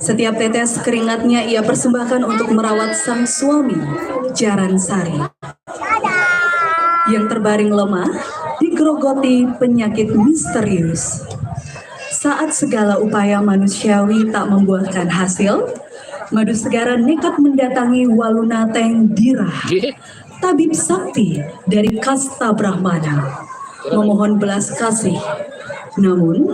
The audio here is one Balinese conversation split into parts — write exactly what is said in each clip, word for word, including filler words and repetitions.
Setiap tetes keringatnya ia persembahkan untuk merawat sang suami, Jaran Sari, yang terbaring lemah, digerogoti penyakit misterius. Saat segala upaya manusiawi tak membuahkan hasil, Madu Segara nekat mendatangi Walunateng Dirah, tabib sakti dari kasta Brahmana, memohon belas kasih. Namun,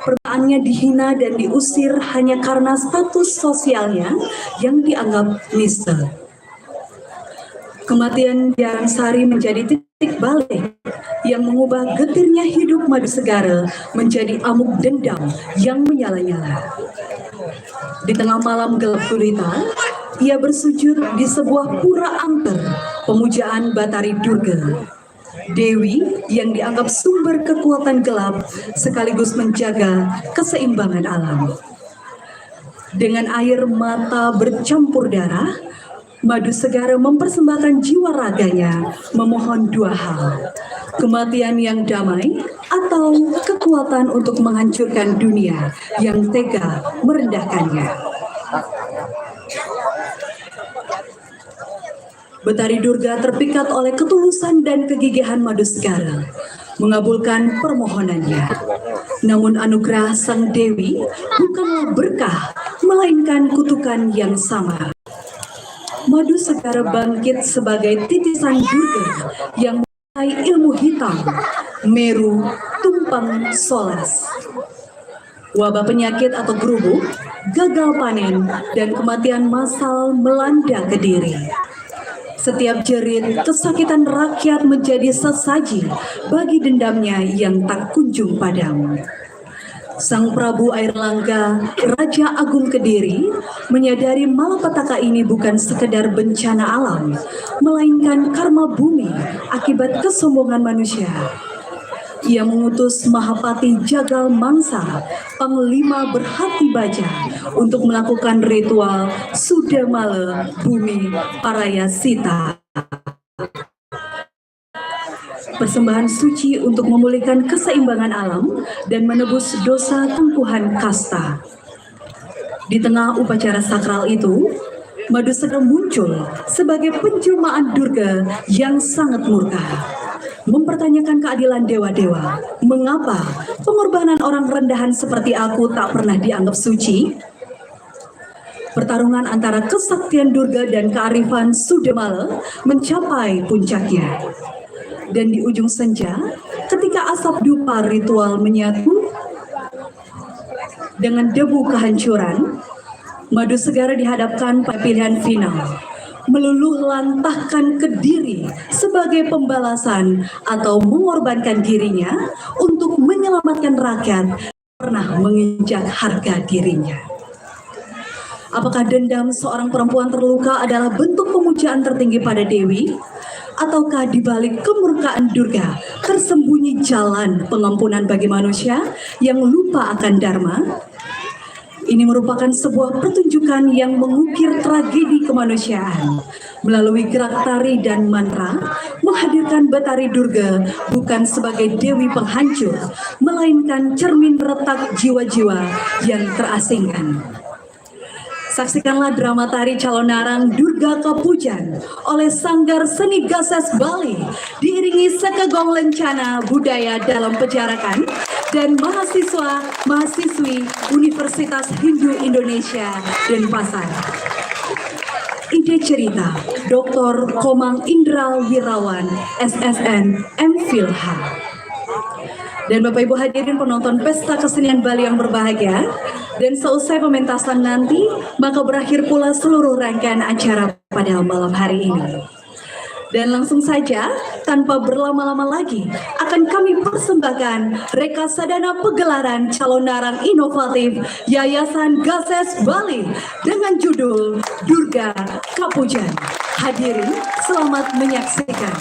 permintaannya dihina dan diusir hanya karena status sosialnya yang dianggap nista. Kematian Jaran Sari menjadi titik balik yang mengubah getirnya hidup Madu Segara menjadi amuk dendam yang menyala-nyala. Di tengah malam gelap gulita, ia bersujud di sebuah pura angker pemujaan Batari Durga, dewi yang dianggap sumber kekuatan gelap sekaligus menjaga keseimbangan alam. Dengan air mata bercampur darah, Madu Segara mempersembahkan jiwa raganya memohon dua hal, kematian yang damai atau kekuatan untuk menghancurkan dunia yang tega merendahkannya. Betari Durga terpikat oleh ketulusan dan kegigihan Madu Segara, mengabulkan permohonannya. Namun anugerah Sang Dewi bukanlah berkah, melainkan kutukan yang sama. Madu Segara bangkit sebagai titisan Durga yang menguasai ilmu hitam, meru, tumpang solas. Wabah penyakit atau gerubuk, gagal panen, dan kematian massal melanda Kediri. Setiap jerit kesakitan rakyat menjadi sesaji bagi dendamnya yang tak kunjung padam. Sang Prabu Air Langga, Raja Agung Kediri, menyadari malapetaka ini bukan sekedar bencana alam, melainkan karma bumi akibat kesombongan manusia. Ia mengutus Mahapati Jagal Mangsa, panglima berhati baja, untuk melakukan ritual Sudamala Bumi Parayasita. Persembahan suci untuk memulihkan keseimbangan alam dan menebus dosa tempuhan kasta. Di tengah upacara sakral itu, Madu Segara muncul sebagai penjelmaan Durga yang sangat murka, mempertanyakan keadilan dewa-dewa. Mengapa pengorbanan orang rendahan seperti aku tak pernah dianggap suci? Pertarungan antara kesaktian Durga dan kearifan Sudamala mencapai puncaknya. Dan di ujung senja, ketika asap dupa ritual menyatu dengan debu kehancuran, Madu Segara dihadapkan pada pilihan final, meluluh lantahkan Kediri sebagai pembalasan atau mengorbankan dirinya untuk menyelamatkan rakyat pernah menginjak harga dirinya. Apakah dendam seorang perempuan terluka adalah bentuk pemujaan tertinggi pada Dewi? Ataukah di balik kemurkaan Durga tersembunyi jalan pengampunan bagi manusia yang lupa akan Dharma? Ini merupakan sebuah pertunjukan yang mengukir tragedi kemanusiaan melalui gerak tari dan mantra, menghadirkan Betari Durga bukan sebagai dewi penghancur, melainkan cermin retak jiwa-jiwa yang terasingkan. Saksikanlah drama tari Calonarang Durga Kapujan oleh Sanggar Seni Gases Bali, diiringi sekegong lencana budaya dalam pejarakan dan mahasiswa mahasiswi Universitas Hindu Indonesia Denpasar. Ide cerita, Doktor Komang Indra Wirawan, S S N, M Phil H. Dan Bapak Ibu hadirin penonton Pesta Kesenian Bali yang berbahagia, dan seusai pementasan nanti, maka berakhir pula seluruh rangkaian acara pada malam hari ini. Dan langsung saja, tanpa berlama-lama lagi, akan kami persembahkan Reka Sadana Pegelaran Calonarang Inovatif Yayasan Gases Bali dengan judul Durga Kapujan. Hadirin, selamat menyaksikan.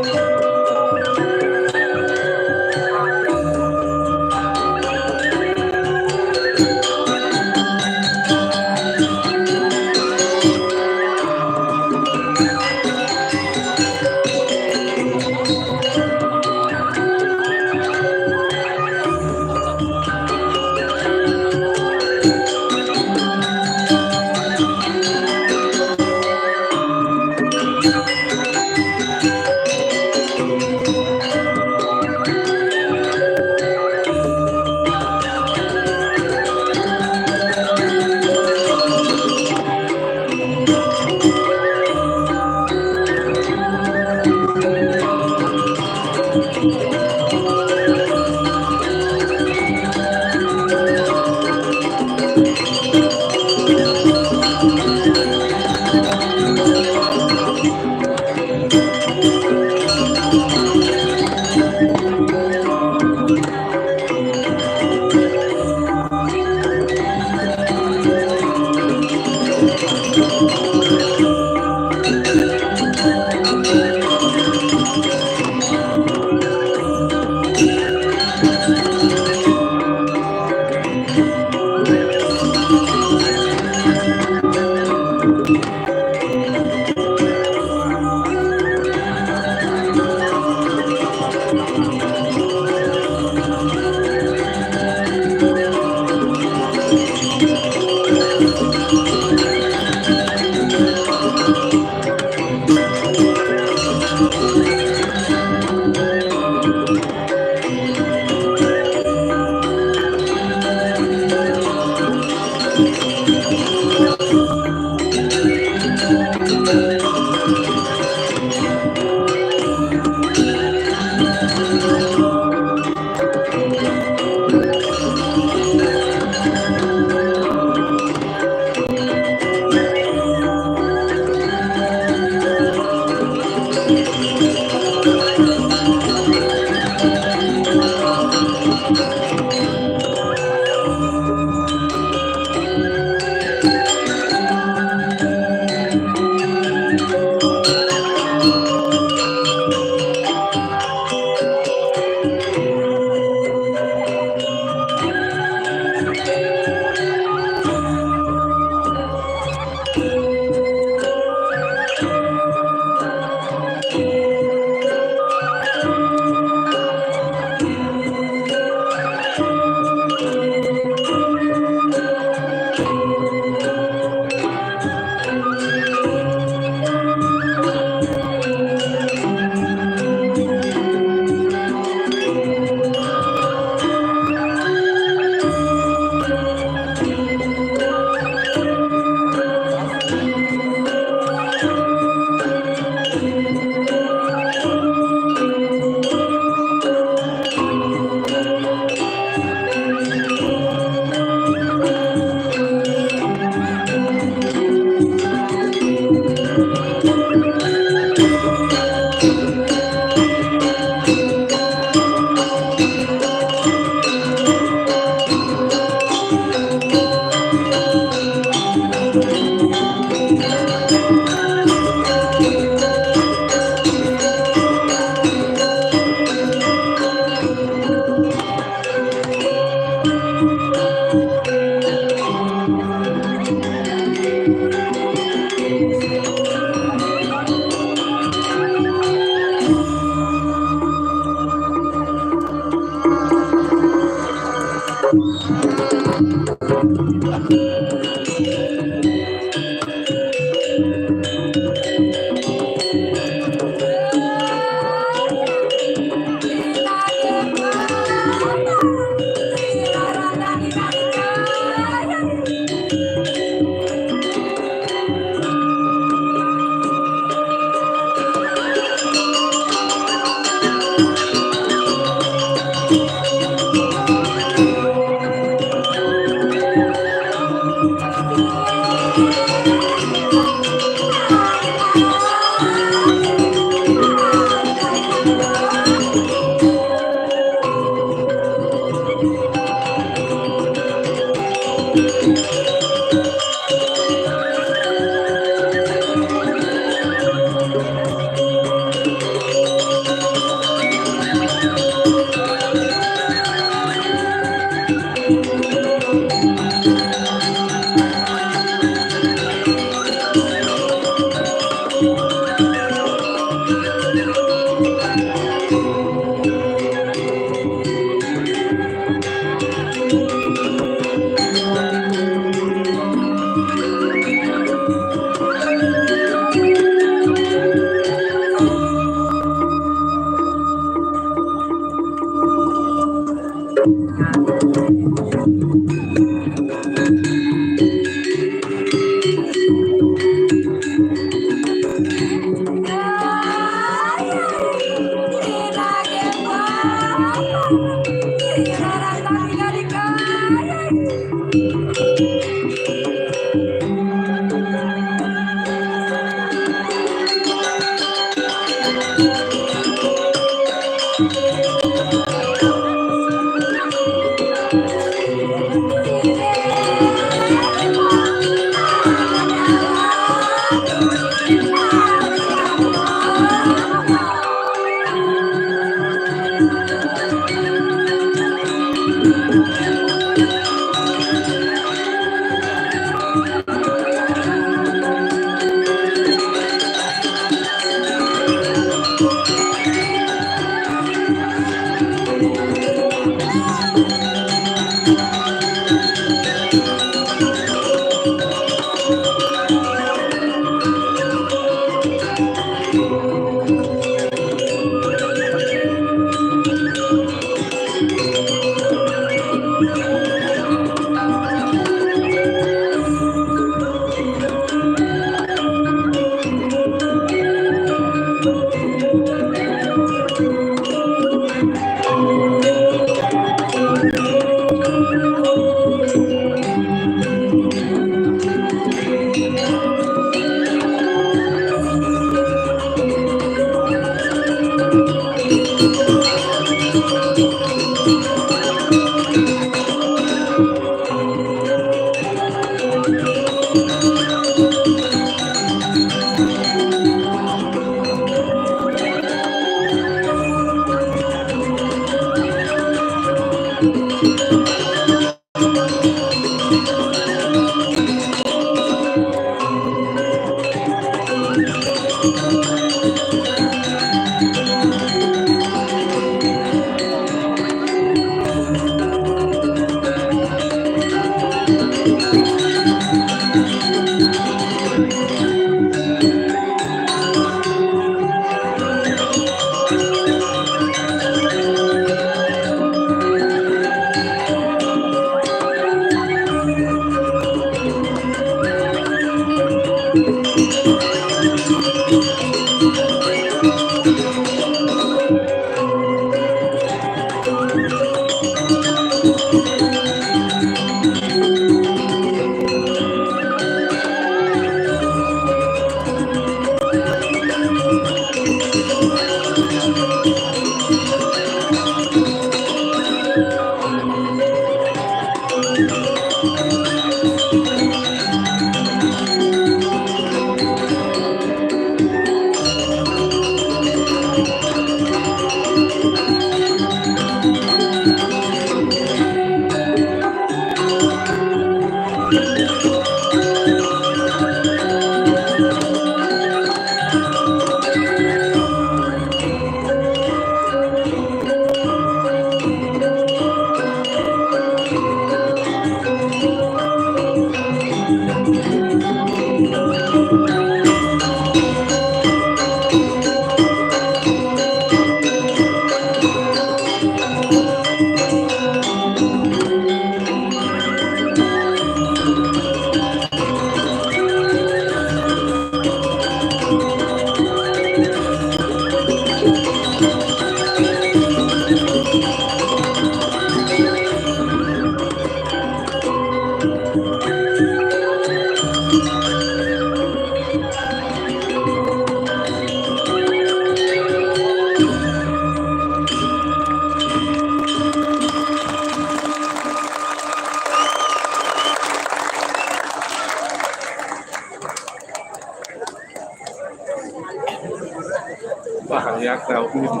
Wah, ang yak na ako dito.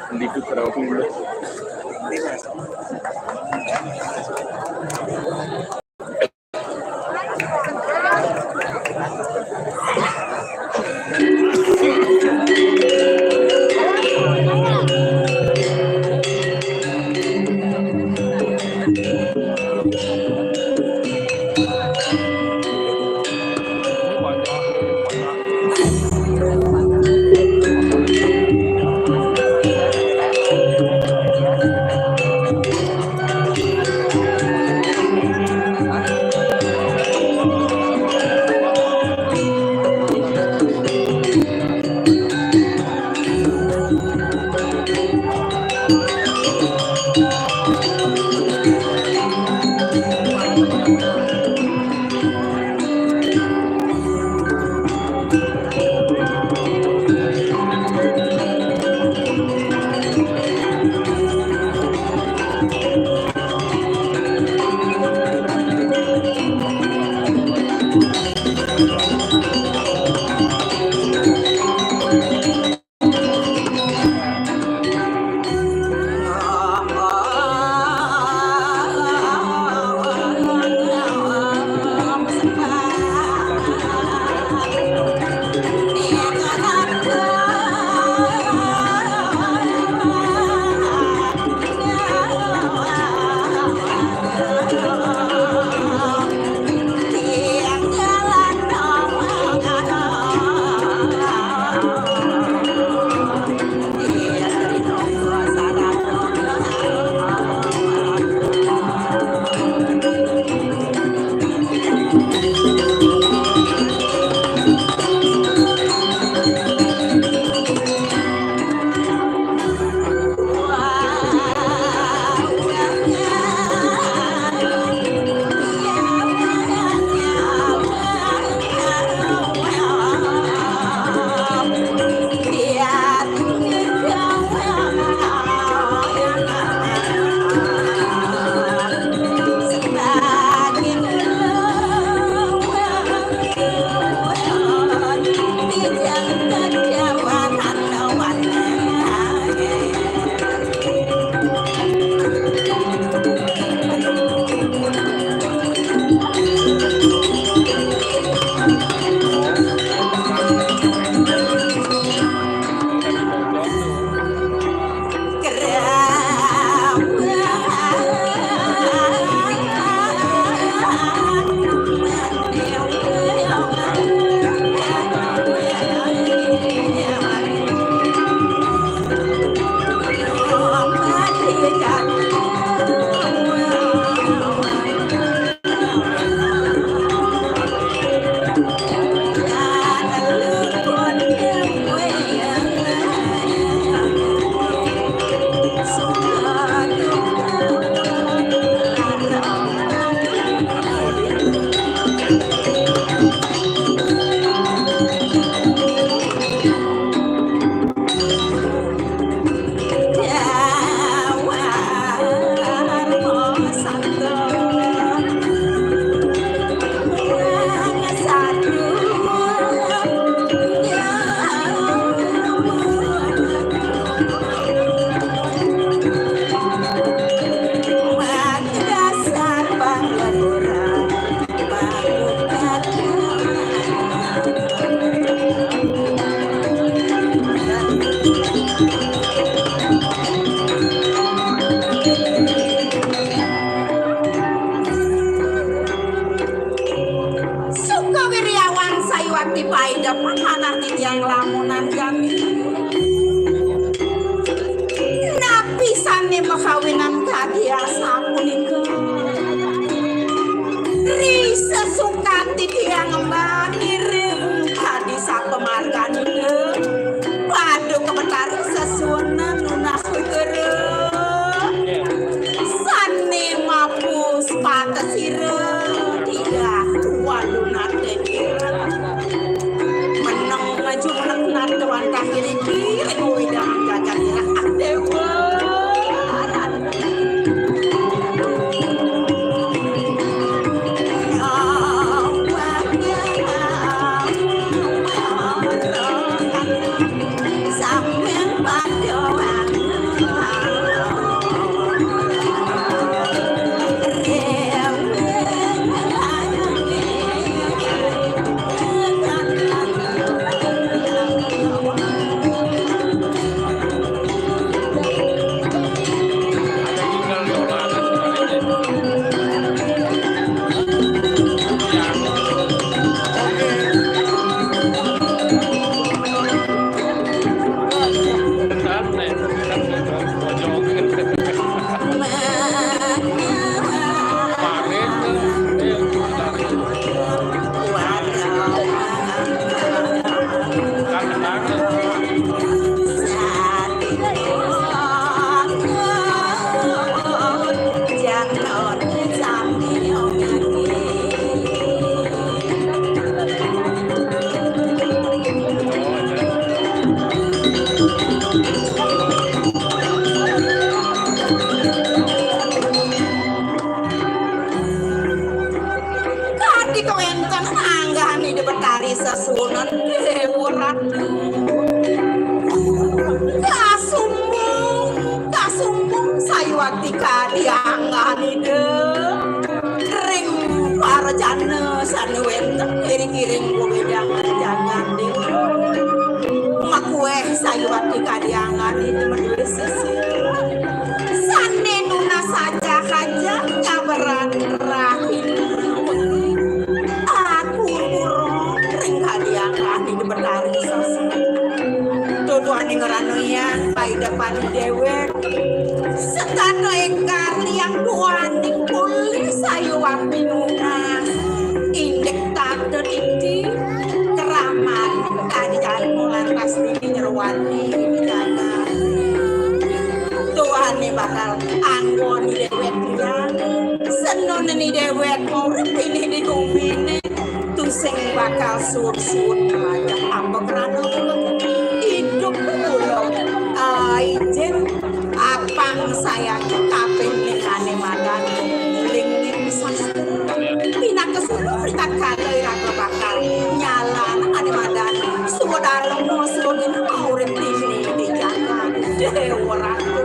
Nandito ka na ako dito. Suka wiryawan sayuwakti paida panganan titiang lamunan jami. Napi sané makawinan kadi asapunika? Ri sesukan titiang ngemban ngiring kadi sapamarganing. Paduka Betara sesuunan nunas segera. Sané mapus patesira, tiah walunate. Meneng maju menek nata wantah ngiring-ngiring wewidangan jagat irah Déwa. Betari Sesuunan, Déwa Ratu. Kasumbung, kasumbung sayuwakti kadiangan Ida ring parajana sané wénten iring-iring wewidangan jagat Déwa. Makuéh sayuwakti kadiangan Ida madué sesir sané nunas saja-saja nyaberan rahina wengi. Akur-ura ring kadiangan Ida Betari Sesuunan. Tutuaning ngranaang paidepan déwék. Setata éngkar tiang tuaning polih sayuwakti nunas. Indik tata titi, kraman kadi jalma lantas dini nyerwani jagat. Tuané bakal anggon déwék tiang. Senunné déwék urip dini di guminé. Tusing bakal suud-suud nglajah apa krana idup kula. Ah, ijin apang sayang kaping lingane madan lingin sastra. Pinaka suluh ritatkala iraga bakal nyalan ane madan suud arema suud urip dini di jagat Dewa Ratu.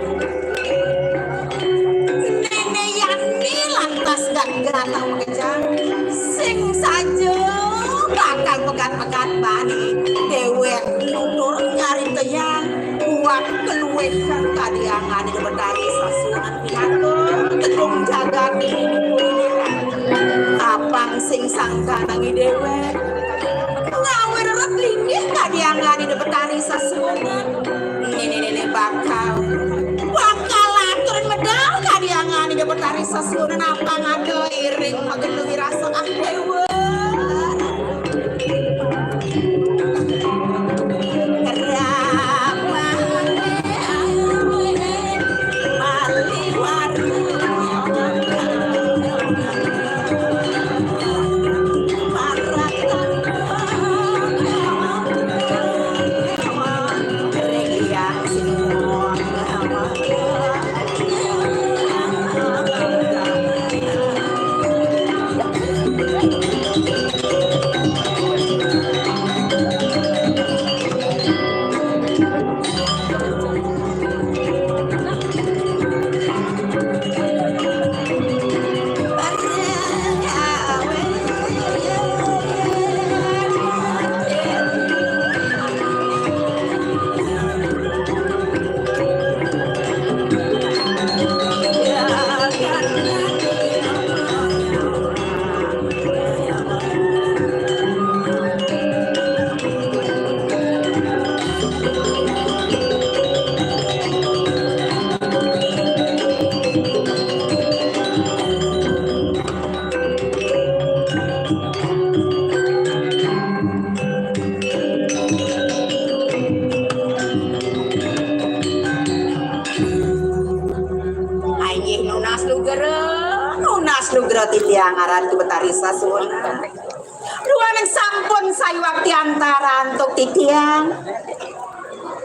Nene Yani lantas gagah makejang, sing saja bakal pegat-pegat bani dewek nutur nyari teyang buat keluwehan kadiangan Ida Betari Sesuunan pinaka tedung jagat ini. Apang sing sangkanang dewek ngawir ret linggih kadiangan Ida Betari Sesuunan. Nene-nene bakal bakal aturin medal kadiangan Ida Betari Sesuunan apang ada iring magenungi rasa ah dewa. Inggih nunas lugra, nunas lugra titiang Ratu Betari Sesuunan. Duaning sampun sayuwakti antara antuk titiang.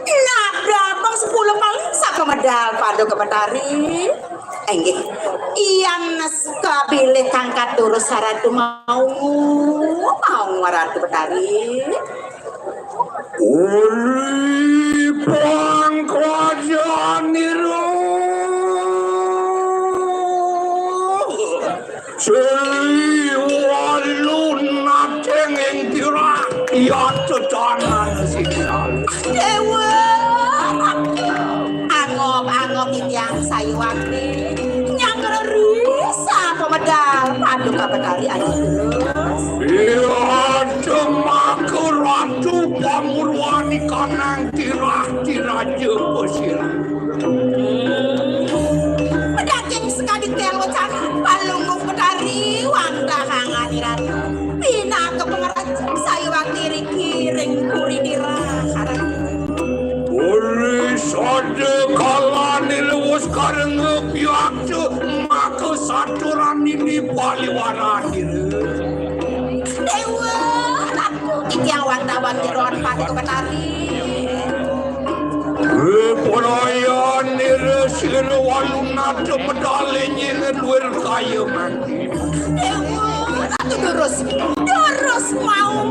Nada mung sepuluh kali saka medal Paduka Betari. Inggih. Yang nes kabilih kangkat durus saratu mau, mau Ratu Betari. Uli pangkajanira. Sri walunateng ing tirah, ya tetangan sinyal. Dewa, angop-angop titiang sayuwakti, nyanggra risa pemedal Paduka Betari Aji Tulus. Ya demaka ratu pamurwani kanang tirah tiraja pesirah. Medaging sekadi tel wacana, palungguh Betari wantah angani ratu. Pinaka pangeraja sayuwakti riki ring puri dirah. Puri sada kalane lewus kareng biaksa maka saturani di paliwaran dira. Dewa, aku titiang wantah bantiron Paduka Betari. Prayanira sira walunata medale nyinget luir kaya mati. Dewa, aku durus, durus mau.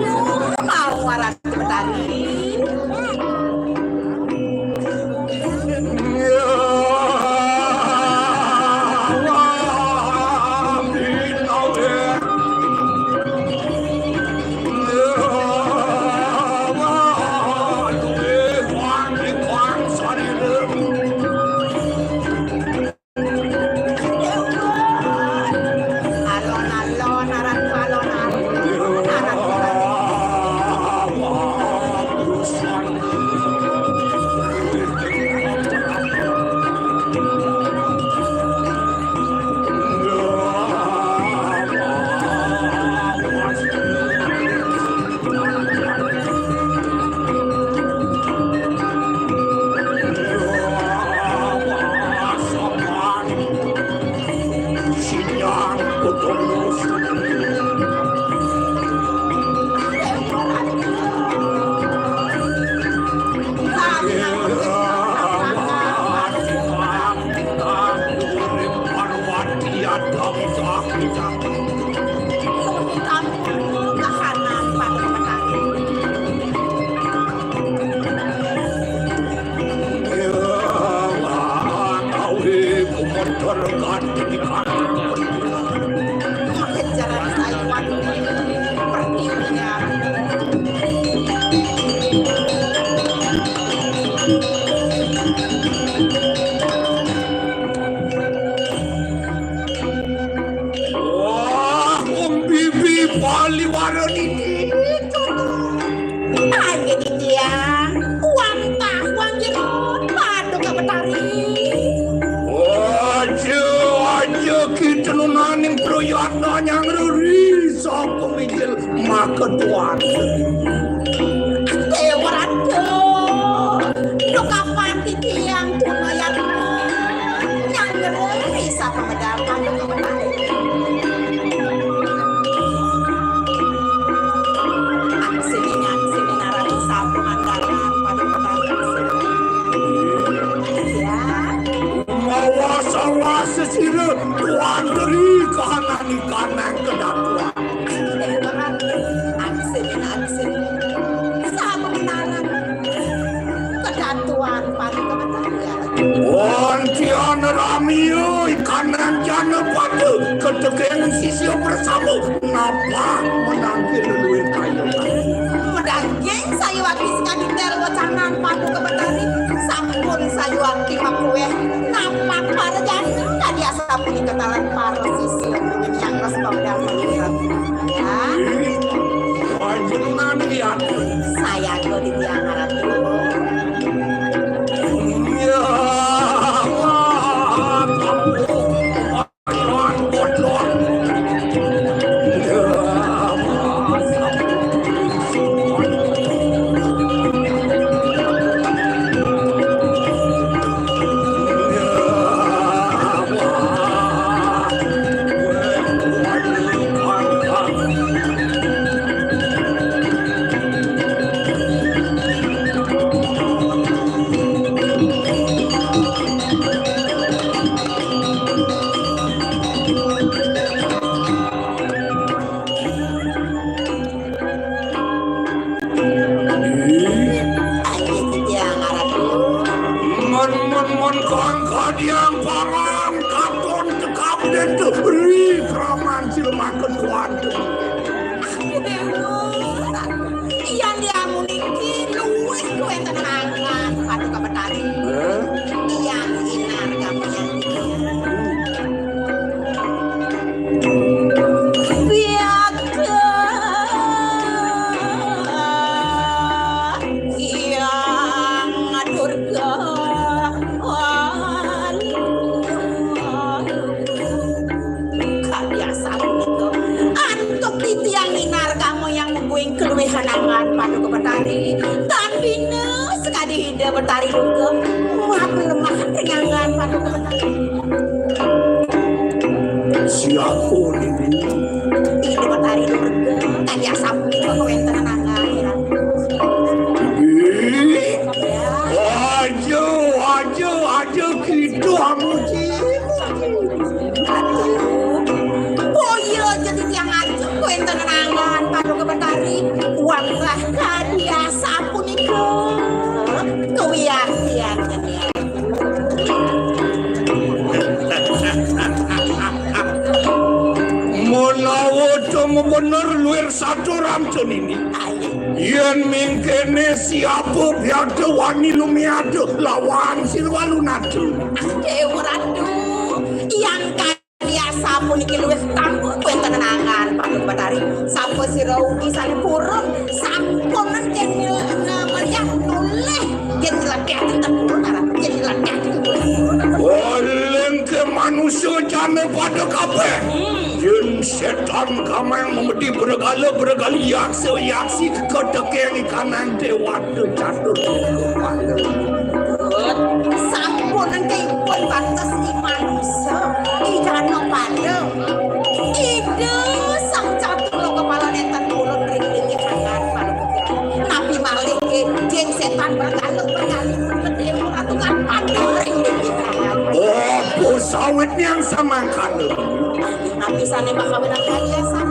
Ayo titiang, wantah wanjirun Paduka Betari. Aja, aja kita nunaning prayatna nyang reri sapa mijil maka tuan. Dewa Ratu, dukapan titiang tuna yatna nyang reri sapa medal Paduka Betari. Aksining, aksining aratu sampun andaran Paduka Betari. Ya. Mawas-awas sira tuan deri kahanan ikanang kedatuan. Aksining, aksining. Sampun andaran kedatuan Paduka Betari. Wantian ramia ikanang jana pada keteking sisia bersama. Napa menangkil luwih kaya? Medaging sayuwakti sakadi tel wecanan Paduka Betari, sampun sayuwakti makuweh napak para jana kadi asapunika taler para sisia nyang res pamedal. Ya. Panjenengan lihat. Sayaga di tiang aratu. Ya. Ayo titiang aratu. Mon, mon, mon, kang kadiang pangan katon tekap dente ri kraman silemaken kuanten. Ayo Dewa. Yan diamu niki luwih kawéntenan angan Paduka Betari. Hah? Yan inar kamu yan. Piaga Hyang Durga. Kadi asapunika. Antuk titiang inar kamu yang mungguing keluwihan angan Paduka Betari. Tan bina sakadi Ida Betari Durga. Maaf lemah ring angan Paduka Betari. Siapa ini? Ida Betari Durga. Kadi asapunika kawéntenan angan. Ih, aja, aja, aja gitu amuji. Aduh. Oh iya, jadi tiang aja kawéntenan angan Paduka Betari. Wantah kadi asapunika. Kawiaktian. Menawa cuma bener luwir satu ramcun ini. Yén mingkéné siapa biada wani lumiada lawan Sirwalunata. Déwa Ratu, yang kaya sapuniki luwih tambah kuwéntenan angan Paduka Betari. Sapa sira ugi sané purun sampun kén mil-, melihat nolih kén nyeledék ten purun arah kén nyeledék ten purun. Oleng ke manusia jana pada kabéh. Hmm. Yén sétan kamang memedi bergala bergali yaksa yaksi ketekeng ikanang déwata catur. Sampun engke ipun pantes i manusa, i jana pada. Ida Sang Catur Loka Pala nénten purun ring linggih angan Paduka Betari. Napi malih ké, jeng sétan berkala berkali mengedé ora tungan pada ring linggih angan. Apa sawit yang samangkana? Napi sané makawinang kaliasan?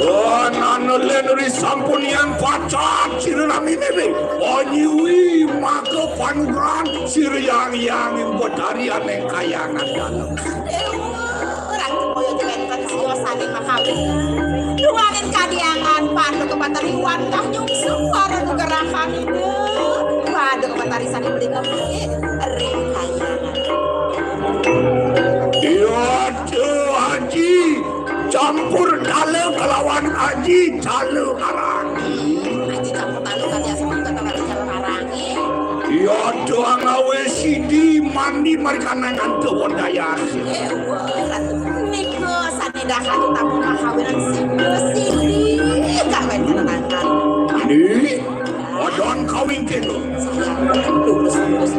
Anana lén ri sampunian pacat sira nami mimi. Anyiwi maka panugrahan sira yang yang ing betari ané kayangan dalem. Déwa, ratu kaya wénten siya sané makawin. Duaning kadiangan Paduka Betari wantah nyungsung para nugrahan Ida. Paduka Betari sané beli ngemuki ring kayangan. Iya, Aji, campur kala kelawan Aji. Jalu Arangi. Aji campur talu kali asma kata kali Jalu Arangi. Iya doang ngawe sidi mandi mari kanangan dawa daya asih. Ewa, Ratu. Nika sanidahan utamu mahawinan sidi, sidi kawin kanangan. Ini, odon kawin kena. Lurus, lurus.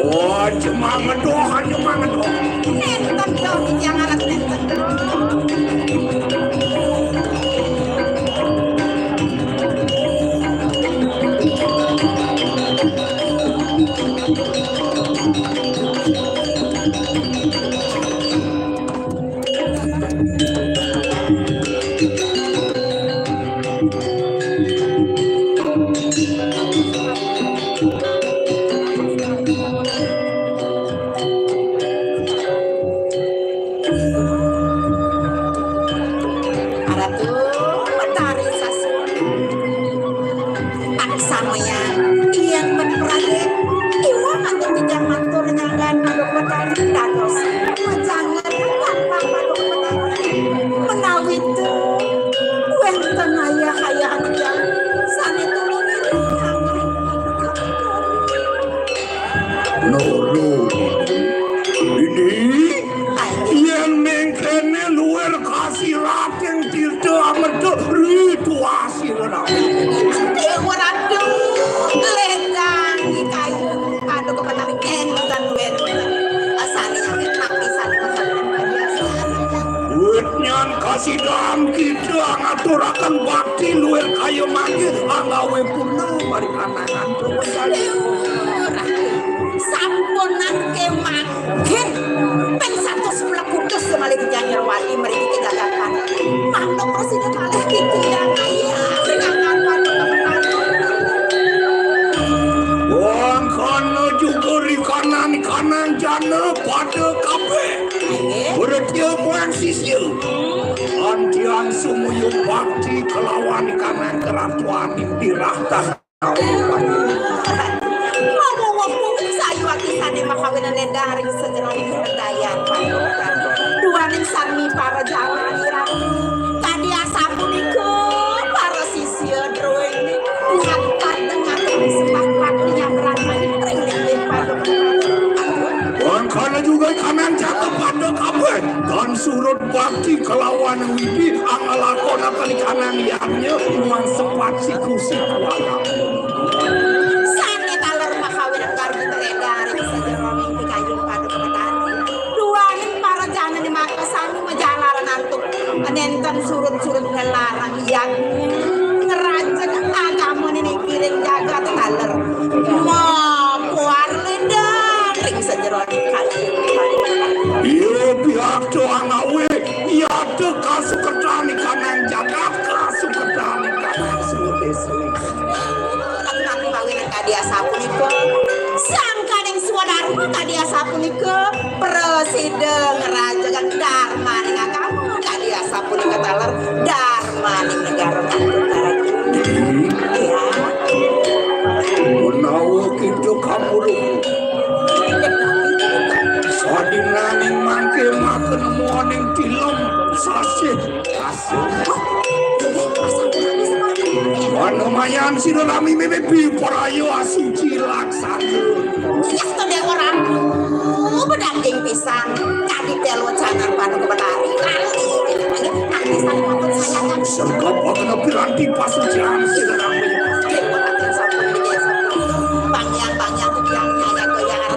Oh, jemangedoh, jemangedoh. Nenten dong, jangan aku nenten dong. Aratu Betari Sasuna. Aksamaya yang berperade iwang atau tidak matur nyanggan Maduk Betari dados majangan tanpa Maduk Betari. Menawi itu wenten ayah ayah aja sane tulung. Nurun. Ini yen mengkene luwih kasirating tirta amerta rituasi. Dewa Ratu, lendang kayu. Aduh, kepetan enten, enten. Asane sakit mati, sakit mati. Wit nyan kasidang kita ngaturaken bakti luwih kaya mangke anggawe purna mari kanangan. Dewa Ratu, sampunang kemangkin ping satus mlebu dus malih Nyai Nyerwati mriki kegagapan. Mantuk prasida malih titiang ayah. Sedangkan mantuk kepetan. Wong kono juga rikanan kanan jana pada kabeh. Nggih. Berarti muang sisya. Antian sumuyung bakti kelawan kanan keratuan dirah tas. Mawon wong sayuwakti sane makawinan endah ring sajeroning kabedayan. Duaning sami para jamaah iratu. Kadi asapunika para sisya druwene ngatar dengan semak-mak nyambrang ring linggih paduka. Mangkana juga kanan jatuh pada kabeh dan surut bakti kelawan widi angalakona kali kanan yamnya muang sepat siku-siku alam. Sane taler makawinan gargi teledar ing sajeroning pikayun paduka Betari. Duaning para jana di maka sami majalaran antuk nenten surut-surut ngelarang yagnya ngerajeng agama nini piring jagat taler. Mapuar ledar ring sajeroning kali. Iya pihak doang awe, iya te kasukertani kanan jagat, kasukertani kanan suwe desa. Ratu-ratu mawinan kadi asapunika, sangkaning swadarma kadi asapunika, prasida ngrajagang darmaning agama kadi asapunika taler darmaning negara Tanjung Karang. Iya. Menawa kita kamulung. Sadinaning mangke makan moning tilem sasih. Manumayan sira lami mimipi parayu asuci laksana. Yasta Dewa Ratu, bedaging pisan kadi telu canan panuku betari. Kali ini kami saling matur sayang. Sergap kena piranti pasucian sira lami. Dewa Ratu sampun biasa. Bangyan-bangyan tiang nyaya goyang.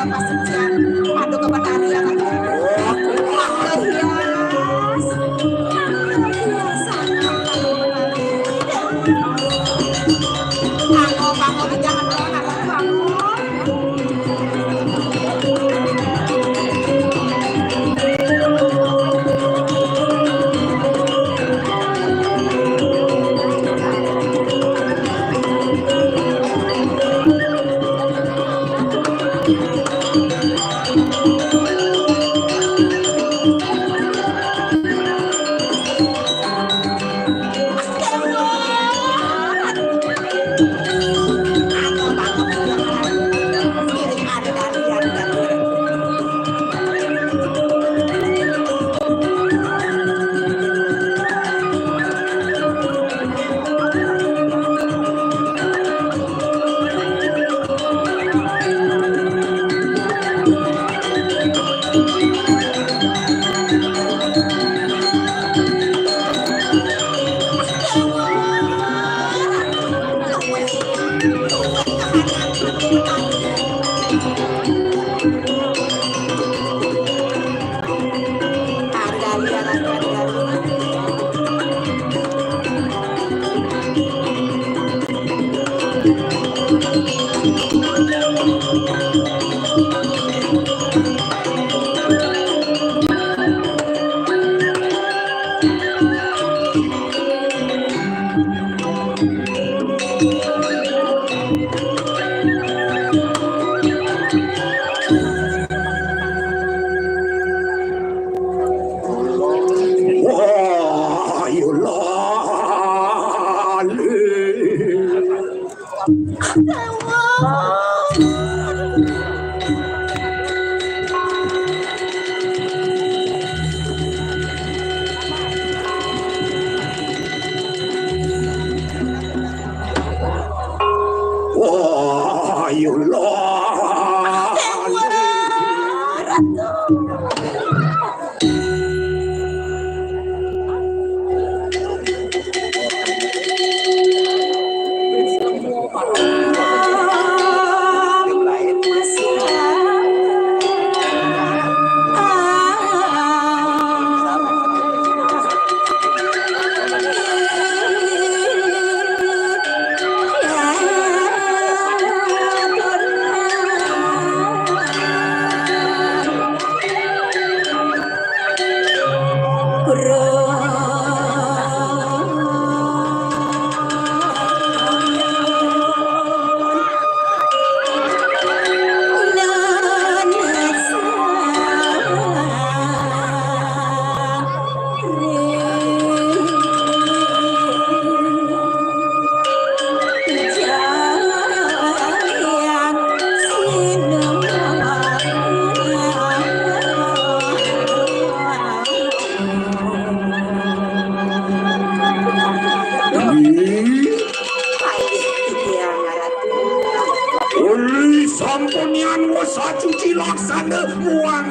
Ando ka batari ando.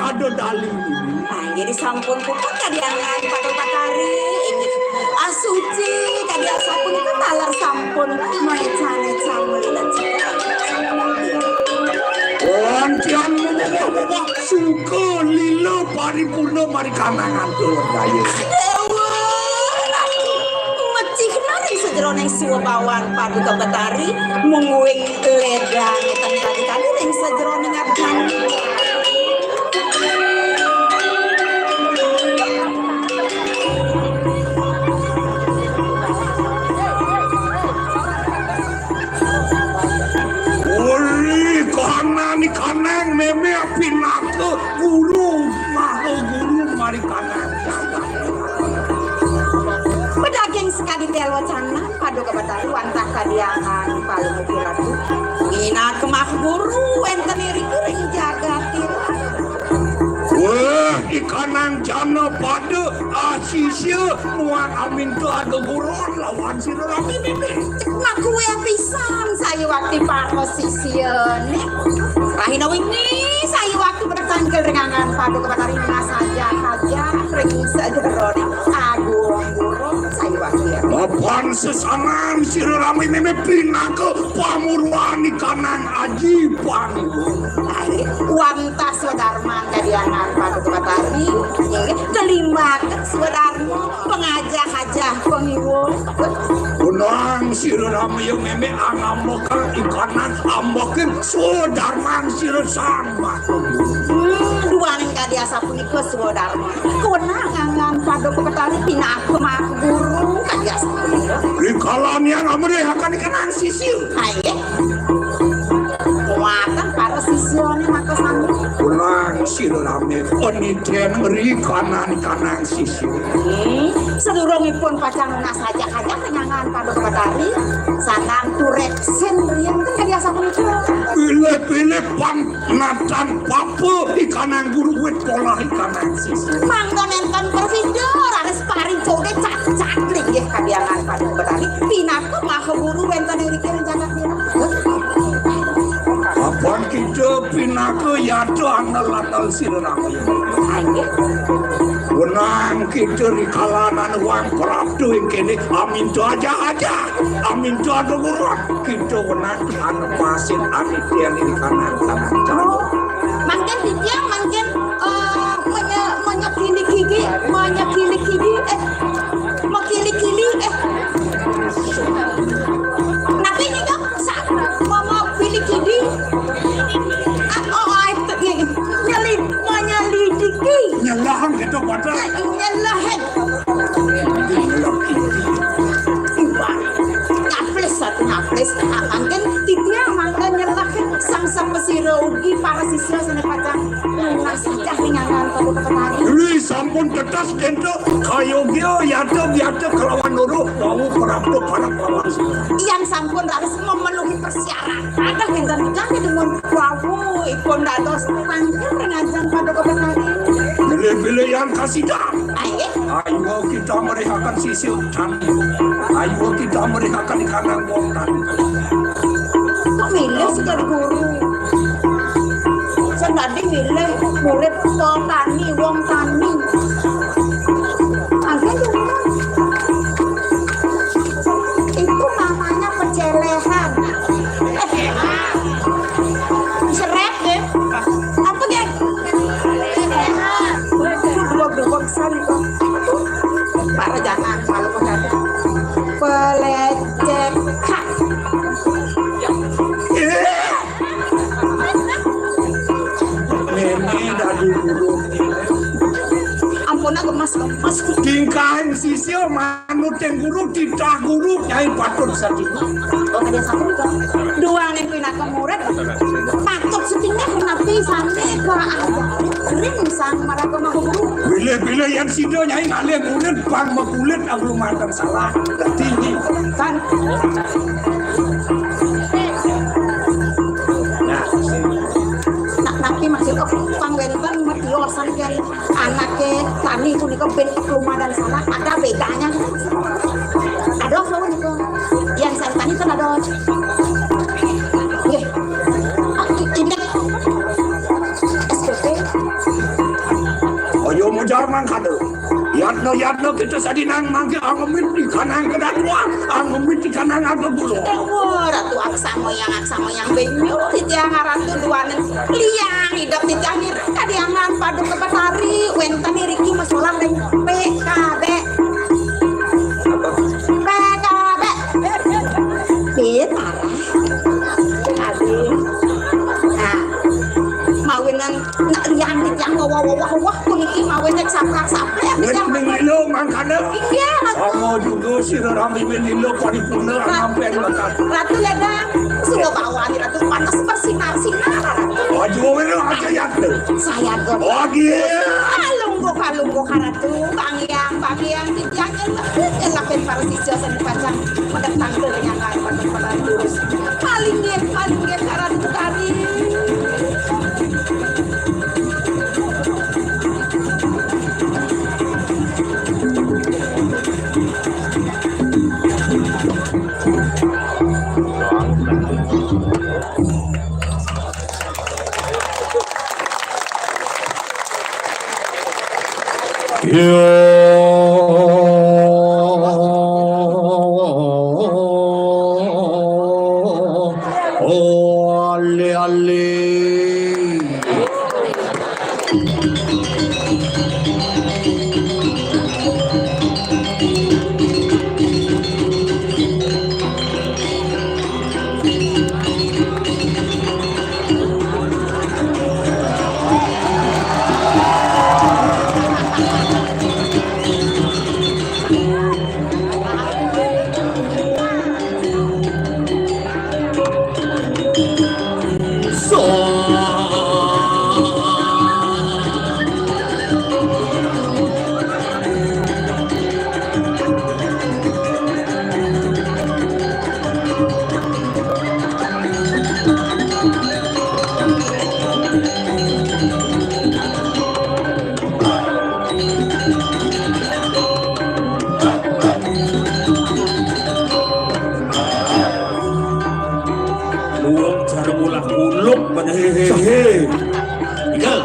Pada dali. Nah, jadi sampun puput kadiangan Paduka Batari. Inggih. Asuci kadian sampun taler sampun maecan-ecan melihat. Wantian mumah-mumah suka lila paripurna marikanang antuk daya. Dewa, mecihna ring sajeroning swabawan Paduka Batari, mungguing ledang ten kadi-kadi ring sajeroning ati. Uli kanang kanang mémé pinaka guru, maha guru marikanang. Pedaging sakadi tél wacanan, Paduka Batari wantah kadiangan Palungguh Ratu. Minakemah guru wénten iriki ring jagat ira. Wah, ikanang jana pada asisia muang aminta geguron lawan sira rami mimih. Makué pisan sayuwakti para sisiané. Rahina wengi sayuwakti pada tangkil ring anggan Paduka Batari masajak-ajak ring sajeroning agung guru sayuwakti. Mapan sesanan sira rami mimih pinaka pamurwan ikanang aji paniwung. Wantah swadarman kadiangan Paduka Batari, inggih, kalimbak swadarma, pangajah-ajah pangiwung. Punang sira rami mimih angambekan ikanang ambekin swadarman sira sang mata. Hmm, duaning kadi asapunika swadarma. Kawenang anggan Paduka Batari pinaka maha guru kadi asapunika. Rikala nyai ngamrihaken ikanang sisia. Ayo. Muatan para sisiané makasami. Punang sira rami panitén rikala ikanang sisia. Hmm, sadurungipun pacang nunas ajak-ajak ring anggan Paduka Batari, sandang tureksin rianten kadi asapunika. Pilih-pilih pan natan papa ikanang guru wit polah ikanang sisia. Mangda nénten prasida raris paring codé cat-cat linggih kadiangan Paduka Batari. Pinaka maha guru wénten iriki ring jagat ira. Apan kita pinaka yata andel-andel sira rami. Wenang kita rikala anuwang prapta ing kéné aminta ajah-ajah, aminta geguron. Kita wenang anepasin anitén ing kanan-kanan. Mangkin titiang, mangkin, eh, menye-, menyekili gigi, menyekili gigi, eh, mekili-kili, eh. Napi nika? Sa-, mama pilih gigi. Ah, oh, ah, itu, nyeli-, menyelidiki. Nyelahang kita pada. Nyelahang. Nyaplis satu nyaplis. Ah, mangkin titiang mangda nyelahang sang sapasira ugi para sisya sané pacang nunas ajah ring anggan Paduka Batari. Ri sampun tetas kento kayogia yata biata kelawan loro wau prapta para pawan. Yang sampun raris memenuhi persyaratan. Ada wénten kang demun wau ipun dados pangkal ring ajeng Paduka Batari. Bilih-bilih yang kasidan. Ayo. Ayo kita merihakan sisi tani. Ayo kita merihakan ikanang wong tani. Kok milih sing dadi guru? Sing dadi milih murid petani, wong tani. Anggen dong. Itu namanya pecelehan. Seret ya. Apa ya? Dua dua besar itu. Para jangan malu kok ada. Pelecet. Ini dari guru. Ampun aku mas, mas. Tingkah sisya manut yang guru, titah guru, nyai patut satinggah. Oh, ada satu itu. Dua ning pinaka murid, patut satinggah napi sami ka ring sang maraga maha guru. Bilih-bilih yang sida nyai ngalih murid pang makulit aku mantan salah. Dadi ini kan. Nah, napi maksud aku pang wénten matiosan kan. Anaké tani punika ben lumadan salah, ada bedanya. Ada apa niku? Yang saya tani kan ada. Nggih. Ah, ki-, kinten. S P P. Jar mangkana. Yatna, yatna kita sadinang mangke angemit di kanang kedatuan, angemit di kanang ageng guru. Wah, Ratu Aksa Moyang, Aksa Moyang benyo titiang Ratu duaning liang idep titiang nirang kadiangan Paduka Betari wenten iriki masolah ring P K B. P K B. Piye parah? Ade. Nah, mawinan nak liang titiang wawah-wawah puniki mawinan saplak-saplek titiang. Wit mingilo mangkana. Iya, Ratu. Sama juga sira rami mingilo paripurna. Ra-, nampen lekat. Ratu Ledang, sira bawani Ratu panas bersinar-sinar, Ratu. Aduh, wira aja yatna. Saya go. Oke. Alungguh, alungguh, Ratu. Bang Yang, Bang Yang, titiang ngelak, ngelak para sisya sing pacang medek tangkil nyangkar pada pada terus. Palingin, palingin, Ratu Betari. Luwung cara mulah kuluk pada hehehe. Tiga.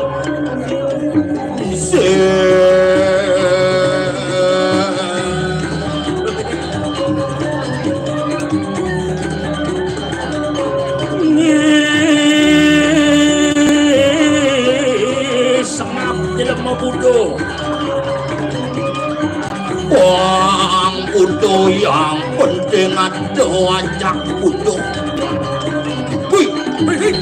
Sengap jelema buduh. Wang butuh yang penting ada ajak butuh. Wih, wih, wih.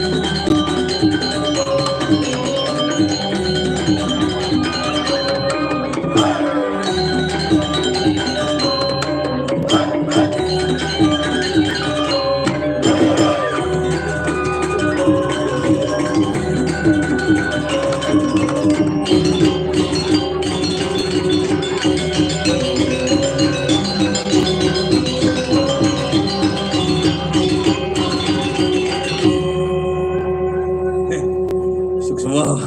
Suksma.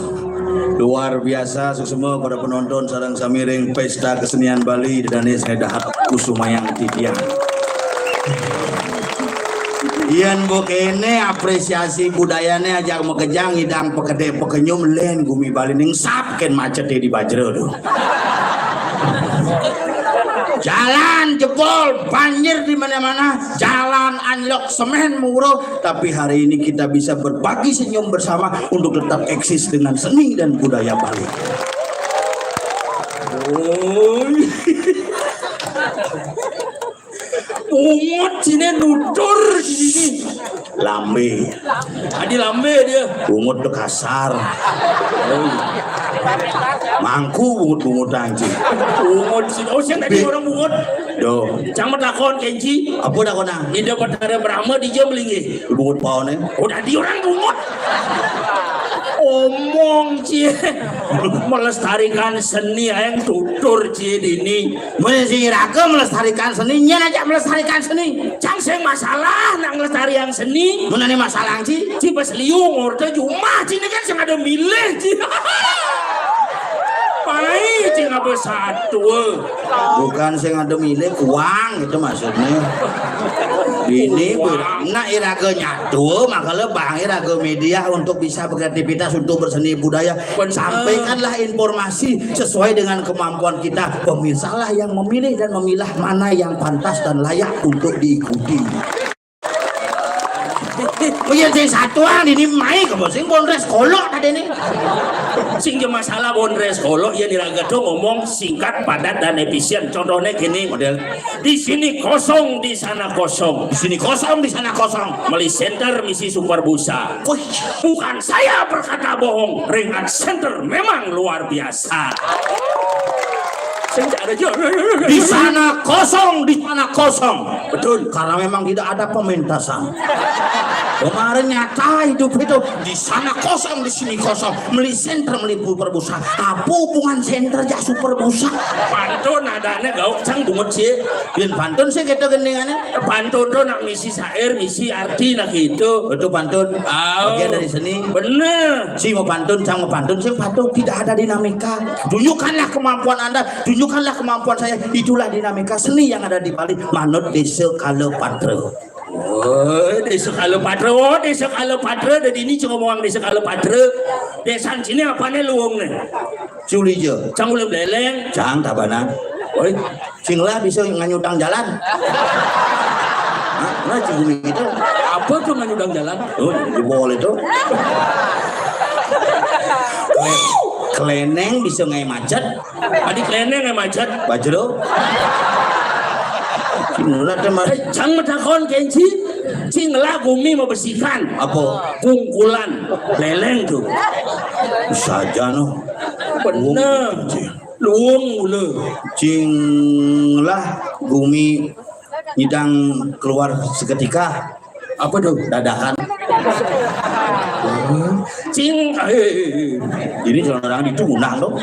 Luar biasa, suksma pada penonton sareng samiring Pesta Kesenian Bali, dane saya dahat kusumayang titiang. Yen mbok kene apresiasi budayane ajak makejang, ngidang pekede pekenyum, len gumi Bali ning sap ken macete di Bajra tuh. Jalan jebol, banjir di mana-mana, jalan anjlok, semen muruk, tapi hari ini kita bisa berbagi senyum bersama untuk tetap eksis dengan seni dan budaya Bali. Oi. Bungut sine nutur sini. Lambe. Adi lambe dia. Bungut tuh kasar. Mangku bungut-bungutan, Ci. Bungut sini. Oh, siapa tadi orang bungut? Yo. Cang metakon, Kenci. Apa takonan? Ida Betara Brahma di jam linggih. Bungut paone. Udah di orang bungut. Omong, Ci. Melestarikan seni yang tutur, Ci, dini. Mun sing iraga melestarikan seni, nyen aja melestarikan seni. Cang sing masalah nak melestarikan seni. Mun ane masalah, Ci? Ci pas liu ngorta jumah, Ci, ini kan sing ada milih, Ci. Pai, cing apa satua? Bukan sing ada milik uang itu maksudnya. Ini nak iraga nyatua, makanya bang iraga media untuk bisa berkreativitas, untuk berseni budaya. Sampaikanlah informasi sesuai dengan kemampuan kita. Pemirsalah yang memilih dan memilah mana yang pantas dan layak untuk diikuti. Oh iya, sing satuang dini mai kamu sing bondres kolok tadi nih. Sing je masalah bondres kolok, ya niraga tuh ngomong singkat, padat, dan efisien. Contohnya gini model, di sini kosong, di sana kosong. Di sini kosong, di sana kosong. Meli center, misi super busa. Wih, bukan saya berkata bohong. Ringan center memang luar biasa. Sing ada juga. Di sana kosong, di sana kosong. Betul. Karena memang tidak ada pementasan. Kemarin nyata hidup itu, di sana kosong, di sini kosong. Meli center, meli perbusa. Apa hubungan center ja super busa? Pantun adanya gauk cang bungut sih. Bin pantun sih gitu gendingannya. Pantun tuh nak misi syair, misi arti, nak gitu. Itu pantun. Oh. Bagian dari seni. Bener. Si mau pantun, cang mau pantun, sing pantun tidak ada dinamika. Tunjukkanlah kemampuan Anda, tunjukkanlah kemampuan saya. Itulah dinamika seni yang ada di Bali. Manut Desa Kalapatra. Oh, Desa Kalapatra. Oh, Desa Kalapatra. Dari ini cuma ngomong Desa Kalapatra. Desa sini apa nih luwung nih? Culija. Cang ulah beleleng. Cang tabanan. Oi, sing lah bisa nganyudang jalan. Hah? Nah, cing gitu. Apa tuh nganyudang jalan? Oh, jebol itu. Kle-, keleneng bisa ngai macet. Adi keleneng ngai macet. Bajro. Cing lah teman. Eh, cang matakon kenci. Cing lah gumi membersihkan. Apa? Kungkulan. Leleng tuh. Saja no. Bener. Luwung mula. Cing lah gumi nyidang keluar seketika. Apa tuh? Dadakan. Cing, eh, eh, eh. Ini jalan orang di tunang dong.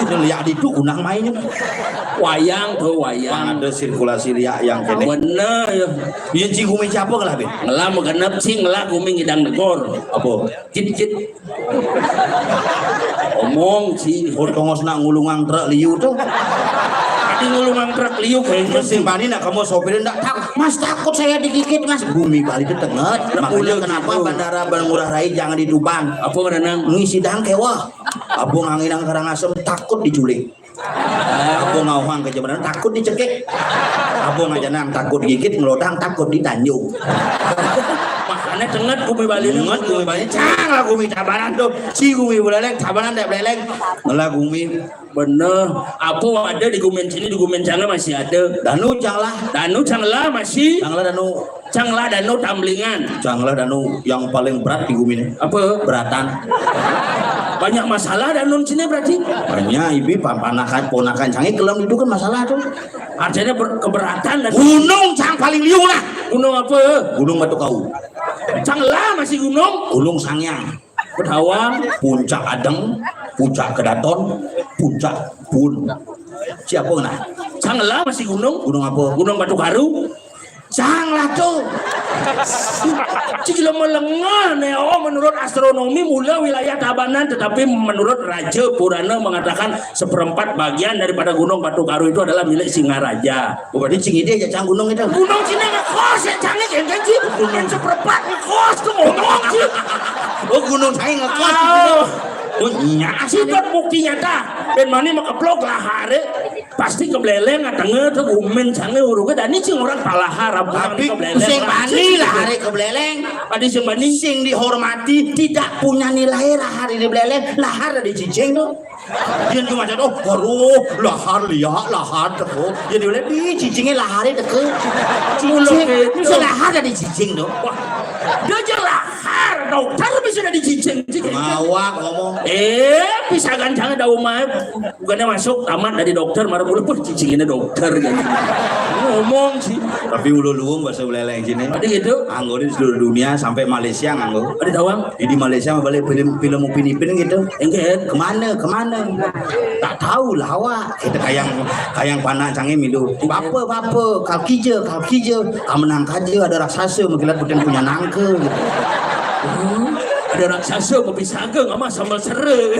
Ini lihat di tunang mainnya. Wayang tuh, wayang. Ada sirkulasi liak yang kene. Bener ya. Iya, cing gumi siapa lah, Bin? Ngelam genep, cing lah gumi ngidang negor. Apa? Cit, cit. Omong sih. Potongos nak ngulungang truk liu tuh. Tadi ngulungang truk liu kayaknya. Terus sing bani nak kamu sopirin ndak tak, "Mas, takut saya digigit, Mas." Gumi Bali itu tenget. Makanya kenapa gitu. Bandara Bandar Ngurah Rai jangan di Tuban. Apa kadang? Ngisi dangke wah. Apa nganginang Karangasem takut diculik. Apa ngauhang ke Jemberan takut dicekik. Apa ngajanang takut digigit, ngelodang takut ditanjung. Makanya tenget gumi Bali. Tenget gumi Bali. Cang lah gumi tabanan tuh. Si gumi beleleng, tabanan dek beleleng. Ngelah gumi. Bener. Apa ada di gumen sini, di gumen sana masih ada. Danu cang lah. Danu cang lah masih. Cang lah danu. Cang lah danu tamblingan. Cang lah danu yang paling berat di gumin. Apa? Beratan. Banyak masalah danu sini berarti. Banyak, ibi panakan ponakan canggih kelam itu kan masalah tuh. Artinya ber-, keberatan dan gunung cang paling liu lah. Gunung apa? Gunung Batu Kau. Cang lah masih gunung. Gunung Sangyang. Bedawang. Puncak Adeng, Puncak Kedaton, Puncak Pun. Siapa nah? Cang lah masih gunung. Gunung apa? Gunung Batu Karu. Cang lah tuh. Cik lo melengah nih. Oh, menurut astronomi mula wilayah Tabanan, tetapi menurut Raja Purana mengatakan seperempat bagian daripada Gunung Batu Karu itu adalah milik Singaraja. Oh, berarti cing ide aja cang gunung itu. Gunung sini ngekos ya, cangnya genteng sih. Gunung seperempat ngekos tuh ngomong sih. Oh, gunung saya ngekos. Oh, nya sih buat bukti nyata. Ben mani mah keplok lah hari. Pasti kebeleleng, ah, tengah tuh gumen sange urungnya. Dan ini cing orang palahar, ampun. Tapi kebleleng, sing orang bani cing lah gitu. Hari kebeleleng. Adi sing bani. Sing dihormati, tidak punya nilai lah hari di beleleng. Lahar ada cicing tuh. Dia cuma cakap, "Oh, baru lahar liak, lahar teko." Dia bilang, "Di cicingnya lahar teko." Mulut cicing, itu. Bisa lahar dari cicing tuh. Wah, dia aja lahar, dokter bisa dari cicing. Cicing. Mawak ngomong. Eh, bisa gancang ada umai. Bukannya masuk tamat dari dokter, marah pula, "Wah, cicing ini dokter," gitu. Ngomong sih. Tapi ulu luung bahasa beleleng sini. Tadi gitu. Anggo di seluruh dunia sampai Malaysia nganggo. Ada tawang. Jadi Malaysia balik film, film Upin Ipin gitu. Engket. Kemana, kemana? Tak tahu lah awak. Kita kayang, kayang panak canggih milu. Bapa, bapa, kal kija, kal kija. Kau menang kaja, ada raksasa, mengkilat putih punya nangka gitu. Hmm, ada raksasa, kopi saga, sama sambal sera.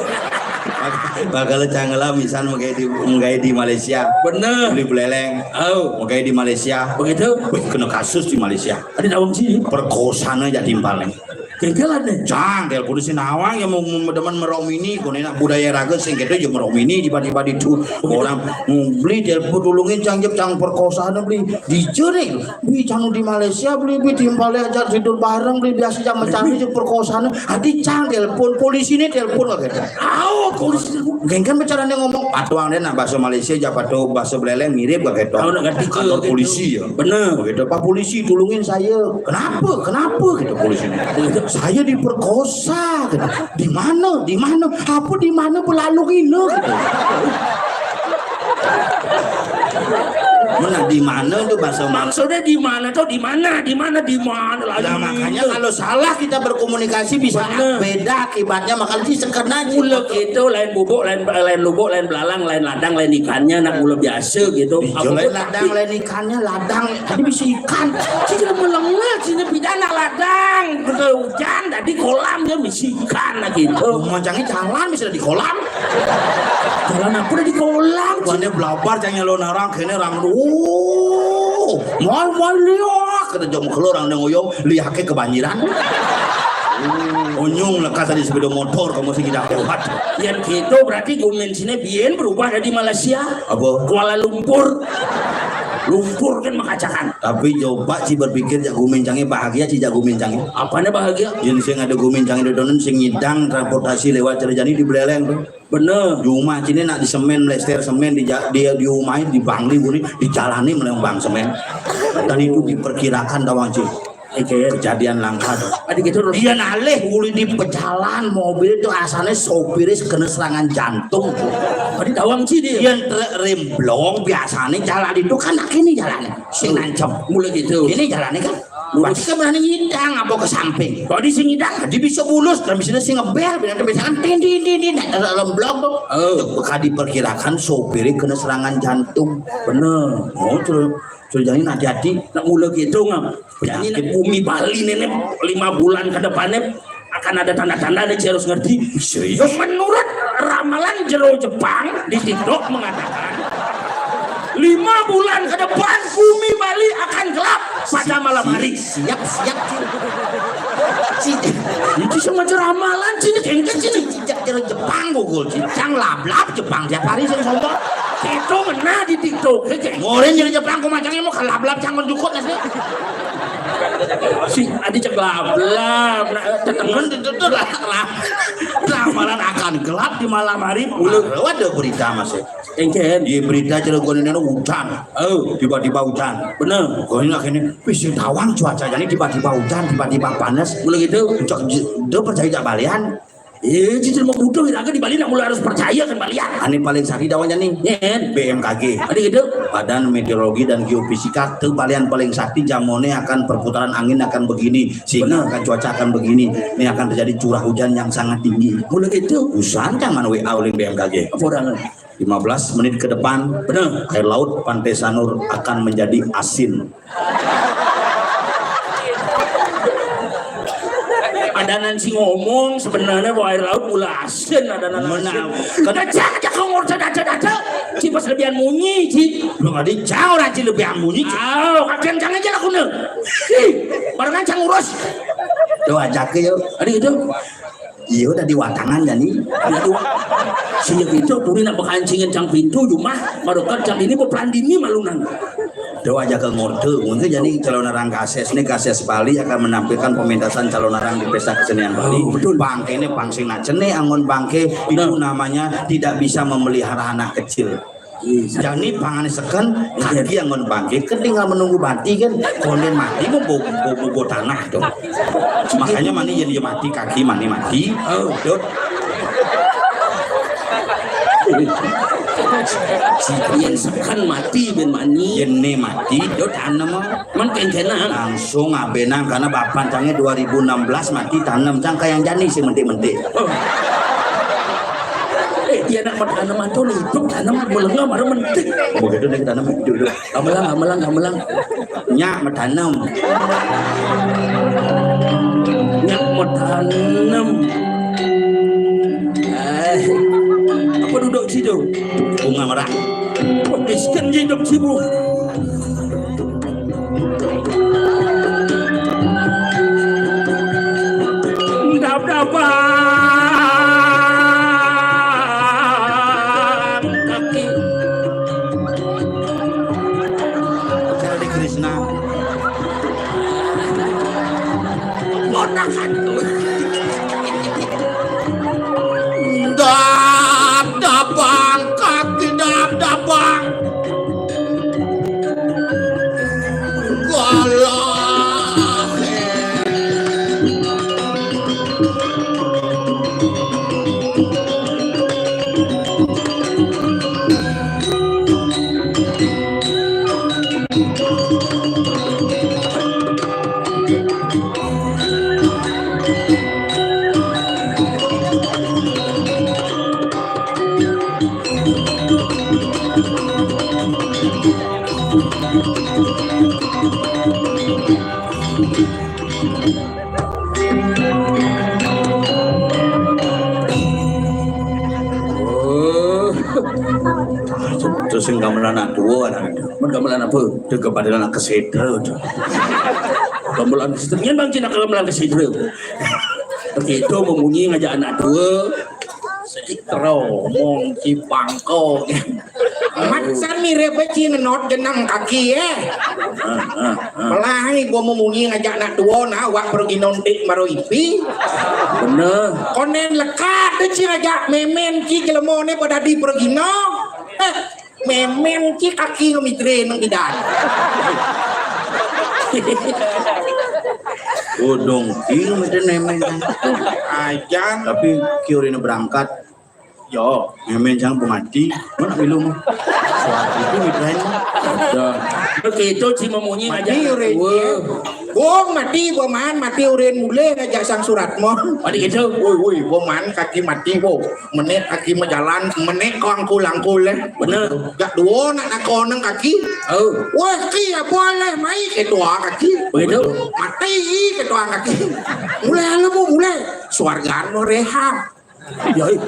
Bakal cang lah misal menggawe di, menggawe di Malaysia. Bener. Beli beleleng. Oh. Menggawe di Malaysia. Begitu. Wih, kena kasus di Malaysia. Ada daun sini. Perkosane jadi timpal nih. Kengkelan nih. Cang, telepon si nawang ya mau, mau demen merok mini, kone nak budaya raga sing gitu ya merok mini tiba-tiba di tu orang mau beli telepon tulungin cang jep cang perkosane beli di jering. Beli cang di Malaysia beli beli timpal aja tidur bareng beli biasa jam mencari jep perkosane. Adi cang telepon polisi ini telepon lagi. Au, polisi. Gengkan bicaranya ngomong patuang deh nak bahasa Malaysia aja patuh bahasa beleleng mirip gak gitu. Tahu nak ganti ke Kantor gitu. Polisi ya. Bener. Begitu Pak polisi tulungin saya. Kenapa? Kenapa gitu polisi. Saya diperkosa gitu. Di mana? Di mana? Apa di mana berlalu gila gitu. Mana di mana tuh bahasa Malaysia? Maksudnya di mana tuh? Di mana? Di mana? Di mana? Lah, makanya kalau salah kita berkomunikasi bisa beda akibatnya, makanya sih sekena mula gitu, lain bubuk, lain, lain lubuk, lain belalang, lain ladang, lain ikannya, nak mula biasa gitu. Iya, lain ladang, lain ikannya, ladang. Tadi bisa ikan. Sih, kena melengah, sini pidana ladang. Betul hujan, tadi kolam dia bisa ikan lah gitu. Mancangnya jalan bisa di kolam. Jalan apa udah di kolam? Bukannya belabar, cangnya lo narang, kene rang. Oh, mal, mal liak. Kata jom kelo orang yang oyong, liaknya kebanjiran. Onyong lekas tadi sepeda motor, kamu sih tidak lewat. Yang gitu berarti gumen sini bien berubah dari Malaysia. Apa? Kuala Lumpur. Lumpur kan makacakan. Tapi coba sih berpikir jago mencangnya bahagia sih jago mencangnya. Apanya bahagia? Yang sing ada gumen cangnya dodonan sing ngidang transportasi lewat cerejani di Beleleng tuh. Bener. Di rumah sini nak di semen, melester semen di ja- di di rumah di Bangli gini dijalani melembang semen. Dan itu diperkirakan tawang cik. Oke. Kejadian langka tuh. Adi gitu. Dia nalih uli di pejalan mobil itu asalnya sopirnya kena serangan jantung. Adi tawang sih dia. Yang truk remblong biasanya jalan itu kan nak ini jalannya. Sing nancep. Mulai gitu. Ini jalannya kan. Berarti kan berani nyidang apa ke samping. Kalau di sini dah, di bisa bulus dan bisa sing ngebel, bilang tuh misalkan tin tin tin tin, nak dalam blok tuh. Oh. Maka diperkirakan sopirnya kena serangan jantung. Bener. Oh, terus terus jadi hati-hati. Nak mula gitu ngam. Jadi nak bumi Bali nenek lima bulan ke depannya akan ada tanda-tanda nih harus ngerti. Serius? Menurut ramalan jero Jepang di TikTok mengatakan lima bulan ke depan bumi Bali akan gelap pada malam hari. Siap, siap, Cing. Cing. Itu semacam ramalan sini kengket sini. Sejak jero Jepang gugul, Cing. Cang lablab Jepang tiap hari sing sombong. Itu ngena di TikTok, ya, Cing. Ngorin jero Jepang ku macangnya mau kalablab cang jukut asli. Si adi cek lablab, nah, tetemen itu tuh lah, lah. Ramalan akan gelap di malam hari. Udah ada berita masih. Engken. Di berita Cilegon ini hujan. Oh. Tiba-tiba hujan. Bener. Kau ini akhirnya, wih, sing tawang cuacanya ini tiba-tiba hujan, tiba-tiba panas. Mulai gitu. Cok, je- dia percaya tak balian. Eh, cicil mau butuh, kita di Bali nak mulai harus percaya kan balian. Ini paling sakti dawanya nih. Nyen. B M K G. Ada gitu. Badan Meteorologi dan Geofisika tuh balian paling sakti jamone akan perputaran angin akan begini, sehingga akan cuaca akan begini. Ini akan terjadi curah hujan yang sangat tinggi. Mulai gitu. Usan jangan W A oleh B M K G. Apa orang? Lima belas menit ke depan, benar, air laut Pantai Sanur akan menjadi asin. Ada nanti ngomong sebenarnya bahwa air laut mula asin, ada nanti. Mana? Kacang aja kau ngorca daca daca. Ci pas lebihan munyi ci. Lu nggak dicau orang ci lebihan munyi. Aw, kakian cang aja laku ne. Ci, barengan cang urus. Tuh ajak ke yuk. Ada gitu. Iya udah diwatangan jadi. Aduh. Sejak itu turi nak bekancingin cang pintu cuma marokan cang ini peperan dini malunan. Doa jaga ngorte, mungkin jadi calon orang kases nih kases Bali akan menampilkan pementasan calon orang di pesta kesenian Bali. Oh, betul. Bangke ini pangsing nak cene angon bangke itu namanya tidak bisa memelihara anak kecil. Jani pangan seken kaki yang ngon bangkit kan tinggal menunggu mati kan konden mati mau bawa, bawa, bawa tanah tuh. Makanya mani jadi mati kaki mani mati. Oh, dot. Yang seken mati ben mani. Yang ne mati dot anem. Man kengkena. Langsung abenang karena bapak tangnya dua ribu enam belas mati tanam cang kayak jani sih mentik-mentik. Oh. Eh, dia nak bertanam atau nih, itu tanam melengah baru mentik. Begitu nih tanam itu. Gamelang, gamelang, gamelang. Nyak bertanam. Nyak bertanam. Eh. Tuh, bunga merah. Wah, miskin hidup sibuk. Dap-dapan kaki. Cari Krishna. Ponakan. Dap dabang kaki dap dabang. Galah. Oh. Terus sing gamelan anak tua, anak itu. Mun gamelan apa? Itu kepada anak kesetra tu. Gamelan kesetra. Nyen bang Cina gamelan kesetra. Begitu memunyi ngajak anak tua. Seitra omong cipangko. Macam mirip beci nenot jenang kaki, eh. Ah, ah, ah. Malah ni gua memunyi ngajak anak tua, nah, wak pergi nontik maro ipi. Bener. Konen lekat deh ci ngajak memen ci jelema ne pada di pergi no. Eh, memen ci kaki ngemitre nang bidan. Bodong, iya, memen kan. Ajan. Tapi kiorina berangkat. Yo, memen sang pemati, mana belum? Suatu itu mitrain mah. Ada. Begitu ci memunyi aja. Mati urin. Wah. Bung mati, boman mati urin mulai ngajak sang surat mo. Mati gitu. Woi, woi, boman kaki mati, bo. Menek kaki majalan, menek kau angkul-angkul, eh. Bener. Jak dua nak nakon nang kaki. Oh. Wah, ki apa leh, mai ketua kaki. Begitu. Mati ketua kaki. Mulai lu mau mulai. Suarga no rehab. Ya, ih.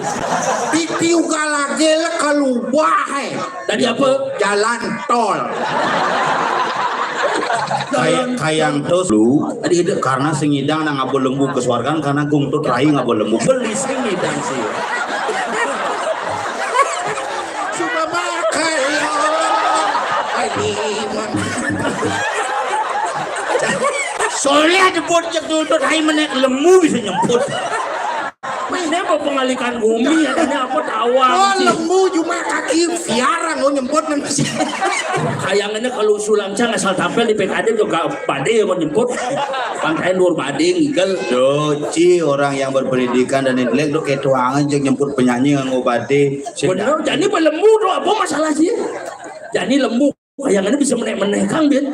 Titi uga lagi le kalubah, eh. Tadi apa? Jalan tol. Kayak kayang terus lu. Tadi ada. Karena sing ngidang nang ngaba lembu ke suargan karena gungtut rai ngaba lembu. Beli sing ngidang sih. Coba makan. Ai, iman. Soalnya ada bocah gungtut rai menek lembu bisa nyemput. Ini apa pengalikan bumi, adanya apa tawang? Oh, lembu cuma kaki siaran, oh, nyemput nang. Kayangannya kalau sulam cang asal tampil di P K D juga badai mau nyemput. Pantai luar badai ngigel. Doci orang yang berpendidikan dan intelek do ketuangan jeung nyemput penyanyi nganggo badai. Bener, jadi apa lembu do apa masalah sih? Jadi lembu. Kayangannya bisa menek-menek, Kang, Bin.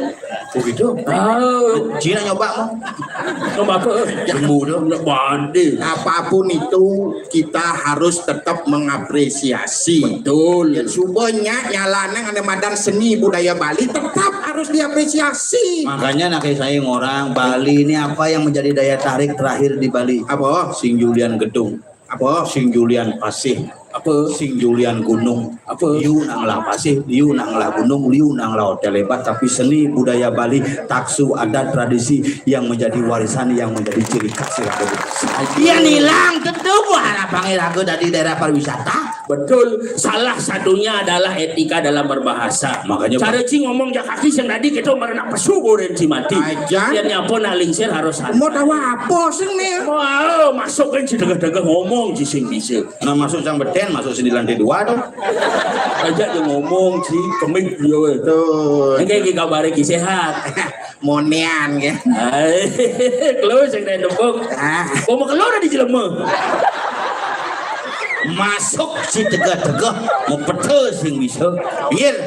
Oh gitu. Ah. Cina nyoba mau. Nyoba apa? Lembu do. Nyoba badai. Apapun itu, kita harus tetap mengapresiasi. Betul. Ya, subanya nyalana ane madan seni budaya Bali tetap harus diapresiasi. Makanya nak saya ngorang Bali ini apa yang menjadi daya tarik terakhir di Bali? Apa? Sing Julian Gedung. Apa? Sing Julian Pasih. Apa? Sing Julian Gunung. Apa? Liu nang lah pasih, liu nang lah gunung, liu nang lah hotel hebat, tapi seni budaya Bali, taksu adat tradisi yang menjadi warisan, yang menjadi ciri khas Raga. Dia hilang tentu buah lapangnya Raga dari daerah pariwisata. Betul, salah satunya adalah etika dalam berbahasa. Makanya cara ci ngomong jak kaki sing tadi kita merenak pesu goren ci mati. Aja. Yang nyapo nak lingsir harus ada. Mau tahu apa sih nih? Wah, masuk kan ci degah-degah ngomong ci sing bisa. Nah, masuk sang beten, masuk sini lantai dua tuh. Aja dia ngomong ci kemik dia weh. Tuh. Ini kayak kabar ki sehat. Monian ya. Ai, keluar sing dari tepuk. Ah. Kok mau keluar di jelema? Masuk si tegah-tegah mau pete sing bisa. Iya.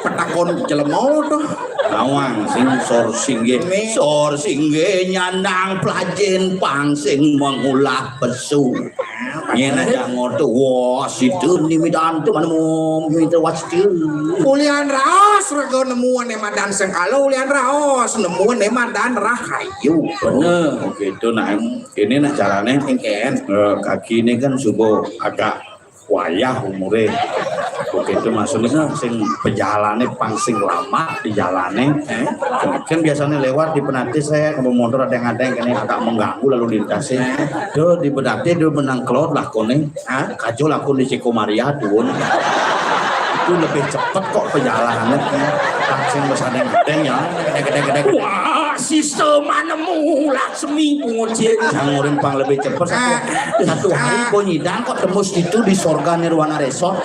Petakon jelema tuh. Nawang sing sor singge. Sor singge nyandang pelajin pang sing mengulah pesu. Yen aja ngoto, wah, situ ni midan tu mana mau minta wasitu. Ulian raos rego nemu ane madan sengkala, ulian raos nemu ane madan rahayu. Bener. Oh, gitu, nah, em, ini nah carane. Engken. Eh, kaki ini kan subuh agak Wayah umure. Begitu maksudnya pang sing pejalané pang sing lama di jalané. Kan biasanya lewat di penati saya kalau motor ada yang ada yang kena agak mengganggu lalu lintasnya. Tuh di penati dia menang kelot lah koné. Hah? Kajo lakon di Ciko Maria tuh. Itu lebih cepet kok perjalanannya. Langsung ke sana gedeng ya. Gedeng gedeng gedeng. Wah, sistem nemu Laksmi pungut sih. Yang orang pang lebih cepet satu, satu hari kok nyidang kok tembus itu di Sorga Nirwana Resort.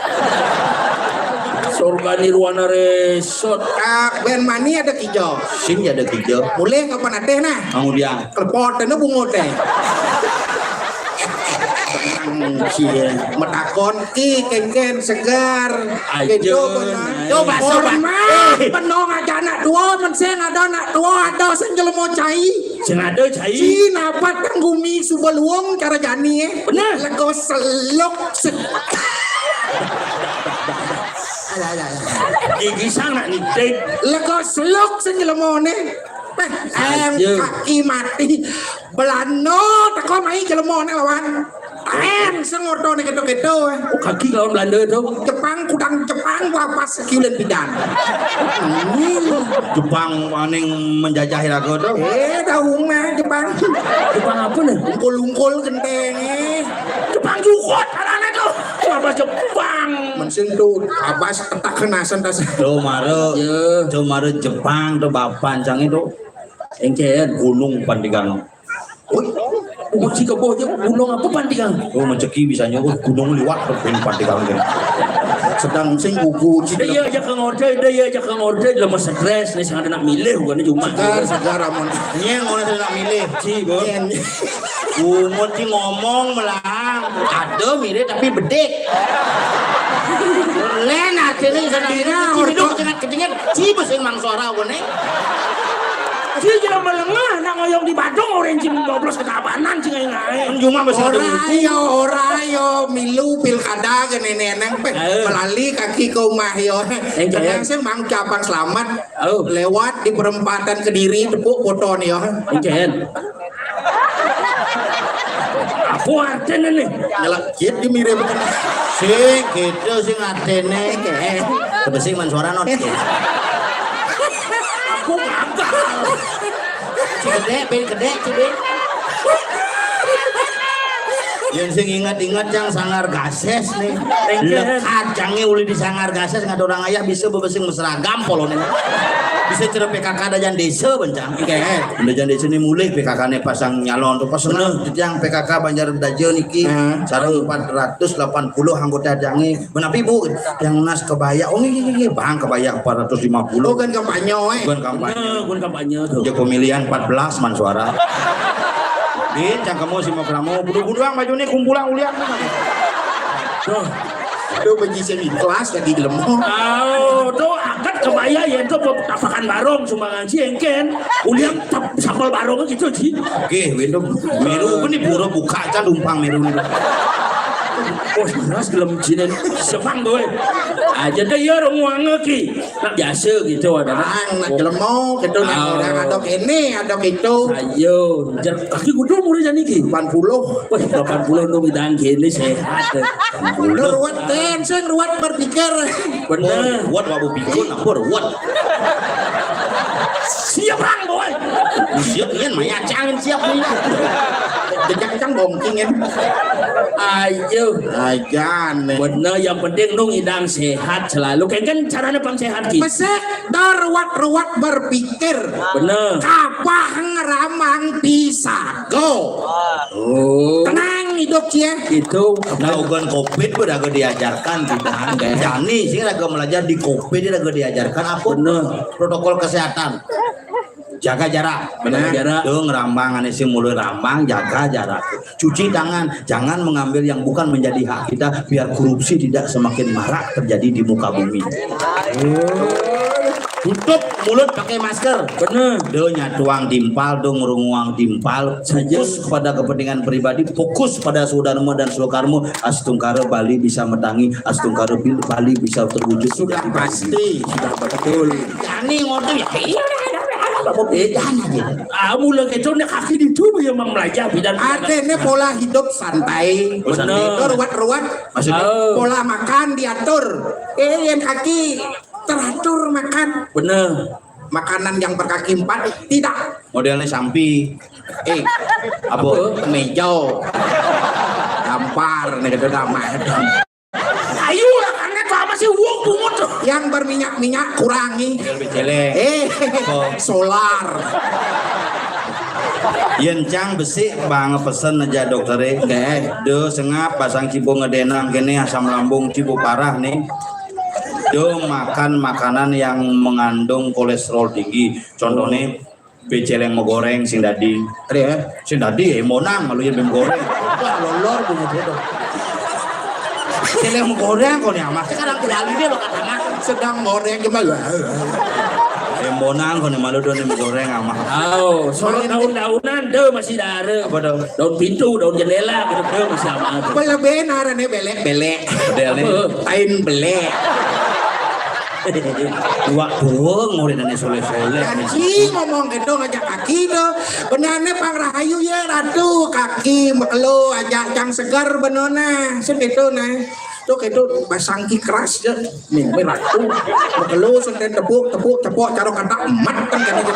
Sorga Nirwana Resort. Ah, ben mani ada kijo. Sing ya ada kijo. Mulai kapan ada nah? Kamu dia. Kelepot ada bungut eh. Cie, metakon ki kengken segar. Ayo, gitu, nah. Coba, coba. Eh, penong aja anak tua, men sing ada anak tua, ada sing jelema cai. Sing ada cai. Cina patang gumi suba luwung cara jani eh. Bener. Lego seluk se- Ada, ada, ada. Gigi sangat nitik. Lego seluk sing jelema ne. Eh, em, kaki mati. Belanda teko mai jelema ne lawan. Em, sing ordo ne kedo-kedo. Oh, kaki lawan Belanda itu. Jepang kudang Jepang wapas kiulen bidan. Jepang maning menjajah raga tuh. Eh, dah umah Jepang. Jepang apa nih? Ungkul-ungkul genteng eh. Jepang jukut arane tuh. Apa Jepang? Mensing tuh abas ketak kenasan tas. Tuh mare. Tuh mare Jepang tuh bapan cang itu. Engken gunung pandikan. Woi, uci kebo aja gunung apa pandikan? Oh, rezeki bisanya, oh, gunung liwat, gunung pandikan. Sedang sing gugu, cik. Dia aja ke ngorde, dia aja ke ngorde, lemes stres nih, sangat enak milih, bukan cuma. Segar, segar, amun. Nyeng, orang nak milih. Ci, bos. Nyeng. Bungut ci ngomong melang. Ada mirip tapi bedik. Len artinya sana ini ci bidung kecengat-kecengat. Ci besin mang suara gone. Ci jangan melengah nak ngoyong di Badung orang ci nyoblos ke Tabanan ci ngai-ngai. Cuma besar. Ora yo, ora yo milu pilkada gene neneng pe. Melali kaki ke omah yo. Tenang sing mang ucapan selamat. Lewat di perempatan Kediri tepuk foto nih yo. Engken. Apa artinya nih? Nyelekit di mirip. Sing gitu sing artinya. Engken. Kebesing man suara not. Aku gagal. Cedek, ben kedek, cedek. Yang sing ingat-ingat yang sangar gases nih. Lekat cangnya uli di sangar gases nggak ada orang ayah bisa bebesing mesragam polone. Bisa cerita P K K ada jan desa bencang. Ada jan desa ini mulai P K K ne pasang nyalon tuh pas seneng yang P K K Banjar Daja niki sarang empat ratus delapan puluh anggota jangi. Menapi bu yang nas kebaya, oh ini ini bang kebaya empat ratus lima puluh. Bukan kampanye eh. Bukan kampanye. Bukan kampanye tuh. Dia pemilihan empat belas man suara. Din, cang kamu si mau keramu, budu-buduang baju ini kumpulan ulian. Tuh. Tuh baju semi kelas lagi gelem. Oh, tuh angkat kebaya ya itu tapakan barong sumbangan si engken. Ulian sambal barong gitu sih. Oke, windu miru ini pura buka aja lumpang miru ini. Oh, jelas gelem jinen sepang gue. Aja deh ya ruang ki. Nak biasa gitu ada. Nak gelem mau gitu nak orang ada kene ada gitu. Ayo, kaki kudu mulai jadi ki. Delapan puluh. Wah, delapan puluh nu bidang kene sehat. Ruwet ten sing ruwet berpikir. Bener. Ruwet wabu pikun apa ruwet. Siap bang boy. Siap kan maya cangan siap nih. Jejak cang bongkingin. Ayo. Ajan. Bener yang penting nu ngidang sehat selalu. Kayak kan caranya pang sehat ki. Mesek dar ruwet-ruwet berpikir. Bener. Kapah ngeramang pisago. Oh. Tenang hidup cie. Itu. Nah, ugan covid beragak diajarkan tidak. Jani sih raga belajar di covid dia raga diajarkan apa? Bener. Protokol kesehatan. Jaga jarak. Benar. Jaga jarak. Tuh ngerambang aneh sih mulai rambang jaga jarak. Cuci tangan, jangan mengambil yang bukan menjadi hak kita biar korupsi tidak semakin marak terjadi di muka bumi. Tutup mulut pakai masker. Benar. Tuh nyatuang timpal, tuh ngerunguang timpal. Fokus kepada kepentingan pribadi, fokus pada saudara dan saudara. Astungkara Bali bisa metangi, Astungkara Bali bisa terwujud. Sudah pasti, sudah betul. Jani ngotot ya. Apa bedanya gitu? Ah, mula gitu nih kaki di tubuh yang memang melajah bidan. Artinya pola hidup santai. Oh, santai. Bener. Ruwet-ruwet. Maksudnya? Oh. Pola makan diatur. Eh, yang kaki teratur makan. Bener. Makanan yang berkaki empat tidak. Modelnya sampi. Eh, apa? Mejo. Gampar nih gitu dah mah. Ayo lah, karena apa sih uang pungut tuh? Yang berminyak-minyak kurangi. Lebih jelek. Eh, apa? Solar. Yen cang besik bang pesen aja dokter eh. Nggih. Do sengap basang cibo ngedenang kene asam lambung cibo parah nih. Do makan makanan yang mengandung kolesterol tinggi. Contohnya beceleng megoreng sing dadi. Ada ya? Sing dadi ya monang malu ya goreng. Wah, lolor bunyi bodoh. Beceleng megoreng kok nih amat. Sekarang kembali dia bakal sama. Sedang goreng gimana? Ya monang kok nih malu do nih goreng amat. Oh, soal daun-daunan deh masih ada. Apa dong? Daun pintu, daun jendela gitu deh masih aman. Belebih narane belek-belek. Modelnya? Apa? Tain belek. Dua tuang murid dan soleh-soleh. Janji ngomong gitu ngajak kaki tuh. Benane pang rahayu ya ratu kaki mekelo aja cang segar benone. Sen gitu nah. Tuh gitu basangki keras ya. Nih, ini ratu. Mekelo senten tepuk tepuk tepuk caro kata emat kan gitu.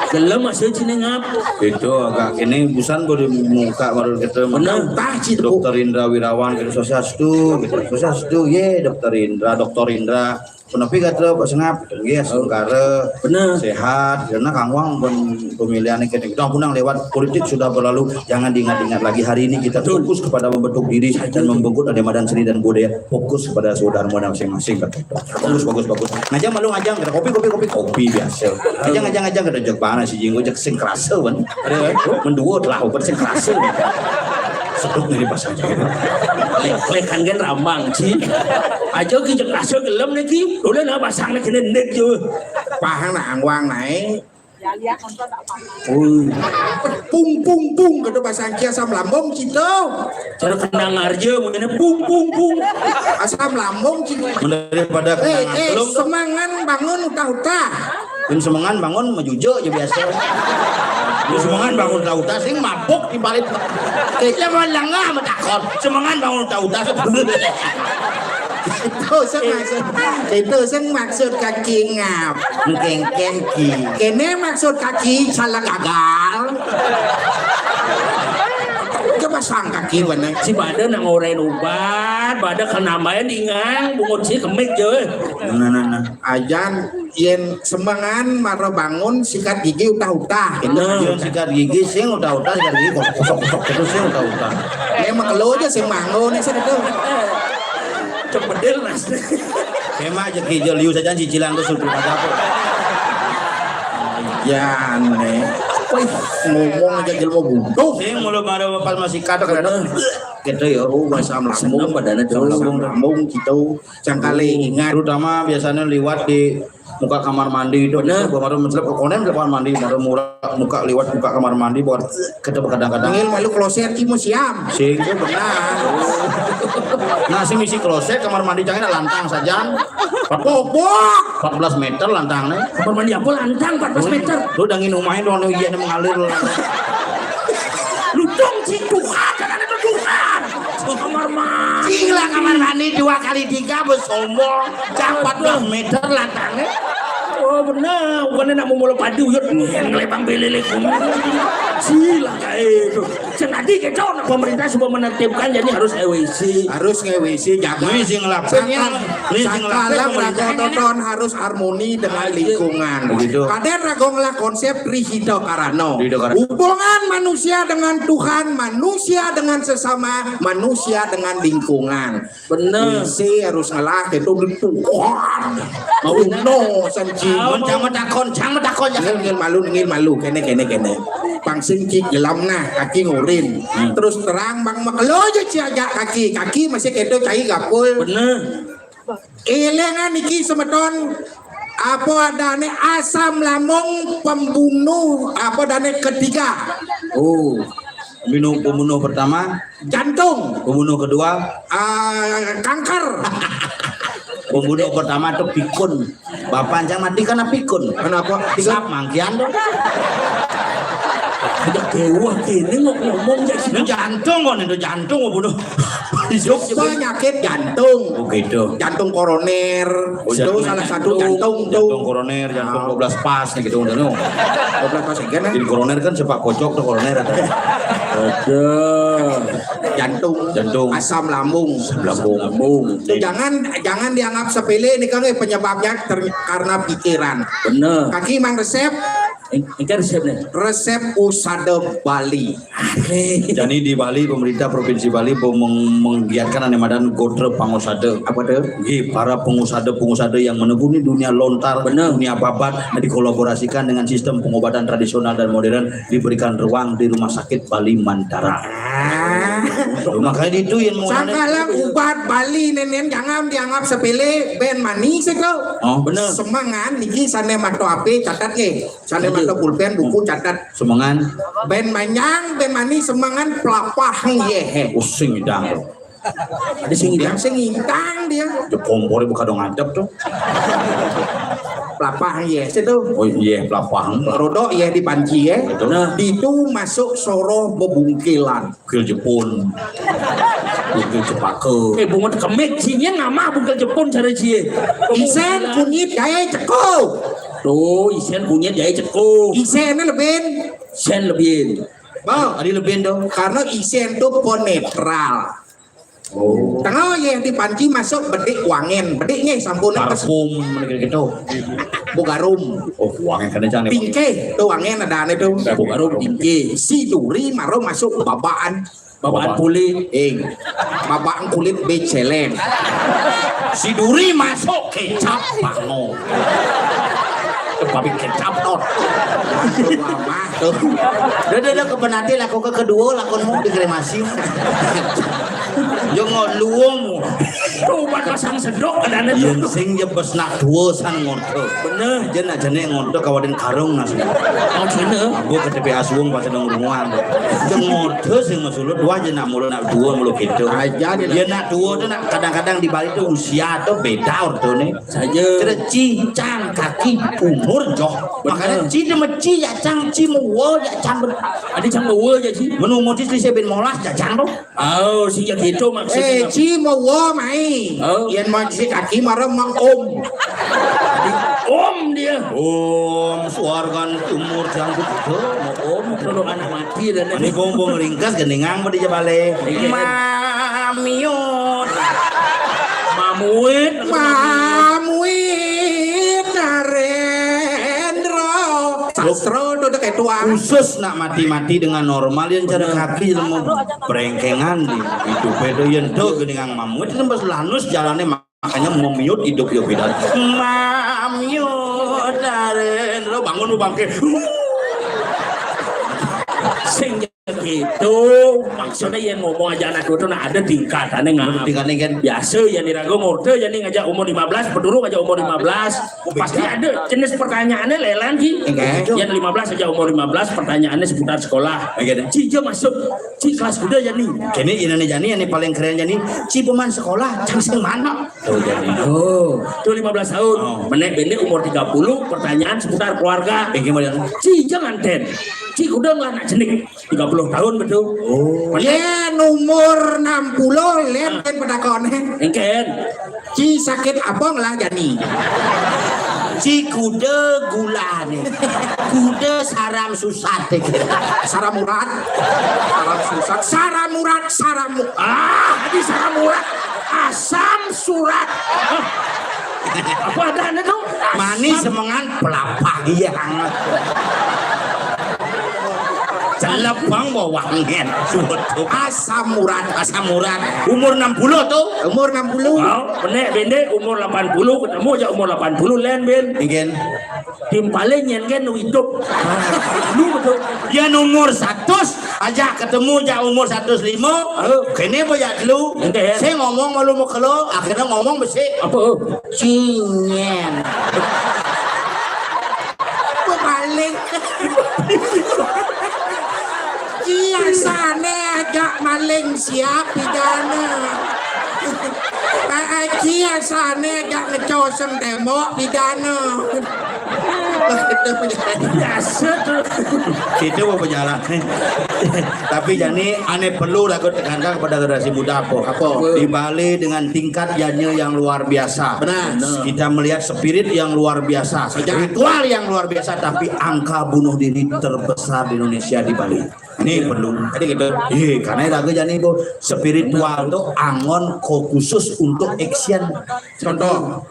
Gelem masih cine ngap. Itu agak ini busan boleh muka baru kita. Bener. Tah, ci, tepuk. Dokter Indra Wirawan gitu sosiastu gitu. Sosiastu ye dokter Indra, dokter Indra. Kenapa kata Pak Sengap? Gitu. Nggih, sementara. Bener. Sehat karena Kang Wang pun pemilihan ini kita punang lewat politik sudah berlalu, jangan diingat-ingat lagi. Hari ini kita fokus kepada membentuk diri dan membentuk ada madan seni dan budaya, fokus kepada saudara muda masing-masing kata. Bagus, bagus, bagus. Ngajang malu ngajang kita kopi kopi kopi kopi biasa. Ngajang ngajang ngajang kita jek bana si jinggo jek sing kerasa kan. Ada kan? Menduo telah obat sing kerasa. Seduk dari pasang jahit. Lek lek kan kan rambang ci. Aja ki jek kerasa gelem nih ki. Udah nah pasang nih kena nit jo. Pahang nah angwang naik. Pung pung pung kata bahasa Angki asam lambung cito. Cara kenang arja mungkin pung pung pung. Asam lambung cito. Daripada eh eh semangan bangun utah-utah. Yang semangan bangun mejujo aja biasa. Yang semangan bangun utah-utah sing mabuk di balik. Kita mau lengah metakon. Semangan bangun utah-utah. Itu sing maksud, itu sing maksud kaki ngap. Kengkeng ki. Kene maksud kaki salah gagal. Coba sang kaki bener. Si pada nang orain ubat, pada kenambahin ingang, bungut si kemik je. Nah, nah, nah. Ajan yen semengan mara bangun sikat gigi utah-utah. Itu yen sikat gigi sing utah-utah, sikat gigi kosok-kosok gitu sing utah-utah. Emang kelo aja sing bangun sih itu. Cempedil mas. Emang aja kijel liu saja cicilan tuh suruh apa? Ya aneh. Wih, ngomong aja jelma bodoh. Sing mulu baru pas masih kadang gitu ya. Oh, bahasa lambung badannya tuh lambung gitu. Sangkali ingat. Terutama biasanya liwat di muka kamar mandi itu. Bener. Baru mencelep ke konem di kamar mandi, baru murah muka liwat muka kamar mandi buat ketemu kadang-kadang. Ngil malu kloset ki museum. Sing itu benar. Nah, si misi kloset kamar mandi cangnya lantang saja. Bobok. Empat belas meter lantangnya. Kamar mandi apa lantang empat belas meter? Lu udah nginum main doang iya mengalir. Lu dong si Tuhan, jangan itu Tuhan. Kamar mandi. Gila kamar mandi dua kali tiga bersombong. Cang empat belas meter lantangnya. Oh benar, bukannya nak mau mulu padu ya, yang lebang belele. Gila kayak itu. Sing tadi kita orang pemerintah sudah menertibkan jadi harus E W C. Harus nge-W C jaga. Ini sing ngelap. Sing ngelap. Ini sing ngelap. Sakala raga toton harus harmoni dengan lingkungan. Begitu. Kadén raga ngelah konsep Tri Hita Karana. Tri Hita Karana. Hubungan manusia dengan Tuhan, manusia dengan sesama, manusia dengan lingkungan. Bener. W C harus ngelah itu Tuhan. Mau no sanji. Mun cang metakon, cang metakon ya. Ngil ngil malu, ngil malu. Kene kene kene. Pang sing ci gelam nah, kaki ngurin. Terus terang bang mekelo aja ci aja kaki, kaki masih kedo cai gapul. Bener. Elengan iki semeton apa adane asam lambung pembunuh apa adane ketiga. Oh, pembunuh, pembunuh pertama jantung, pembunuh kedua ah, kanker. Pembunuh pertama tuh pikun. Bapak ancang mati kan pikun. Kenapa? Hisap mangkian to. Udah kewah kene ngomong jadi. Ini jantung kok, ini jantung kok bunuh. Penyakit jantung. Oh gitu. Jantung koroner. Oh, itu jantung, salah satu jantung tuh. Jantung koroner, jantung dua belas pas nih gitu. Dua belas pas kan? Jadi koroner kan sepak kocok tuh koroner ada. Ada. Jantung. Jantung. Asam lambung. Asam lambung. Tuh, jangan, jangan dianggap sepele nih, Kang, eh, penyebabnya ter-, karena pikiran. Bener. Kaki mang resep. Ini kan resepnya. Resep usada Bali. Jadi di Bali, pemerintah Provinsi Bali meng-, menggiatkan ane madan gotra pangusada. Apa tuh? Nggih, para pengusada-pengusada yang menekuni dunia lontar, bener, dunia babat, dikolaborasikan dengan sistem pengobatan tradisional dan modern, diberikan ruang di Rumah Sakit Bali Mantara. Ah. Makanya itu yang mau sangkalang ubat Bali nenen jangan dianggap sepele, ben manis itu. Oh, bener. Semangan niki sane mato ape catat nggih. Sane mato pulpen buku catat. Semangan. Ben manyang, ben manis semangan pelapah nggih. Pusing idang. Ada sing idang, sing intang dia. Kompor buka dong ngadep tuh. Pelapah nggih situ. Oh iya, pelapah. Rodok ya di panci ya. Betul. Nah, itu masuk soroh bebungkilan. Bungkil Jepun. Bungkil Jepaka. Eh, bungut kemik, sinya nama bungkil Jepun cara cie. Isen kunyit gae ceko. Tuh, isen kunyit gae ceko. Isen lebih. Isen lebih. Bang, ada lebih dong. Karena isen tuh po netral. Oh. Tengah ya di panci masuk bedik wangen, bedik nggih sampun. Parfum gitu. Bugarum. Oh, wangen kan aja nih. Tingkeh tuh wangen ada ane tuh. Bugarum tingkeh. Si duri maro masuk babaan. Babaan kulit. Eh, babaan kulit beceleng. Si duri masuk kecap bango. Tapi kecap tot. Aduh, mama tuh. Udah, udah, udah, kepenati laku ke kedua, lakonmu dikremasi. Yo ngot luwung. Tuh, obat pasang sedok ada nih. Yen sing jebes nak dua san ngorte. Bener. Jen aja nih ngorte kawaden karung nasi. Oh, cina. Aku ke T P A suwung pas dong runguan. Jen ngorte sing masulut dua aja nak mulu nak dua mulu gitu. Aja dia. Dia nak dua tuh nak kadang-kadang di Bali tuh usia tuh beda ortone. Saja. Ci cang kaki umur joh. Makanya ci dia meci ya cang ci muwo ya cang ber-, ada cang muwo ya ci. Menunggu ci selisih bin molas ya cang tuh. Oh, sing ya gitu maksudnya. Eh, ci mau wo mai. Oh. Yen mau ci kaki marah mang om. Om dia. Om suargan umur janggut itu mau om. Kalau anak mati dan ini bumbung ringkas gendingang pada jabale. Iya. Mamiut. Mamuit. Mamuit Narendra. Sastra tuh udah kayak tuang. Khusus nak mati-mati dengan normal yang cara kaki lemu brengkengan di hidup itu yang do gini kang mamut itu pas lanus jalannya makanya memiut hidup yo bidan. Mamiut Narendra bangun lu bangke. Sing gitu maksudnya yang ngomong aja anak itu nah ada tingkatannya nggak tingkatnya kan biasa ya nih ragu ngorte ya nih ngajak umur lima belas beduru ngajak umur lima belas. Pasti ada jenis pertanyaannya lelan ki. Yang lima belas aja umur lima belas pertanyaannya seputar sekolah. Ci aja masuk. Ci kelas kuda ya nih. Kini ini jani yang paling keren jani. Ci peman sekolah cang sing mana? Oh, tuh lima belas tahun. Menek bende umur tiga puluh pertanyaan seputar keluarga. Yang gimana? Ci jangan ten. Ci kuda nggak anak jenik. Tiga puluh tahun betul. Oh. Yen umur enam puluh len ken pedakone. Engken. Ci sakit apa ngelah jani? Ci kuda gulane. Kuda saram susat. Saram urat. Saram susat. Saram urat, saram mu-, ah, di saram urat. Asam surat. Apa ada anu tuh? Manis semengan pelapah iya hangat. Celepang bawangen. Asam urat. Asam urat. Umur enam puluh tuh. Umur enam puluh. Oh, benek bende umur delapan puluh ketemu aja umur delapan puluh len ben. Mungkin. Timpale nyen kan hidup. Lu betul. Dia umur seratus aja ketemu aja umur seratus lima. Oh. Kene apa ya lu? Saya ngomong malu mau kelo, akhirnya ngomong besi. Apa? Cinyen. Bebalik. Biasane ajak maling siap pidana. Aji asané ajak ngecoseng témbok pidana. Biasa tuh. Itu mau berjalan. Tapi jani ané perlu ragu tekankan kepada generasi muda apa? Apa? Di Bali dengan tingkat janya yang luar biasa. Benar. Kita melihat spirit yang luar biasa, ritual yang luar biasa, tapi angka bunuh diri terbesar di Indonesia di Bali. Ini perlu. Jadi gitu. Iya, karena ragu jani bu spiritual tuh anggon ko khusus untuk action. Contoh.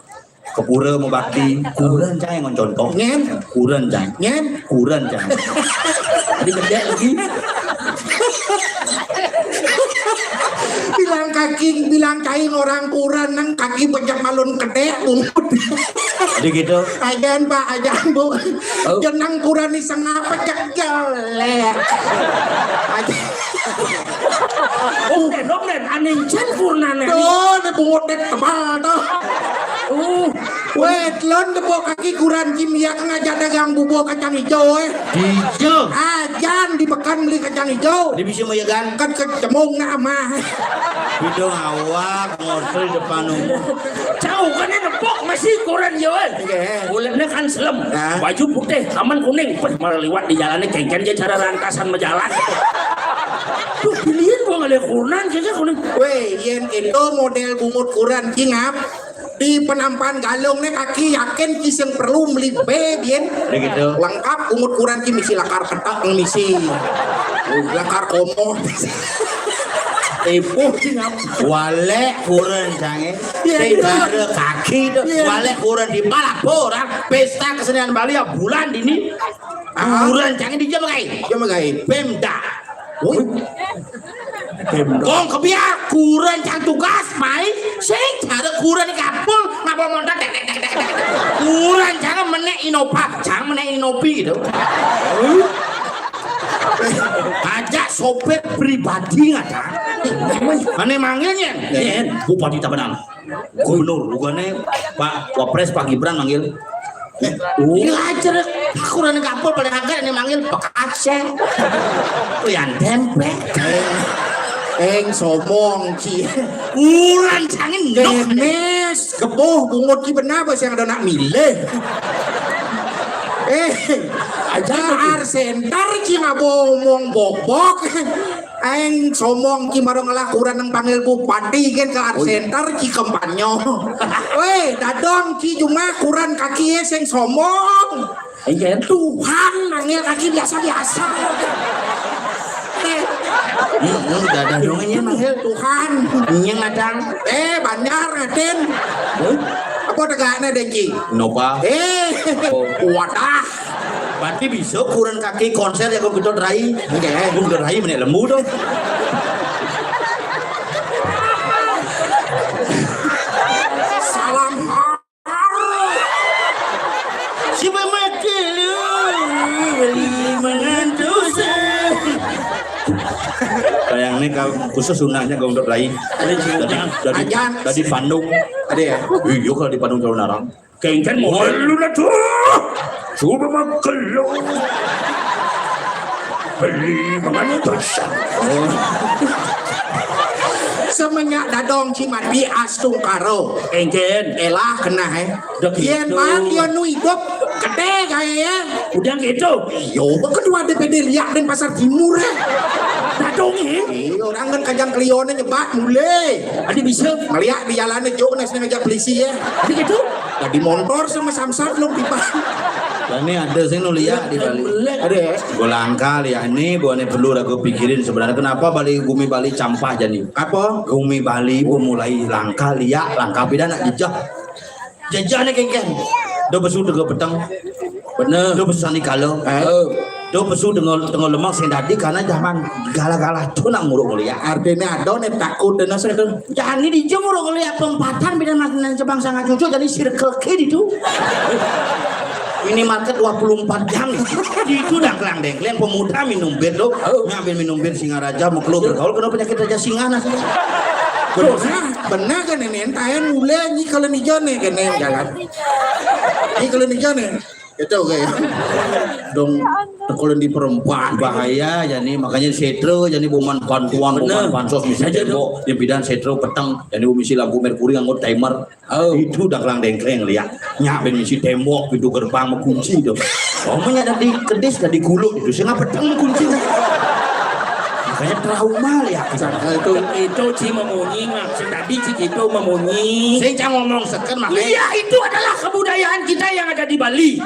Ke pura mau bakti, kuran cai ngon contoh. Ngen. Kuran cai. Ngen. Kuran cai. Ini gede lagi. Bilang kaki, bilang cai orang kuran nang kaki banyak malun kedek bungut. Jadi gitu. Ajan Pak, ajan Bu. Oh. Jenang kuran di sengah pecek jelek. Ajan. Oh, den, oh, den, aning cen purnané. Tuh, di bungut dek tebal tuh. Uh, weh, telon tepuk kaki kuran kimia ngajak dagang bubur kacang hijau, eh. Hijau. Ajan di pekan beli kacang hijau. Di bisi mau ya gan. Kan kecemung nak mah. Hidung awak, ngortel depan umum. Jauh kan nepok masih kuran jauh, eh. Iya. Kulitnya kan selem. Nah. Baju putih, kaman kuning. Pas malah liwat di jalannya kengken aja cara rantasan majalan. Tuh, pilihan gua ngeliat kunan, kayaknya kuning. Weh, yen itu model bungut kuran cingap di penampan galung nih kaki yakin kiseng perlu beli bed yen. Udah gitu. Lengkap bungut kuran ki misi lakar petak misi lakar komo. Ibu cingap. Walek kuran cange. Iya, tidak ada kaki tuh. Iya. Walek kuran di mana orang pesta kesenian Bali ya bulan ini. Ah. Kuran cange di jam kai. Jam kai. Pemda. Woi. Kong kebiak kuran cang tugas mai sing cara kuran kapul ngapa montor tek tek tek tek. Kuran cang menek inopa, cang menek inopi gitu. Ajak sopir pribadi ngata. Mana manggilnya? Bupati Tabanan. Gubernur, bukannya Pak Wapres, Pak Gibran manggil. Gila aja deh. Aku udah kapal paling agak ini manggil Pak Aceh. Yang tempe. Eng somong ki. Uran cangin dok. Genes, geboh bungut ki benar bos yang ada nak milih. Eh, aja Arsentar ki ngabomong bobok. Aing somong ki maro ngelah kuran nang panggil bupati kan ke Arsentar ki kempanyo. Weh, dadong ki cuma kuran kaki sing somong. Iya. Tuhan manggil kaki biasa-biasa. Eh, hmm, hmm, dadong ini manggil Tuhan. Iya ngadang. Eh, banjar ngatin. Huh? Apa tegaknya dengki? Nopa. Eh, oh. Wadah. Berarti bisa kuran kaki konser ya kau betul rai. Oke. Kau betul rai menek lembu tu. Salam. Si pemati lu beli mengantus. Sayang nih kalau khusus sunahnya kau betul rai. Tadi tadi tadi Bandung. Ada ya? Iya kalau di Bandung kalau narang. Kengken mau lu lah tuh. Coba makan lu. Beli makan dosa. Semenyak dadong cimat di astungkaro. Kengken. Elah kena eh. Yen bang dia nu hidup gede gaya ya. Udah gitu. Yo, kedua D P D liak dan pasar timur ya. Dadong eh. Iya, orang kan kajang kelionnya nyebat mulai. Adi bisa. Ngeliat di jalannya jauh nih ngajak polisi ya. Adi gitu. Tadi motor sama samsat belum tiba. Dan ini ada sih nu lihat di Bali. Ada ya? Gue langkah ya ini buahnya perlu aku pikirin sebenarnya kenapa Bali gumi Bali campah jadi. Apa? Gumi Bali gue mulai langkah lihat langkah beda nak jejak. Jejak nih kengken. Udah besu tengah petang. Bener. Udah besu sani kalau. Eh. Do pesu tengah tengah lemak sing dadi karena zaman gala-gala tu nak nguruk kuliah. Artinya ada nih takut dan nasa itu. Jangan ini dia nguruk kuliah pengpatan beda nak nang jebang sangat cucu jadi circle kid itu. Ini market dua puluh empat jam. Itu dah kelang dengkleng pemuda minum bir tu. Oh. Ngambil minum bir Singaraja mau keluar bergaul kena penyakit raja singa nasi. Benar, benar kan ini entayan mulai ni kalau ni jone kena jalan. Ni kalau ni jone. Itu kayak dong Kalau di perempuan bahaya, jadi makanya setra, jadi buman bantuan, buman bansos, misi tembok, yang bidan setra peteng, jadi misi lampu merkuri nganggo timer. Oh. Itu udah kelang dengkleng lihat. Nyak ben misi tembok, pintu gerbang mengunci tuh. Omanya dari kedis, dari kulo itu, sing apa peteng kunci. Makanya trauma lihat. Itu, itu ci memunyi, maksud tadi ci itu memunyi. Saya jangan ngomong seken, makanya. Iya, itu adalah kebudayaan kita yang ada di Bali.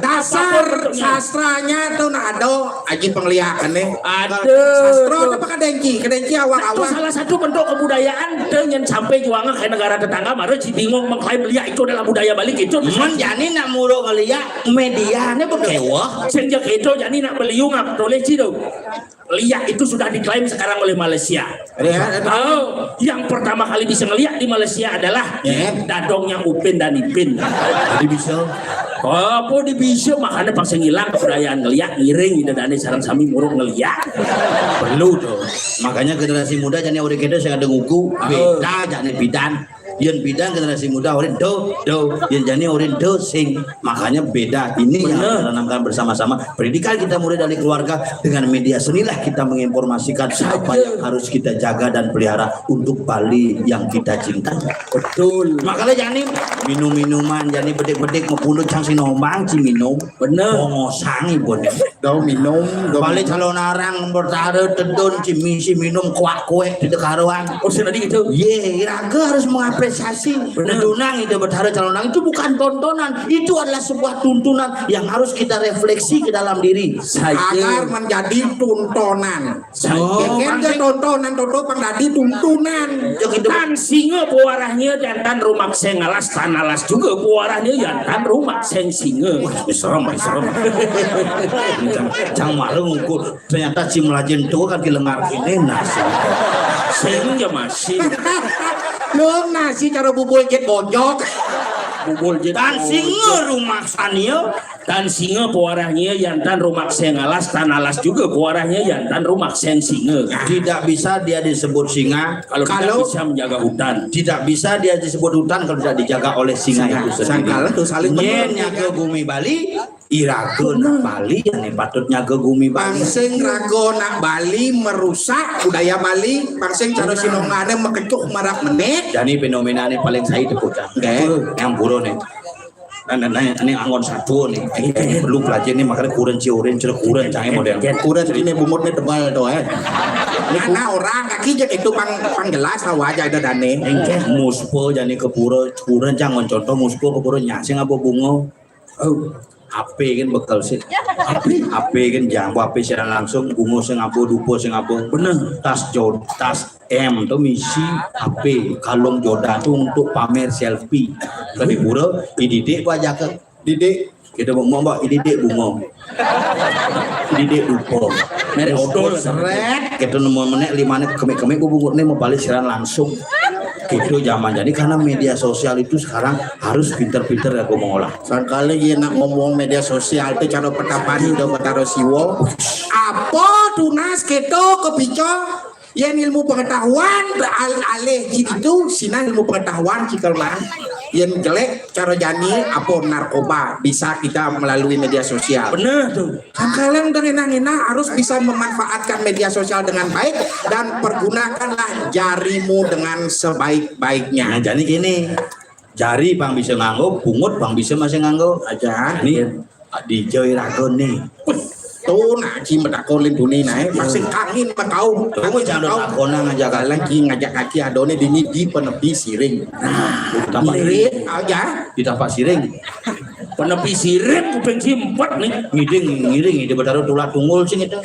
Dasar sastranya tuh nah ada aji pengliakannya. Ada. Sastra apa kadengki? Kadengki awak-awak. Itu salah satu bentuk kebudayaan tuh yang sampai juang ke negara tetangga, baru ci bingung mengklaim liak itu adalah budaya Bali gitu. Men jani nak muruk ngeliak medianya bekewah. Sejak itu jani nak beliung apa tulis ci tuh. Liak itu sudah diklaim sekarang oleh Malaysia. Oh, yang pertama kali bisa ngeliak di Malaysia adalah dadongnya Upin dan Ipin. Jadi bisa. Apa di bisa, makanya pas ngilang kebudayaan ngeliak, ngiring ida dane sareng sami muruk ngeliak. Perlu tuh. Makanya generasi muda jani orang kita saya ada nguku beda jani bidan. Yang bidan generasi muda orang do do, yang jani orang do sing. Makanya beda. Ini yang kita tanamkan bersama-sama. Pendidikan kita mulai dari keluarga, dengan media senilah kita menginformasikan apa yang harus kita jaga dan pelihara untuk Bali yang kita cintai. Betul. Makanya jani minum-minuman, jani bedik-bedik mau pundut cang sinombang ci minum. Bener. Bongosangi pun. Dong minum, dong. Balik calon arang bertara tedun ci misi minum kuak-kuek di dekaruan. Oh, sing tadi gitu. Ye, raga harus mengapresiasi. Bener. Tedunang itu bertara calon arang itu bukan tontonan, itu adalah sebuah tuntunan yang harus kita refleksi ke dalam diri. Agar menjadi tuntonan. Oh, dia tontonan toto pang dadi tuntunan. Tan singa pewarahnya jantan rumak sing alas, tan alas juga pewarahnya jantan rumak sing singa. Wah, serem, serem. Cang, cang malu ngukur. Ternyata si melajin tuh kan dilengar ini nasi. Sing ya masih. Lung nasi cara bubul jet bojok. Bubul jet. Tan singa rumak sania. Tan singa pewarahnya jantan rumak sing alas, tan alas juga pewarahnya jantan rumak sing singa. Tidak bisa dia disebut singa kalau tidak bisa menjaga hutan. Tidak bisa dia disebut hutan kalau tidak dijaga oleh singa itu sendiri. Sangkala tuh saling nyen nyaga bumi Bali, iraga nak Bali yang patut nyaga bumi Bali. Pangsing raga nak Bali merusak budaya Bali, pangsing cara sinongane mekecuh marak menik. Jadi fenomena ini paling saya tepukan. Oke. Yang buruk nih. Nah, nah, nah, ini anggon satu nih. Ini perlu pelajari nih, makanya kuren cioren, cere kuren, canggih model. Kuren ini bungut nih tebal tuh, eh. Ini karena orang kaki jet itu pang pang jelas tahu aja ada dane. Muspe jani ke pura, kuren jangan contoh muspe ke pura nyasing apa bungo. Oh, H P kan bekal sih. H P kan jambu H P siaran langsung, bungo sing apa, dupo sing apa. Bener. Tas jod, tas M tuh misi H P, kalung joda tuh untuk pamer selfie. Ke di pura, dididik apa aja ke? Didik. Kita mau mbak, didik bungo. Didik dupo. Merek odol. Seret. Kita nemu menek lima nek kemik-kemik bungut nih mau balik siaran langsung. Gitu zaman. Jadi karena media sosial itu sekarang harus pinter-pinter ya gue mengolah. Sangkali ye nak ngomong media sosial tu cara petapani do Betara Siwa. Apa tunas keto kepica? Yen ilmu pengetahuan al alih gitu, sina ilmu pengetahuan cikal man. Yen jelek cara jani apa narkoba bisa kita melalui media sosial. Benar tuh. Kadang dengan enak-enak harus bisa memanfaatkan media sosial dengan baik dan pergunakanlah jarimu dengan sebaik-baiknya. Nah, jadi gini, jari pang bisa nganggo, bungut pang bisa masih nganggo. Aja. Ini D J Ragon nih. Tuh, nah, ci metakon lintuni nae, masih kangin mekau. Kamu jangan takon ngajak lagi ngajak kaki adone dini di penepi siring. Nah, tambah siring aja. Di tampak siring. Penepi siring kuping simpet nih. Ngiding ngiring ide betara tulah tunggul sing itu.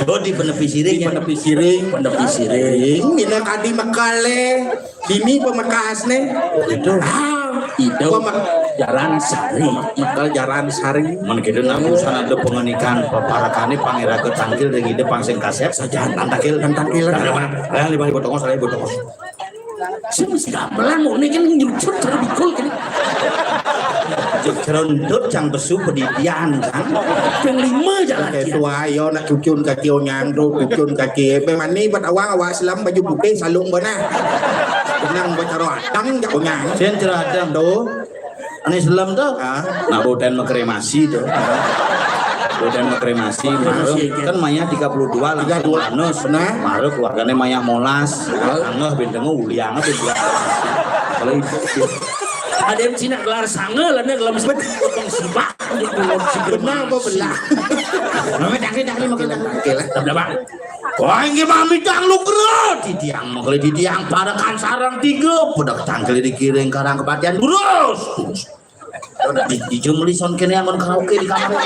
Oh, di penepi siring ya. Penepi siring, penepi siring. Mina kadi mekale. Dini pemekasne. Itu. Ah, itu. Pemek- Jaran Sari. Mekel Jaran Sari. Men kita nak urusan ada pengenikan peparakane pangeraga tangkil dengan ide pangsing kasep saja tangkil dan tangkil. Ada mana? Ada lima ribu tongos, ada ribu tongos. Sing mesti gamelan mau nih kan nyucut terbikul gini. Cerontut cang besu pedidian kan. Yang lima jalan. Ketua yo nak cucun kaki onyang tu, cucun kaki. Memang ni buat awang awak Islam baju putih salung benar. Tenang buat caro adang jak onyang. Sen caro adang tu. Ini selem tuh. Hah? Nah, boten makremasi tuh. Boten makremasi, maruk. Kan mayah tiga puluh dua langsung. Tiga puluh dua. Manus. Benar. Maruk keluarganya mayah molas. Hah? Angeh bentengnya uliangnya bentengnya. Kalau itu. Ada yang Cina gelar sange, ada gelar potong sibak. Benar apa belah? Namanya cangkir, cangkir, makan cangkir. Oke lah. Dah, dah, Bang. Wah, inggih mah midang lu, Gru. Titiang mengkeli titiang parekan sareng tiga, pada tangkeli dikiring karang kepatian terus. Di, di jumlison kene amun karaoke di kamar.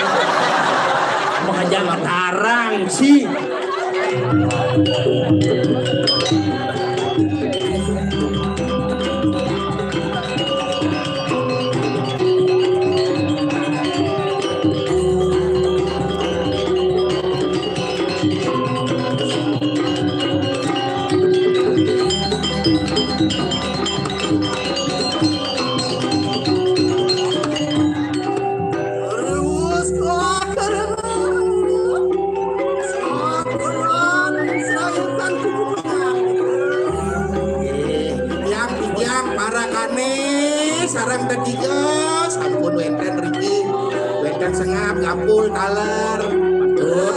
Mengejar tarang sih. Tiang, tiang, para kane, sareng tetiga, sampun wenten riki, wenten sengap, gampul, taler. Matur.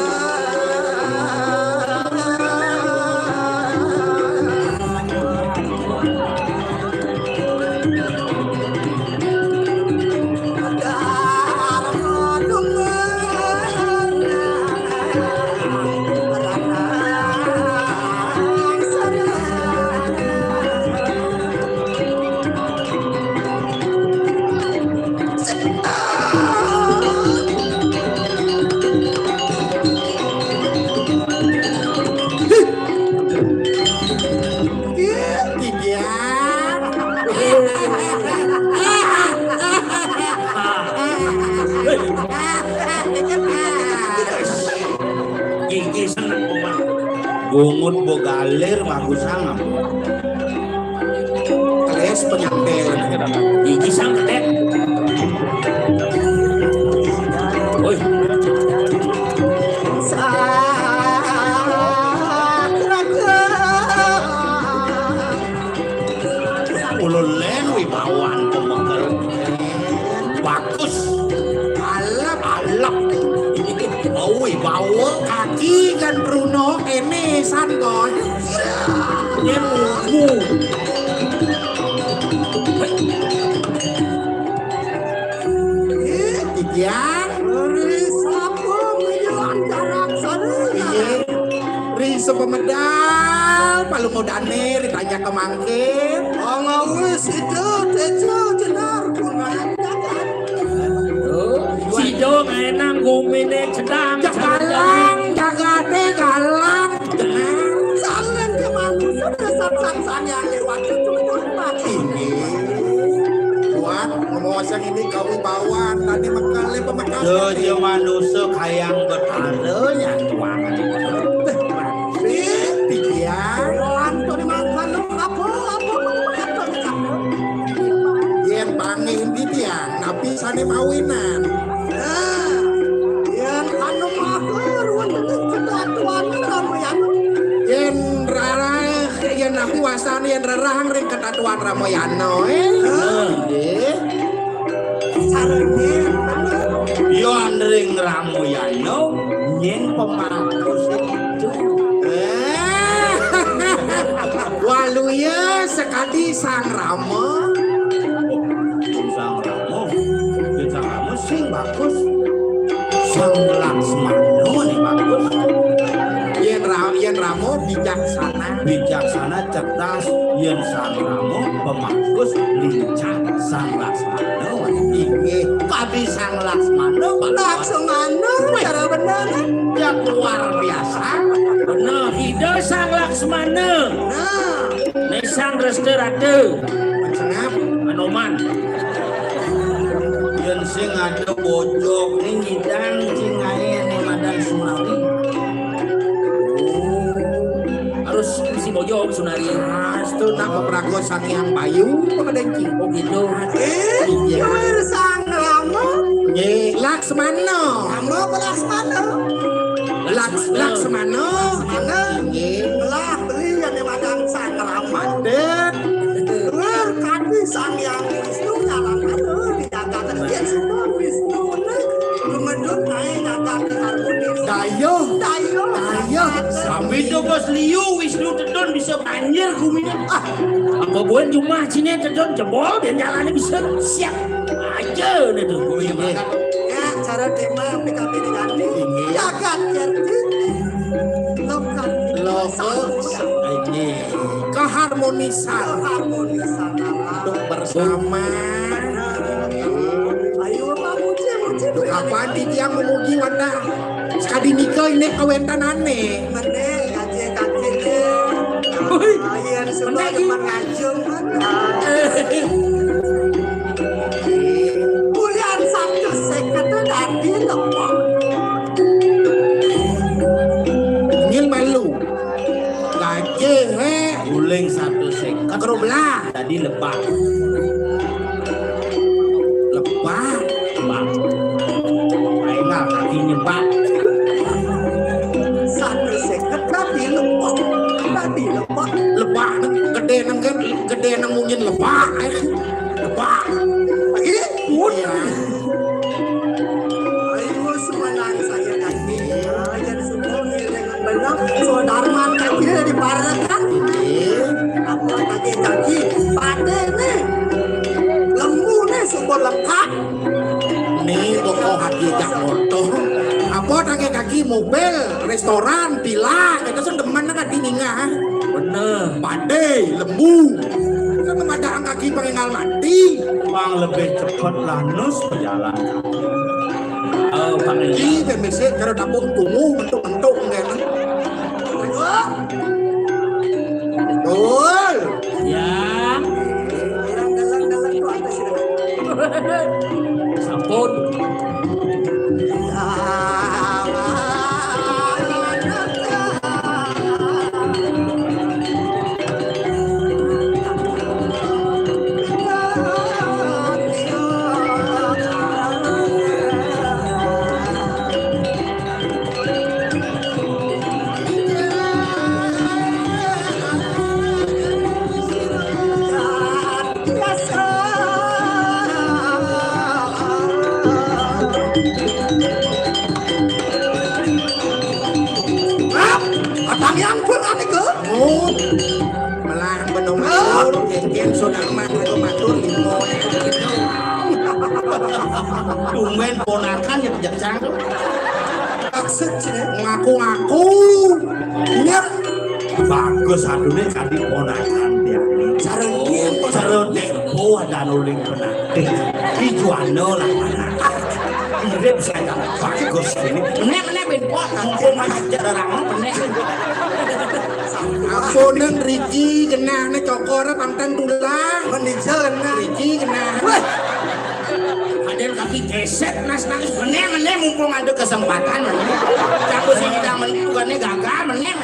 Gigi seneng, Bang. Bungut bogalir bagus sangat. Keles penyampaian. Gigi sangat, eh. Woi. Ulun len wibawan pemekel. Bagus. Alap, alap. Wibawa kaki kan Bruno kene san, Boy. Yen mu. Ih, Titiang. Ri sapa menyang jarak sarana? Iya. Ri sapa medal, palumodane, ri tanya kemangkin. Angawis ida teja jenar punang jagat. Sida ngaenang gumine cedang. Cekalang jagate galang. Saling kemangkin sudah sang-sang yang lewat itu mati. Kuat, ngomong sing ini kawibawan, tadi mekale pemekale. Seja manusa kayang betara nyatuangan. Ih, Titiang. Anto dimakan, apa, apa, apa, apa, apa. Yen panggih Titiang, napi sane mawinan. Nah, yen anu mahir, wonten ing kedatuan Ramayana. Yen rarah, yen napi wasane yen rerahang ring kedatuan Ramayana, eh? Nah. Nggih. Sarengin. Yan ring Ramayana nyen pematus itu. Eh. Waluya sekadi Sang Rama. Oh, Sang Rama. Yen Sang Rama sing bagus. Sang Laksmana ne bagus. Yen Ra-, yen Rama bijaksana. Bijaksana, cerdas, yen Sang Rama pemagus, lincah, Sang Laksmana. Inggih, kadi Sang Laksmana, Pak. Laksmana, weh, cara bener, kan? Yang luar biasa. Bener, Ida Sang Laksmana. Nah. Nek Sang Resta Rata. Sengap. Anoman. Yen sing ada bojok, ning ngidang sing ae ning madan Sunari. Harus si bojok Sunari. Astu nak pepraga Sang Hyang Bayu, apa denci? Oh, gitu. Eh, iya. Sang Rama. Nggih, Laksmana. Rama apa Laksmana? Laks-, Laksmana. Laksmana. Laksmana. Nggih. Lah, beli yang dimakan Sang Rama. Manten. Lir kadi Sang Hyang Wisnu nyalang anu, tidak Lu tedon bisa banjir guminé. Ah, apa buin cuma sini tedon jebol, biar jalannya bisa siap aja nih tuh. Oh, iya, Pak. Ya, cara terima P K B diganti. Iya. Jagat, ya. Lokal. Lokal. Ini keharmonisan. Keharmonisan. Untuk bersama. Ayo, Pak, muji, muji. Kapan titiang memuji, Wanda? Sekadi nika ini kawentan ané. Mené, kaji, kaji, deh. Wih. Ayan, semua mené, mengajung, Wanda. Bulan satu seket dadi lepok. Ngil malu. Gajé, hé. Guling satu seket. Kerublah. Tadi lebak. Lebak. Lebak. Aing mah kaki nyebak. Satu seket tadi lebak. Tadi lebak. Lebak. Gedé nang kan, gedé nang mungkin lebak. Lebak. Lagi? Iya. Ayo, semenang saya tadi. Ayan semua ngiring benar. Sodarman tadi di Barat kan? Apa tadi, tadi? Padé nih. Lembu nih, sumber lengkap. Nih, toko hati jak motor. Apa tangke kaki mobil, restoran, villa, kita sing demen kan di ningah. Bener. Padé, lembu. Kan memadahang kaki pengenal mati. Pang lebih cepet lanus pejalan. Oh, Bang Ii. Ih, bémésé karo dapur tunggu mentuk-mentuk ngene. Betul. Ya. Sampun. Atang yang pun aneh ke? Oh, malah benung matur, kéngkén sodarman, matur, matur, limo. Tumben ponakan ya, bijaksana tuh. Maksud sih, ngaku-ngaku. Iya. Bagus, aduh, nih, kadi ponakan dia. Cara dia. Cara dia. Oh, ada nuling penanti. Ijuana lah, mana? Mirip saya. Bagus ini. Menék, menék, Ben. Wah, mumpung masih ada orang, menék. Apunen Riki genahna cokor pangtan tulah. Mendijel genah. Riki genah. Wéh. Hadén kaki gesét, Mas, Mas. Menék, menék, mumpung ada kesempatan, menék. Cabut sing idang menék, bukannya gagal, menék.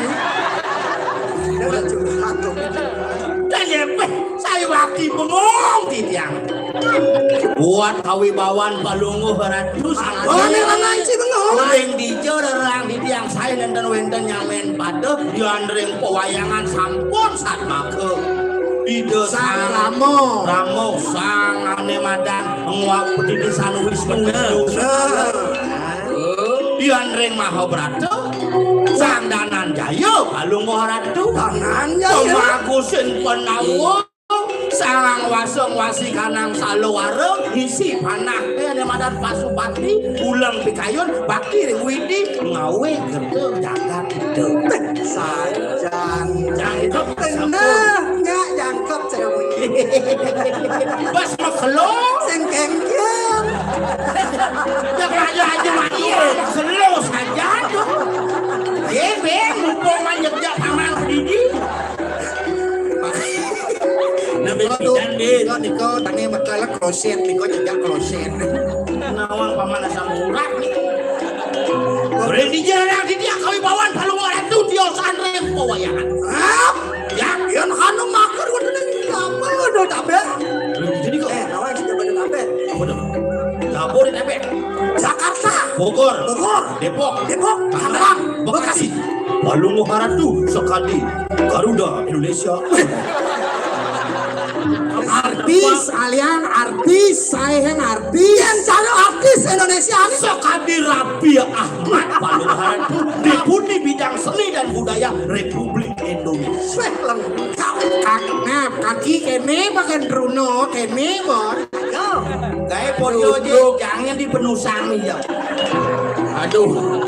Dia udah curhat tuh. Dan ya, wéh, saya wakil bengong, titiang. Buat kawibawan Palungguh Ratu. Oh, ini orang Nanci bengong. Ring di jero rang di tiang saya nenten wénten nyamén pada diandring pewayangan sampun satmaka. Ida Sang Sang Rama. Rama, Sang Ané Madan, nguap petitisan Wisnu. Nah. Diandring Mahabrata, Sang Dananjaya, Palungguh Ratu. Dananjaya. Pemagusin penawa. Sarang wasung wasikanang salawara ngisi panah, eh, Ané Madan Pasupati, uleng pikayun, bakti ring Widi, ngawé gerta jagat Ida. Sajan. Jangkep. Tenang, nyak jangkep cerewet. Bas makelo. Sing kéngkéng. Ya, raja aja mati, makelo saja tuh. Yé, Ben, mumpung manjak jak paman kedidi. Nah, nika tuh, bidan, Din. Nika, nika, tane mekel kloset, nika jejak kloset. Nawang paman asam urat nih. Beri di jalan di dia kawi bawan, kalau mau ratu dia sanre pewayangan. Hah? Ya, yang hanu makan waduh nih, apa waduh tabe? Jadi kok. Eh, nawang sudah pada tabe. Apa tuh? Dapur tabe. Jakarta. Bogor. Bogor. Depok. Depok. Tangerang. Bekasi. Palungguh Ratu sekadi Garuda Indonesia. Artis, alian artis, saya yang artis. Yang cari artis Indonesia nih. Sekadi Raffi Ahmad, Palungguh Ratu, Deputi Bidang Seni dan Budaya Republik Indonesia. Weh, lengkap. Kak, nah, kaki kéné bagan Bruno, kéné, Bor. Yo. Gaé foto aja, jangan dipenusang ya. Aduh.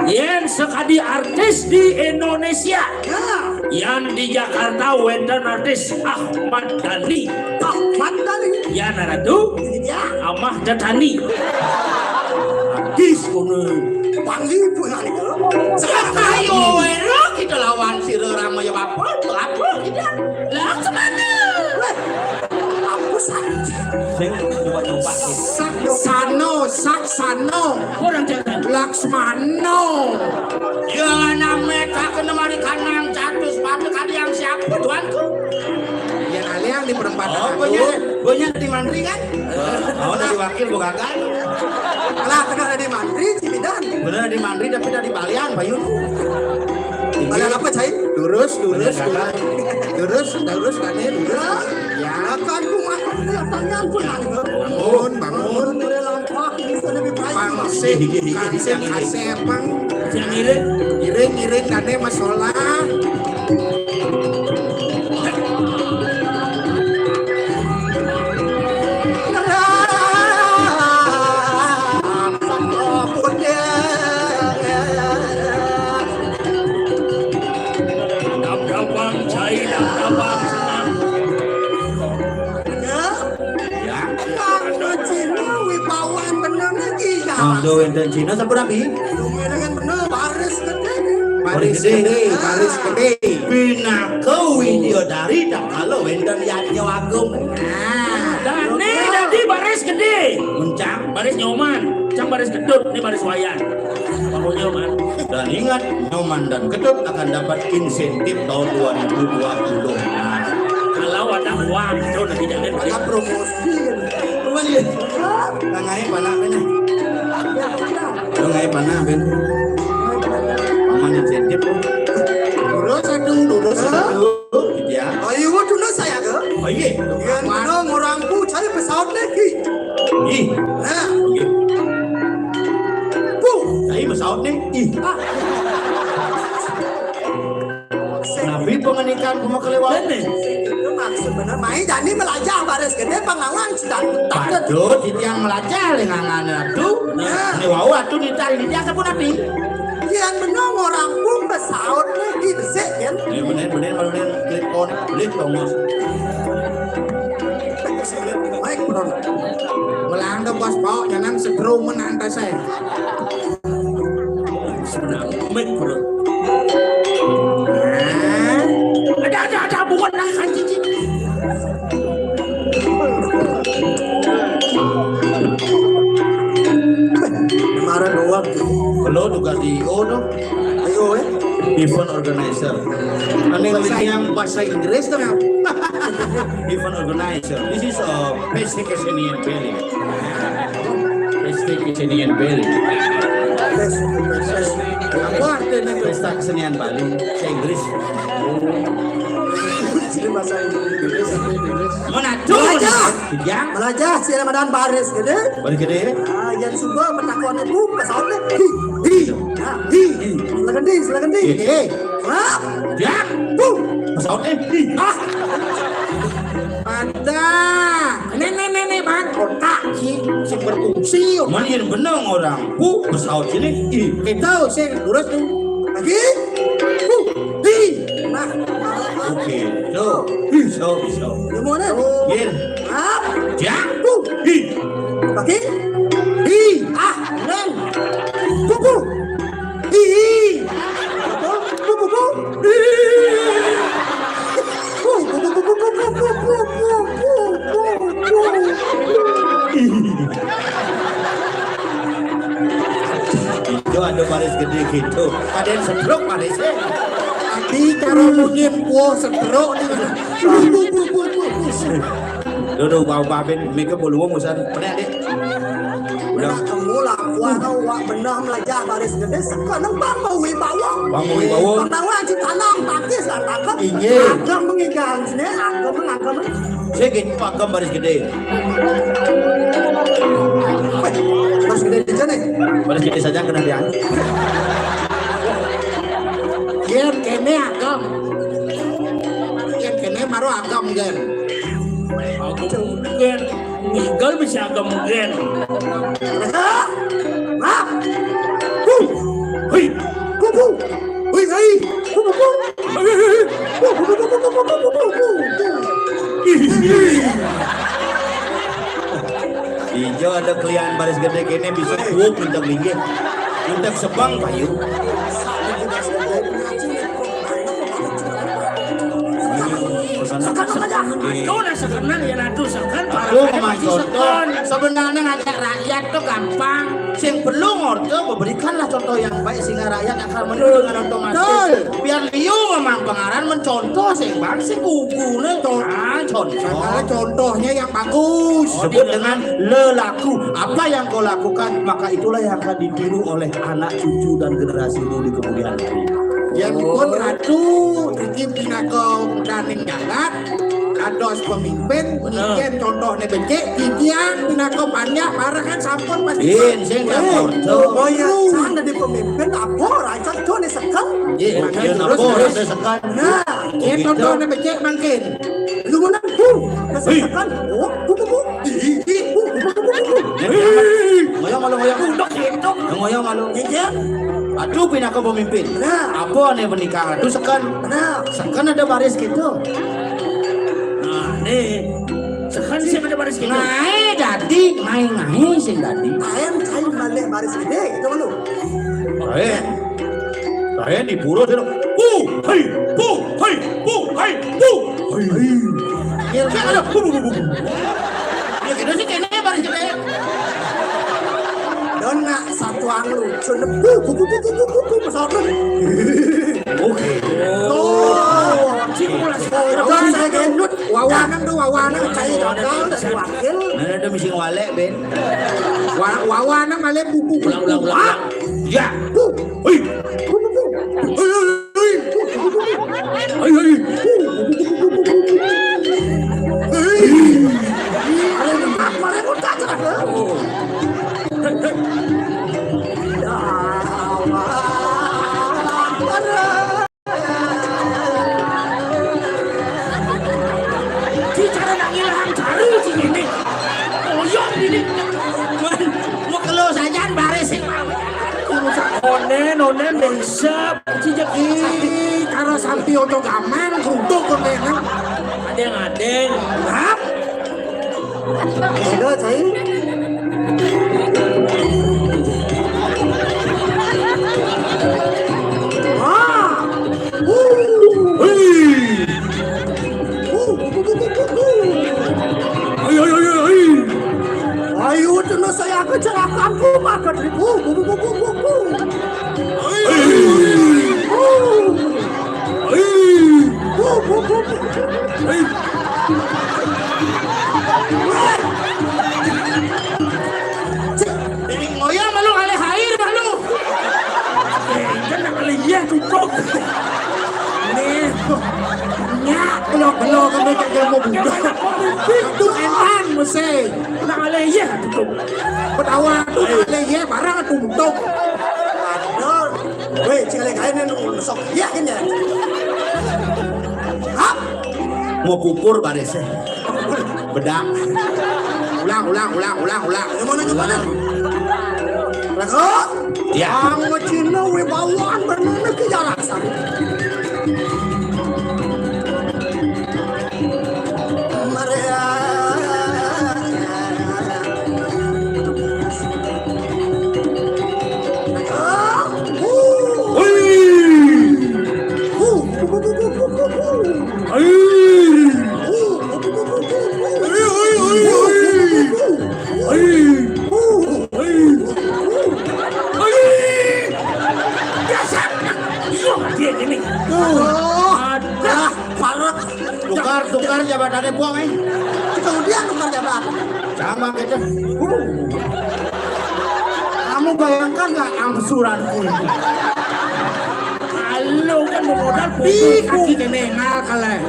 Yén sakadi artis di Indonesia. Ya. Yén di Jakarta wénten artis Ahmad Dhani. Ahmad Dhani. Ya, nah, Ratu. Ya. Amah Dhatani. Artis kono. Panggil pulang itu. Ayo, wéro kita lawan si Rama ya apa? Apa kita? Lah, kemana? Weh, aku sakit. Sing coba-coba. Saksano, Saksano. Orang jangan. Laksmano. Ya, namanya kakek nemari kanang jatuh sepatu kali yang siapa, tuanku? Yang alih yang di perempatan. Oh, punya, punya di Mandri kan? Oh, dari wakil gua gagal. Alah, tengah dari Mandri, Cibidan. Bener di Mandri, tapi dari Balian, Bayun. Balian apa, Cai? Lurus, lurus, lurus, lurus, lurus, kan, lurus. Ya. Akan ku makan, kelihatannya aku nangkep. Bangun, bangun. Bangun, mulai langkah, ini sudah lebih baik. Pangsih, kansip, kasepang. Yang iring. Iring, iring, kane masalah. Dap-dapan, cai dap-dapan, senang. Ya. Ya. Kang Cina wibawa bener lagi, ya. Mangga wénten Cina sampun rabi. Lumayan bener, baris gedé. Baris gedé, baris gedé. Pinaka Widyadari tak kala wénten yadnya agung. Nah, dané dadi baris gedé. Mencang. Baris Nyoman, cang baris Ketut, ini baris Wayan. Pokoknya, Man. Dan ingat, Nyoman dan Ketut akan dapat insentif tahun dua ribu dua puluh. Nah, kalau ada uang, itu nanti jangan. Ada promosi. Cuman ya, tangai panak ini. Tangai panak, Ben. Paman insentif, tuh. Lurus satu, lurus satu. Ya. Ayo, waduh, saya ke. Oh, iya. Yang mana orang ku cari pesawat lagi. Ih. Nah. Oke. Bu. Saya pesawat nih. Ih. Ah. Nabi pengenikan cuma kelewat nih. Itu maksud bener. Mai jani melajah baris gedé pengawan sudah. Aduh, titiang melajah lengangan atuh. Nah. Ini wau atuh nitah ini dia sampun nabi. Yang bener orang pun pesawat lagi besik kan. Ini bener, bener, bener, bener, klik on, klik tongos. Baik, bener. Melanda bos bawa jangan setrum menantai saya. Senang, baik, bener. Ada, ada, ada, buat lah, kan, cici. Kemarin doang. Belum juga di, oh, no. Ayo, eh. Event organizer. Aneh yang bahasa Inggris tuh. Event organizer. This is a pesta kesenian Bali. Pesta kesenian Bali. Apa artinya pesta kesenian Bali? Bahasa Inggris. Ini bahasa Inggris. Mana tuh? Melajah. Yang? Melajah, si Ramadan baris gedé. Baris gedé. Ah, yang suka petakonnya tuh pesawatnya. Hi, hi, hi, hi. Silakan di, silakan di. Iya. Hah? Ya. Tuh. Pesawatnya. Hi. Ah. Ada. Nenek, nenek, Bang. Kotak sih, sing berfungsi. Mana yang bener orang? Bu, pesawat sini. Ih. Kita sih lurus tuh. Lagi. Bu. Hi. Nah. Oke. Tuh. Bisa, bisa. Gimana? Yin. Hah? Ya. Bu. Hi. Lagi. Hi. Ah, neng. Bu, bu. Hi. Apa? Bu, bu, bu. Hi. Itu ada baris gedé gitu. Ada yang stroke barisnya. Di cara mungkin gua stroke nih. Duh, duh, bau babin, mika boluwung usan. Penek, Dik. Udah. Udah kamu lah, gua tau, wak bener melajah baris gedé, sekarang bang mau wibawa. Bang mau wibawa. Pertama, aja tanam, pakis, lah, tangkep. Inggih. Agam mengigang, sini, agam, agam. Sing pakem baris gedé. Weh, baris gedé aja nih. Baris gedé saja kena dia. Yén kéné agem. Yén kéné mara agem, Gén. Agem, Gén. Ngigal bisa agem, Gén. Hah? Hah? Huh. Héi. Huh, huh. Héi, héi. Huh, huh, huh. Héi, héi, héi. Huh, huh, huh. Ijo ada kelian baris gedé kéné bisa kuuk minta linggih. Minta sebang payu. Seken aja. Aduh, nah, seken, ya, aduh, seken. Aduh, Mang Soto. Sebenarnya ngajak rakyat tuh gampang. Sing perlu ngorta, berikanlah contoh yang baik sehingga rakyat akan meniru dengan otomatis. Betul. Biar liu memang pengaran mencontoh sing bang sing kukuné. Con-, ah, contoh. Nah, contohnya yang bagus. Sebut dengan lelaku. Apa yang kau lakukan, maka itulah yang akan ditiru oleh anak cucu dan generasimu di kemudian hari. Yén pun ratu, iki pinaka daning jagat, kados pemimpin, ngiken contohné becik, titiang pinaka panjak, bareng kan sampun pasti. Din, sing nggak ordo. Oh ya, sana di pemimpin, apa raja tuh nih sekel? Iya, terus, apa terus? Raja sekel? Nah, yén contohné becik mangkin. Lu menang, bu. Hei. Sekel. Oh, bu, bu, bu. Ih, ih, ih, bu, bu, bu, bu, bu. Ngoyong malu, ngoyong. Udah gitu. Ngoyong malu. Iya. Aduh, pinaka pemimpin. Nah. Apa nih menikah? Aduh, seken. Nah. Seken ada baris gitu. Nah, nih. Seken sih ada baris gitu. Ngaé dadi, ngaé-ngaé sing dadi. Aén cai balik baris gedé, gitu lu. Ngaé. Ngaé di pura sana. Pu, hei, pu, hei, pu, hei, pu. Hei. Ya, kan ada. Pu, pu, pu, pu, pu. Ya, gitu sih, kayaknya baris gedé. Don nak satuang lucu, bu, bu, bu, pesawat lu. Oke. Oh, cik, mulai sekarang. Don saya gendut, wawanan tuh, wawanan, saya gagal, dan wakil. Nah, ada misi ngwalek, Ben. Wa-, wawanan malah bu, bu, bu, ulang, ulang, ulang, ulang. Ya. Bu. Hei. Bu, bu, bu. Hei, hei, hei. Hei, hei. Hei. Hei. Hei. Ki cara nak ngilhang cara si ini. Koyok ini. Mun, mun kelo sajan baris sing mau. Onen, onen, besep, cicak. Ih, cara sampi oto gamang, keruduk kontenan. Adeng, adeng. Hah? Ada, cai. Ah. Uh. Hei. Uh, uh, uh, uh, uh. Hai, hai, hai, hai. Ayo, cenah saya kecelakaan, ku makan. Uh, uh, uh, uh, uh, uh. Hai. Uh. Hai. Uh, uh, uh, uh. Hai. Ini ngoyong malu alih air malu. Eh, kan nak alih iya cukup. Nih, nyak belok-belok kan dia mau budak. Itu enak mesti. Nak alih iya cukup. Ketawa tuh nak alih iya barang tuh butuh. Aduh. Weh, cik alih kain nu sok. Iya kan ya? Hap. Mau pupur barisnya. Bedak. Ulang, ulang, ulang, ulang, ulang. Yang mana, yang mana? Ulang. Lego? Ya. Ang Cina wibawan bener ki jalasan. Maria. Tukar, tukar jabatannya, Pong, eh. Itu dia tukar jabatan. Sama kita. Kamu bayangkan nggak angsuranku ini? Halo kan modal. Ih, kaki kene ngal kaleh.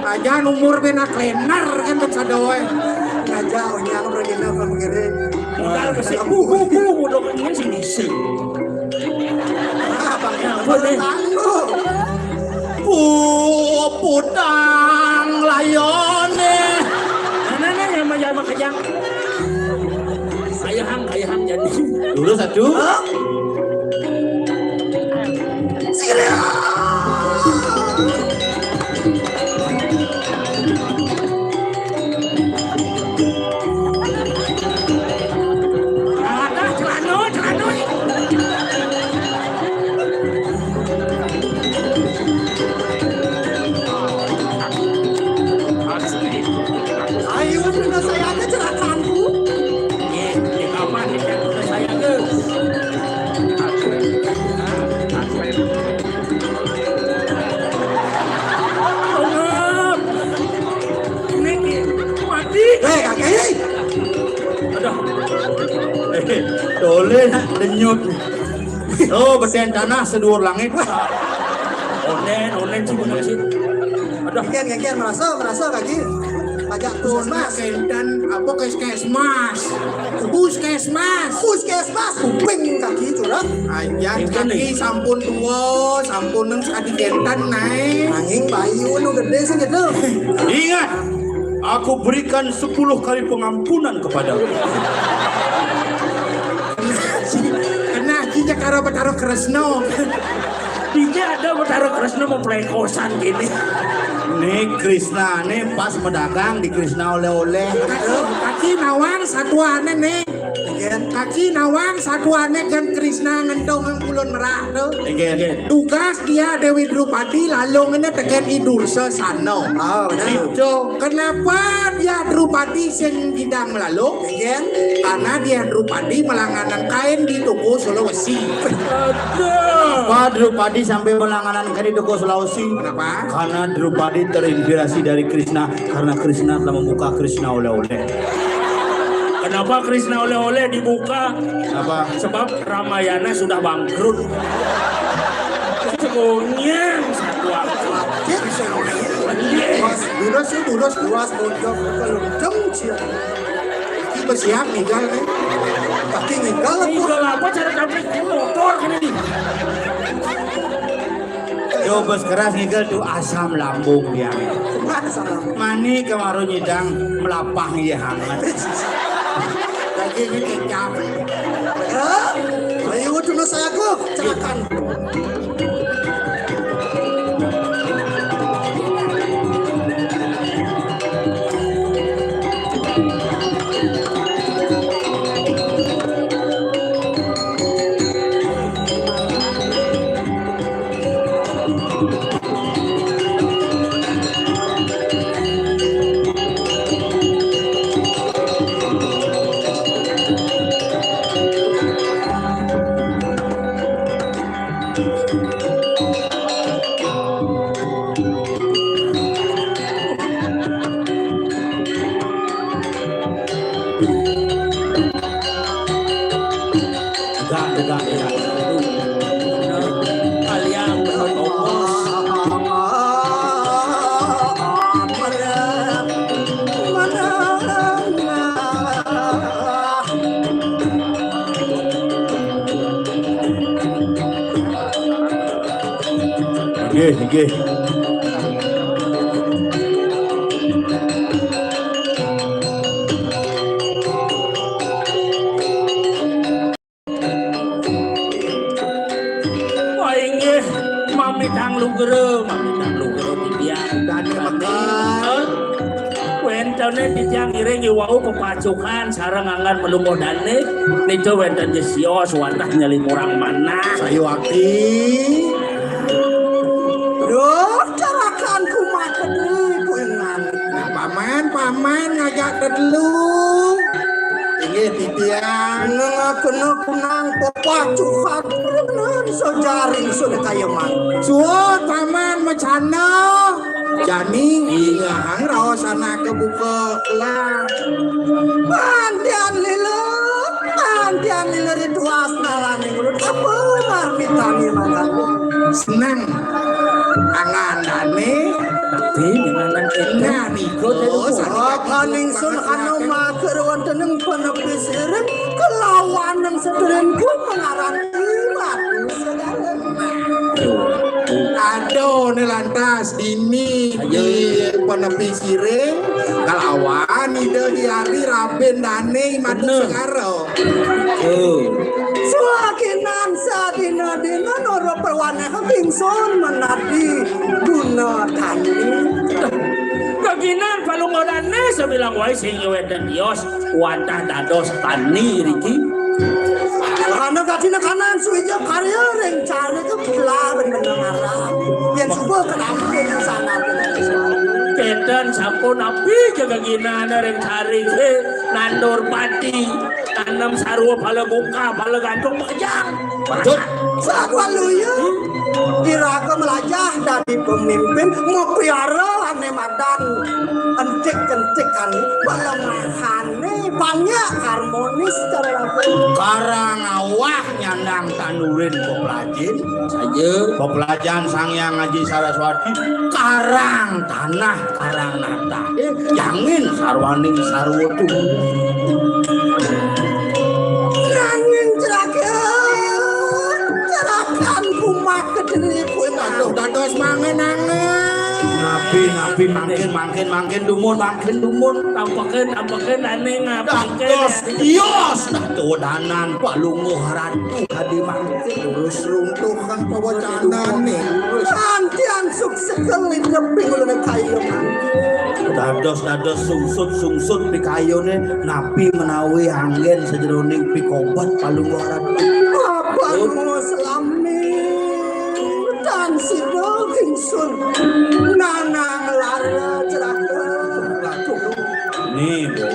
Aja umur bena klenar kan tak sadoe. Aja onyang bergina apa begini. Modal ke sini. Buh, buh, buh, modal ke sini. Apa nih? Puputang layone. Mana nih yang mau jalan kejang? Ayahang, ayahang jadi. Dulu satu. Hah? Ada celana, celana. Ayo, sudah saya ada cerakanku. Nih, nih, apa nih, saya ke. Ini mati. Hei, kakek. Aduh. Eh, tole nak denyut. Oh, besen tanah seduur langit. Onen, onen sih, bener sih. Aduh. Kian, kian, kian, merasa, merasa kaki. Pajak puskesmas. Kenten, apa, puskesmas? Puskesmas. Puskesmas, kuping kaki curang. Aja, kaki sampun tua, sampun neng sekali kenten, naik. Angin bayu, nu gede sih gitu. Ingat, aku berikan sepuluh kali pengampunan kepadamu. Kena aja karo Betara Kresno. Dia ada Betara Kresno mau pelekosan gini. Nih Krisna, nih pas medagang di Krisna oleh-oleh. Kaki, kaki nawang satuane nih. Kaki nawang satuane kan Krisna ngentong nang Kulon Merak tuh. Tugas dia Dewi Drupadi lalu ngene tegen I Dursasana. Oh, benar. Kenapa dia Drupadi sing bidang melalu? Karena dia Drupadi melanganan kain di toko Sulawesi. Apa Drupadi sampai melanganan kain di toko Sulawesi? Kenapa? Karena Drupadi terinspirasi dari Krisna, karena Krisna telah membuka Krisna oleh-oleh. Kenapa Krisna oleh-oleh dibuka? Apa? Sebab Ramayana sudah bangkrut. Semuanya satu waktu. Iya. Mas, dulu sih, dulu sih, dulu sih, dulu sih, dulu sih, dulu sih. Iki wis siap ninggal nih. Pasti ninggal apa? Ninggal apa cara tabrak motor kan ini? Yo bos keras ninggal tuh asam lambung dia. Asam lambung. Mani kemarin nyidang melapah iya hangat. Lagi ini kecap. Hah? Ayo dulu saya kok cerakan. Tegak, tegak, tegak. Kalian bertopos. Nggih, nggih. Wah, inggih, mamitang lugra, mamitang lugra titiang. Dane mekar. Wéntene titiang ngiring wau pepacukan sareng anggan melungguh dane. Nika wénten jesios wantah nyelimurang manah. Sayuwakti. Duh, carakanku macet nih, kuwi ngan. Nah, paman, paman ngajak telu. Inggih titiang. Nengah kena kunang pepacuhan. Bener, sejaring sudah kaya man. Suwun, paman, macana. Jani, ingahang raos anak kebuka lah. Pantian lila, pantian lila rituas naraning ulun. Apa marmitani mangkaku? Seneng. Angandane. Tapi dengan kita. Nah, niku tadi. Oh, sapaning sun anu matur wonten ing panepi sirip kelawan nang sedherengku pengaran Ratu Segara. Lantas dini di panepi siring kalawan Ida Hyang Rabi Dane madu segara. Suakinan sadina-dina noro perwanehan ingsun menadi guna tani. Kaginan Palungguh Dane sabilang wae sing nyuweden tios wantah dados tani riki. Ana gadina kanan suwija karya ring cara kebelah bener arah. Yang suba kenampun sana. Keten sampun api jaga ginana ring sari nandur padi, tanem sarwa pala bungkah, pala gantung pejang. Patut. Sawaluya. Iraga melajah dadi pemimpin, mapiara ane madan entik-entik anu pelemahane banyak harmonis cara raga. Karang awah nyandang tandurin peplajin. Saja. Peplajan Sang Hyang Aji Saraswati, karang tanah, karang natah. Eh, jangin sarwaning sarwa tu. Nanging cerakan, cerakan kumak kediri kuwi. Aduh, dados mangen-angen. Napi, napi, mangkin, mangkin, mangkin dumun, mangkin dumun. Tampeken, tampeken, ane ngapangken. Dados, yos, dadodanan Palungguh Ratu kadi mangkin. Terus runtuh kan pawacanane. Antian suksekel idep pingulune kayu. Dados-dados sungsut-sungsut pikayune napi menawi anggen sajeroning pikobet Palungguh Ratu. Apa selami dan sida ingsun nanang lara celaka. Nih, Bu.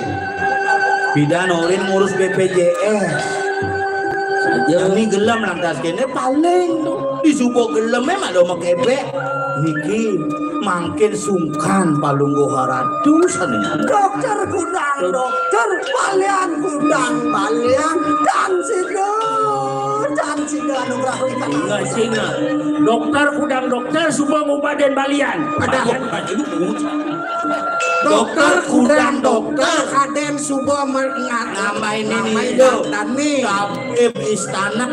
Pidan Orin ngurus B P J S. Saja. Ini gelem lantas kene paling tuh. Di subuh gelem emang ada makebek. Niki mangkin sungkan Palungguh Ratu sanenya. Dokter kudang dokter, balian kudang balian, dan sida, dan sida anugrah ikan. Singa, singa. Dokter kudang dokter, suba ngubaden balian. Ada. Balian, balian. Dokter kudang dokter, kaden suba me-, nga-, nambahin ini, nambahin nih, dokter nih. Tabib istana.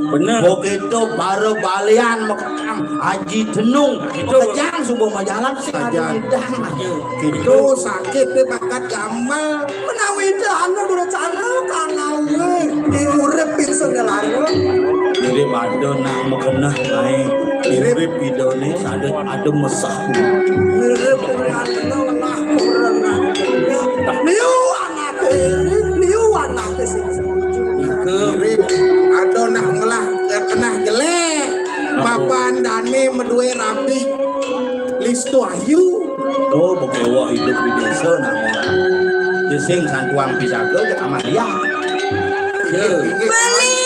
Bener. Begitu baru balian mekang Haji Tenung. Itu. Kejang suba majalan sing ada. Kejang. Lidah. Iya. Itu sakit dia bakat gamal. Menawi itu anu dulu cara kanawe diurip ingsun lara. Jadi bado nak mekenah naik. Urip idone sadé adem mesah. Mirip dengan menengah kurang. Liu anake, liu anake sing setuju. Mirip ada nak ngelah kenah jelek. Papan dane medue rapi. Listu ayu. Oh, bekewa hidup di desa nama. Sing santuang pisaga ke Amalia. Ya. Beli.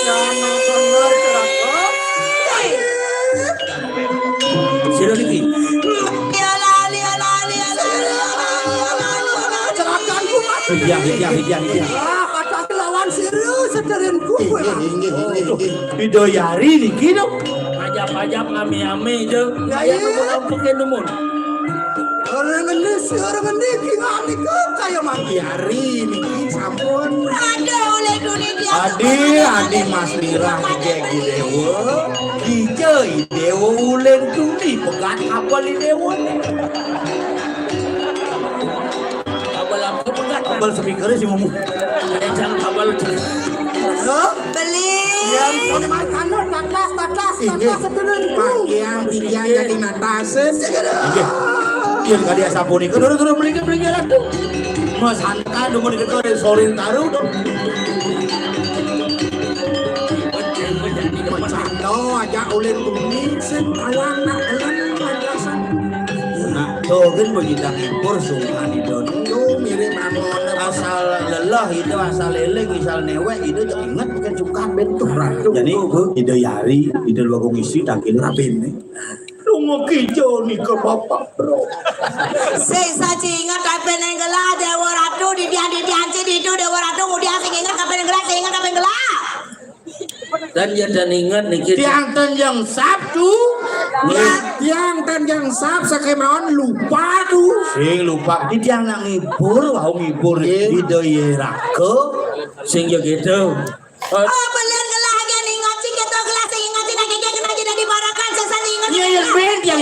Sira niki. Liala, liala, liala, liala, liala, liala. Celakanku mati. Iya, iya, iya, iya. Ah, kata lawan sira sederenku kowe. Inggih, inggih, inggih. Ida Yari niki, Dok. Pajak-pajak ngami-ami, Dok. Ya, iya. Numun ampukin numun. Orang ini, si orang ini, gimana kok kayak Mang Yari niki sampun. Ada oleh dunia dia. Adi, Adi Mas Mirah, Adi Dewa. Adi Dewa ulen tuni pegat apa li Dewa. Kabel apa pegat? Kabel speaker si mumu. Ada jangan kabel. Hah? Beli. Yang pakai makan, tatas, tatas, tatas, sebenarnya. Pakaian tiang jadi mata ses. Iya. Iya, kali asapun itu. Dulu, dulu, beli, beli, beli, tuh. Mas Hanta, dulu, dulu, dulu, sorin taruh, dong. Macando aja ulin bumi, sing awan nak, ulin panjasan. Nah, tuh kan begitu ngibur, sungkan itu. Tuh, mirip amon. Asal lelah itu, asal leleng, asal newek itu, tuh inget. Kecukan bentuk ratu. Jadi, Bu, ide Yari, ide luar komisi, tangkil rapi ini. Lu ngekijo nih ke bapak, bro. Sing saci inget kapan yang gelah, Dewa Ratu, di dian, di dian, di itu, Dewa Ratu, kemudian sing inget kapan yang gelah, sing inget kapan yang gelah. Dan ya dan inget nih kita. Tiang ten yang Sabtu, tiang ten yang Sab, sakemaon lupa tuh. Sing lupa, di tiang nak ngibur, wau ngibur, ide Yerake. Sing ya gitu. Oh, belian gelah aja nih, ngaci kita gelah sing ngaci nak kena aja dari barakan, sesal inget. Iya, iya, ben, yang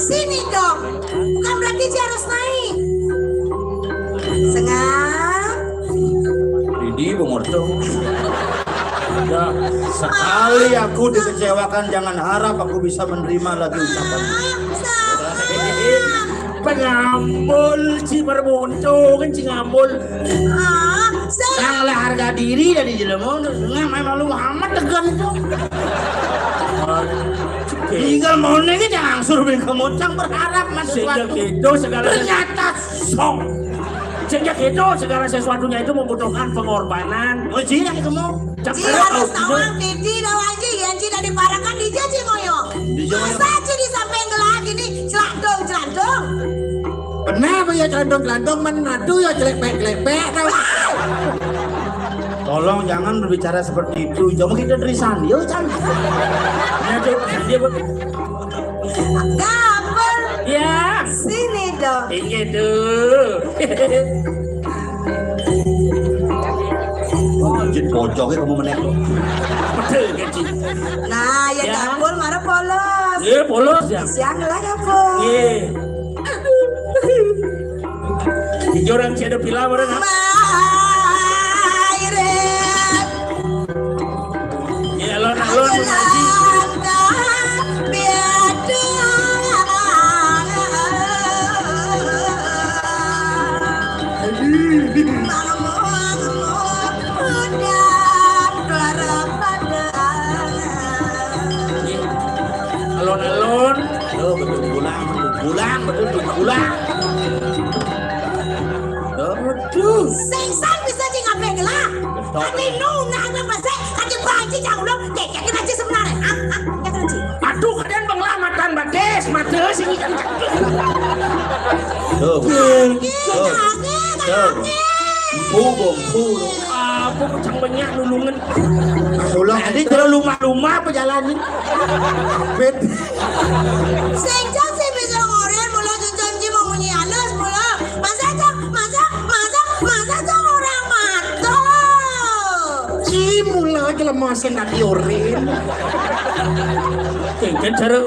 Sini dong. Bukan berarti dia harus naik. Sengap. Ini Bung Orto. Udah, sekali aku dikecewakan, jangan harap aku bisa menerima lagi ucapan. Sengap. Pengambul, ci merbuntu, kan ci ngambul. Ah, sengap. Nang lah harga diri dari jelema, nggak main malu amat tegan itu. Tinggal mau nengke jangan suruh bengke mocang berharap mas. Sehingga sesuatu gitu segala ternyata song. Sehingga gitu segala sesuatunya itu membutuhkan pengorbanan. Oh, iya, itu mau. Cak Ci harus tahu. Titi dah wajib ya, Ci dari parakan di Ci ngoyo. Di Ci ngoyo. Masa Ci di samping gelak gini, celandong, celandong. Pernah apa ya celandong-celandong, men aduh ya jelek-jelek tau. Tolong jangan berbicara seperti itu. Jangan kita dari Sandio, Can. Ya, Cuk, Sandio, Bang. Gabel. Ya. Sini dong. Iya tuh. Oh, jin pojoknya kamu menek. Betul, kan, Ci? Nah, ya, ya. Gabel, marah polos. Iya, polos, ya. Siang lah, Gabel. Iya. Aduh. Di orang tiada pila bareng apa? Mairit. Ya, alon-alon, Bu Haji. Alon-alon. Tuh, betul pulang, betul pulang, betul pulang. Tuh. Aduh. Sengsan bisa Ci ngape gelah. Betul. Tapi nu nak apa sih? Kaki banci jauh lo. Kayak kena Ci sebenarnya. Ah, ah, ya kena Ci. Aduh, kadang pengelamatan batis, mata sini kan. Tuh. Tuh. Tuh. Empu, Bu, empu. Apa pecang banyak nulungan. Ulang. Jadi terlalu lumah-lumah apa jalan ini? Bet. Sengsan sih bisa ngoren, mula cucun Ci mau munyi halus, mula. Masa, Cak? Masa? Masa? Masa, Cak? Orang mata. Ci mula aja lemah sing dadi oren. Kengken cara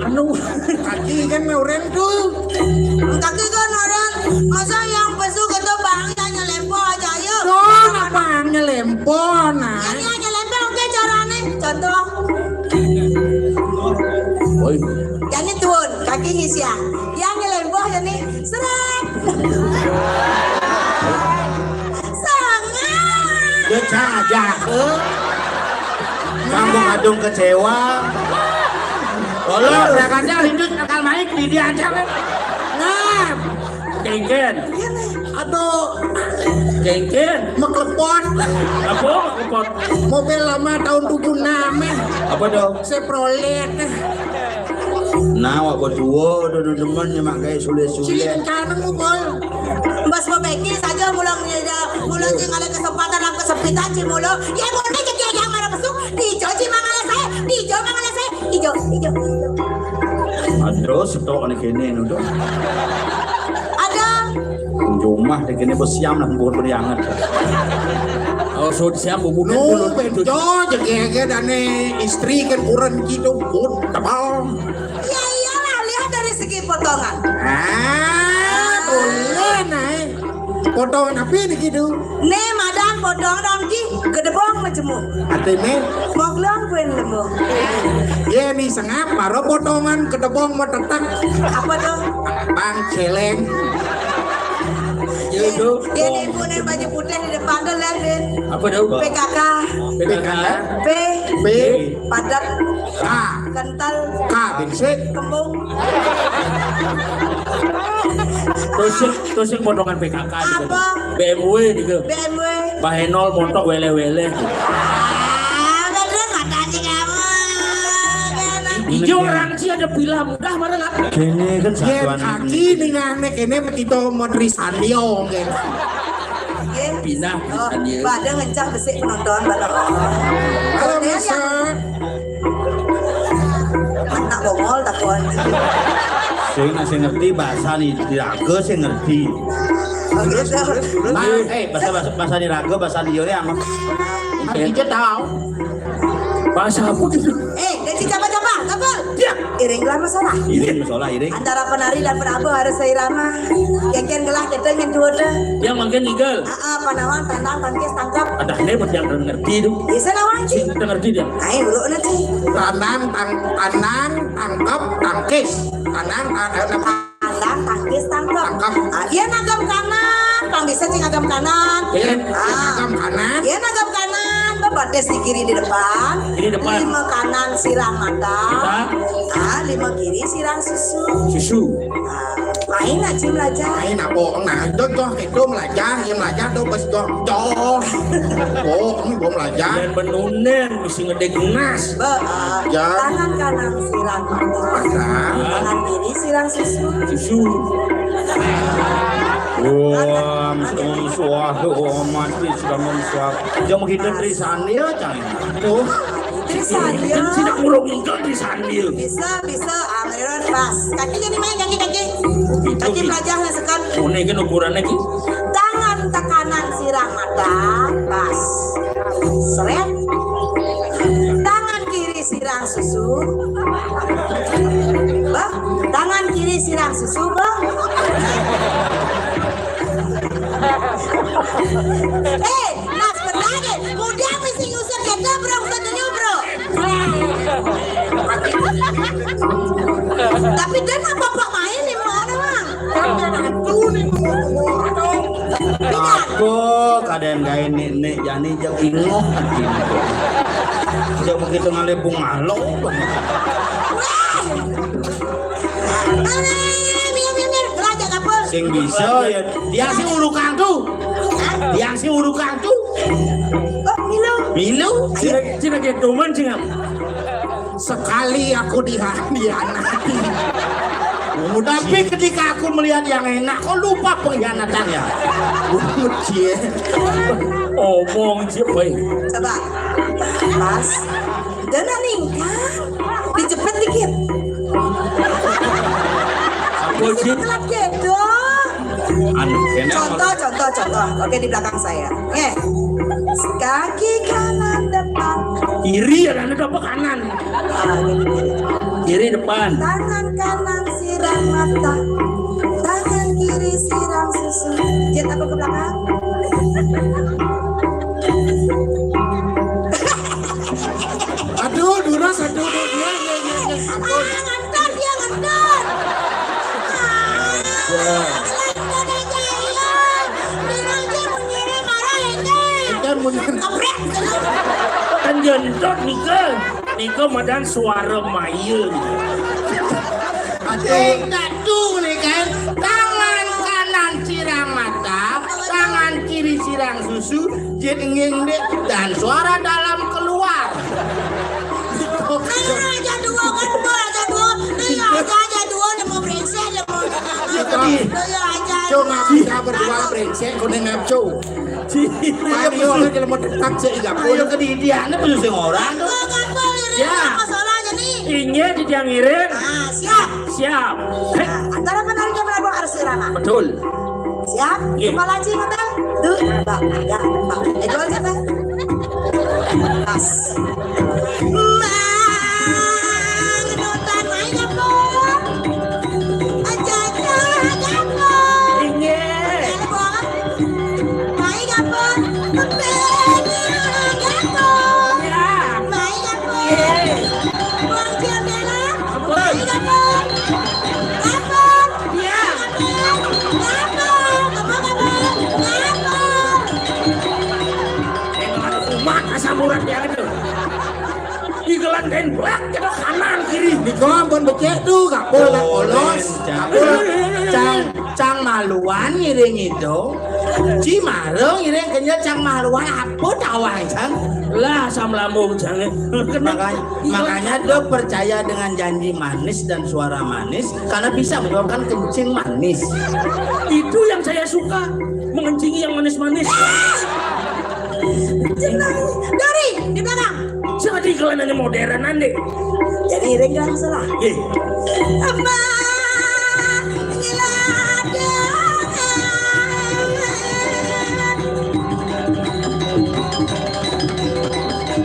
anu. Kaki kan oren tuh. Kaki kan oren. Masa yang pesu gitu bang, ya nyelempo aja, ayo. Tuh, apa nyelempo, nah? Ya, ya, nyelempo, oke, carane. Contoh. Woi. Jani tuun, kaki ngisian. Yang nyelempo, jani seret. Sangat. Dia cang aja. Eh. Kamu kadung kecewa. Tolong, berangkatnya Lindu bakal naik di dia aja kan. Nah. Kengken. Aduh. Kengken. Meklepon. Apa? Meklepon. Mobil lama tahun tujuh enam eh. Apa dong? Chevrolet. Nah, wak berdua udah teman ya mak gaya sulit-sulit. Sini kangen mu, Bol. Bos mau beki saja mulang ya, mulang yang ada kesempatan dan kesempitan sih mulu. Ya mau nih jadi yang mana besuk, di Joji mana saya, di Jo mana saya, di Jo, di Jo. Aduh, setok nih kene nuduh. Ada. Jumah deh kene besiam lah buat beriangan. Oh, so siam bubukan. No, dulu. Benjo jege dane istri kan kurang gitu, pun tebal. Ya iyalah, lihat dari segi potongan. Ah, boleh naik. Potongan apa ini gitu? Nih, madan potongan dong ki, gedebong majemuk. Artinya? Moglong kuen lembong. Iya nih sengap, baru potongan gedebong metetek. Apa tuh? Bang celeng. Iya, tuh. Dia nih punya baju putih di depan tuh, lihat, Din. Apa tuh? P K K. P K K. P. P. Padat. K. Kental. K, bingsik. Kembung. Terus sing, terus sing potongan P K K gitu. Apa? B M W gitu. B M W. Bahenol montok wele-wele. Ah, udah, udah, kata aja kamu. Ijo orang sih ada pila mudah mana lah. Kene kan satuan kaki nih ngane kene begitu mau Trisandio, kan. Pindah, oh, Trisandio. Pada ngencang besik penonton, pada. Halo, Misa. Anak bongol, takon. Sing, sing ngerti bahasa nih, diraga sing ngerti. Oh, gitu. Nah, eh, bahasa, bahasa, bahasa diraga, bahasa dia yang. Kita tahu. Bahasa apa gitu? Eh, dan si siapa-siapa? Tebel. Ya. Iring gelah masalah. Iring masalah, iring. Antara penari dan penabuh harus seirama. Kengken gelah kita nyentuh deh. Dia makin igel. Ah, ah, panawan, tandang, tangkis, tangkap. Ada ini buat yang ngerti itu. Bisa lawan, Ci. Kita ngerti dia. Ayo, dulu, nanti. Tandang, tang, tandang, tangkap, tangkis. Tandang, tandang, tandang. Tandang, tangkis, tangkap. Tangkap. Ah, iya nagam kanan. Pang bisa, Ci, nagam kanan. Iya, ah, nagam kanan. Iya nagam kanan. Bebatis di kiri di depan. Kiri depan. Lima kanan sirang mata. Mata. Ah, lima kiri sirang susu. Susu. Ah, main aja belajar. Main apa? Nah, itu toh itu belajar, yang belajar tuh bes toh. Toh. Oh, kamu belum belajar. Dan benunen mesti ngedek nas. Be, ah, ya. Tangan kanan sirang mata. Mata. Tangan kiri sirang susu. Susu. Wah, sudah memusuh, wah, mati sudah memusuh. Jangan menghindar dari sana ya, Cang. Tuh. Dari sana. Tidak murung dari sana. Bisa, bisa, ah, meron pas. Kaki jadi main, kaki, kaki. Kaki belajar sekan. Ini kan ukurannya ki. Tangan tekanan sirang mata, pas. Seret. Tangan kiri sirang susu. Bah, tangan kiri sirang susu, bah. Eh, Mas bertanya, muda mesti ngusir kita, bro, usah dulu, bro. Tapi dia apa main di mana, Bang? Aku kadang gaya nenek jani jak ingoh. Jak begitu ngalih bungalo. Sing bisa ya. Dia sih urukan tuh. Dia sih urukan tuh. Milu. Milu. Cina, Cina kayak doman, Cina. Sekali aku diha-, dihianati. Tapi ketika aku melihat yang enak, kok lupa pengkhianatan ya? Cie. Omong cie, boy. Coba. Pas. Dana ningkang. Dijepit dikit. Apa sih? Telat gitu. Anu, kena. Contoh, contoh, contoh. Oke, di belakang saya. Oke. Kaki kanan depan. Kiri ya, kanan apa kanan? Ah, ini. Kiri depan. Tangan kanan siram mata. Tangan kiri siram susu. Jet apa ke belakang? Aduh, Duras, aduh, aduh, dia, dia, dia, dia. Ampun. Ah, ngentot dia, ngentot. Ya. Ngentot aja, iya. Dia aja mengirim marah, ini. Kan mengirim. Keprek. Kan ngentot, nika. Nika madan suara mayun. Aduh. Sing datu nih kan, tangan kanan siram mata, tangan kiri siram susu, jit nging dek, dan suara dalam keluar. Ayo, aja dua kan, gua aja dua. Iya, aja, aja dua, nemu brengsek, nemu. Iya, tadi. Iya, aja. Cuma bisa berdua brengsek, kau dengar, Cuk. Ayo, ayo, ayo, mau tetap sih, iya. Ayo ke dia, ini belum sing orang tuh. Gua kan, gua lirik. Ya. Masalahnya nih. Inggih, di tiang ngiring. Ah, siap. Siap. Hei. Nah, antara penariknya melakukan harus irama. Betul. Siap? Iya. Kepala cing, betul? Tuh, Pak. Ya, Pak. Eh, jual siapa? Pas. Mang, nutan main apa? Aja, aja, aja, apa? Inggih. Apa? Mai dapur, pepenya dapur. Ya. Mai dapur. Ye. Buang jendela. Ampun. Mai dapur. Dapur. Ya. Dapur. Dapur. Dapur. Dapur. Emang ada umat asam urat dia gitu. Igelan kain blak, kita kanan kiri. Di kolam pun becek tuh, gak boleh, oh, polos. Gak boleh. Cang, cang maluan ngiring itu. Ci marung ngiring kenyal cang maluan apa tawang, cang? Lah, asam lambung, cang. Makanya, makanya dok percaya dengan janji manis dan suara manis karena bisa menyebabkan kencing manis. Itu yang saya suka, mengencingi yang manis-manis. Jenang. Dari, di belakang. Jadi kalau nanya modern nanti. Jadi ring dalam salah. Iya. Apa? Gila ada.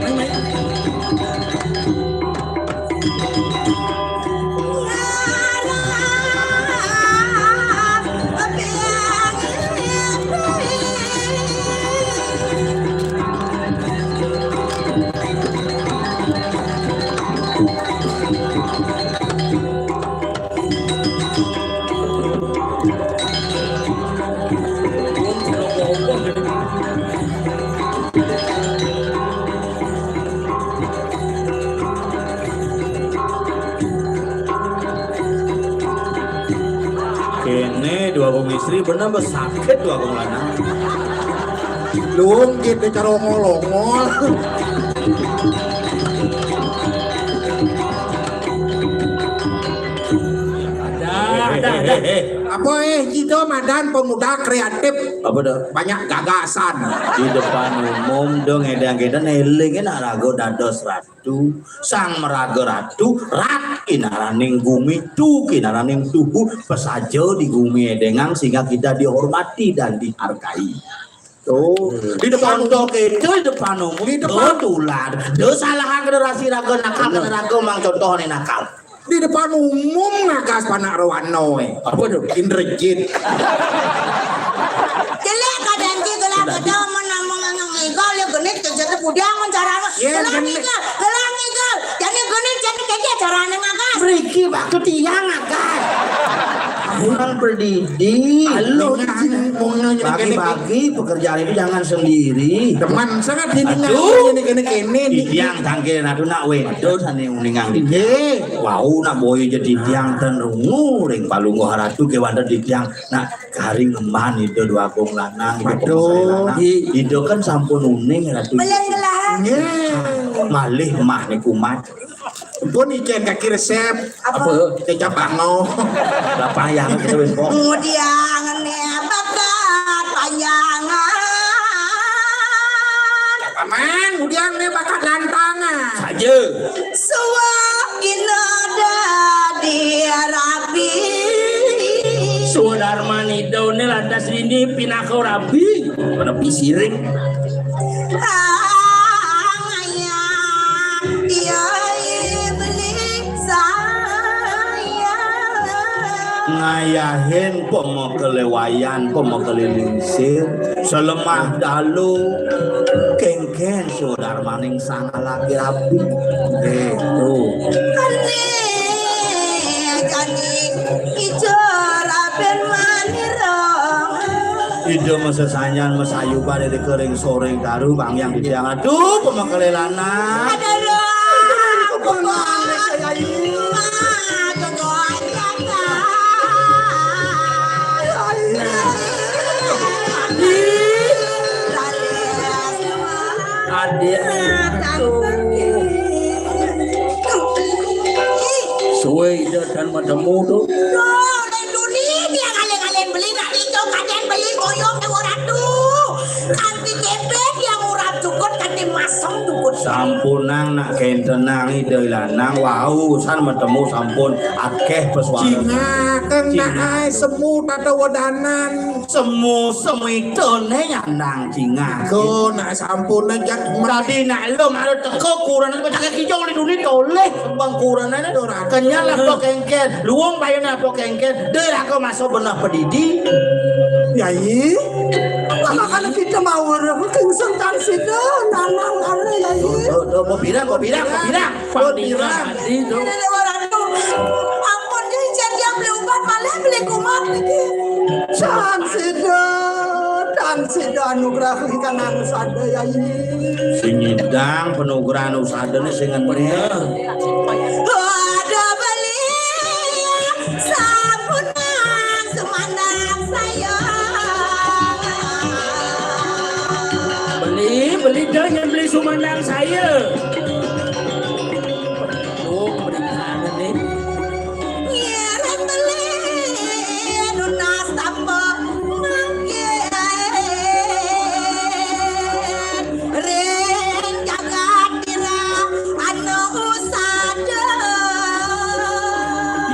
Main, main. Kéné dua gong istri bener besakit dua gong lanang. Lung gitu cara ngolongol. Dah, dah, dah. Apa, eh, kita madan pemuda kreatif. Apa dah? Banyak gagasan. Di depan umum dong, edang kita neling, nak ragu dados ratu. Sang meraga ratu, rat kinaraning gumi, tu kinaraning tuhu, pesaja di gumi edengang sehingga kita dihormati dan dihargai. Tuh, di depan contoh kita, di depan umum, di depan tular. Dia salahan generasi raga nakal, kena raga mang contoh nih nakal. Di depan umum ngagas panak rawana, eh. Apa tuh? Indrajit. Jelek kadang ki gelah kita menang mengang ngigal ya genit kejete pudiang mencarana. Ya, gelah genit. Ngigal, gelah ngigal. Jani genit, jani kejete carana ngagas. Mriki waktu tiang ngagas. Kurang pendidik. Halo, bagi-bagi pekerjaan itu jangan sendiri. Teman sangat ini. Aduh. Ini kene kene. Tiang tangkil aduh nak wedok sane uningang. Nggih. Wau nak boyo jadi tiang ten rungu ring palungguh ratu kewanten di tiang nak kari ngemban ida dua agung lanang, ida. Waduh. Pemasai lanang. Ida kan sampun uning ratu. Belum gelah. Nggih. Malih mah niku mat. Pun ijen kaki resep. Apa? Apa? Kecap bango. Lah payah kita wis kok. Mudiang ne bakat panjangan. Paman, mudiang ne bakat lantangan. Saja. Suwak ina dadi rabi. Swadarman ida ne lantas dini pinaka rabi. Pada pisiring. Ngayah, iya, iya, beli saya. Ngayahin pemakelewayan, pemakelingsir, selemah dalu, kengken sudarmaning sang laki rabi. Eh, tuh. Ane, jani, ijo raben manira. Ida masesanyan masayu pada di kering soring daru bang yang di tiang. Aduh, pemakele lanang. Aduh, aduh, aduh, aduh. Adik. Suwe ida dan matemu tu. Duh, ning duni dia ngalih-ngalih beli nak itu kaden beli koyong dewa ratu. Kanti kepet yang urap cukut kanti masem cukut. Sampunang nak kentenang ida lanang wau san matemu sampun akeh pesuara. Cingaken nak ai semu tata wedanan. Semu semitone nyandang cingak. Ko nak sampun jak. Tadi nak lo malu teko kurang itu cakap kijong di dunia toleh. Bang kurang ada orang. Kenyal apa kengken? Luwung bayun apa kengken? Deraga masuk benar pedidi. Yai. Anak-anak kita mau orang kengsen tang sida nanang are yai. Tuh, tuh, mau bilang, mau bilang, mau bilang. Mau bilang. Ampun, Yai, jan dia beli ubat malah beli kumat lagi. Tan sida, tan sida anugerah ingkang anu sada, Yai. Sing nyidang penugrahan usadane sing ngendi. Ada beli sampun sumandang saya. Beli, beli dah yang beli sumandang saya. Tuh, beli mana nih? Ngiring beli nunas tapa mangkin ring jagat ira anu usada.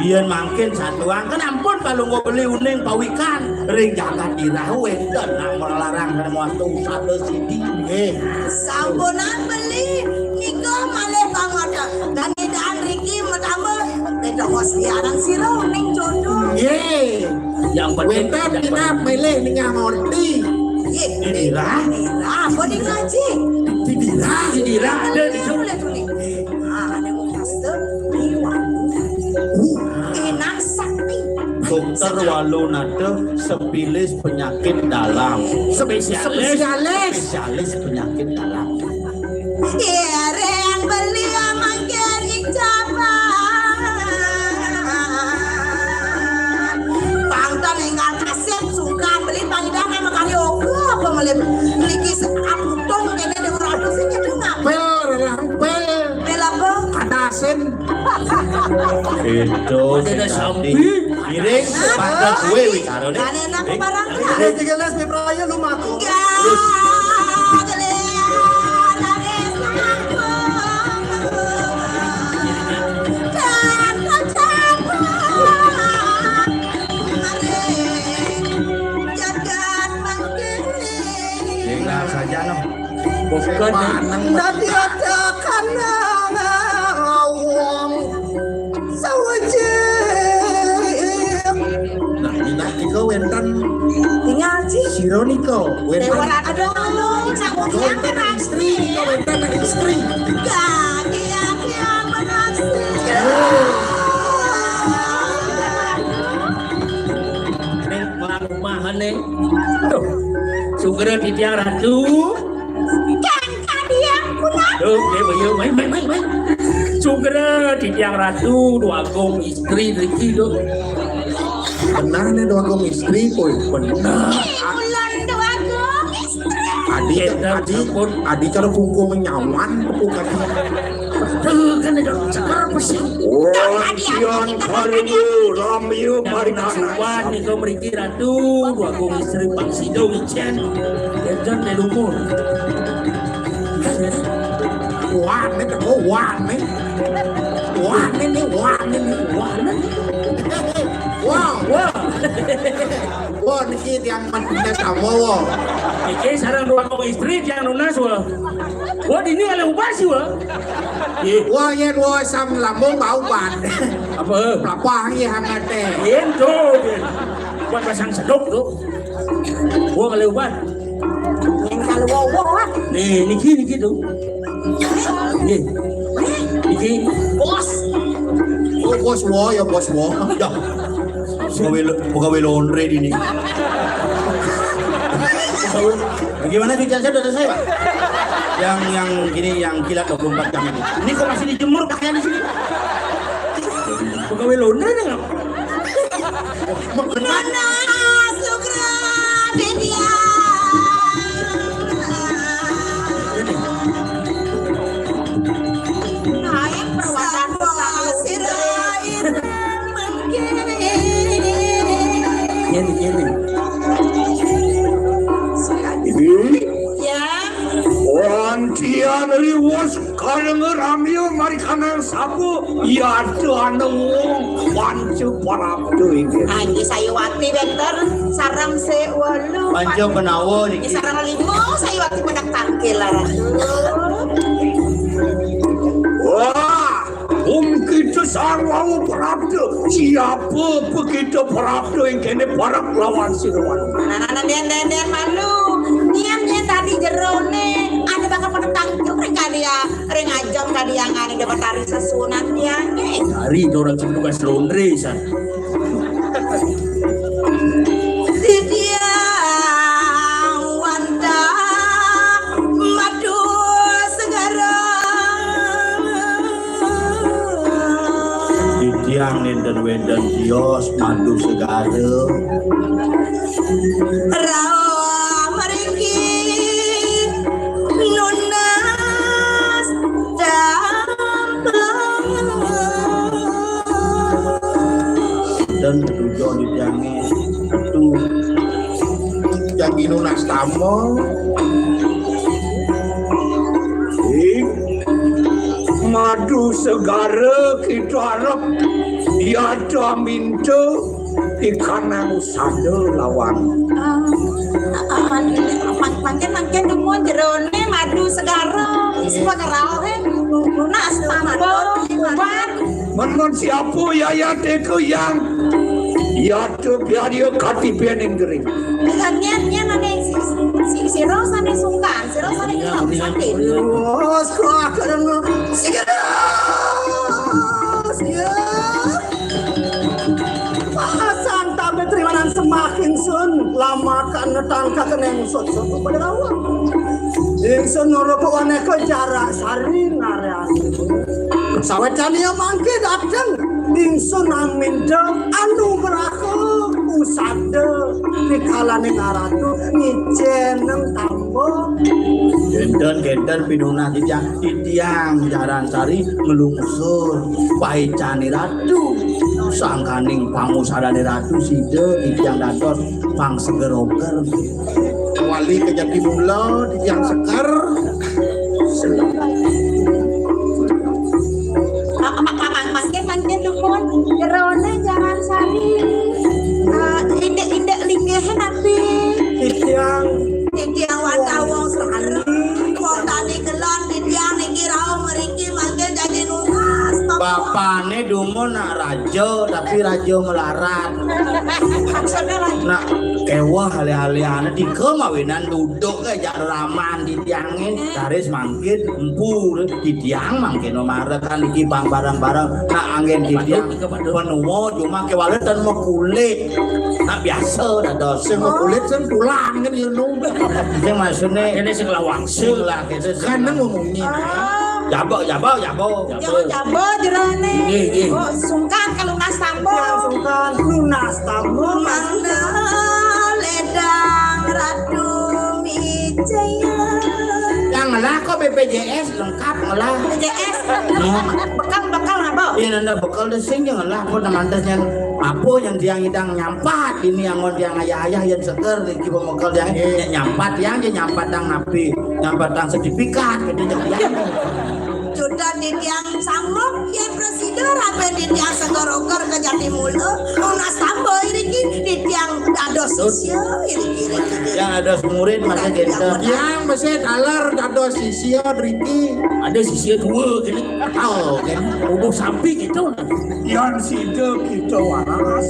Yen mangkin satuang kan ampun palungguh beli uning pawikan ring jagat ira wenten nak melarang kena muastu usada sidi. Nggih. Sampunang beli nika malih pangorta. Dan Idan riki metambah beda siaran sira ning jodoh. Nggih. Yang penting wénten kita milih ningah ngerti. Nggih. Inilah. Inilah apa ning ngaji? Inilah. Inilah. Ada di sana. Boleh tulis. Ah, ada mukaste. Iwan. Uh. Inang sakti. Sukses. Dokter Walunata, spesialis penyakit dalam. Spesialis. Spesialis. Spesialis penyakit dalam. Ireng beli mangkir ing jaban. Pangton enggal kasép sungkan beli pangidana makari ogo apa melih niki seaputung kéné dhewe ora sing nyedeng apa? Pel, relang pel. Pel apa? Kadasen. Itu ada sampi. Iring, pantes kowe wicarane. Lah enak barang. Ada tiga belas Februari lu mati. Enggak. Dengar saja, no. Bukan. Dadi ada kanang wong sawiji. Nah, minah nika wénten. Tinggal sih. Sira nika wénten. Dewa Ratu. Aduh, anu, sapu siapa nang istri? Nika wénten nang istri. Gak, iya, iya, benar sih. Ning malah rumahane. Duh. Sugra titiang ratu. Kang kadiang kula. Duh, dia bayu, main, main, main, main. Sugra titiang ratu, dua agung istri riki, duh. Benar nih dua agung istri, koi. Benar. Ulan dua agung istri. Adi, adi, adi cara kungkung nyawan, bukan. Tuh, kan ada seger pusing. Wah, kian karingu, ramiu, marikana. Suwan, nika mriki ratu, dua agung istri Pak Sido, Ijen. Enten, nih, lumur. Wah, nih, oh, wah, nih. Wah, nih, nih, wah, nih, nih, wah, nih. Wah, wah. Wah, niki tiang mantunya sama, wah. Iki sareng dua agung istri, tiang nunas, wah. Wah, dini oleh ubah sih, wah. Ih. Wah, yen wah sam lambung bau ban. Apa? Pelapah, iya, hangat, eh. Yen, tuh, yen. Buat pasang sedok, tuh. Wah, oleh ubah. Yang kalau wow, wow, ah. Nih, niki, niki, tuh. Nggih. Iki bos. Oh, bos wo, ya bos wo. Ya. Pegawai lo-, pegawai laundry ini. Bagaimana kerjaan saya, sudah selesai, Pak? Yang, yang gini, yang kilat dua puluh empat jam ini. Ini kok masih dijemur pakaian di sini? Pegawai laundry nih, nggak? Mengena. Nana Sugra Vidya. Aing perwatan sira ireng mangke. Ini, ini. Ya. Wantian riwos kaleng ramya marikana sapu yadana wong panca prapta inggih. Anji Sayuwati benten sareng se wolu. Panca Benawa niki. Sareng lima Sayuwati mendak tangkil, Ratu. Wah, um kita sarwawu prapta. Siapa pekita prapta ing kene parek lawan sira wanu. Nah, nah, nah, den, den, den, malu. Nyén, nyén tadi jerone ada bakal pada tangkil ring kali ya, ring ajeng kadiangane Dewatari Sesuunan tiange. Dari orang sing tugas laundry, san. Titiang wantah madu segara. Titiang nénten wénten tios madu segara. Rauh mriki nunas dampeng. Dan tujuan di tiangé itu yang nunas tamu. Ing madu segara kita arep diada minta ikanang usada lawan. Ah, ah, ah, mangkén, mangkén dumun jerone madu segara. Wis pangraohe nunas taman. Bubar. Menun siapa yaya teka yang yata biaya katipen ing gering. Nyén, nyén ane si, si, sira sane sungkan, sira sane kesal, sakit. Bos, kok akan segera. Ya. Pasang tabe Ingsun lamakan netangkaken ing sut-sut pada rawuh. Ingsun nurup waneka jarak sari ngaryan. Sawetaniya mangke dateng ingsun aminda anugraha usada pikalaning aratu ngiceneng tamba. Kenten-kenten pinunas titiang, titiang Jaran Sari nglungsur paicane ratu. Sangkaning pangusadane ratu sida titiang dados pangseger oger. Wali kejati mula titiang seger. Mak-, mak-, mak-, mangkin, mangkin dukun. Jerone Jaran Sari. Eh, indik-indik linggihe napi? Titiang. Titiang wantah wong seger. Wong tani kelon titiang niki rauh mriki mangkin dadi nunas. Bapane dumun nak raja, tapi raja melarat. Maksudnya lagi. Nak kewah alih-alihane tiga mawinan duduk ke jak raman titiange. Taris mangkin empu titiang mangkin marekan iki pang bareng-bareng. Nak anggen titiang. Padut, ke padut. Penua cuma kewala ten mekulit. Nak biasa dados. Sing mekulit sing pulang kan ya nu. Sing maksudnya ini sing lawang sing lah gitu. Kan nang ngomongin. Jabok, jabok, jabok. Jabok, jabok jerone. Nggih, nggih. Oh, sungkan kalunas tamba. Sungkan lunas tamba. Mangda ledang Ratu Mijaya. Yang ngelah kok B P J S lengkap ngelah. B P J S. Bekal, bekal apa? Iya, nanda bekal de sing yang ngelah pun nang antes yang apa yang dia ngidang nyampat ini yang mau dia ayah-ayah yang seger iki pemekel yang nyampat yang dia nyampat yang napi nyampat yang sertifikat gitu jadi. Sudah titiang sanggup, yen prasida rabi titiang seger oger kejati mula, nunas tamba iriki titiang dados sisya iriki, iriki. Yang ada murid masa genta. Yang mesti taler dados sisya driki. Ada sisya dua gini. Oh, kan. Umur sampai gitu. Yan sida kita waras.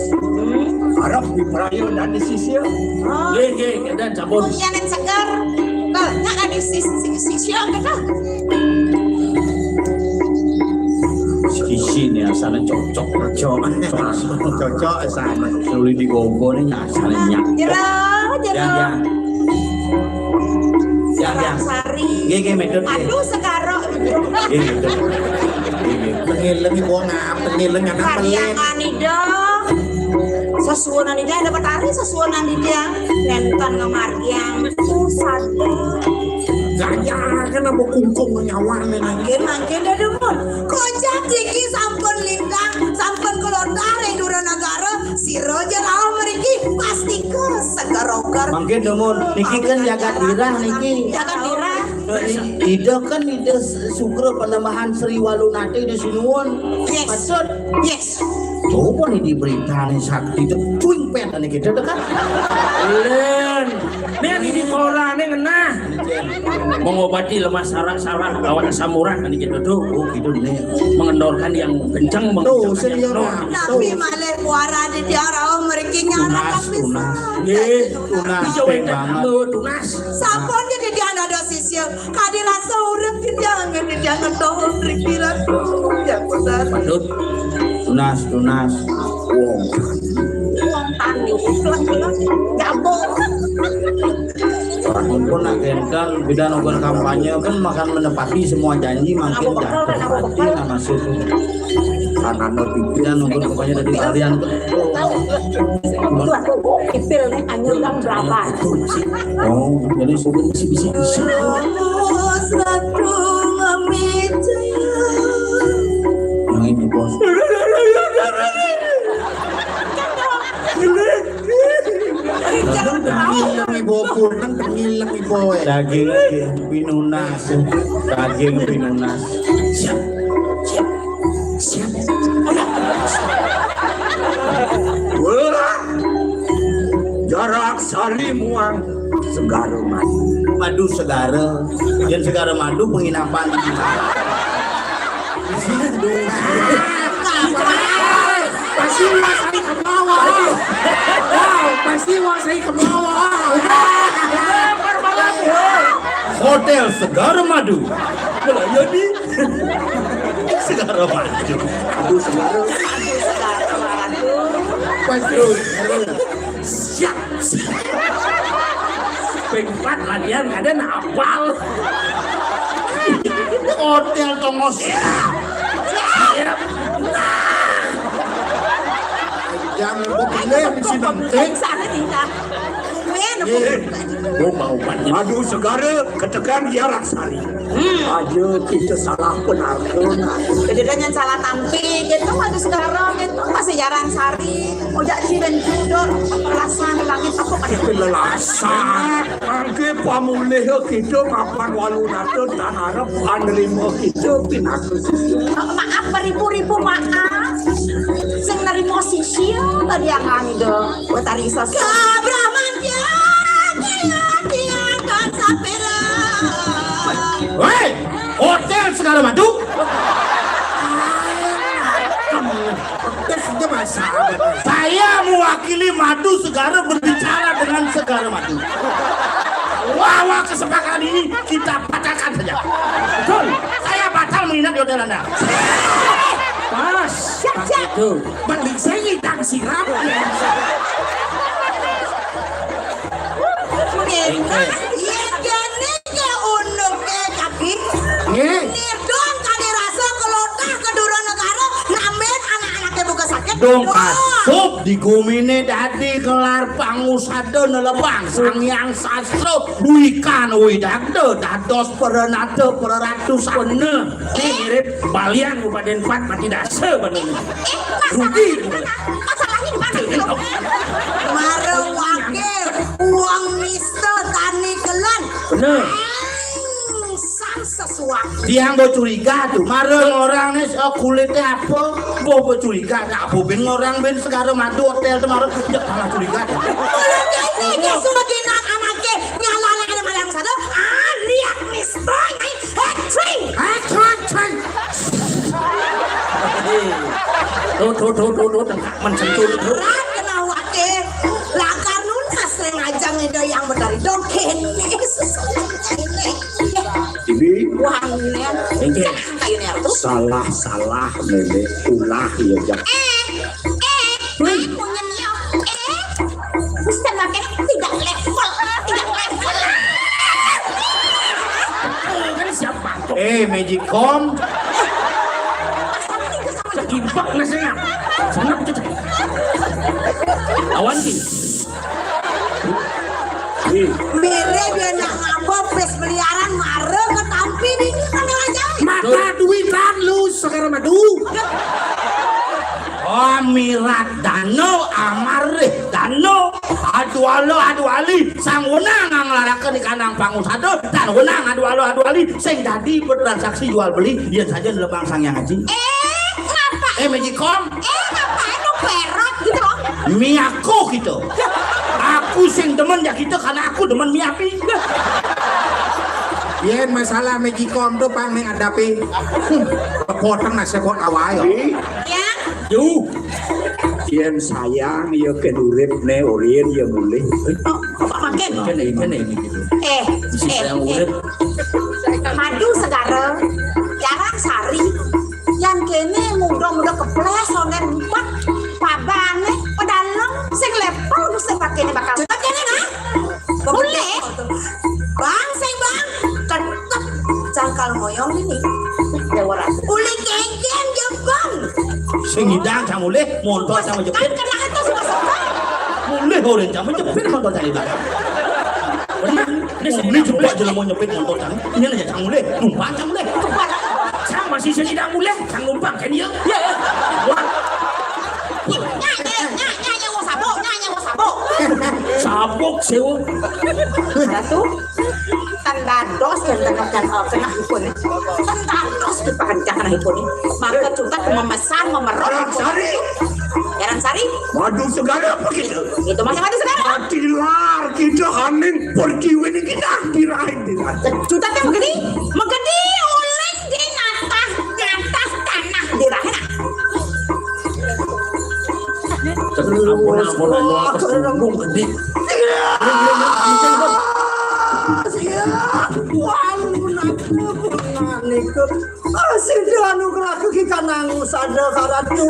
Arep dipraya dadi sisya. Nggih, nggih, kedan sampun. Wong yen seger. Kok nyak dadi sis-, sis-, sisya kok. Sisi ne asane cocok. Cocok. Cocok asane. Nuli digogo ne asane nyak. Jero, jero. Ya, ya. Ya, ya. Sari. Nggih, nggih, medhot, nggih. Aduh, sekarok. Nggih, medhot. Nggih, nggih. Pengiling iku ngap, pengiling anak pelit. Karyangan ida. Sesuunan ida ada petari, sesuunan ida. Nenten ngemaryang. Pusat. Gaya kan apa kungkung nyawane nang. Mangkin, mangkin, Dadungun. Kojak iki sampun lintang, sampun kelontar ing Duranagara. Sira ja rauh mriki pastika seger oger. Mangkin dumun, niki kan jagat dirah niki. Jagat dirah. Eh, i-, ida kan ida s-, sugra panembahan Sri Walunate di Sinuwun. Yes. Patut. Yes. Coba nih di berita nih sakti itu cuing pet nih kita tuh kan. Len, nih di koran nih ngenah. Mengobati lemah saraf-saraf lawan asam urat kan gitu tuh. Oh, gitu nih. Mengendorkan yang kencang, tuh, mengencangkan sing yang iya, no. Nah, tuh. Tapi malih muara di dia rauh mriki ngarang tunas, tapi tunas. Nggih, tunas. Bisa ping wedan banget. Tuh, tunas. Sampun ya dia ada sisya. Kadi rasa urip dia nggak dia ngetol mriki ratu. Ya benar. Patut. Tunas, tunas. Wong. Wong tani. Gabung. Ampun, nak kenten bidan obat kampanye kan makan menepati semua janji makin jatuh hati nama susu. Karena bidan obat kampanye dari kalian tuh. Itu aku ipil nih, anyur kan berapa? Oh, jadi sudah bisi-bisi. Nah, ini bos. Tengil lem ibu pun, tengil lem ibu. Daging pinunas, daging pinunas. Siap, siap, siap. Wah, jarak sari muang segara madu. Madu segara, dan segara madu penginapan. Pasti wasahi ke bawah. Wow, pasti wasahi ke bawah. Hotel Segara Madu. Melayani Segara Madu. Aduh, Segara. Pasti. Siap. Ping empat latihan kadén apal. Hotél Tongos. Siap. Nah. Jangan kok pilih si Bangtik. Sana nih, nah. Weh, eh, mau mau madu segara ketekan dia raksari. Hmm. Aja kita salah penarkona. Jadi dengan salah tampi gitu, madu segara gitu, masih jarang sari. Ojak di sini dan tidur, perasaan langit apa pada lelasan. Mangke pamulih kita mapan walu nata tan arep anerima kita pinaka sisi. Maaf beribu-ribu maaf. Sing nerima sisi tadi yang anu do. Wetari sasa. Kabraman dia, dia, dia kan sapira. Hei, hotel segala madu. Saya mewakili Madu Segara berbicara dengan Segara Madu. Bahwa kesepakatan ini kita batalkan saja. Betul. Saya batal menginap di hotel Anda. Pas. Siap, siap. Itu. Balik saya ngidang sirap. Iya, jane ke unuke kaki. Nggih. Nirdon kade rasa kelotah ke dura negara, nambahin anak-anaknya buka sakit. Dong asup di gumine dadi kelar pangusada nelebang Sang Hyang Sastra, wikan widakda dados perenata pereratu. Bener. Ini mirip balian Kabupaten Pat mati dasa bener. Eh, masalahnya di mana? Masalahnya di mana? Mara wakil uang mister tani kelan. Bener. Sang sesuatu. Tiang bo curiga tuh, mara orang nih, eh, kulitnya apa? Bo, bo curiga, nah, bo ben orang ben Segara Madu hotel tuh mara, ya malah curiga. Kalau ini ke suruh dinak anaknya, nyala ada malam satu, ah, lihat mister, nyai, hecring. Hecring, hecring. Tuh, tuh, tuh, tuh, tuh, tengkak mencentur, tuh. Berat kena wakil, lakar nunas yang ajang itu yang benar itu, kene, ini. Ini wah, ini. Ini. Kayu nih, tuh. Salah, salah, Nenek. Ulah, ya, Jak. Eh, eh, aku nyemil. Eh, bukan makin tidak level, tidak level. Kan siapa? Eh, Magicom. Ibak nasanya. Sana kita. Awan ki. Mere dia nak ngapa pes beliaran mara ke tampi ni, ni mana aja. Mata duitan lu Segara Madu. Oh, mirat dano, amarih dano, adu alo, adu ali, sang wenang nglarakaken ikanang pangusada, tan wenang adu alo, adu ali, sing dadi bertransaksi jual beli, yen saja nelebang Sang Hyang Aji. Eh, ngapa? Eh, Magicom. Eh, ngapa itu perot gitu loh? Miyako gitu. Aku sing demen ya gitu karena aku demen miyapi. Yen masalah Magicom tuh pang ning adapi. Potong nasi kok awal ya. Ya. Duh. Yen sayang ya ken urip ne, urin ya mulih. Apa makin? Kene, kene ini gitu. Eh, isi eh, sayang eh. Urip. Madu Segara, jarang sari. Yang kene muda-muda keples, sonen empat, pabane, pedalem, sing level, sing pakene bakal. Pakene nah? Boleh. Bang, sing bang. Tetep cangkal moyong ini. Dewa Ratu. Uli kengkeng, jebang. Sing ngidang, sang mulih, montor, sang jepit. Kan kena itu suka-suka. Mulih, urin, sang jepit, montor, sang ngidang. Bener. Ini sing ini jebak jelema nyepit montor, sang. Ini aja, sang mulih. Numpang, sang mulih. Sang masih sing ngidang mulih, sang numpang, kan iya? Iya, iya. Wah. Nyanyi, nyanyi, nyanyi, wong sabuk, nyanyi, wong sabuk. Sabuk, sewu. Ratu. Ten dados dan tengekan, eh, kenahipun. Ten dados dipakan kenahipun. Maka cutet memesan, memerot. Jarang sari. Jarang sari. Madu Segara apa gitu? Itu masih Madu Segara. Mati lar kita haning pertiwi ini kita dirahin, dirahin. Cutet yang begini, megedi uling di atas, di atas tanah dirahin. Ampun, ampun, ampun, aku sungguh gede. Wah, lu nak, lu nak nih, ke. Ah, sida anugerah ke kita nanggung sada karatu.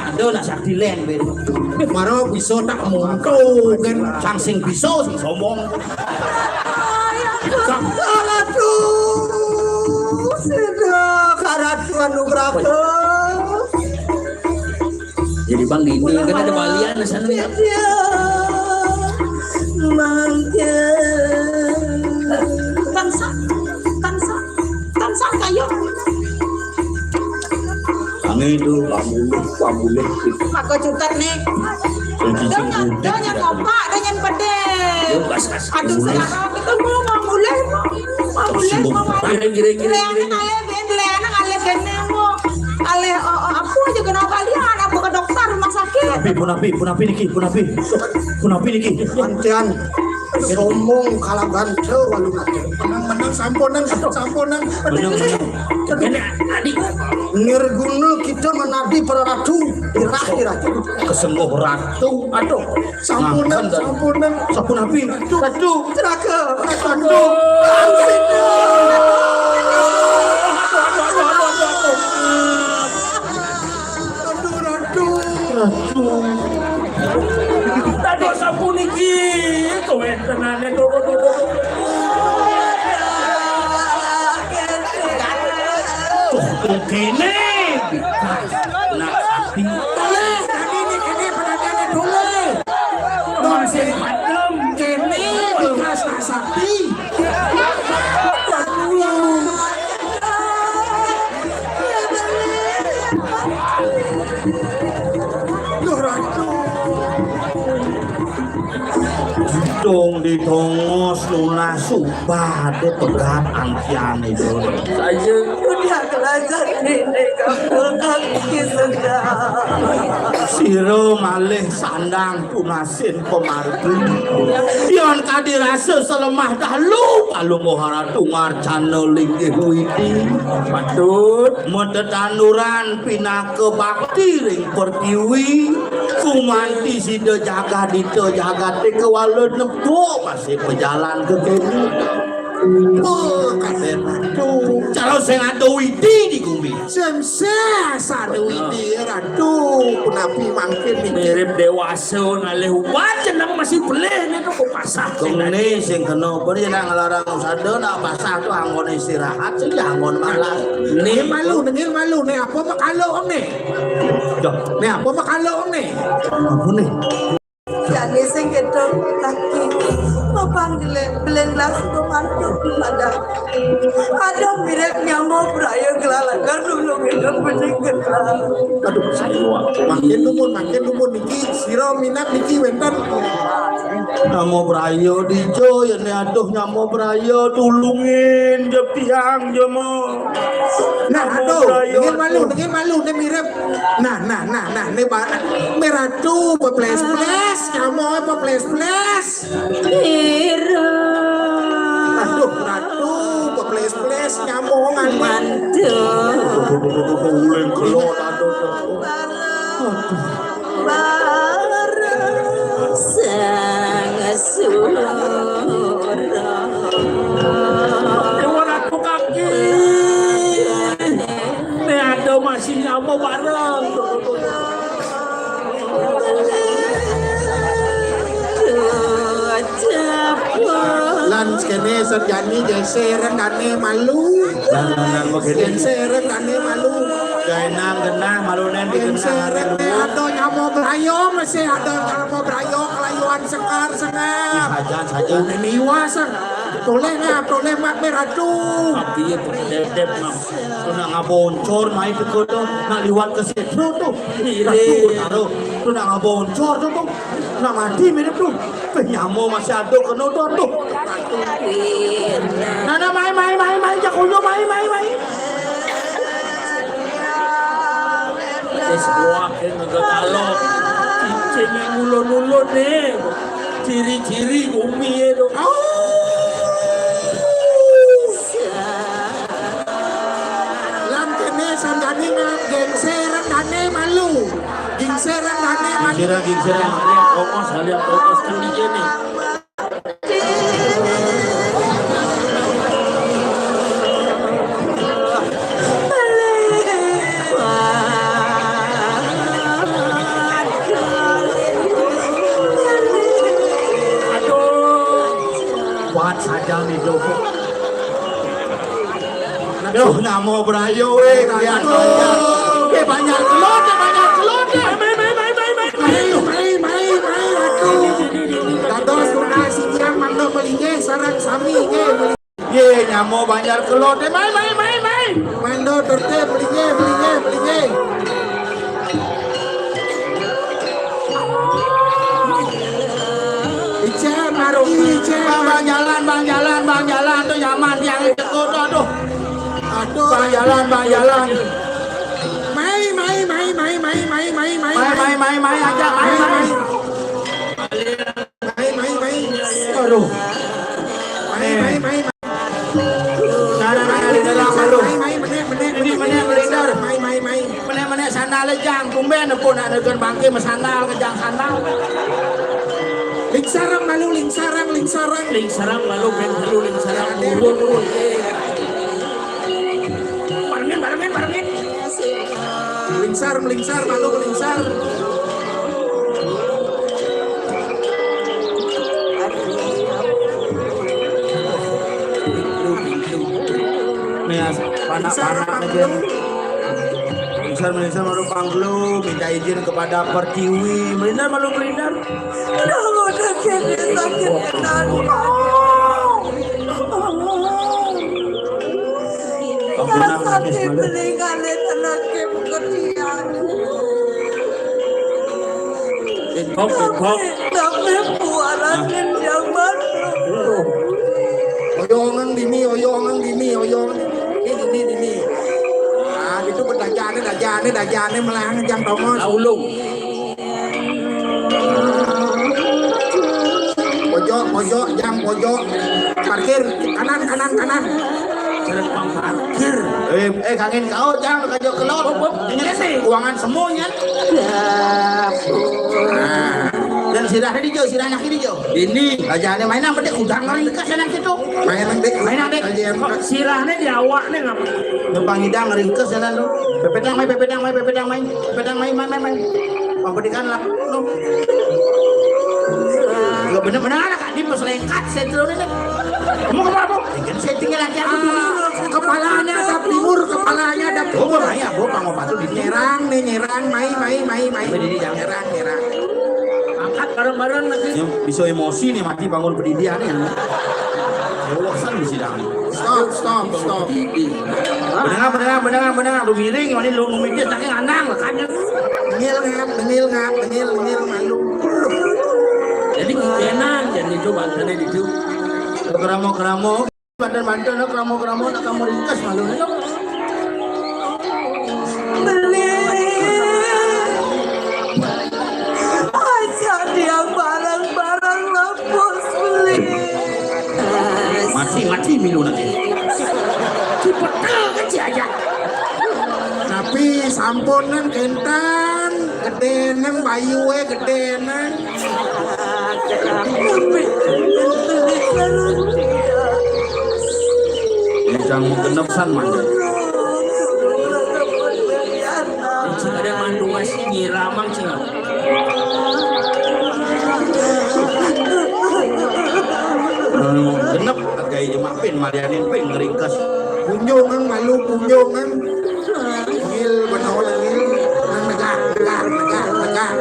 ada nak sakti lén, Ben. Mara bisa tak monto, kan? Sang sing bisa, sing sombong. Aduh, sida karatu anugraha. Jadi Bang Dini kan ada balian di sana ya. Mangke. Tansah, tansah, tansah kaya. Angin itu, pamulih, pamulih. Maka cutat nih. Kunci. Donya, sing kunci donya tidak kopak, donya pedih. Yo, gas, gas. Aduh, sekarang itu mau mamulih, mau mamulih, mau mamulih. Kira-kira, kira-kira. Beliau ngalih, Ben, beliau ngalih kene, mau. Alih, oh, oh, apa aja kena kalian, apa ke dokter rumah sakit? Punapi, punapi, punapi niki, punapi. Punapi niki. Antian sombong kalaban te walu nate. Menang, menang, sampunan, sampunan. Menang, menang. Ini, Adi. Nirguna kita menadi para ratu, irah, irah. Kesengguh ratu, aduh. Sampunan, nah, sampunan. Sampun api. Aduh, celaka. Aduh. Aduh. Aduh, aduh, aduh, aduh. Aduh, aduh. Aduh, sampun iki. Kowe tenane, aduh, aduh, aduh. Tuh, kene. Nak sakti. Toleh, tadi ini kene penanyane toleh. Don sing padem. Kene, Dimas nak sakti. Loh, Ratu. Dong ditongos lunas ubade pegat angkian itu. Saya udah belajar nenek kampung kaki sedang. Sira malih sandang tunasin pemargi. Yan kadi rasa selemah dalu, palu mohara tungar cana linggih widi. Patut. Metetanduran pinaka bakti ring pertiwi. Kumanti sida jagadita jagate kewala nepuk masih pejalan ke kene. Oh, kaden ratu. Cara sing ada widi di gumi. Semseh sadu widi ratu. Punapi mangkin niki? Mirip dewasa ngalih ubat jeneng masih pelih nih tuh pasah. Kene sing kena beri nak ngelarang sada nak pasah tuh anggone istirahat sing anggon malah. Nih malu, nengil malu, nih apa makalo nih? Dah. Nih apa makalo nih? Apa nih? Jane sing gedhe lagi. Apa Beleng las tu mantuk pada. Ada mirip nyamuk beraya gelalakan dulu kita pening. Aduh, saya makin dumun, makin dumun niki, sira minat niki wénten. Nyamuk beraya dijo ya ne, aduh, nyamuk beraya, tulungin je tiang je mo. Nah, aduh, niki malu, niki malu, niki mirip. Nah, nah, nah, nah, niki barang. Merah tu, peples-ples, nyamuk peples-ples. Aduh, ratu, peples-ples, nyambungan. Mantu. Uleng kelot, aduh. Bareng sang sura. Dewa Ratu kaki. Nek ada masih nyambung bareng. Lan kene sejani geseran dane malu. Lan, lan, lan, mau kene. Geseran dane malu. Genah, genah, malu nen digenah. Geseran ne ada nyamuk berayo, masih ada nyamuk berayo, kelayuan sekar, sekar. Sajan, sajan. Ini niwas, ah. Toleh ngap, toleh ngap, merah tu. Tapi ya, dep-dep ngap. Tu nak ngaboncor mai teko tu, nak liwat ke situ tu. Ire. Tu nak ngaboncor tu tu. Nak mati mirip tu. Pe nyamuk masih ada kena tu tu. Nah, nah, mai, mai, mai, mai, jak uyu, mai, mai, mai. Wis buah ke ngegetalo. Cincin yang ulun-ulun ni. Ciri-ciri bumi itu. Lan kene sandane ngap, gengseran dane malu. Gengseran dane malu. Gengseran, gengseran, lihat kokos, lihat kokos tinggi ini. Aduh, kuat saja nih, Joko. Duh, namo berayo, weh, kalian. Aduh. Eh, banyak kelot, eh, banyak kelot, eh. Mai, mai, mai, mai, mai, mai. Mai, mai, mai, mai, aduh. Dados tunas siang mangga melinggih sareng sami, nggih. Ye, nyamo banjar kelot. Eh, mai, mai, mai, mai. Mando tertib, melinggih, melinggih, melinggih. Ijen, mari, ijen. Bang, bang, jalan, bang, jalan, bang, jalan. Tuh nyaman, tiang itu, tuh, tuh. Aduh. Bang, jalan, bang, jalan. Mai, mai, mai, mai, mai, mai, mai, mai. Mai, mai, mai, mai, aja, mai, mai. Mai, mai, mai. Aduh. Mai, mai, mai, mai. Cara mana di dalam malu? Mai, mai, menek, menek, ini menek, menek, melintar. Mai, mai, mai. Menek, menek, sandal jang. Tumben pun nak negan bangke mesandal, kejang sandal. Lingsarang malu, lingsarang, lingsarang. Lingsarang malu, ben malu, lingsarang. Turun, turun. Barengin, barengin, barengin. Melingsar, melingsar, malu melingsar. Nih, panak-panak aja. Melingsar, melingsar, malu panglu, minta izin kepada Pertiwi. Melindar, malu melindar. Dah, udah kene sakit tenan. Kasate belingan tenan ke pekerjaan. Bengkok, bengkok. Tapi buaran yang baru. Oyongan dini, oyongan dini, oyongan. Ini, ini, ini. Ah, itu bedajane, dajane, dajane melahang jang tongos. Laulung. Pojok, pojok, jam pojok. Parkir, kanan, kanan, kanan. Parkir. Eh, eh, kangen kau, jam kajo kelot. Ingat sih, uangan semuanya. Nah. Dan sirahnya dijo, sirahnya kiri jo. Ini. Aja ane mainan bedek udang ringkes yang situ. Mainan dek. Mainan dek. Aja yang sirahnya di awak nih ngapa? Numpang hidang ringkes jalan lu. Pepedang mai, pepedang mai, pepedang mai. Pepedang mai, mai, mai, mai. Pembedikan lah. Lu. Gak bener-bener anak di pas lengkat sentro ini. Mau ke mana? Kan settingnya lagi aku dulu. Kepalanya ada timur, kepalanya ada timur. Oh, ya, gua mau patu di nyerang nih, nyerang, mai, mai, mai, mai. Nyerang, nyerang. Angkat. Bareng-bareng lagi. Ya, bisa emosi nih, mati bangun pendidikan nih. Ya, bosan di sidang. Stop, stop, stop. Benar, benar, benar, benar. Lu miring, ini lu, lu mikir, tapi ngandang, makanya. Bengil ngap, bengil ngap, bengil, bengil, malu. Jadi, enak, jadi itu, bangsa itu. Keramo-keramo. Banten-banten, keramo-keramo, nak kamu ringkas malu, no? Beli. Aja dia barang-barang lapus beli. Mati, mati milu nanti. Dipetel kan si aja. Tapi sampunan kentan, gedenen, bayue gedenen. Yang mau genep san, Mang. Cing ada mandu masih nyiramang, cing. Genep, kayak jemapin, marianin pin, ngeringkes. Punjungan, malu punjungan. Ngil, benar, ngil. Megah, megah, megah, megah.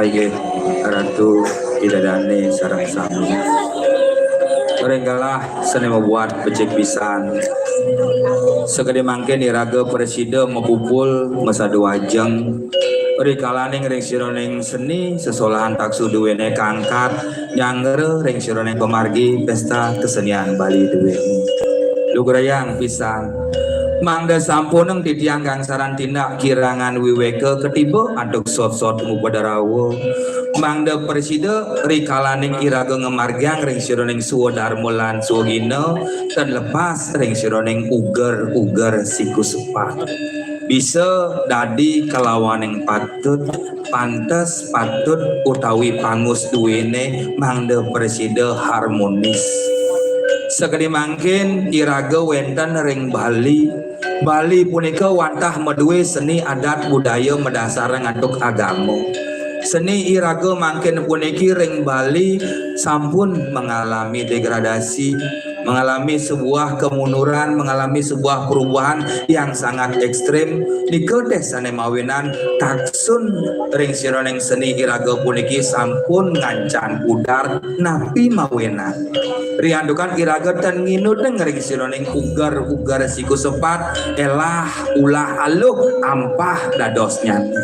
Aye, Ratu Ida Dane sareng sami. Ring galah sane mabuat becik pisan. Sakadi mangkin iraga prasida mapupul masadu ajeng. Rikalaning ring sajeroning seni sesolahan taksu duene kangkat nyanggra ring sajeroning pamargi pesta kesenian Bali duene. Lugrayang pisan. Mangda sampunang titiang gangsaran tindak kirangan wiweka katiba antuk sot-sot ngupadarawa. Mangda prasida rikalaning iraga ngamargiang ring sajeroning swadarma lan swagina, tan lepas ring sajeroning uger-uger sikusepat. Bisa dadi kalawaning patut, pantes, patut, utawi pangus duene mangda prasida harmonis. Sakadi mangkin iraga wenten ring Bali. Bali punika wantah madue seni adat budaya madasarang antuk agama. Seni iraga mangkin puniki ring Bali sampun mengalami degradasi, mengalami sebuah kemunduran, mengalami sebuah perubahan yang sangat ekstrim. Nika deh sane mawinan taksun ring sajeroning seni iraga puniki sampun ngancan pudar napi mawinan. Riantukan iraga tan nginutang ring sajeroning uger-uger sikusepat, elah ulah aluh ampah dados nyata.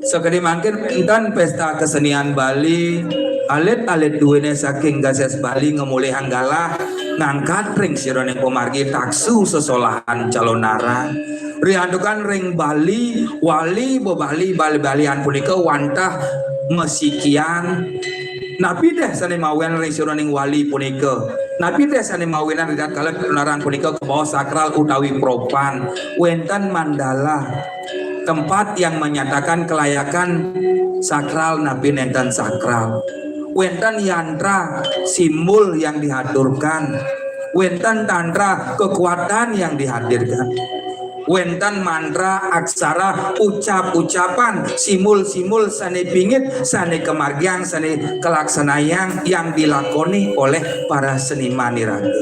Sakadi mangkin wenten pesta kesenian Bali, alit-alit duene saking Gases Bali ngemulihang galah ngangkat ring sajeroning pamargi taksu sesolahan calonarang. Riantukan ring Bali, wali bebali bali-balian punika wantah masikian. Napi deh sane mawinan ring sajeroning wali punika? Napi deh sane mawinan ritatkala calonarang punika kabaos sakral utawi propan? Wenten mandala, tempat yang menyatakan kelayakan sakral napi nenten sakral. Wenten yantra, simbol yang dihaturkan. Wenten tantra, kekuatan yang dihadirkan. Wenten mantra, aksara, ucap-ucapan, simbol-simbol sane pingit, sane kamargiang, sane kalaksanayang yang dilakoni oleh para seniman iraga.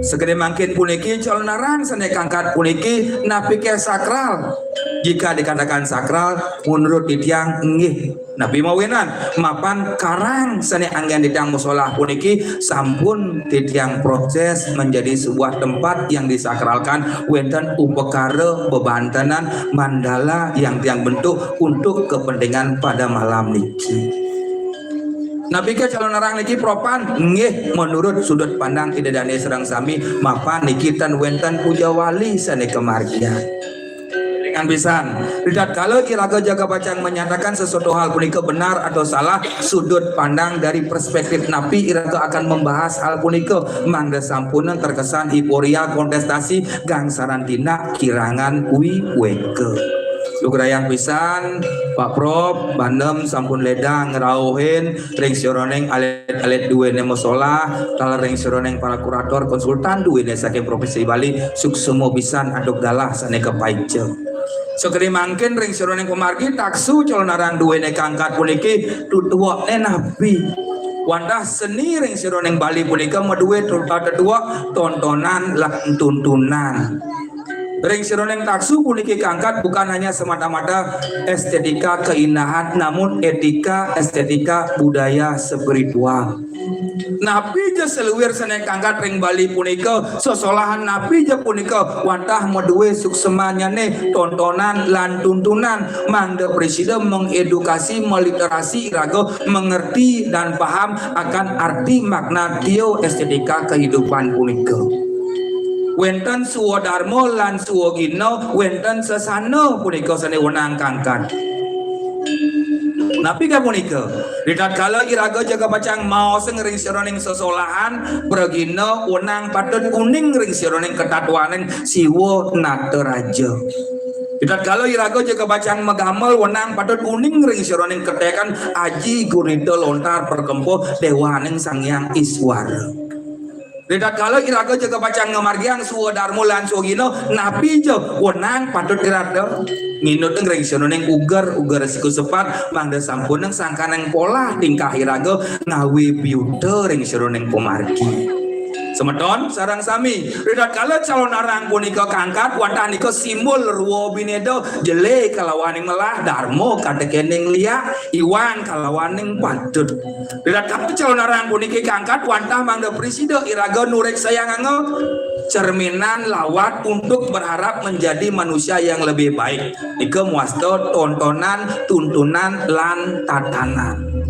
Sakadi mangkin puniki calonarang sane kangkat puniki napike sakral? Jika dikatakan sakral, menurut titiang, nggih. Napi mawinan? Mapan karang sane anggen titiang musolah puniki sampun titiang proses menjadi sebuah tempat yang disakralkan, wenten upakara bebantenan mandala yang tiang bentuk untuk kepentingan pada malam niki. Napike calonarang niki propan? Nggih, menurut sudut pandang Ida Dane sareng sami, mapan niki tan wenten puja wali sane kamargiang. Ringan pisan, ritatkala iraga jaga pacang menyatakan sesuatu hal punika benar atau salah, sudut pandang dari perspektif napi iraga akan membahas hal punika, mangda sampunang terkesan hiporia, kontestasi, gangsaran tindak, kirangan wiweka. Lugrayang pisan, Pak Prop, Bandem sampun ledang ngrauhin ring sajeroning alit-alit duene musolah, taler ring sajeroning para kurator konsultan duene saking Provinsi Bali, suksma pisan antuk galah sane kapaica. Sakadi mangkin ring sajeroning pamargi taksu calonarang duene kangkat puniki tutuwakne napi? Wantah seni ring sajeroning Bali punika madué tetuek tontonan lan tuntunan. Ring sajeroning taksu puniki kaangkat bukan hanya semata-mata estetika keindahan, namun etika, estetika, budaya, spiritual. Napi ja saluir sané kaangkat ring Bali punika, sesolahan napi ja punika wantah madué suksmannyané tontonan lan tuntunan, mangda prasida mengedukasi, meliterasi iraga, mengerti dan paham akan arti makna tio estetika kehidupan punika. Wénten swadarma lan swagina, wénten sesana punika sané wenang kaangkat. Napi ka punika? Ritatkala iraga ja kapacang maosang ring sajeroning sesolahan, pragina wenang patut uning ring sajeroning katatwaning Siwa Nataraja. Ritatkala iraga ja kapacang magamel wenang patut uning ring sajeroning ketekan Aji Gurita lontar prakempa Déwaning Sang Hyang Iswara. Ritatkala iraga ja kapacang ngamargiang swadarma lan swagina, napi ja wenang patut iraga nginut ring sajeroning uger, uger siku sepat, mangda sampunang sangkaning polah tingkah iraga ngawé biuta ring sajeroning pamargi. Semeton sareng sami, ritatkala calonarang punika kaangkat, wantah nika simbol rwa bineda, jelé kalawaning melah, darma katekening liak, iwang kalawaning patut. Ritatkala calonarang puniki kaangkat wantah mangda prasida iraga nureksayang angga cerminan lawat untuk berharap menjadi manusia yang lebih baik. Nika mawasta tontonan, tuntunan, lan tatanan.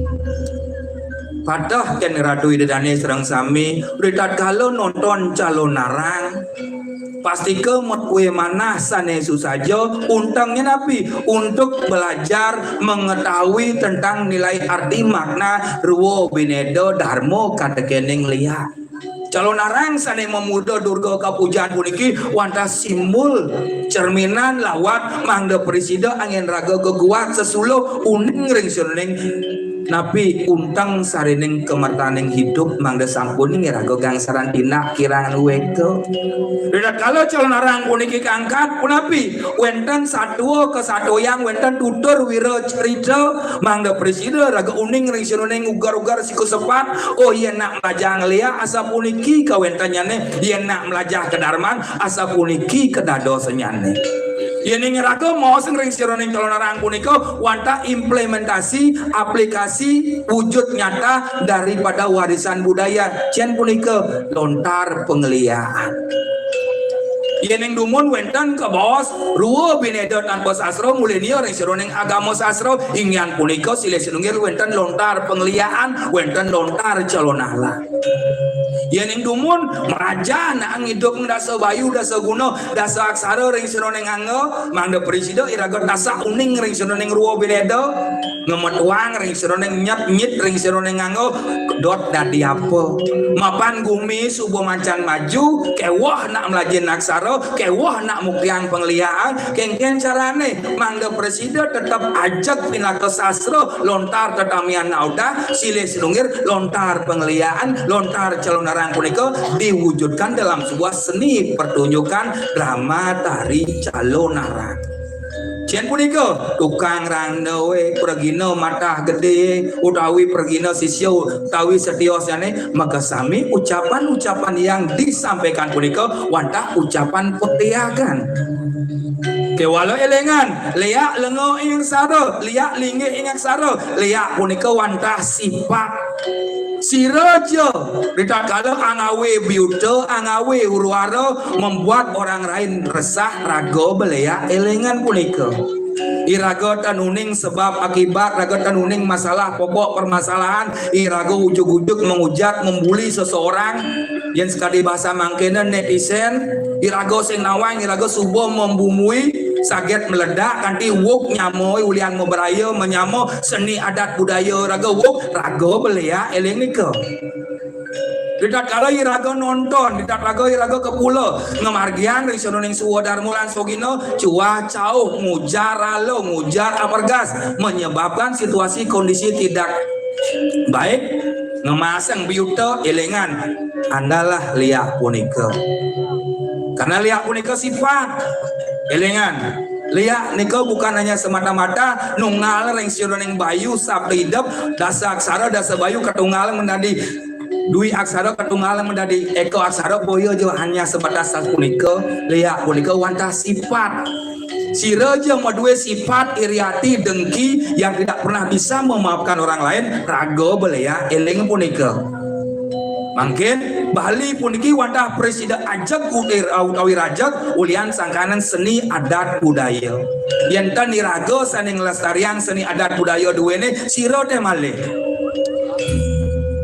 Pateh kén Ratu Ida Dané sareng sami, ritatkala nonton calonarang, pastika madué manah sané susaja, untengnya napi? Untuk belajar mengetahui tentang nilai arti makna rwa bineda, darma katekening liak. Calonarang sané mamurda Durga kapujan puniki wantah simbol cerminan lawat mangda prasida angin raga geguat sesuluh uning ring sajeroning napi unteng sarining kamertaning idup mangda sampunang iraga gangsaran tindak kirang luwéta. Ritatkala calonarang puniki kaangkat, punapi? Wénten satua kasatoyang, wénten tutur wira carita, mangda prasida raga uning ring sajeroning uger-uger siku sepat. Oh, yén nak mlajah ngléak, asapuniki kawéntennyané, yén nak mlajah kadarman, asapuniki kadadosannyané. Yéning iraga maosang ring sajeroning calonarang punika wantah implementasi, aplikasi, wujud nyata daripada warisan budaya. Cén punika lontar pangliaan. Yéning dumun wénten kabaos rwa bineda tanpa sastra, mulinia ring sajeroning agama sastra, inggih punika silih sinunggil wénten lontar pangliaan, wénten lontar calonarang. Yéning dumun mlajah nak ngidup dasa bayu, dasa guna, dasa aksara ring sajeroning angga, mangda prasida iraga tasak uning ring sajeroning rwa bineda, ngemetuang ring sajeroning nyet-nyit ring sajeroning angga, kedot dadi apa. Mapan gumi suba macan maju, kéweh nak mlajahin aksara, kéweh nak muktiang pangliaan, kénkén carané mangda prasida tetep ajeg pinaka sastra lontar tetamian audah, silih sinunggil lontar pangliaan, lontar calonarang punika diwujudkan dalam sebuah seni pertunjukan drama tari calonarang. Cén punika, tukang randawé, pragina matah gedé, utawi pragina sisya, utawi setiosnyané, makasami ucapan-ucapan yang disampaikan punika wantah ucapan petiagan. Kéwala élingang, léak lenga ing aksara, léak linggih ing aksara, léak punika wantah sipat. Sira ja, ritatkala angawé biuta, angawé huru-hara, membuat orang lain resah, raga ba léak élingang punika. Iraga tan uning sebab akibat, raga tan uning masalah pokok permasalahan, iraga ujug-ujug menghujat, membuli seseorang. Yén sakadi basa mangkéné netizen, iraga sing nawang, iraga suba membumbui, saget meledak, kanti wug nyama, ulian mabraya, manyama seni adat budaya raga wug, raga ba léak éling nika. Ritatkala iraga nonton, ritatkala iraga kapula, ngamargiang ring sajeroning swadarma lan swagina, cuah cauh, ngujar rala, ngujar apergas, menyebabkan situasi kondisi tidak baik, ngemaasang biuta, élingang, andalah léak punika. Karena léak punika sipat, élingang, Liak nika bukan hanya semata-mata nunggal ring sajeroning bayu sabda idep, dasa aksara, dasa bayu katunggal menjadi dwi aksara, katunggal menjadi eka aksara, boya ja hanya sebatas sapunika. Liak punika wantah sifat. Sira ja madue sifat iri ati, dengki, yang tidak pernah bisa memaafkan orang lain, raga beliak, eling punika. Mangkin Bali puniki wantah prasida ajeg utir utawi rajeg ulian sangkaning seni adat budaya. Yen tan iraga sane nglestariang seni adat budaya duene, sira teh malih.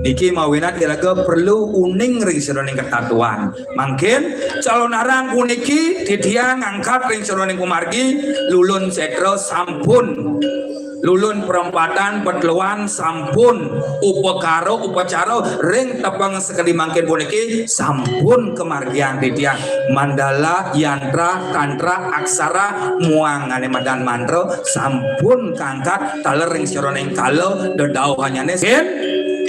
Niki mawinan iraga perlu uning ring sajeroning katatuan. Mangkin calonarang puniki titiang ngangkat ring sajeroning pamargi, Lulun Setra sampun, Lulun Perempatan Petluan sampun, upakara upacara ring tepeng sakadi mangkin puniki sampun kamargiang titiang. Mandala, yantra, tantra, aksara, muang ane madan mantra sampun kangkat taler ring sajeroning kala dedauhanyane. Sin,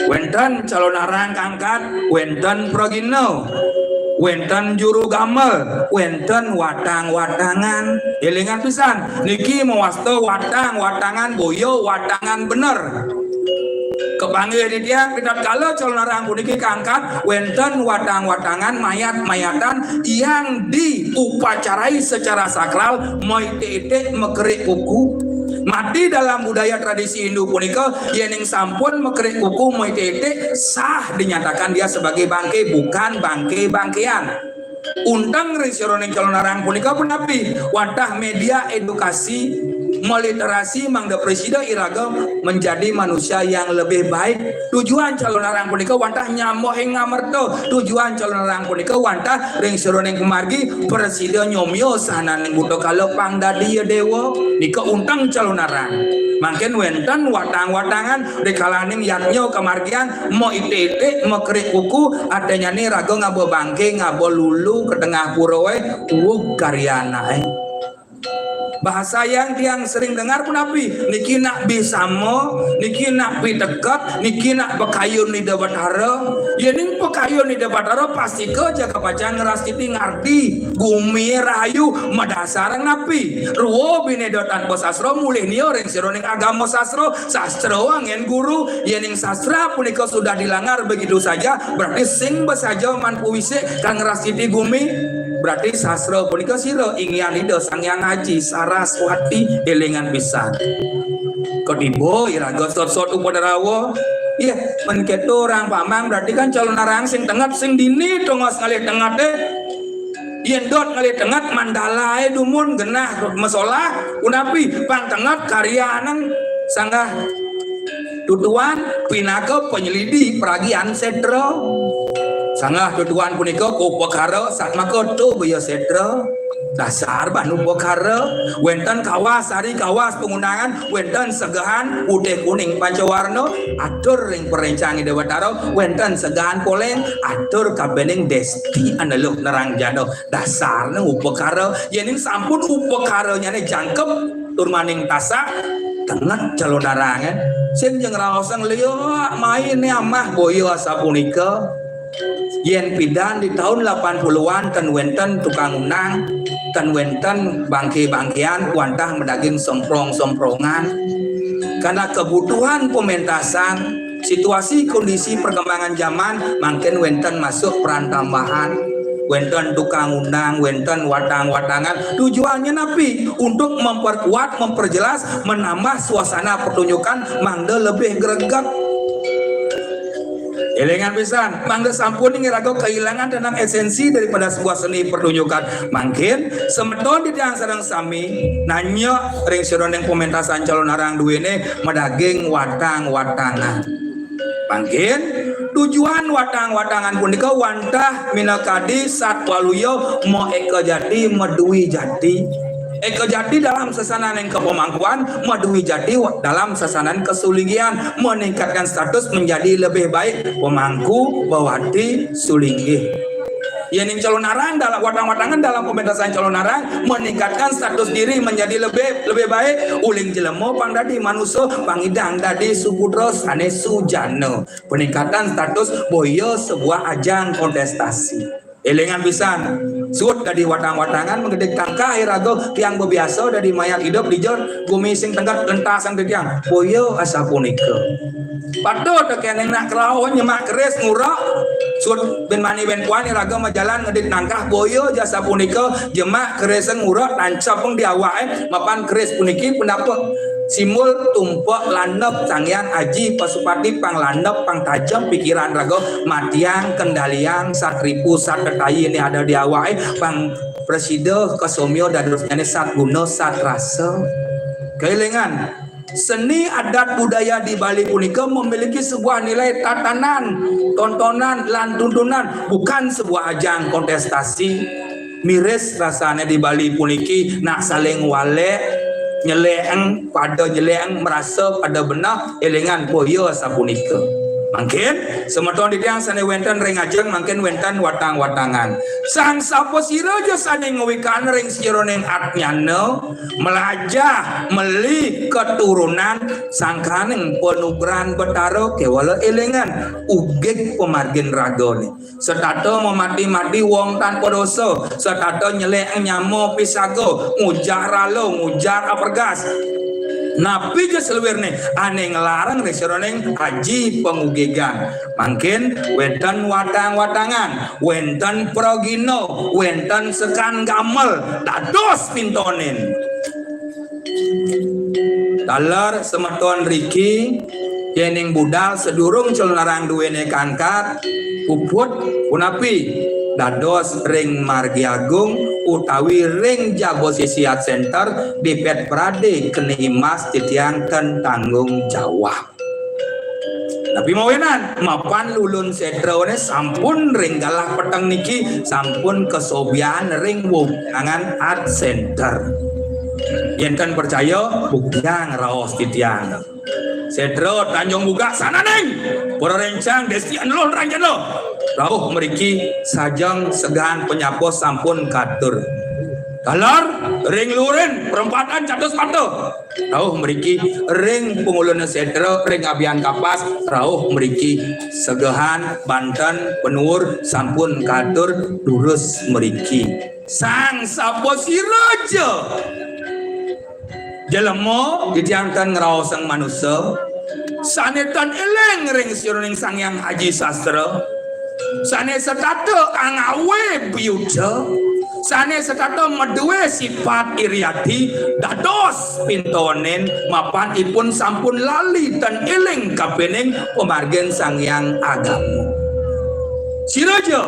wenten calonarang kangkat, wenten pragina, wenten juru gamel, wenten watang-watangan. Elingan pisan, niki mawasta watang-watangan, boya watangan bener. Kapanggih titiang, ritatkala calonarang puniki kangkat, wenten watang-watangan, mayat-mayatan yang diupacarai secara sakral, maitik-itik, makerik kuku. Mati dalam budaya tradisi Hindu punika, yening sampun makerik kuku, maitik-itik, sah dinyatakan dia sebagai bangke, bukan bangke-bangkean. Unteng ring sajeroning calonarang punika punapi? Wantah media edukasi, meliterasi, mangda prasida iraga menjadi manusia yang lebih baik. Tujuan calonarang punika wantah nyambohing ngamerta. Tujuan calonarang punika wantah ring sajeroning pamargi prasida nyomya sahananing buta kala pang dadi ya dewa. Nika unteng calonarang. Mangkin wenten watang-watangan rikalaning yatnya kamargiang, maitik-itik, makerik kuku, artinyane raga ngaba bangke, ngaba lulu ka tengah purae, uug karya anake. Bahasa yang tiang sering dengar punapi? Niki nak bisama, niki nak piteket, niki nak pakayun Ida Batara. Yening pakayun Ida Batara, pastika jagat pacang ngrastiti ngardi. Gumi rahayu, madasar napi? Rwa bineda tanpa sastra, mulih nia ring sajeroning agama sastra, sastra anggen guru. Yening sastra punika sudah dilanggar begitu saja, berarti sing basaja man pawisik kang ngrastiti gumi. Berarti sastra punika sira inggihan Ida Sang Hyang Aji Saraswati, elingan pisan. Kadiba iraga sot-sot upadarawa. Iya, men keto orang pamang berarti kan calonarang sing tenget, sing dini tongos ngalih tenget, eh. Yen dot ngalih tenget mandalae dumun genah masolah, punapi pang tenget karyaning sanggah tutuan pinaka panyelidi pragian setra. Sanggah tutuan punika kaupakara satmaka tubaya setra. Dasar ban upakara, wenten kawas ari kawas pangundangan, wenten segehan putih kuning pancawarna, atur ring parencang Ida Batara, wenten segehan poleng, atur kabening desti aneluh nerang jana. Dasarne upakara, yening sampun upakaranyane jangkep tur maning tasak, tenget calonarang, eh. Sing ja ngraosang liak, maine amah boya asapunika. Yen pidan di taun lapan puluhan ten wenten tukang undang, ten wenten bangke-bangkean, wantah madaging semprong-semprongan. Karena kebutuhan pementasan, situasi kondisi perkembangan zaman mangkin wenten masuk peran tambahan, wenten tukang undang, wenten watang-watangan. Tujuannya napi? Untuk memperkuat, memperjelas, menambah suasana pertunjukan mangda lebih greget. Elingan pisan, mangda sampun iraga kehilangan dalam esensi daripada sebuah seni pertunjukan. Mangkin semeton titiang sareng sami nanya ring sajeroning pementasan calonarang duene madaging watang-watangan. Mangkin tujuan watang-watangan punika wantah minakadi satwaluya maeka jati, madwi jati. Eka jati dalam sasananing kapamangkuan, madwi jati dalam sasanan kasulinggihan, meningkatkan status menjadi lebih baik, pamangku, bawati, sulinggih. Yening calonarang dalam watang-watangan dalam pementasan calonarang meningkatkan status diri menjadi lebih, lebih baik, uling jelema pang dadi manusa, pang nyidang dadi suputra sane sujana. Peningkatan status boya sebuah ajang kontestasi. Elingan pisan, Suud dadi watang-watangan, manggidik tangkah iraga tiang bebiasa dadi mayat idup di jero gumi sing tengget lentasang titiang. Boya asapunika. Patut kéné nak kerauh nyemak keris ngurek. Suud bin mani bin puan iraga majalan ngedit nangkah boya ja sapunika, jemak keris ngurek tancep di awake, mapan keris puniki pendapet simbol tumpek landep Sang Hyang Aji Pasupati, pang landep pang tajem pikiran raga, matiang kendalian sat ripu sat tetayi né ada di awake, pang prasida kasomya dadosnyané sat guna sat rasa. Kaélingan, seni adat budaya di Bali punika memiliki sebuah nilai tatanan, tontonan, lan tuntunan, bukan sebuah ajang kontestasi. Miris rasané di Bali puniki nak saling walek, nyelekeng, pada nyelekeng, merasa pada beneh, élingan boya sapunika. Mangkin, semeton titiang sané wénten ring ajeng, mangkin wénten watang-watangan. Sang sapasira ja sané ngwikan ring sajeroning atnyana, mlajah, meli, keturunan, sangkaning panugrahan Betara, kéwala élingan, ugig pamargin ragané. Setata mamati-mati wong tanpa dosa, setata nyelek nyama pisaga, ngujar rala, ngujar apergas. Napi ja saluirné ané nglarang ring sajeroning aji pangugigan. Mangkin wénten watang-watangan, wénten pragina, wénten sekan gamel, dados pintonin. Taler semeton riki, yéning budal sadurung calonarang duéné kaangkat, puput punapi dados ring Margi Agung utawi ring Jaba Sisi Art Center, dipet prade keni imbas titiang ten tanggung jawab. Napi mawinan, mapan lulun sétrané sampun ring galah peteng niki, sampun kasobian ring wewidangan Art Center. Yén ten percaya, buktiang raos titiang. Sétra Tanjung Bugak sananing para rencang Desti Anulun Ranjana. Rauh mriki sajeng segan panyapa sampun katur. Taler ring lurin perempatan Catus Pata. Rauh mriki ring pangulun sétra ring Abian Kapas, rauh mriki segehan banten penuur sampun katur durus mriki. Sang sapasira ja jelema titiang ten ngraosang manusa, sané tan éling ring sajeroning Sang Hyang Aji Sastra, sané setata angawé biuta, sané setata madué sipat iri ati, dados pintonin mapan ipun sampun lali tan éling kapining pamargin Sang Hyang Agama. Sira ja,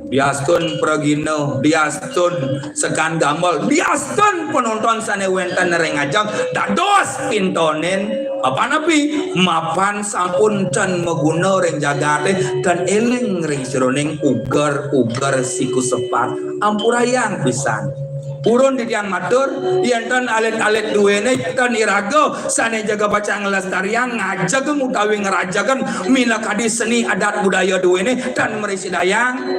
diastun pragina, diastun sekan gamel, diastun penonton sané wénten ring ajeng, dados pintonin, apa napi, mapan sampun tan maguna ring jagaté, tan éling ring sajeroning uger-uger siku sepat. Ampurayang pisan. Purun titiang matur, yén ten alit-alit duéné, yén ten iraga sané jaga pacang nglestariang, ngajegang utawi ngrajegang minakadi seni adat budaya duéné, tan mrisidayang.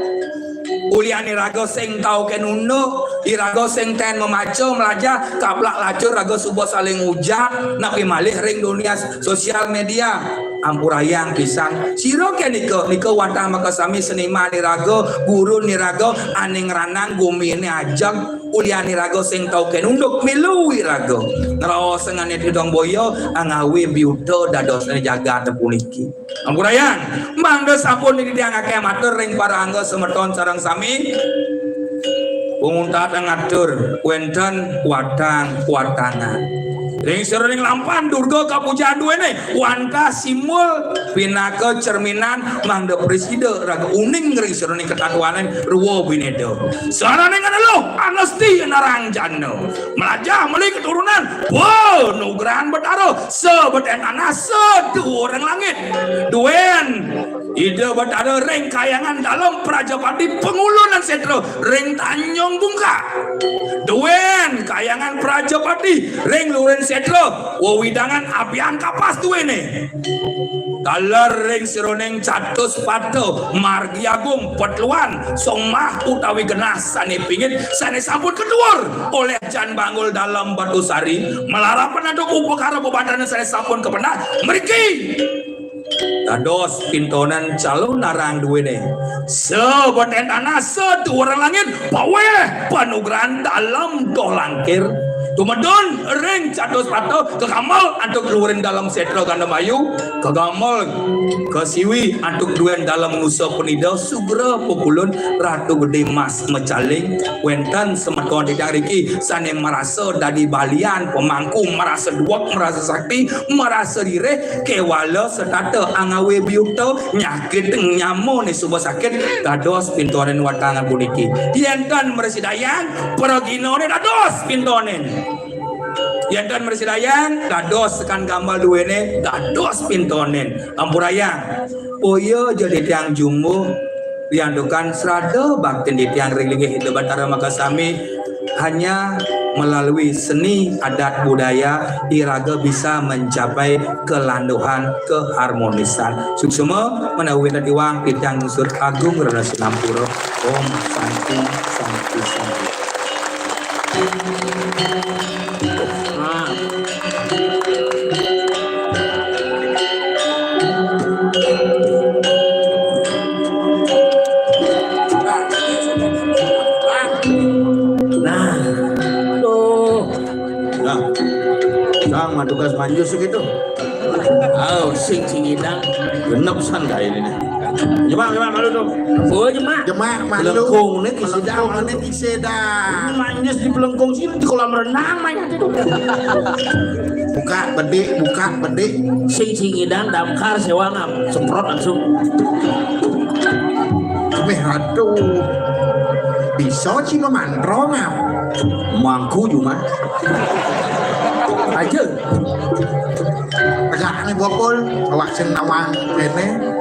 Ulian iraga sing tau kén unduk, iraga sing ten mamaca, mlajah, kaplak lacur raga suba saling ujat, napi malih ring dunia sosial media. Ampurayang pisan. Sira ké nika, nika wantah makasami seniman iraga, gurun iraga, ané ngranang guminé ajeg, ulian iraga sing tau kén unduk milu iraga. Ngraos ngané tidong boya, angawé biuta dadosné jagat puniki. Ampurayang, mangda sampun titiang akéh matur ring para angga semeton sareng sami. Panguntat ngatur wénten watang-watangan. Ring sajeroning lampan Durga kapujan duéné, wantah simbol pinaka cerminan mangda prasida raga uning ring sajeroning katatuaning rwa binéda. Saraning aneluh anesti narang jana. Mlajah meli keturunan, panugrahan Betara, sabetén tanah, saduuring langit. Duén Ida Betara ring Kahyangan Dalem Prajapati pangulunan sétra ring Tanjung Bungkak. Duén Kahyangan Prajapati ring lurin sétra wewidangan Abian Kapas duéné. Taler ring sajeroning Catus Pata, Margi Agung, Petluan, Songmah utawi genah sané pingit sané sampun katuur olih Jan Banggul Dalem Batu Sari, malarapan antuk upakara bebanten sané sampun kapendak mriki. Dados pintonen calonarang duene. Sebeten tanah, seduwureng langit, paweh panugrahan dalem toh langkir. Tumedun ring catus pata, kagamel antuk luhuring dalem setra gandamayu, kagamel kasiwi antuk duen dalem nusa penida, sugra pepulun Ratu Gede Mas Mecaling. Wenten semeton titiang riki sane marasa dadi balian pemangku, marasa duweg, marasa sakti, marasa lirih, kewala setata angawe biuta, nyakit nyamane suba sakit, dados pintonen watangan puniki. Yen tan mresidayang, praginane dados pintonen. Yen tan mresidayang, dados tekan gamel duene, dados pintonen. Ampurayang. Boya ja titiang jumbuh, riantukan srada baktin titiang ring linggih Ida Batara Makasami, hanya melalui seni adat budaya iraga bisa mencapai kelanduhan, keharmonisan. Suksma menawi wenten iwang titiang nunas agung rena sinampura. Om Santi, Santi, Santi. Nah. Nah. Tuh. Nah. Sang matugas manjus gitu. Oh, sing singidang. Genep san kayak ini nih. Jemak, jemak malu tuh. Oh, jemak. Jemak malu. Melengkung nih, kisidang. Melengkung nih, kisidang. Manyes di pelengkung sini di kolam renang, manyes itu. Buka bedik, buka bedik. Sing singidang, damkar, sewangam. Semprot langsung. Meh, aduh. Bisa sih memantrong, ah. Mangku cuma. Aja. Tegakne bokol, awak sing nawang kene.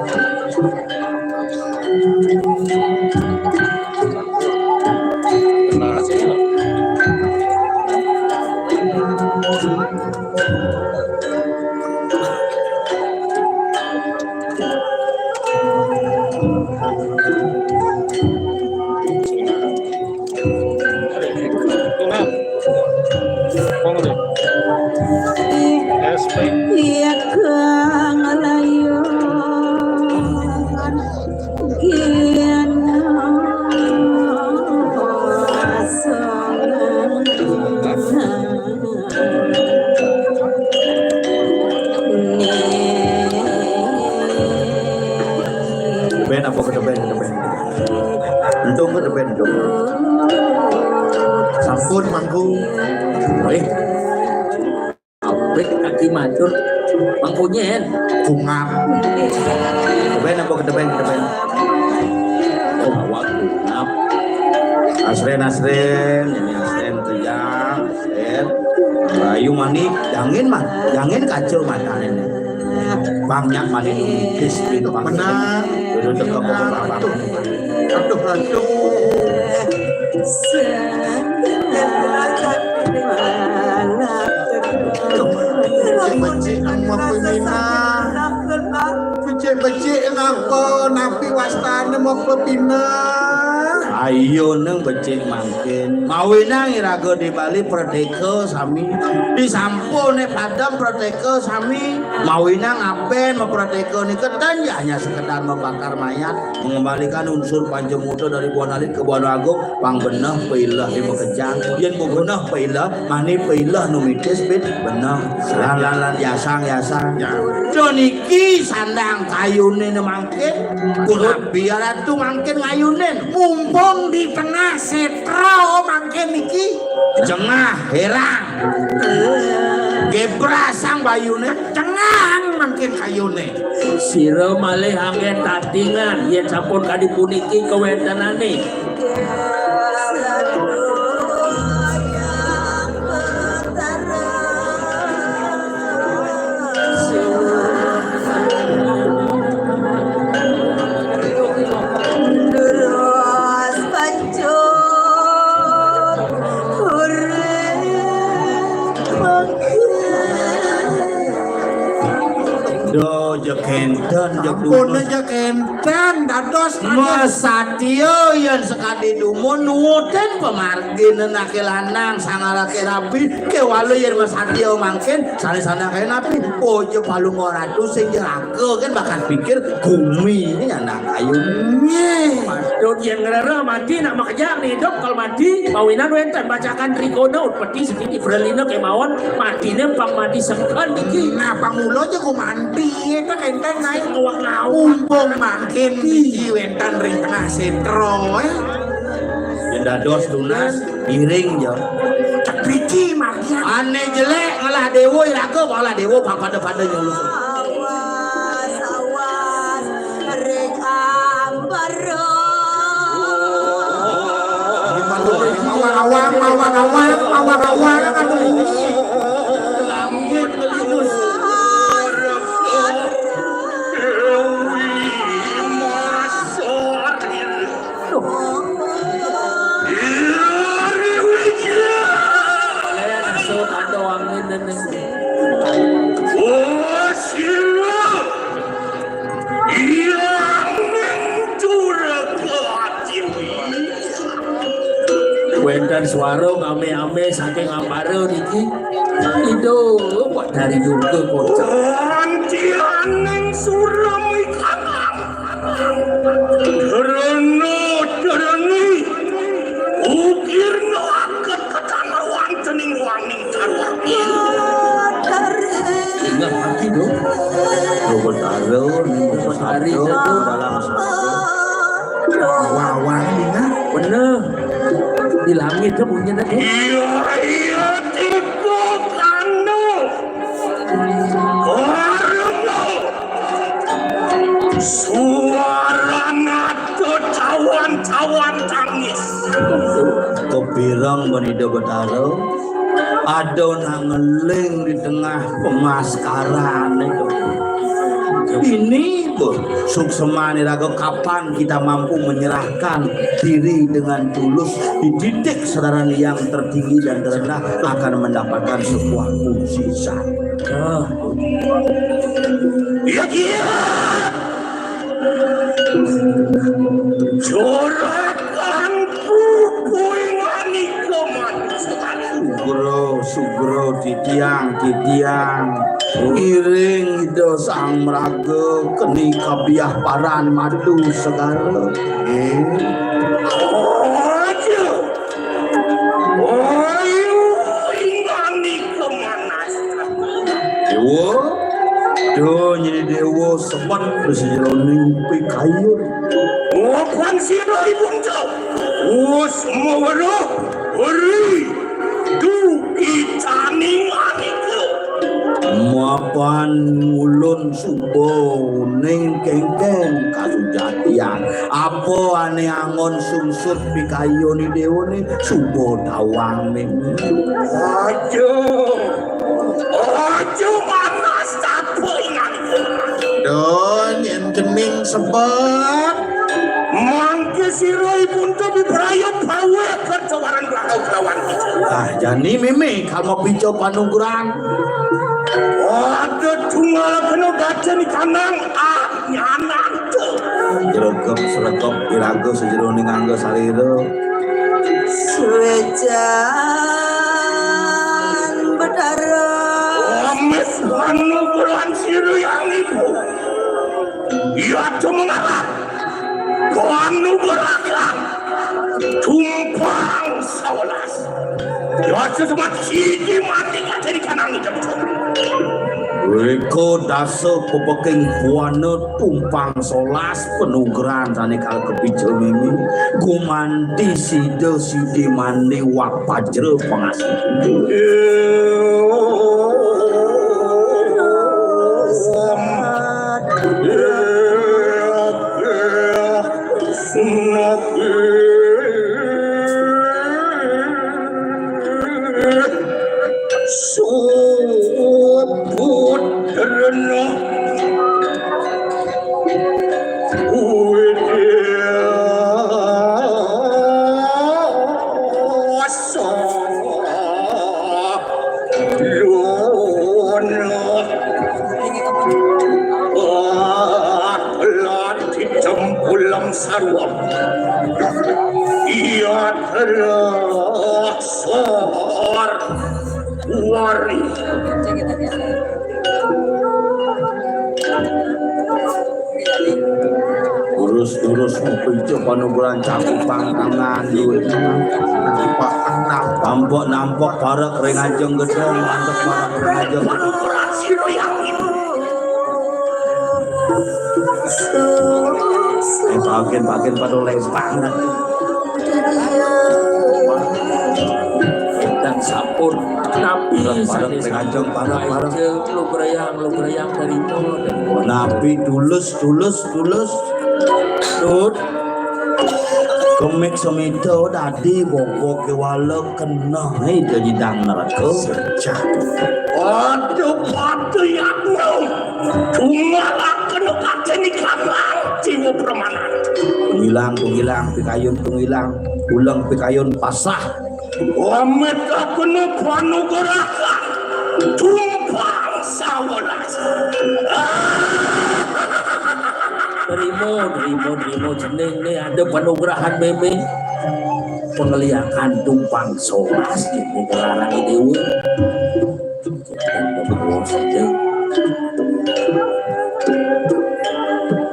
Band apa ke band, ke band? Entung ke band, entung. Sampun mangku. Wih. Apik kaki matur. Mangkunyen. Kungap. Ke band apa ke band, ke band? Oh, awak kungap. Asren, asren, ini asren tuyang, asren. Ayu manik, jangin mah, jangin kaca matane. Banyak manik nukis di depan. Benar. Dulu teka. Benar, bapak. Aduh, aduh. Becik-becik nang mapemina. Becik-becik napa, napi wastane mapepina? Ayo nang becik mangkin. Mawinang iraga di Bali prateka sami. Disampune padem prateka sami. Mawinang aben maprateka nika ten ya hanya sekedar mabakar mayat. Mengembalikan unsur panca muda dari buana alit ke buana agung, pang beneh pailehe makejang. Yen pang beneh pailehe, mani pailehe nu mitis pit beneh. Lan, lan, lan, yasang, yasang. Ya. Do niki sandang kayune ne mangkin. Pun biar atu mangkin ngayunin. Mumpung di tengah setra, oh, mangkin niki. Jengah, herang. Gebrasang bayune, cengang mangkin kayune. Sira malih anggen tatingan yen sampun kadi puniki kawentenane. Aja kénten, aja ampun, dumun. Aja kénten, dados masatya yén sakadi dumun nuwutin pamargin aké lanang sang aké rabi, kéwala yén masatya mangkin sané-sané aké nabi. Aja Palungguh Ratu sing jeraga kan bakal pikir gumi ini anak ayu. Nggih. Patut yén ngrereh mati nak makejang idup kalau mati mawinan wénten bacakan Trikona Utpeti Sthiti Pralina kémawon. Matiné pang mati seken niki. Nah, pang mula aja ku mandi, éta kénten naé. Kawak naon. Mumpung mangkin niki wénten ring tengah sétra, eh. Yén dados tunas, iring ja. Cek biji margian. Ané jelék ngelah déwa, iraga malah déwa, pang pada-pada nyulut. Awas, awas, ring ampera. Mawar awang, mawar awang, mawar awang, kan bunyi. Wénten swara ngame-ame saking ampara niki. Iduh, Pak dari Durga kocak. Antianing surami kakang. Rena dereni. Ukirna aket ketana wantening waning tarwaki. Ingat hati dong. Betara, Betara, dalam wawan ingat. Bener. Di langit tuh punya tadi. Iya, iya, tiga kandung. Karena suara nada cawan-cawan tangis. Kepirang menida betara, ada nang ngeling di tengah pemaskaran itu. Ini, Bu, suksemane raga, kapan kita mampu menyerahkan diri dengan tulus, dididik secara yang tertinggi dan terendah, akan mendapatkan sebuah mukjizat. Ah. Iya, iya. Juragan kuwi manika manusa. Sugro, sugro, titiang, titiang. Iring Ida Sang Mraga keni kabiah paran madu segara. Nggih. Aja. Ayo, ingani kemanas. Dewa, donyene dewa semet sejeroning pikayun. Wapan sira ibun cau. Wus maweruh, weri, duki caning anika. Mapan ngulun suba uning kengkeng kasujatian. Apa ane angon sungsut pikayune dewane suba tawang ning. Aja. Aja panas apa ingan. Don yen kening sebet. Mangke sira ibun to bibraya bawa kerja waran belakang kelawan. Ah, jani meme kalau mau pinco panugrahan. Ada tunggal kena baca ni kanang. Ah, nyanan to. Jregep sregep iraga sejeroning angga salira. Suwejan Betara. Amis panugrahan sira yang ibu. Iya, cuma ngarap. Panugrahan. Tumpang sawelas. Dasa semat siji mati kaceni kanang ijem. Reka dasa pepeking buana tumpang solas panugrahan sane kal kepija mimi. Gumanti sida sidi mandi wak pajra pangasih. Suputrana. Sarwa. Iya terus sor wari. Urus-urus mau pintu panugrahan cakupan tangan duit. Nampak kenapa? Nampok-nampok parek ring ajeng gedong, mantep parek ring ajeng gedong. Eh, bagian-bagian pada lempang. Dan sampun napi sané sampun. Parek, parek, parek. Lugrayang, lugrayang dari pol. Napi tulus, tulus, tulus. Tut. Kemik semita dadi bobok kewala kena, eh, dadi dang neraka. Sejak. Aduh, pati aku. Cuma kena kaceni kamang, jiwa permanan. Tunggilang, tunggilang, pikayun, tunggilang. Uleng pikayun pasah. Amit kena panugrahan. Tumpang sawelas. Terima, terima, terima. Jeneng né ada panugrahan bébé. Pengliakan tumpang solas di Larang Déwa.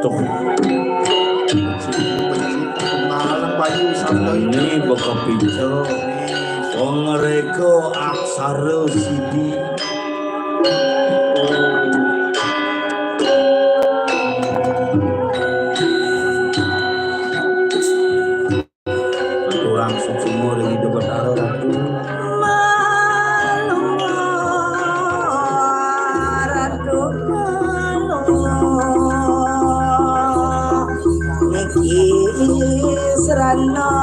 Tuh. Malam bayu sampai ini bekapica. Pengreka aksara sidi. Aturang suksma ring Ida Betara Ratu. Malunga, Ratu, malunga. Niki srana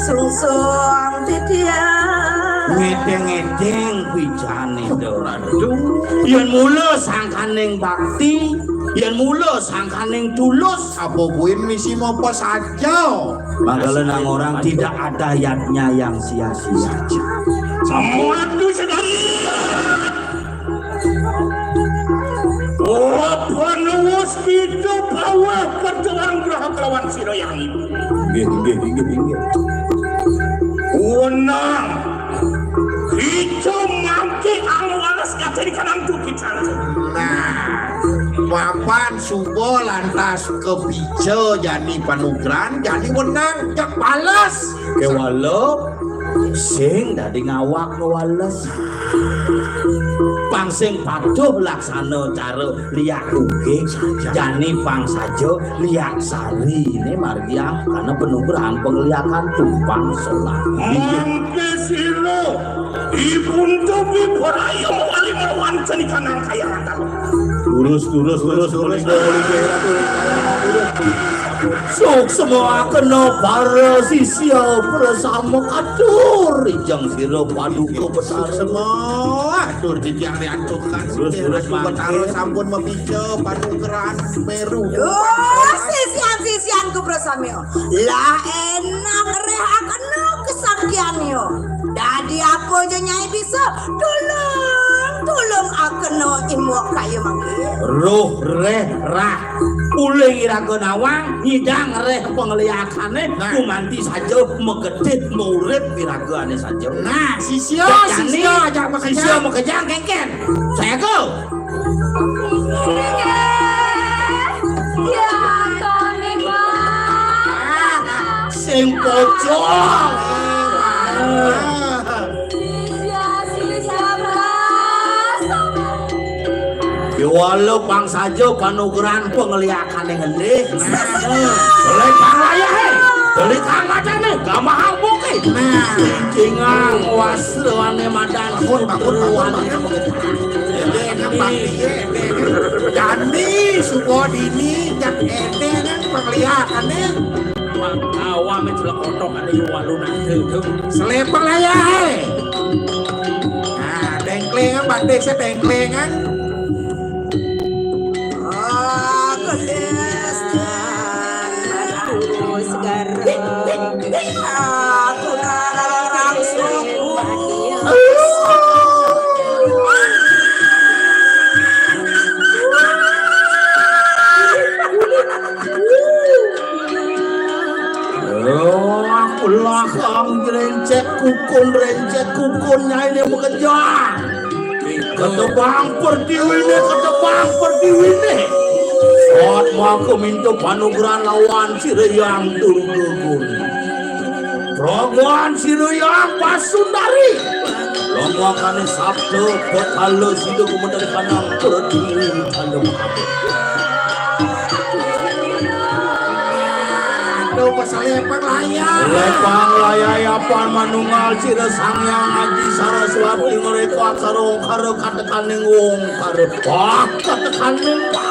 sungsung titiang. Ngedeng-ngedeng wijané Ida Ratu. Yén mula sangkaning bakti, yén mula sangkaning tulus. Apa buin misi mapa saja? Manggala nang orang tidak ada yadnya yang sia-sia. Samuratu sedang. Oh, panuwus kita bawah perjuangan graha kelawan sira yang ibu. Nggih, nggih, nggih, nggih. Wenang. Kita mangke angwalas kateri kanang tukit. Nah, mapan suba lantas kapica jani panugrahan, jani wenang cak balas. Kewala sing dadi ngawak ngwales. Pang sing patuh laksana cara liak ugig, jani pang saja liak sari. Ini margiang karena panugrahan pengliakan tumpang solas. Mangke sira Ibun Tobi Paraya mawali mawanteni kanang kayang. Lurus, lurus, lurus, lurus, lurus, lurus. Suksma kena para sisya prasama katur rijeng sira paduka Betara. Suksma atur titiang riantukan. Lurus, lurus, Betara mangke. Sampun mapica panugrahan meru. Duh, sisian-sisianku prasami. Lah enak reh akena kesaktiannya. Dadi apa ja nyai bisa? Tulung, tulung akena imbok kaya mangke. Roh reh rah. Uling iraga nawang, nyidang reh pengliakané, nah. Gumanti saja makedit maurip iragané saja. Nah, sisya, jani, sisya ajak makejang. Sisya makejang kéngkén. Saya go. Ya, Tony, Bang. Sing pojok. Kewala pang saja panugrahan pengliakané ngendih. Nah, beli kang wayahé, beli kang macané, gamahang buki. Nah, cincingang wasrané madan. Bangun, bangun, bangun, bangun. Jani suba dini jak édé kan pengliakané. Awang jelek otok ada yu walu nang itu. Selepel aja, hé. Nah, dengkling, batik saya dengkling kan. Oh, gelis. Aku segara. Aku langsung. Kang jrencek kukun, rencek kukun, nyainé makejang. Ketebang pertiwiné, ketebang pertiwiné. Sat maka minta panugrahan lawan Sira Hyang Durga Guna. Rogoan Sira Hyang Pasundari. Lomakané sabda, petala sida gumetar kanang pertiwi tandem. Aduh, pasalepang layah. Lepang layah yapan manunggal Sira Sang Hyang Aji Saraswati ngreka aksara ongkara katekaning ongkara. Wah, katekaning wah.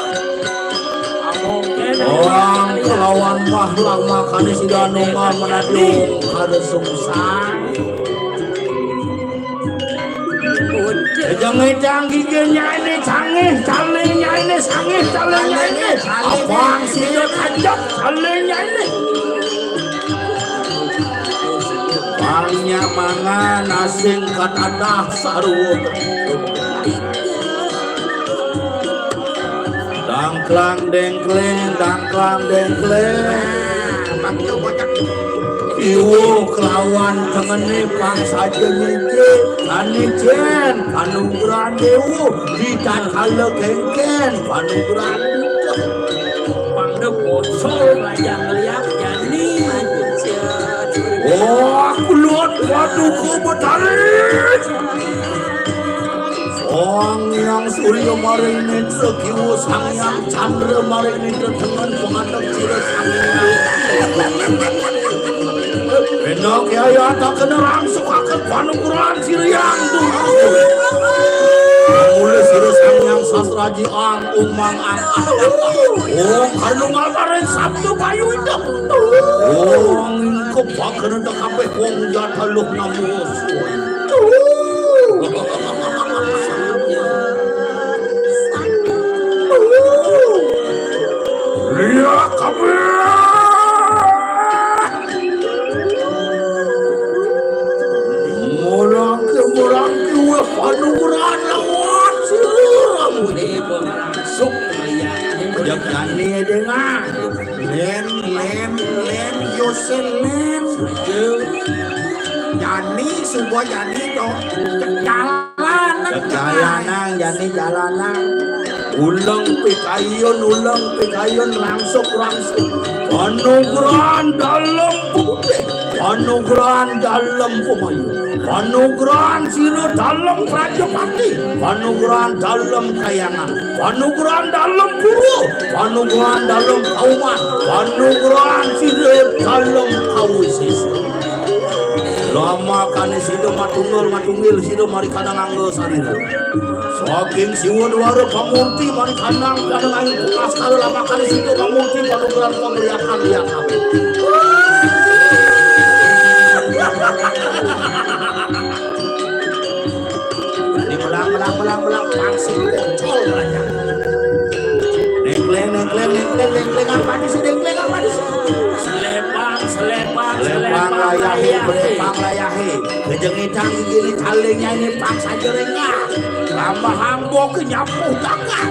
Orang kelawan wah lamakané sida nunggal menadi ongkara sungsang. Jengitang gigi nyainé sangih, calé nyainé sangih, calé nyainé. Abang sida kajep, calé nyainé. Pangnya mangan asing katadah sarwa. Dangklang dengkleng, dangklang dengkleng. Iwuh kelawan tengené pang saja nyicil. Anicén, panugrahan déwa, ditatkala kéngkén, panugrahan buka. Pangda bosol rajang liak jani. Oh, kulon paduka Betari. Sang Hyang Surya maring netra kiwa, Sang Hyang Candra maring netra tengen, pangadeg sira Sang Hyang. Enak yaya tak kena rangsukaken panugrahan Sira Hyang Durga. Mula sira Sang Hyang Sastraji ang umang ang. Oh, karnungal maring sabda bayu itu. Oh, kepakena tak kabeh wong jataluh namus. Liak kabeh. Murangke, murangke, wah, panugrahan lawan sira. Sok, ya, jani dengan. Lén, lén, lén, yo sé lén. Jani, suba jani to. Cek jalan, cek jalan. Jani jalanang. Uleng pikayun, uleng pikayun, rangsuk, rangsuk. Panugrahan dalem putih, panugrahan dalem pemayu, panugrahan sira dalem prajapati, panugrahan dalem kayangan, panugrahan dalem pura, panugrahan dalem kauman, panugrahan sira dalem kawisesa. Lamakané sida matunggal, matunggil sida mari kanang angga sarira. Saking siwa dwara pamurti mari kanang, kanang ayu pukaskala, lamakané sida pamurti panugrahan pangliakan liakan. Ini melang, melang, melang, melang, pangsit pocol banyak. Nengkleng, nengkleng, nengkleng, nengkleng, apa di sini? Nengkleng apa di sini? Selepang, selepang, selepang layahe, selepang layahe. Kejengitang gigi ini talinya ini pang saja rengah. Tambah hambo ke nyapu tangan.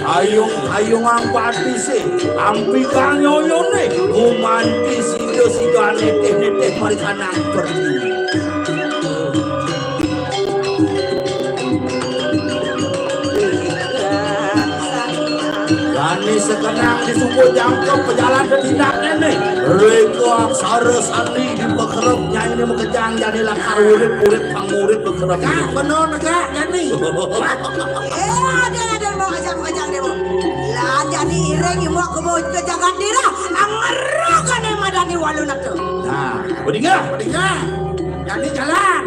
Ayung-ayung ampati sih, ampikang nyoyone, gumanti sida-sida nitih-nitih mari kanang pertiwi. Jani sekenang di sumur jangkep pejalan tetindak nene. Reka aksara sandi di pekerep nyai ini makejang jani lakar urip-urip pang urip pekerep. Kak, bener negak jani. Eh, ada, ada mau ajang-ajang demo. Lah, jani iring imok kebo ke jagat dira. Angerok ane madani walu nak tu. Nah, bedinga, bedinga. Jani jalan.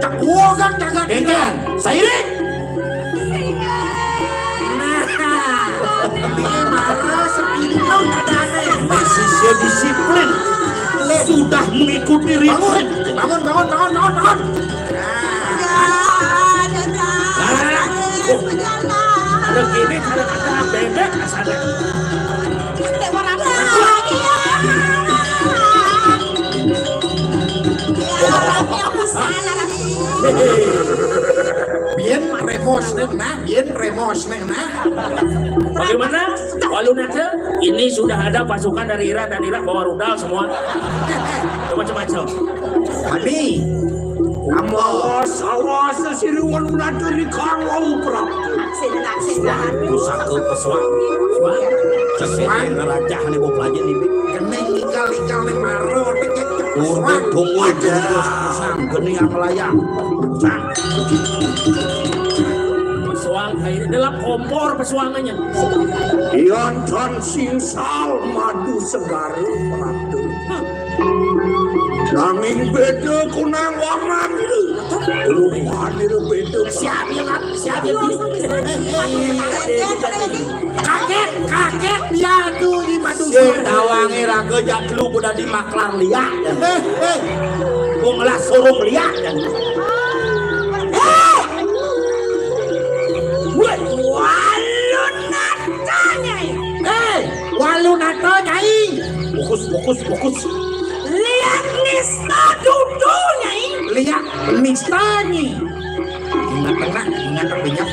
Cek gua kan jagat dira. Enggak, sairing. Nah, ini malah sepintu tadane. Masih sia disiplin. Sudah mengikuti ritme. Bangun, bangun, bangun, bangun, bangun. Nah, nah, nah. Oh. Ada gini, ada kata bebek, asal. Hehe. Biyen Remo Nah, yen remos neng nah. Bagaimana? Walunata, ini sudah ada pasukan dari Irak dan Irak bawa rudal semua. Macam-macam. Kami, ambo. Awas, awas, sesiriwan unatur di kang wau perang. Pusaka pesuang. Pesuang. Sesuai ngerajah nih, bawa pelajar nih. Keneng ikal-ikal nih maro. Tunggu, tunggu, tunggu. Sang, geni yang melayang. Sang. Pesuang, eh, dalam kompor pesuangannya. Ian tan singsal madu segara madu. Nanging beda kunang warna gitu. Rupa dia beda. Siap ya, Kak? Siap ya, Kak? Kaget, kaget dia tuh di madu. Sing tawange raga jatlu kuda di maklar liak. Eh, eh. Wong lah surung liak. Eh! Woi, walunata, Nyai. Eh, walunata, Nyai. Fokus, fokus, fokus. Lihat nista dudu, Nyai. Lihat nista, Nyai. Ingat tengah, ingat tengah.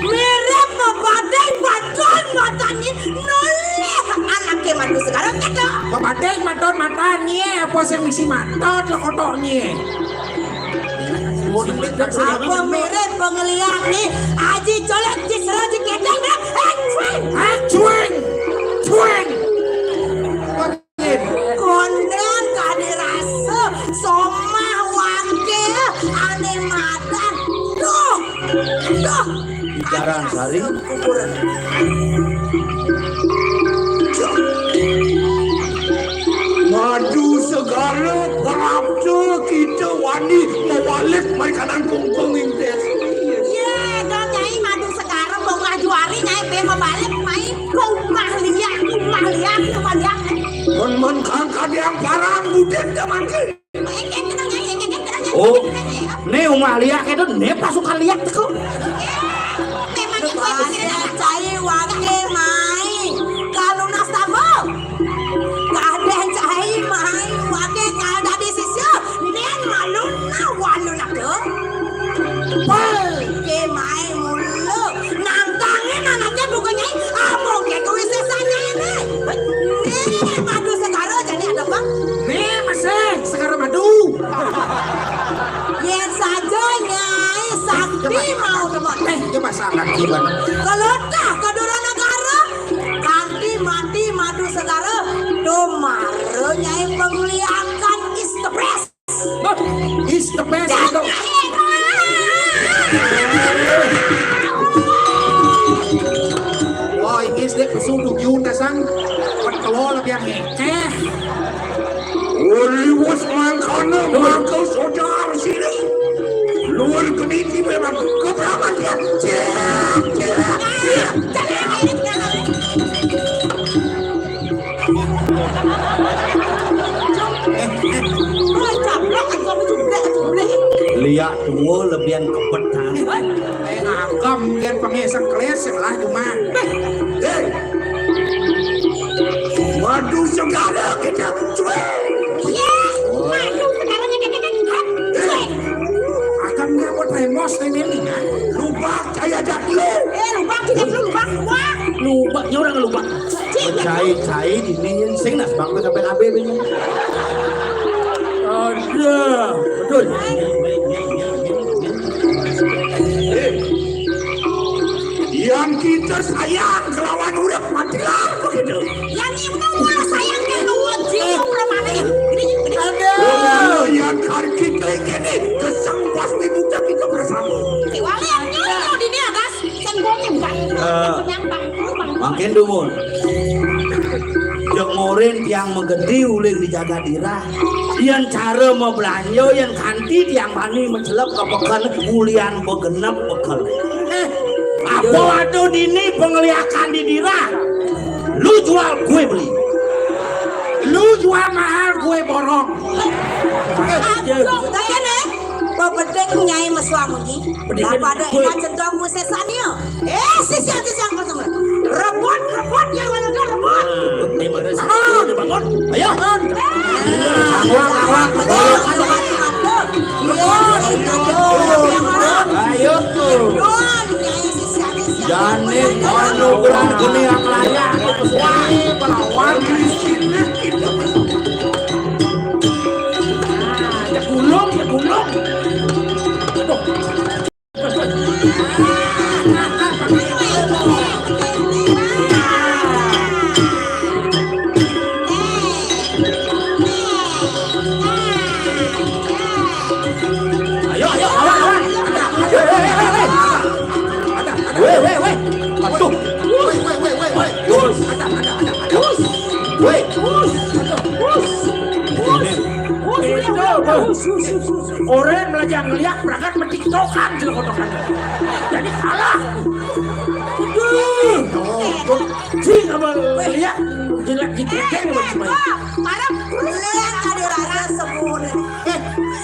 Mirip pepatih badan matanya nolih anaknya madu sekarang gitu. Pepatih badan matanya, apa sing misi mata, otaknya. Apa mirip pengeliat nih? Aji colek, ji sero, ji kedeng dah. Eh, cuing. Ah, cuing. Cuing. Kondang kade rasa somah wakil ane madan. Duh, duh. Jarang sari. Madu segala prapta kita wani mawalik mari kadang kungkung intes. Ya, dong, Nyai, madu segala bongah juari, Nyai, pe mawalik, Nyai, ke umah liak, umah liak, umah liak. Mon-mon kang kadang parang budek mangke. Oh, ne umah liak itu, ne pasukan liak teko. Memang itu cai wage mai. Kalau nastamo. Kadang cai mai wage kal dadi sisya. Nen malu na walu nake. Pal ke mai mulu. Nantangin anaknya bukannya abang ke kuwi sesanya ini. Nih, madu segara jadi ada apa? Nih, masih segara madu. Yen saja Nyai sakti mau temot. Eh, dia masalah gimana? Kalau dah ke Dura Negara, kanti mati madu segara, domara Nyai pengliakan is the best. Is the best itu. Wah, iki sik pesu tujuh tasang. Petuwa lebih ngekeh. Uri wis mangkana mangkel saudara sini. Luar geniti memang keprabadian. Cek, cek, cek. Liak tua lebihan kebetan. Eh, ngagem dia pengen sekles sebelah cuma. Eh, madu segala kita cuy. Iya, madu segalanya kita kan cuy. Akan dia buat remos ini. Lubak kayak jatlo. Eh, lubak kita belum lubak. Wah. Lubaknya orang lubak. Cai-cai dini sing nas bang P K P ini. Ada, betul. Yang kita sayang kelawan urip mati lah begitu. Yang itu mula sayang ke wajib yang udah mati. Ini, ini. Ada. Oh, yang kaki klik ini kesang pasti buta kita bersama. Wali yang nyuruh di dia, Gas. Sing gua nyembah. Eh, nyambang, nyambang. Makin dumun. Jek murin tiang megedi uling di jagat dirah. Yen cara mau belanja, yen kanti tiang bani mencelep ke peken, bulian begenep peken. Eh, apa ada dini pengliakan di dirah? Lu jual, gue beli. Lu jual mahal, gue borong. Aduh, kaya nih. Pepedek Nyai Meswang ini. Apa ada ikan cendong musesanya? Eh, sisian, sisian, kau semua. Rebut, rebut, yang mana tu rebut? Terima kasih. Ah. Bangun. Ayo. Bangun. Awak, awak, awak. Ayo. Ayo. Dunia kaya, wah, melawan miskin. Nah, ya gulung, ya gulung. Aduh. Ayo, ayo, lawan, lawan. Ada, ada, ada. Weh, weh, weh. Aduh. Weh, weh, weh, weh, weh. Ada, ada, ada, ada. Weh. Aduh. Orang belajar ngeliat berangkat mentiktokan, jelek kotokan. Jadi kalah. Aduh. Cing, abang lihat jelek di kekeng, bang, semuanya. Parah. Lihat tadi rasa semuanya.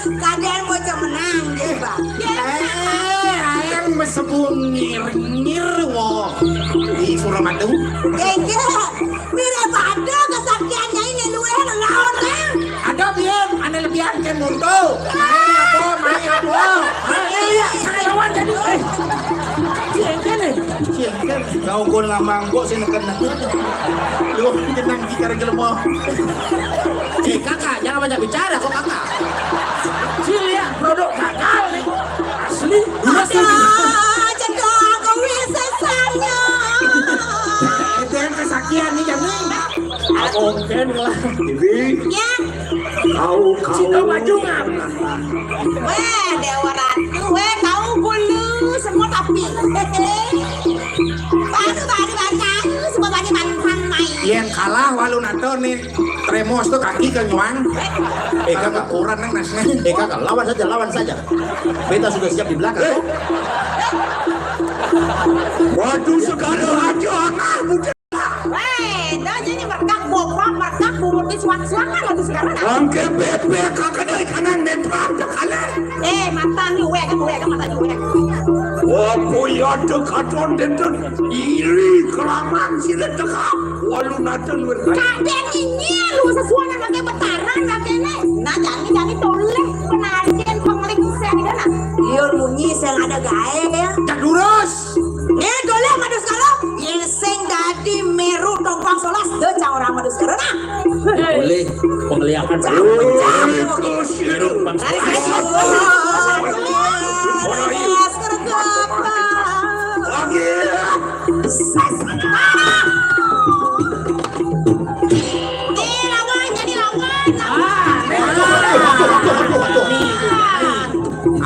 Kadang mau menang, gitu, Bang. Eh, aing mah sebung ngir-ngir, wo. Di Suramadu. Gege, mirip ada kesaktiannya ini, lu yang lawan, Bang. Ada biar, ada lebihan ke mutu. Main apa, main apa? Ayo, ya, saya lawan jadi, eh. Ciengken, eh. Ciengken. Kau gol ngamang, gua sih neken-neken. Lu kenang di kare jelema. Eh, kakak, jangan banyak bicara, kok kakak? Cil ya, produk gagal nih. Asli. Dua setuju. Ada cedok kuwi sesanya. Itu yang kesakian nih, Jami. Mungkin lah. Ini. Ya. Kau, kau. Cito maju ngapa? Weh, Dewa Ratu, weh, kau bulu semua tapi. Baru, baru, baru, semua bani bantang main. Yang kalah walu nato nih. Tremos tuh kaki ke nyuang. Eh, kakak, kurang nang nasnya. Eh, kakak, lawan saja, lawan saja. Beta sudah siap di belakang. Eh. Waduh, segala aja, ah, bukan. Weh, dah jadi merkak boprak, merkak bumur di suak-suakan waktu sekarang, ah. Angke bebek, kakak dari kanan, netral, kalian. Eh, mata ni, weh, kan, weh, kan, mata ni, weh. Waduh, ya, dekaton, denten. Iri, kelaman, sila teka. Walu naten, weh. Kadang ini lu sesuai sama kayak betaran, kakeknya. Nah, jadi, jadi toleh, penarian, pengeling, saya di sana. Liur munyi, saya ada gae, ya. Cak lurus. Eh, toleh, madus kalau. Yang sing dadi meru tongkong solas, de cak orang madus karena. Boleh, penglihatan. Meru tongkong solas. Nih, lawan, jadi lawan. Ah, nih.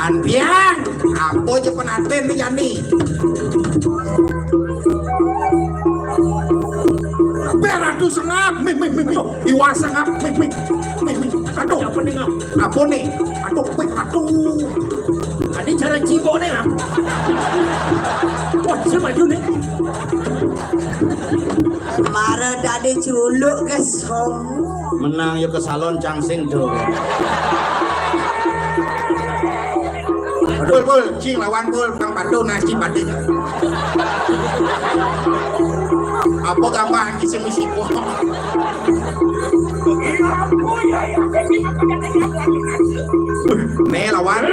Antian, apa aja penantin nih, Jani? Beradu sengap, mik, mik, mik, mik. Iwa sengap, mik, mik. Mik, mik. Aduh, apa nih, Ngap? Apa nih? Aduh, mik, aduh. Tadi cara cibok nih, Ngap. Wah, saya maju nih. Mara dadi culuk ke somo. Menang yuk ke salon cangsing tuh. Pul, pul, cing lawan pul, bang padu nasi padi. Apa gampang isi misi po. Nih lawan.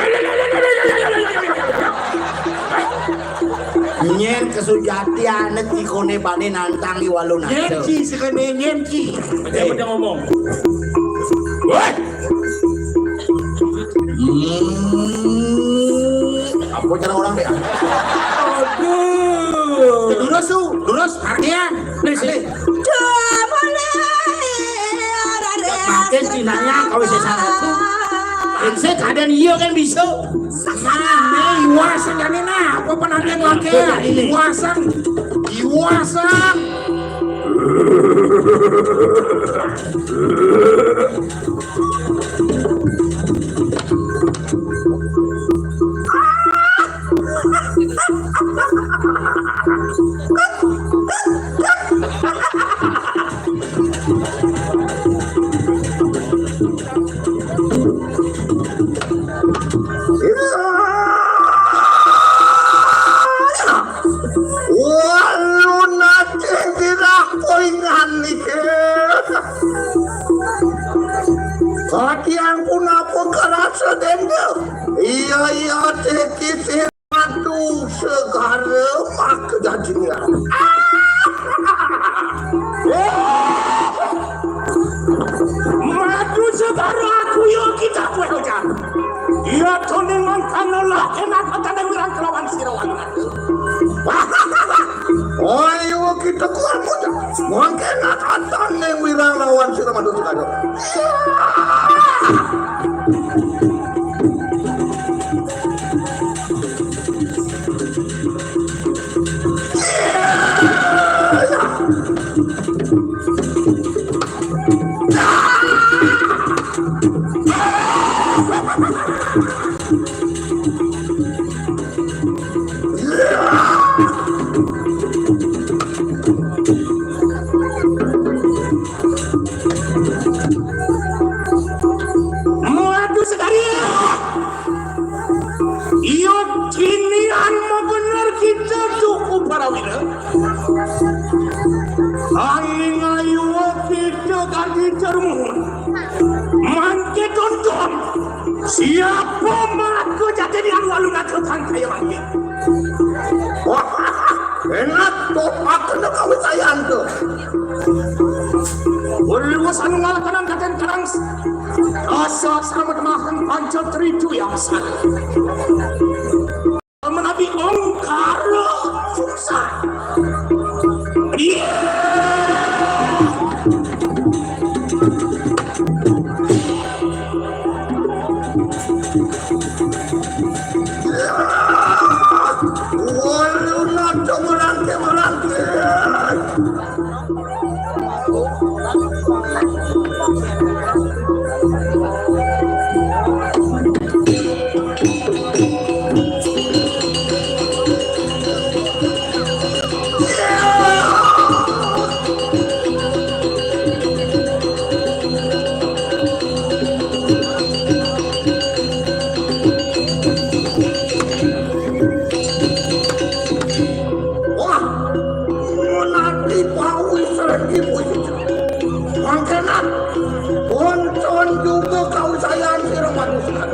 Nyen kesujatian anak di kone bane nantang di walun. Nyen ci sekene nyen ci. Dia udah ngomong. Woi. Hmm. Apa cara orang dia? Aduh. Lurus tuh, lurus. Hardian. Please. Makin Cinanya kau bisa salah. Ensek ada iya kan bisa. Nah, iwasan kan ini nah, apa penantian laki ya? Iwasan, iwasan. Walu nate tidak poingan nike. Anu lah, enak tanding wirang kelawan sira Walunaga. Ayo kita kuat kuat. Mangke nak tanding wirang lawan sira Madura Segara. Waduh, sekali. Iya, kini anu bener kita cukup para wira. Angin ayu kita kaki cermun. Mangke tonton. Siapa maka jadi anu Walunaga kang kaya mangke. Wah, enak tuh, aku nak kawin sayang tuh. Berluas anu ngalakan angkatan karang. Asa sama temahan panca teritu yang sana. Menabi ongkara susah. Iya. Waduh, nada merangkik-merangkik. Wah, menanti pawis regi puji. Mangkenan, wonten juga kawisayan sira manusia.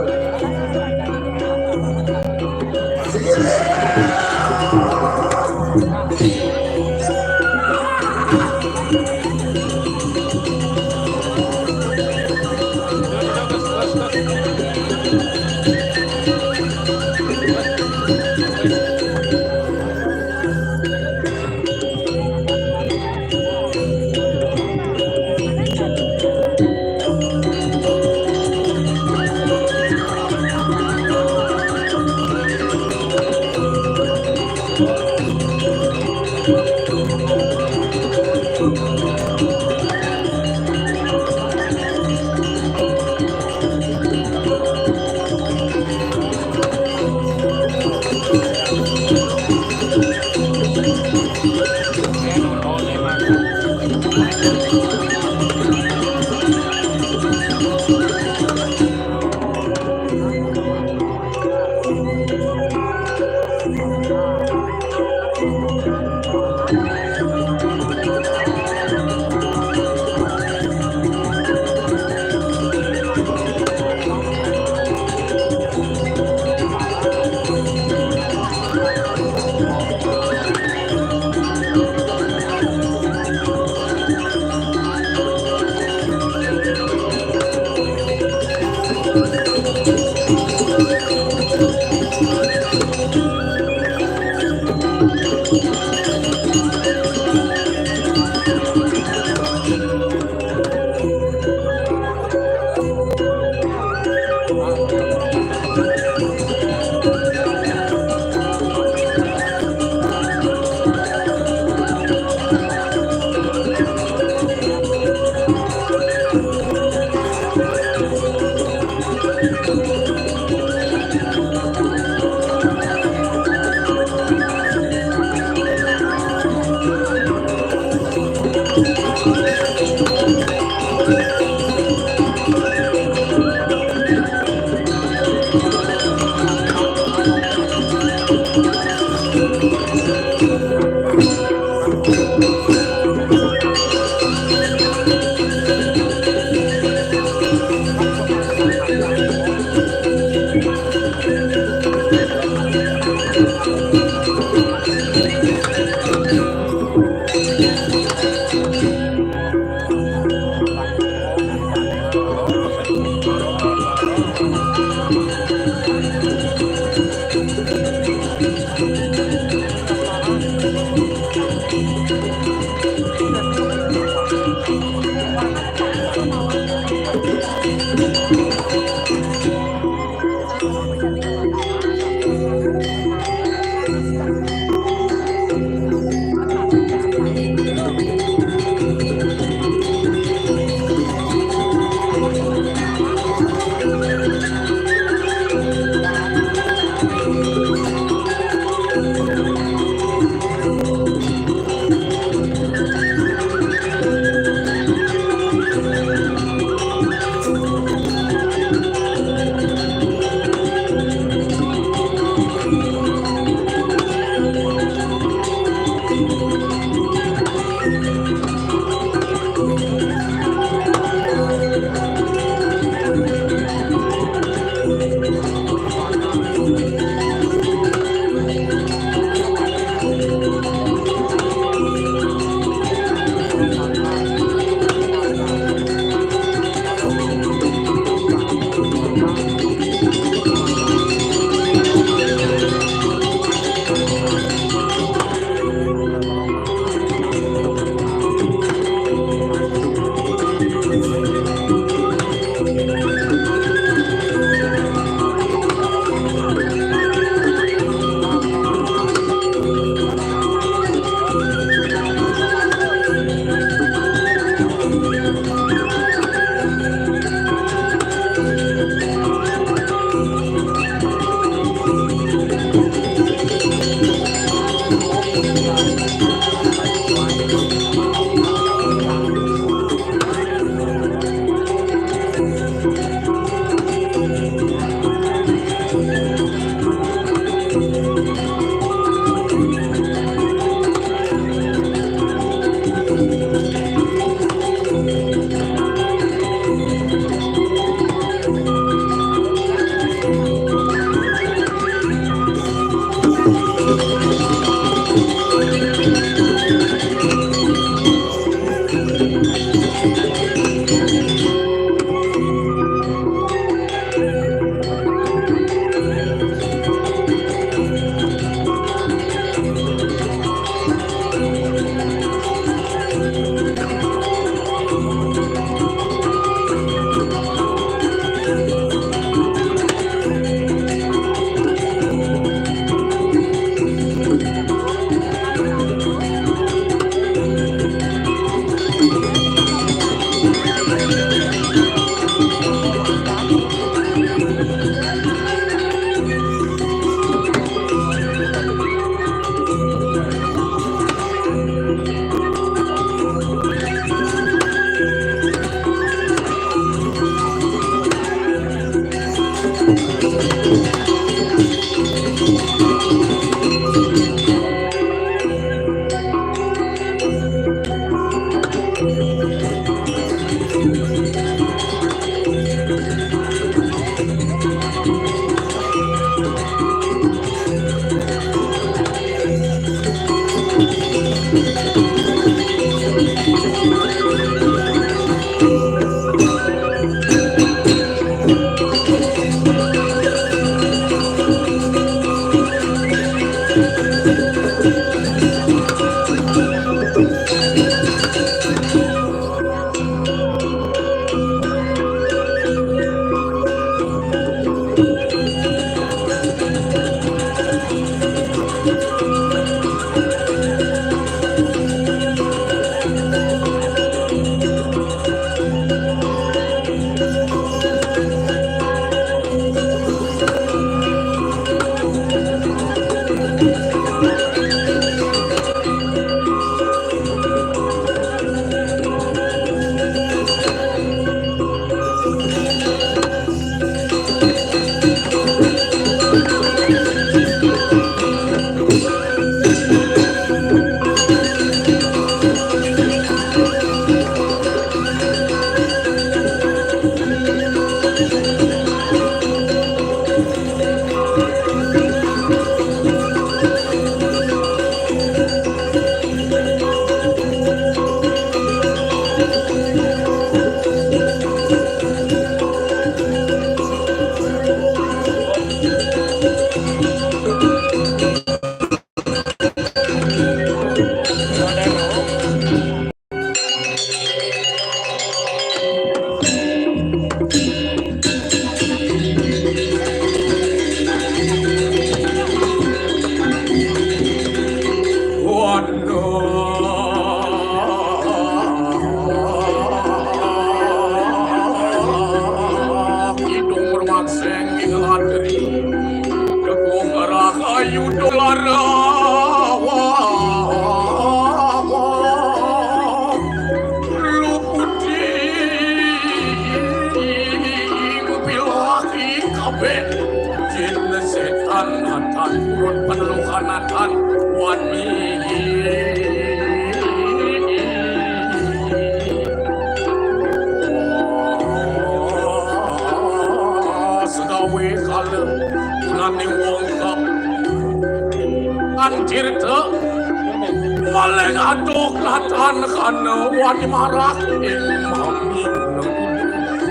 Aduh, latan kana wani marak ing mami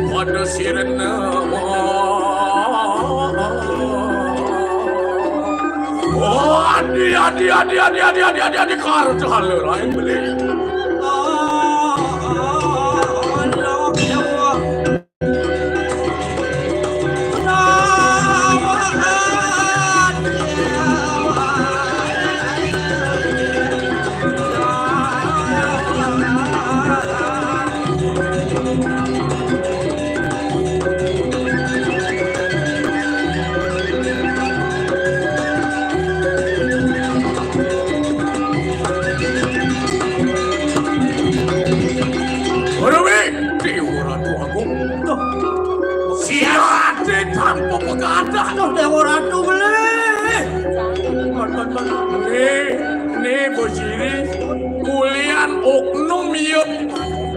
pada sirna. Oh, adi, adi, adi, adi, adi, adi, adi, adi, karta lain beli. Ora wé, Déwa Ratu Agung. Tuh. Siate tanpa pegadah. Tuh, Déwa Ratu beli. Né, né, Bojiri, kulian oknum iya.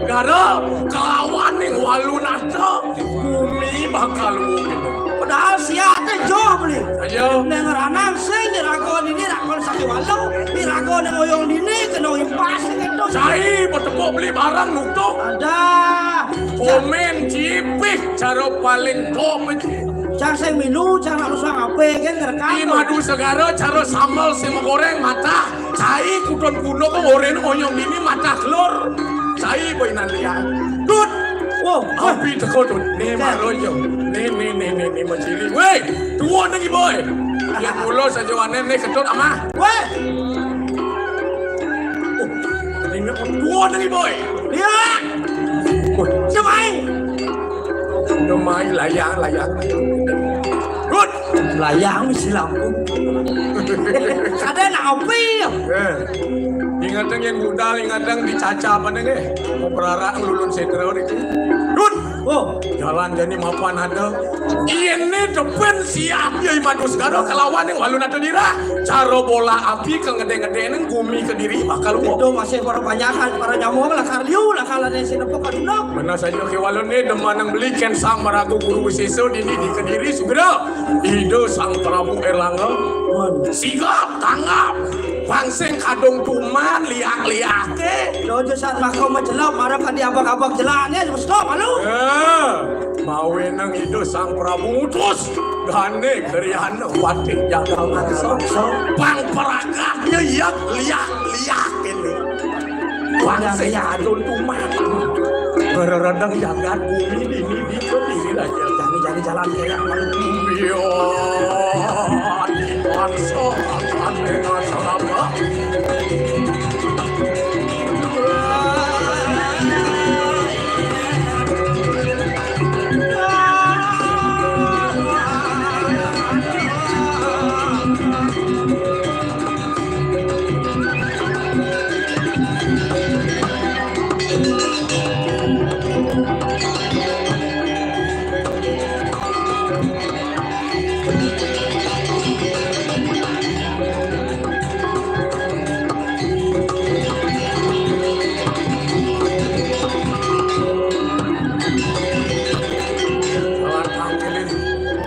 Gara kelawaning Walunata, bumi bakal uwung. Padahal siate joh beli. Ayo. Nang ranang sing diraga dini raga sakiwala, diraga nang oyong dini kena impas gitu. Cai, patepuk beli barang nuktuk. Ada. Komen cipih cara paling top itu. Cang sing milu, cang nak usah ngape kan ngerekam. Di Madu Segara cara sambel sing goreng mata. Cai kudon kuno kok oren oyong dini mata kelur. Cai boy nanti ya. Dut. Wow. Api teko, Dut. Nih, Cak. Marojo. Nih, nih, nih, nih, nih, Mas Cili. Weh, dua nih, boy. Yang mulo saja wanen nih, ketut ama. Weh. Oh, ini dua nih, boy. Iya. Wah, siapa ini? Udah main layang, layang. Dut. Layang si lampu. Ada nak api ya? Eh, ingatang yang budal, ingatang dicaca apa nih, eh? Mau berara ngelulun sentral itu. Dut. Oh, jalan jadi mapan ada. Ini depan siap ya, Iman Segara kelawan yang Walunata dira. Cara bola api ke ngede-ngede neng bumi kediri bakal. Itu masih para banyakan, para nyamuk lah, kardio lah, kalau ada si nepok kadunok. Benar saja ke Walun nih, demanang beli ken Sang Maragu Guru Wiseso dini di kediri segera. Ida Sang Prabu Erlangga. Sigap tanggap. Bang sing kadung tuman liak-liake. Yo, jo saat mako macelok, marah kan diabak-abak jelaknya, stop, halo. Eh, mawe nang Ida Sang Prabu ngutus. Gane Kriana Patih Jagal Mangsa. Bang perangkatnya yang liak-liak ini. Bang sing kadung tuman. Bereredeng jagat bumi dini di kediri aja. Jangan-jangan jalan kayak manusia. Iya, di bangsa akan dengan selama.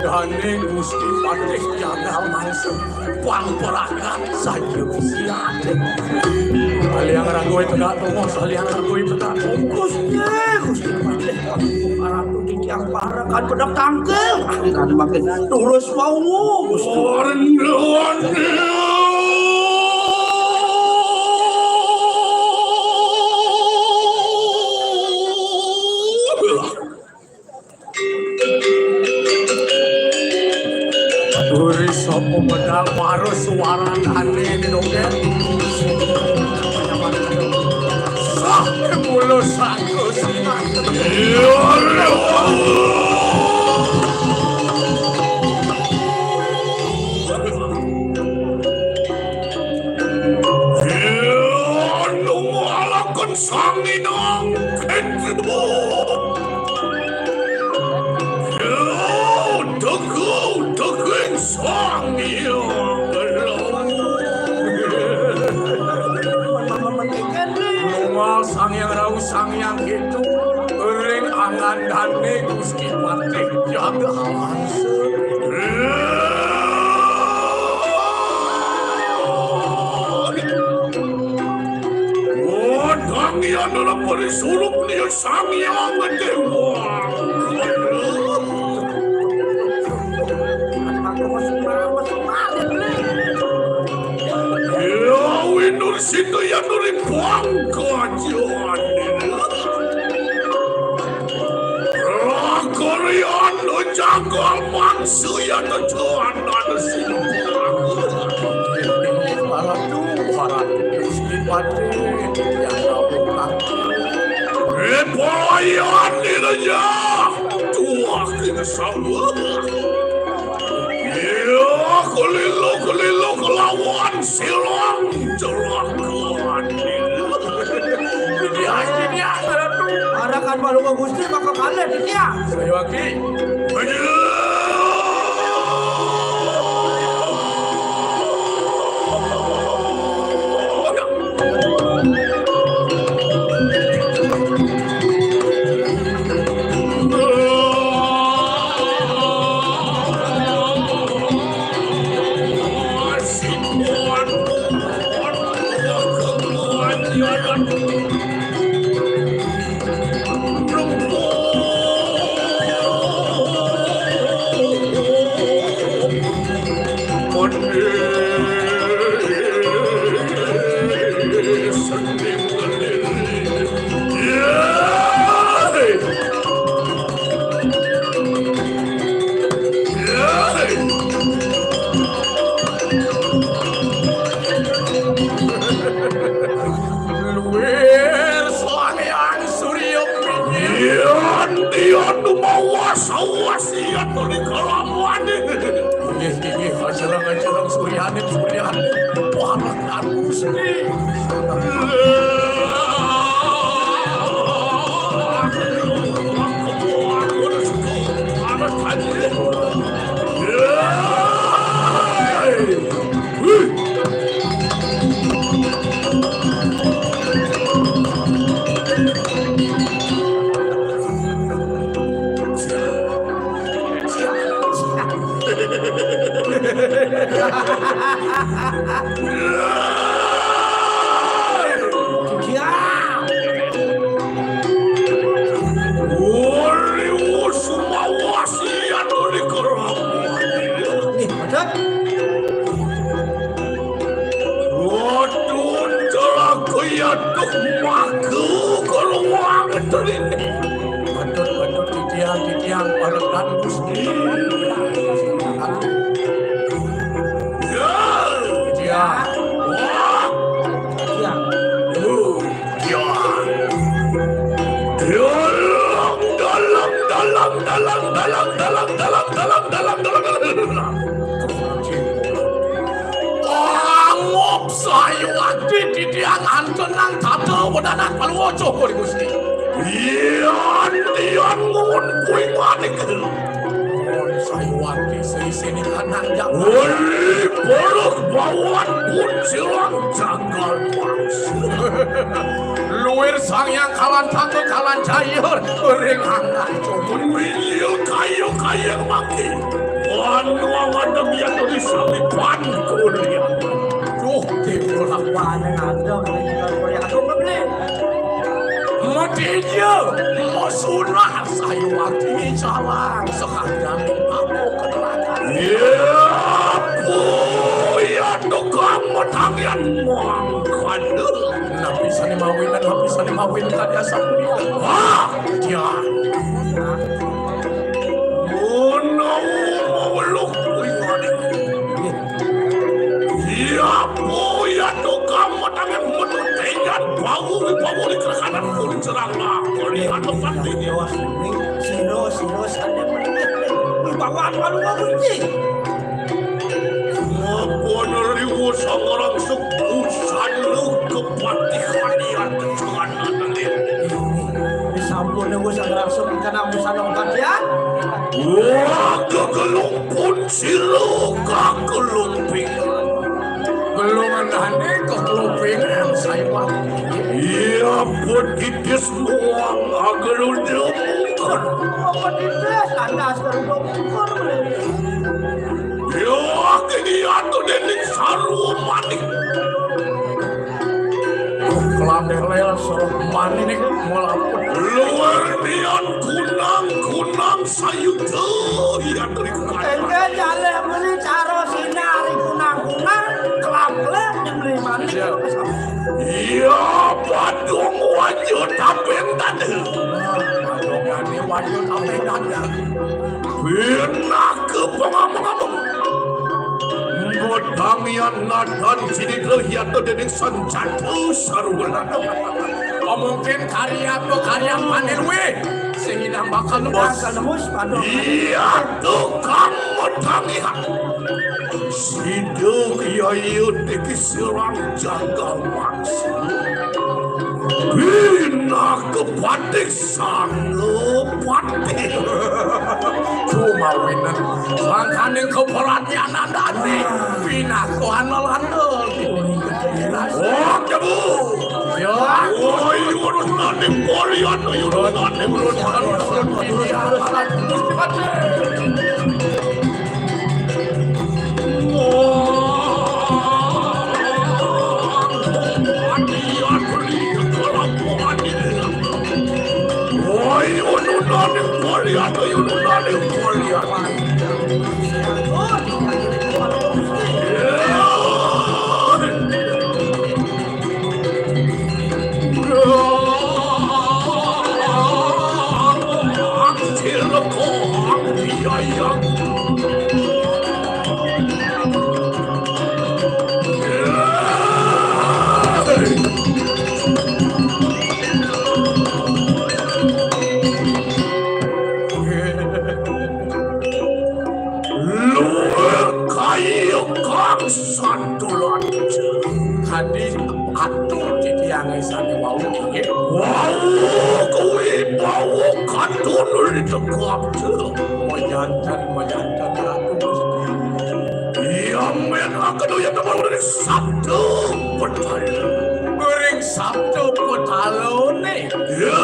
Dane Gusti Patih Jagal Mangsa. Bang perangkat saja siate. Saliang ragoi tegak tongos, saliang ragoi tegak tongos. Gusti Patih, Ratu titiang para kan pedang tangkil. Ah, kan makin terus mau, Gusti. Duri sapa medal marus suarane ndongeng. Sah mulo sangko sinah. Nunggu alakon sanginang. Teguh, teguh, Sang Hyang Rama. Nunggal Sang Hyang Rauh, Sang Hyang Kidul, ring angandane Gusti Patih Jaga Wangsa. Yang ora parisurup ning Sang Hyang Déwa. Ya winur sita ya nuri bangga jane. Rakaryan jagal mangsu ya tetuanan sing. Para tuhan Gusti Patih yang rawuh. Repoyan dina ya. Tuah kena sawah. Iya, kelilu-kelilu kelawan silang jelakan. Dia, dia, Ratu. Arakan Palungguh Gusti maka kalih dia. Saya waki. Luwih Sang Hyang Surya Pingin. Yan, yan mawas, awas, yan tuli kalawan. Inggih, inggih, ajarang, ajarang, suryaning, suryaning. Wah, Gusti. Nih, Padat. Waduh, celaka ya, duh, maku keluar dari ini. Patut, patut, titiang, titiang, parekan Gusti. Ya. Titiang. Wah. Ya. Duh, ya. Dalam, dalam, dalam. Pangop sayuwakti titiang antenang tata wedanan paluwucuh kuli Gusti. Yan, yan ngun kuwi manik. Ngun sayuwakti sisine kanang jaman. Woi, peluk bawan pun silang jagal mangsa. Luwir Sang Hyang Kawantaka kalan cahya ring angga. Cuman winil kayu kayang mangki. Anu awadem yang tulis sami pan kuliah. Duh, timbul apa yang ada, kuliah aku beli. Medija, mesunah sayuwakti salang sekadang aku keterangan. Ya, ya tukang metangian mangkana. Napi sane mawinan, napi sane mawinan kadya sapunika. Wah, ya. Menawa maweluk kuwi. Iya, ya tukang metangian metu tenyan bau wibawa di kerekanan pun cerang lah. Kali anu pati. Sira, sira sane wibawa anu kuwi. Apa neriwa sangrang sepusan lu kepatihan yang kecangan ini? Sampun niku sangrang sepusan amusan obat ya. Wah, kegelung pun sira kagelung pingan. Gelungan ane kegelung pingan saya. Iya, pun titis muang agelung demungan. Apa titis anas kerudung ukur. Yo, kini atu dening sarwa manik. Lelel sorok manik molaput. Luar nian kunang-kunang sayuda, ya, Tri Kunang. Engke jaleh mriki cara sinari kunang-kunang, kelap-kelep nyembeli manik. Iya. Iya, padung wajud taping tadi. Padungane wajud taping tadi. Pinaka pangabung-abung. Godang yan nadan sini dehiata dening sanjata sarwa lanang. Mungkin karya apa karya panen weh. Sing idang bakal nembus. Bakal nembus, padung. Iya, tukang medangihan. Sida kiyaya niki sirang jagal wangsul. Pinaka patih Sanggapati. Kumawinan mangkaning keperhatian andane pinaka analanda. Oh, Debu. Ya. Oh, yununane kalian, yununane kalian. Luwih kaya kang santulan. Kadi atur titiange sane wau inggih. Wau kuwi wau kadun ditegak. Majanten, majanten, Ratu Gusti. Iya, men aku doyan temen ring sabda petala. Ring sabda petalane. Iya.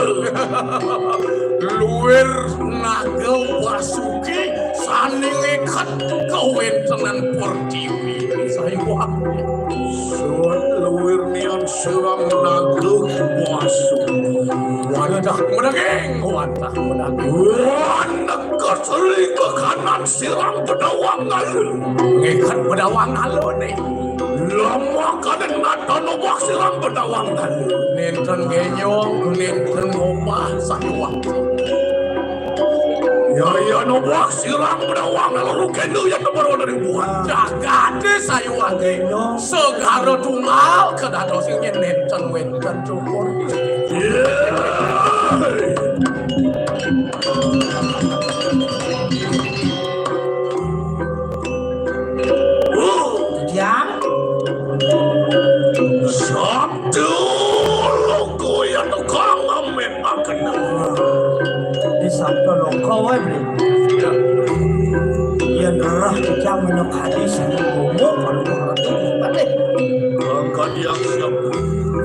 Luwir naga Basuki sane ngeket kawentenan Pertiwi. Sayuwakti. Sun luwir nian sirang naga Basuki. Wantah menegeng, wantah menegeng. Wantah keseli kekanan sirang pedawang ngalu. Ngeket pedawang ngalu ne. Lama kade nata nobak sirang pedawang ngalu. Nenten genyong, nenten ngobah sayuwakti. Ya, ya, nobak sirang pedawang ngalu rukene ya tebar dari buat. Jagate sayuwakti. Segara tunggal kedados ingin nenten wenten cukur. Iya. Jam. Sabda loka ya tukang ngametaken. Di sabda loka wae, Bli. Yen rerah titiang minakadi sing gomo, kalau ngerti, Bli. Kadiang siap.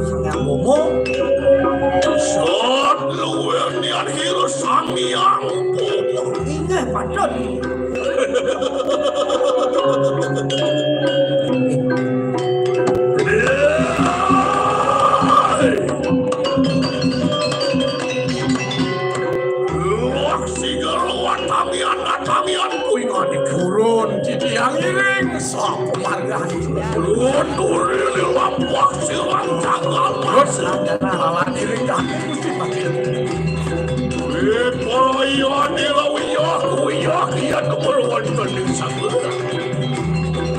Sing gomo. Sat luwih niat hira Sang Hyang Bomo. Inggih, patut. Luwak sigar luwak tamian, tamian kuwi manik. Purun titiang iring sapa margane. Purun duri liwak wak siwak tanggal. Terus lantaran lawan iring kami Gusti Patih. Wipayani lawiyah kuyah kian kepul wonten ing samudra.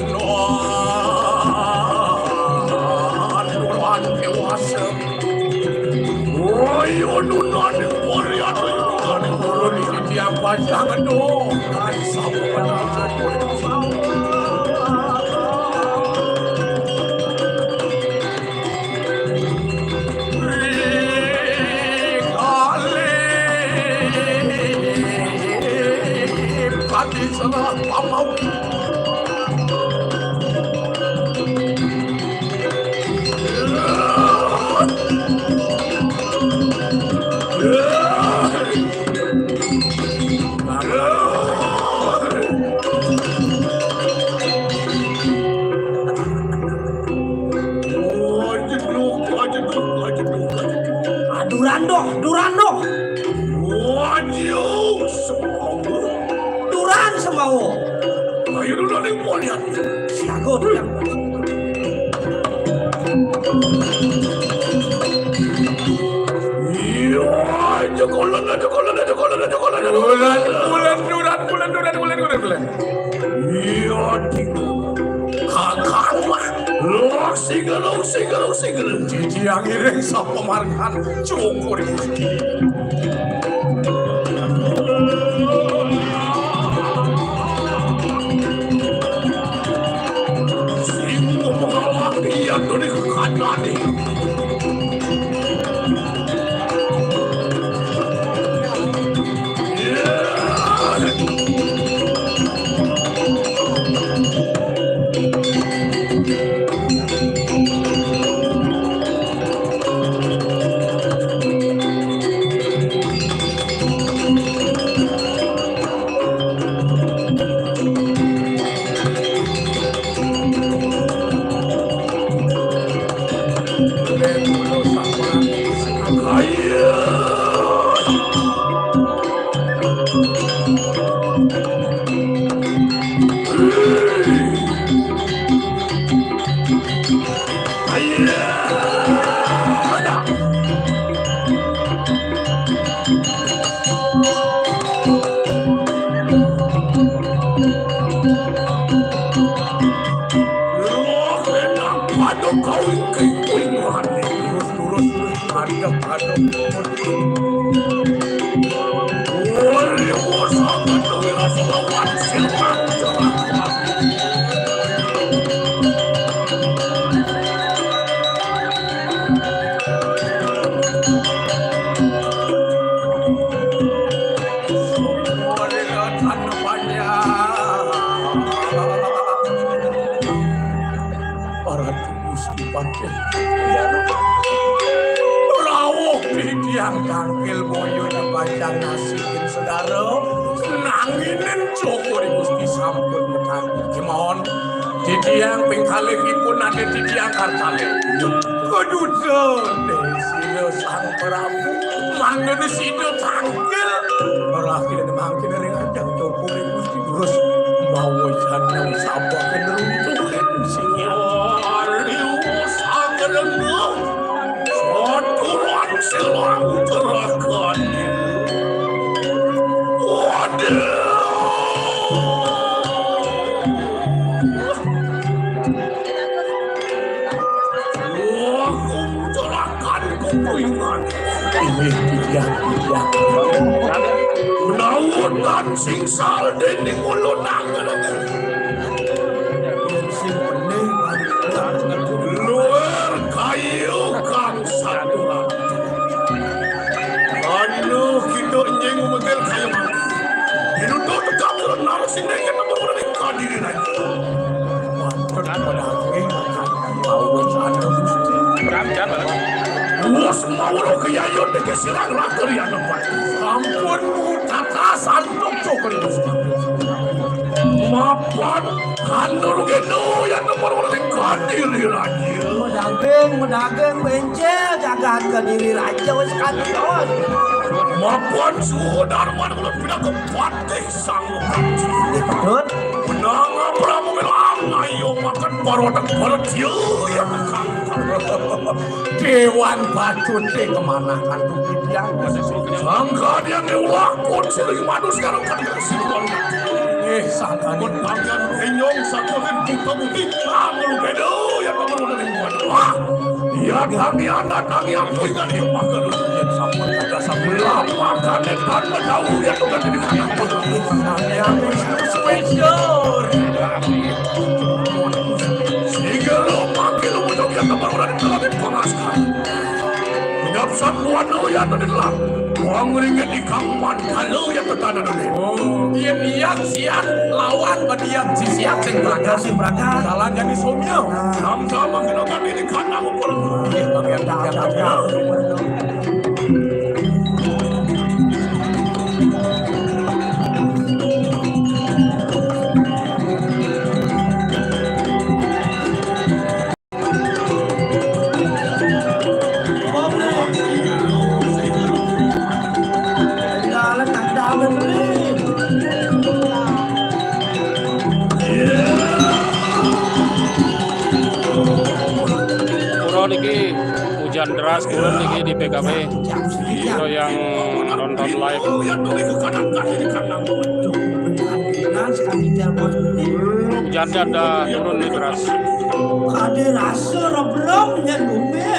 Nuan, nuan dewasa. Woi, ununan ing porian, ununan ing porian iki tiang panjang, aduh. Sampun, sampun. Duran doh, duran doh. Waduh, semau. Duran semau. Ayo dulu nih, mau lihat. Siaga tuh yang. Iya, jokolan, jokolan, jokolan, jokolan, jokolan. Bulan, bulan, duran, bulan, duran, bulan, bulan, bulan. Iya, tiga. Kakak mah. Lo single, lo single, lo single. Cici yang ngiring sapa margan cukur. Sing mengalami yang dari kekadani. Terus, terus, terus, madep, madep. Para Gusti Patih. Rawuh titiang tangkil boyone bacang nasibin sedara. Nanginin syukur Gusti sampun petang. Kemawon titiang ping kalihipun ade titiang kartale. Keduta deh sira Sang Prabu. Mangkene sida tangkil. Ora kira mangkene ring ajeng syukur Gusti. Terus mawa jana sabda neruntuh sing ari sagelenga. Aturan silang terakan. Waduh. Wah, kuncurakan kukuingan. Inggih, titiang, titiang. Nautan sing sal dening ulun angel. Sing bening, luar kayu kang saturan. Anu kita nying model kayu mati. Hidup tetap terus narasi dengan nomor mereka diri lagi. Wonten pada akhirnya. Bos mau lo ke yayo deke silang raker ya tempat. Ampun tata santuk cokri. Mapan kanur geno ya tempat orang kadiri raja. Medaging, medaging, bencil, jagat kadiri raja, wis kantos. Mapan suhu darman ulah pindah ke patih sang. Betul. Menang Prabu Milang, ayo makan barodak barat ya, ya. Dewan Bacute kemanakan tuh titiang. Sangka dia ngelah pun sering manus karo kan kesibuan. Eh, sangka pun pangan kenyong satu kan kita bukti kamu bedo ya kamu udah dibuat. Wah, ya kami anak kami aku ikan yang makan. Ya sampun ada sampun lama kan kan tahu ya tuh kan di sana. Yang spesial. Sehingga lo makin lo mudah yang tempat orang yang telah dipangaskan. Ngapsan buat lo ya tadi lah. Wong ringgit di kamar kalau ya tetana dulu. Oh, iya, iya, siap lawan badiam si siap sing berangkat, sing berangkat. Jalan jadi somyo. Sama-sama kita kan ini kandang ukur. Iya, bagian tak ada. Deras turun lagi di P K B. Itu yang nonton live. Hujan ada turun nih deras. Ada rasa rebrem nya bumi.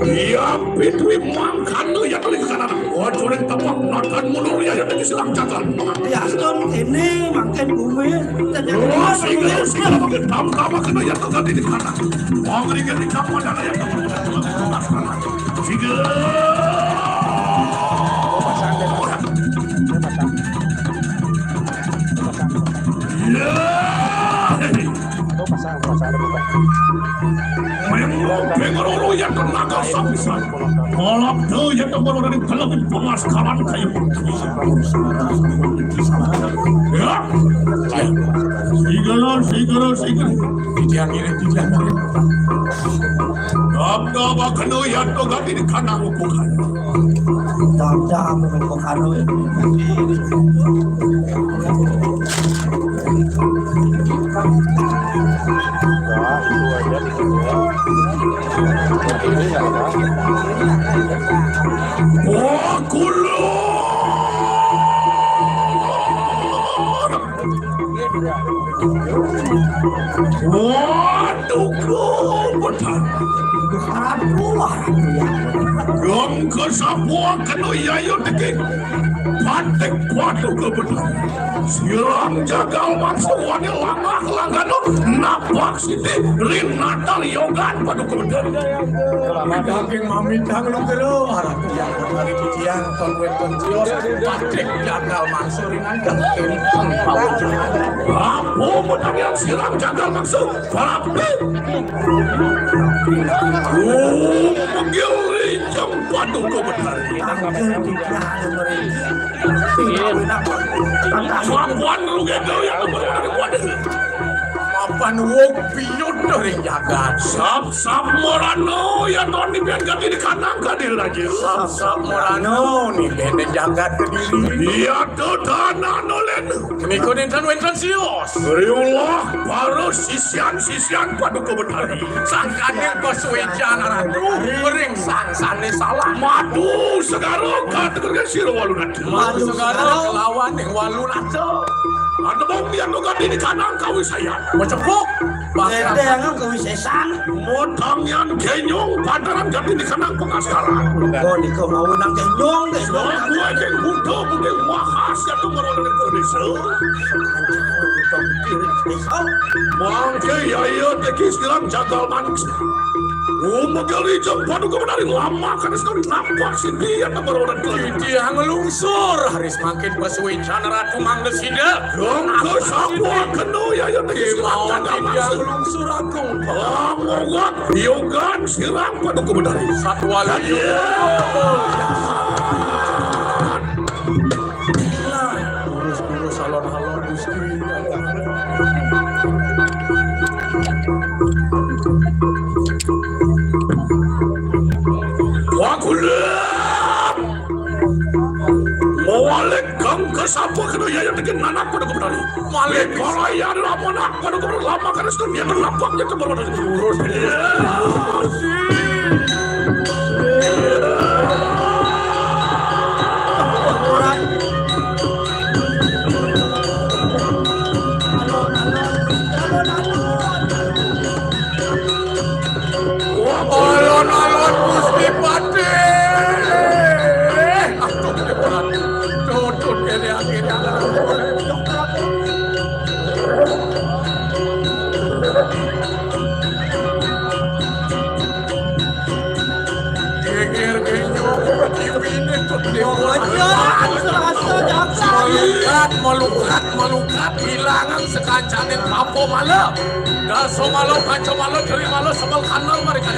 Iya, pitwi mangkana ya tulis kanan. Waduh, ring tapak natan mundur ya, ya, tadi silang jagal. Ya, stone ini makin bumi. Wah, sehingga, sehingga makin tam-tam kena ya tuh ganti di kanan. Wah, ngeri-ngeri kapan ada ya. Tiga. Memang pengaruh yang tenaga sapisan. Malam tu yang tempat orang di dalam pengaskaran kayu. Ya. Sigala, sigala, sigala. Tidak, tidak, tidak. Abda bakal yang tu ganti di kandang ukuran. Abda bakal. Wah, kulo. Waduh, kebetulan. Aduh, aduh, ya. Yang ke sabuah kena yayu dikit. Patik kuatu kebetulan. Silang jagal mangsa wani langah langganu napak siti rin natal yogan padu kebetulan. Daging mamitang lu kero, harap yang hari titiang, ton wet ton cios, patik jagal mangsa ringan kenteng pawujudan. Apa pertanyaan silang jagal mangsa? Tapi, oh, menggili jempat untuk benar. Papuan lu gitu ya. Papan wong pinyut dari jagat. Sap, sap, morano, ya, ton, ni, biar ganti di kandang, kadil aja. Sap, sap, morano, ni, bene jagat kediri. Iya, tuh, tanah, nolen. Niku dinten wenten sios. Riulah para sisian-sisian Paduka Betari. Sangkaning pasuecan ratu, ring sang sane salah. Madu segara kategori sira walunata. Madu segara kelawan ing walunata. Ada bom yang nuga di kanang kawisayan. Mecepuk. Bahkan yang kawisesan. Modang yang genyong pantaran ganti di kanang pengaskaran. Oh, di kemauan yang genyong, genyong. Buah yang buta, bukan mahas, yang tuh meroleh Indonesia. Mangke yaya teki silang jagal manusia. Umegel ijeng Paduka Betari lama kan sekali nampak si dia nomor orang kelima. Dia ngelungsur, haris mangkin pasuican Ratu Manggesida. Yang ke sapua kenu yaya teki silang jagal manusia. Dia ngelungsur agung. Pamongak yogan sirang Paduka Betari. Satwa liyu. Nah, urus-urus alon-alon Gusti. Wakulah. Mawalik kang kasapa kena yaya tekan nanak Paduka Betari. Malik. Kalau iya adalah anak Paduka Betari lama kan sudah dia terlapak dia terbaru dari urus. Alon-alon Gusti Patih. Aduh, dia berat. Tutut kene akhirnya. Geger genyok, kiwine kok dewa. Melukat, melukat, melukat, hilangan sekancanin papo malam. Daso malam, kanca malam, dari malam, sebel kanal mereka.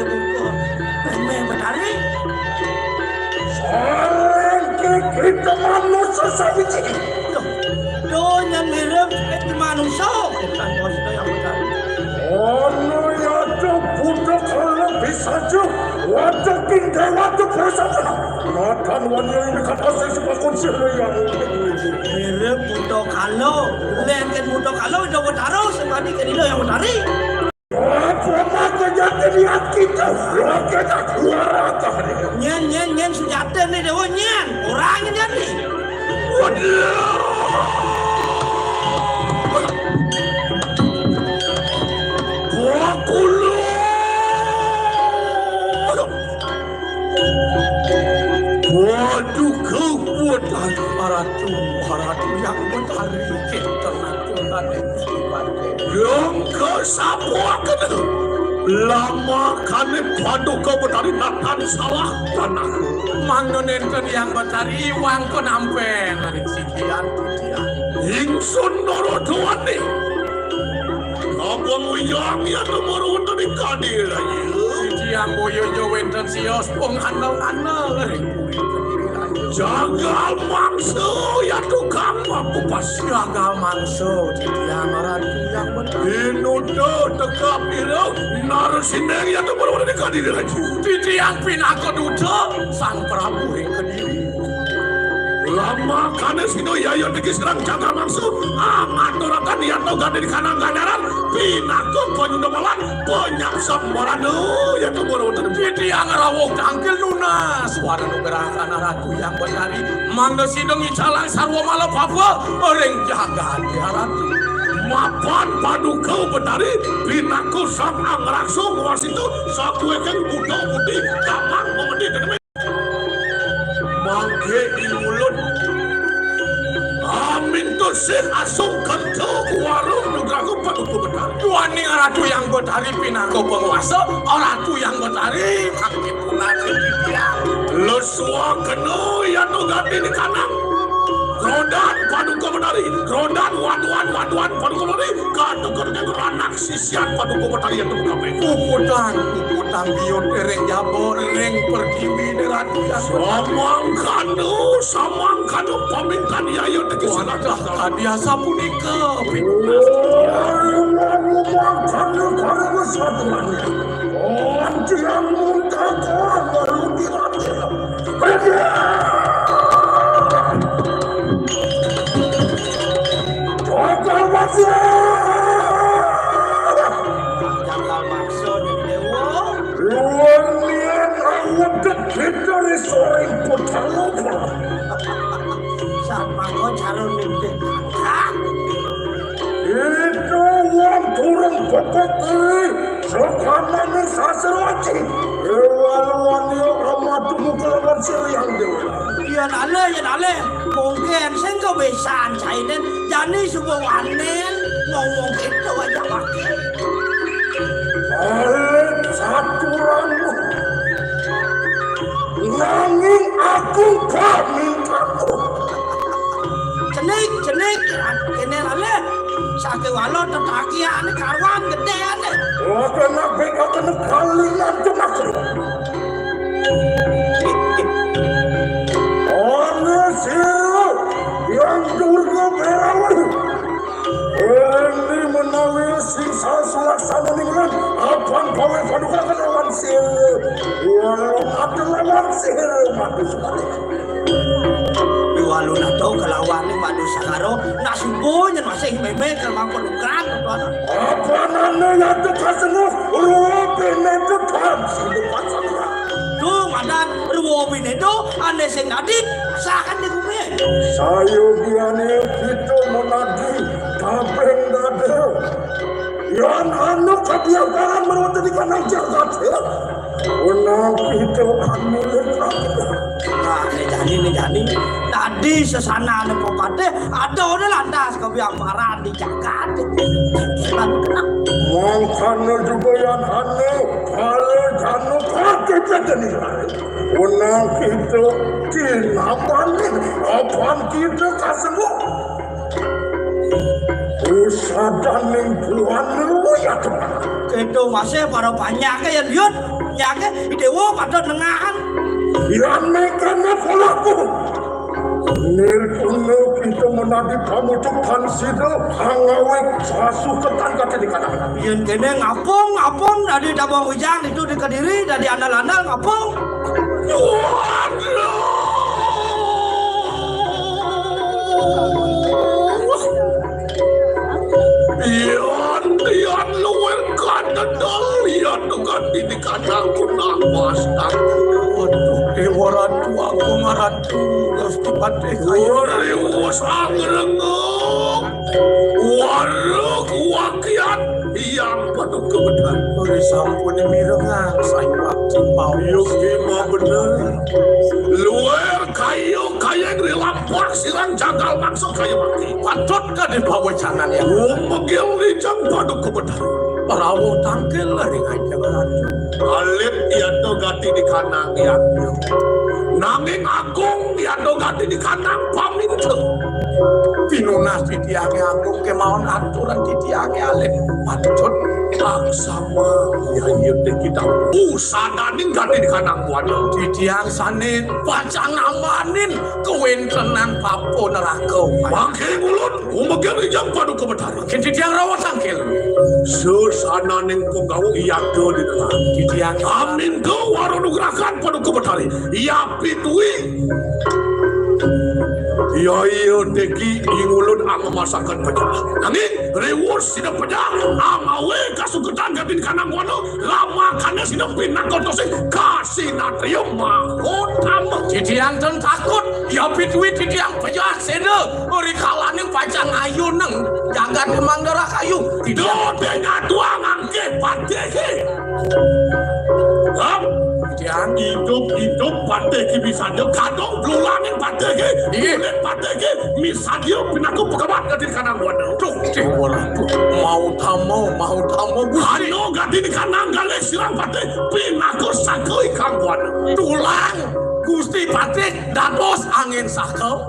Buka. Meme Betari. Sareng kita manusa sawiji. Duh, duh, nyang mirip seperti manusia. Bukan bos yang Betari. Ono ya tuh budak kalau bisa tuh. Waduh, pindah waduh, berusaha. Makan wani ini kata saya sebakun sih, ya. Mirip budak kalau. Lengket budak kalau, udah Betara, sebanding ke dia yang Betari. Apa maka jadi lihat kita? Kita keluar atas. Nyen, nyen, nyen, sujata nih, Dewa, nyen. Orangnya jadi. Waduh. Gua kulur. Waduh, kekuatan Ratu, Ratu yang Betari, kita Ratu Raden Sripati. Yang kesapuaken. Lama kane Paduka Betari natan salah tanah. Mangda nenten yang Betari, wangken ampen, Raden Sikian, Sikian. Ingsun Norodoane. Abang uyang ya temur wonten ing kadi, Rayi. Siji amboyo yo wenten sios pengandel-andel ring puri Kediri, Rayi. Jagal mangsa ya tukang papupas. Jagal mangsa, titiang Ratu yang Betari. Inuta tegap ireng, narsining ya temur wonten ing kadi, Rayi. Titiang pinaka duta Sang Prabu ing Kediri. Lama kane sida yaya degi serang jagal mangsa, amaturaken ya to gade di kanang gandaran, pinaka panyuda malan, penyaksa marana, ya to boro wonten. Titiang rawuh tangkil nunas, warana gerakan Ratu yang Betari, mangda sida ngicalang sarwa mala papa, ring jagat ya Ratu. Mapan Paduka Betari, pinaka sang angraksa ngwasita, sakueking buta budi, kamang memedi denemi. Mangke ingulun. Amin tusih asung kento kuwaruh nugraha Paduka Betari. Duaning Ratu yang Betari pinaka penguasa, Ratu yang Betari mangke punakan titiang. Lesua kena ya to gati di kanang. Rodan Paduka Betari, rodan waduan, waduan Paduka Betari, kadukan dengan ranak sisian Paduka Betari yang temu kabeh. Puputang, puputang biut ring jaba, ring pertiwi, ning Ratu yang Betari. Samangkana, samangkana pamintan yaya degi. Wadah, kadi asapunika, pitunas. Mangkana para wisata. Antiang muntaka maruti raja. Gagal maksud. Gagal maksud, Dewa. Luwih niat awedek kita ri soring putra lupa. Sapa kok cara mimpi? Hah? Itu wong turun pepet ri. Sekamane sasroci. Ewaluan yo amadu kelawan siriang dewa. Yen ale, yen ale. Mungkin sing kebiasaan sainen jani subuh wanen ngomong itu aja pakai. Alit saturanmu. Nanging aku pamintaku. Cenik, cenik, kene ale. Sakewala tetakiane karuan gedene. Ora nak bek kene kalian cemak. Ana sira yang durga berawan. Ini menawi sisa sulaksana ningran, apan gawe paduka kelawan sira. Walau ada lawan sira, madu sekali. Diwalu nato kelawan madu sakaro, nak subuh nyen masih meme kelawan paduka, tuan. Apanane ya tuh kasenus, ruwepine tuh tam, sini pasang. Duh, madan ruwepine tuh, ane sing nadit, sakan di bumi. Sayugiane kita menadi, kaping dada. Yan anu kadiaparan menuju di kanang jagat, ya. Wenang kita anu lekat. Nah, ini jani, ini jani. Tadi sesana anu pepatih, ada udah lantas kebiaparan di jagat. Mangkana juga yan anu, kale janu kaki jadi. Wenang kita kinamane, apan kita kasemu. Usadaning buana ya teman. Kita masih para banyak ya, lihat. Nyangke, I Déwa pada nengahan. Yan mengkene kulaku. Nirguna kita menadi pamutuk tan sida angawik sasuketan kate di kanang. Yen kene ngapung, ngapung, dadi tabang wijang itu di Kediri, dadi andal-andal ngapung. Waduh. Yan, yan luwih kadedel, yan tukang didik anak kunang pastan. Waduh, Déwa Ratu, aku maratu, Gusti Patih. Waduh, sangrengok. Waduh, wakian, yang paduka bener. Ori sampun mirengang, sayuwak cipau. Yuk, ima bener. Luwih kayu, kayu ri lampah sirang jagal mangsa kayu mati. Patut kadi pawecanan ya. Umegil rijang paduka betara. Rawuh tangkil ring ajeng ratu. Alit yadogati di kanang yadnya. Nanging agung yadogati di kanang paminta. Pinunas titiange agung kemawon aturan titiange alit. Patut laksama ya, iya teh kita. Usadaning gati di kanang buana. Titiang sanin pacang ngambanin kawentenan papa neraka. Mangke ngulun umegir ijang paduka betara. Mangke titiang rawuh tangkil. Sesananing punggawa iya di dalam. Titiang aminta wara nugrahan paduka betara. Iya pitui. Iya, iya, teki ingulun angemasaken pejah. Nanging riwus sida pejah, amawe kasuketan gati di kanang buana, lamakane sida pinaka tosing kasinatria mahutama. Titiang ten takut, ya pitui titiang pejah sida, rikalaning pacang ayuneng jagat Manggarai kayu. Titiang dode nyatuang angke patih. Lam, idup-idup patih ki misadia, kadung blulaning patih ki, inggih, kulit patih ki misadia pinaka pekebat gati di kanang buana. Duh, Déwa Ratu, mahutama, mahutama, Gusti. Hana gati di kanang galih sirang patih pinaka saka ikang buana. Tulang Gusti Patih dados angin saka.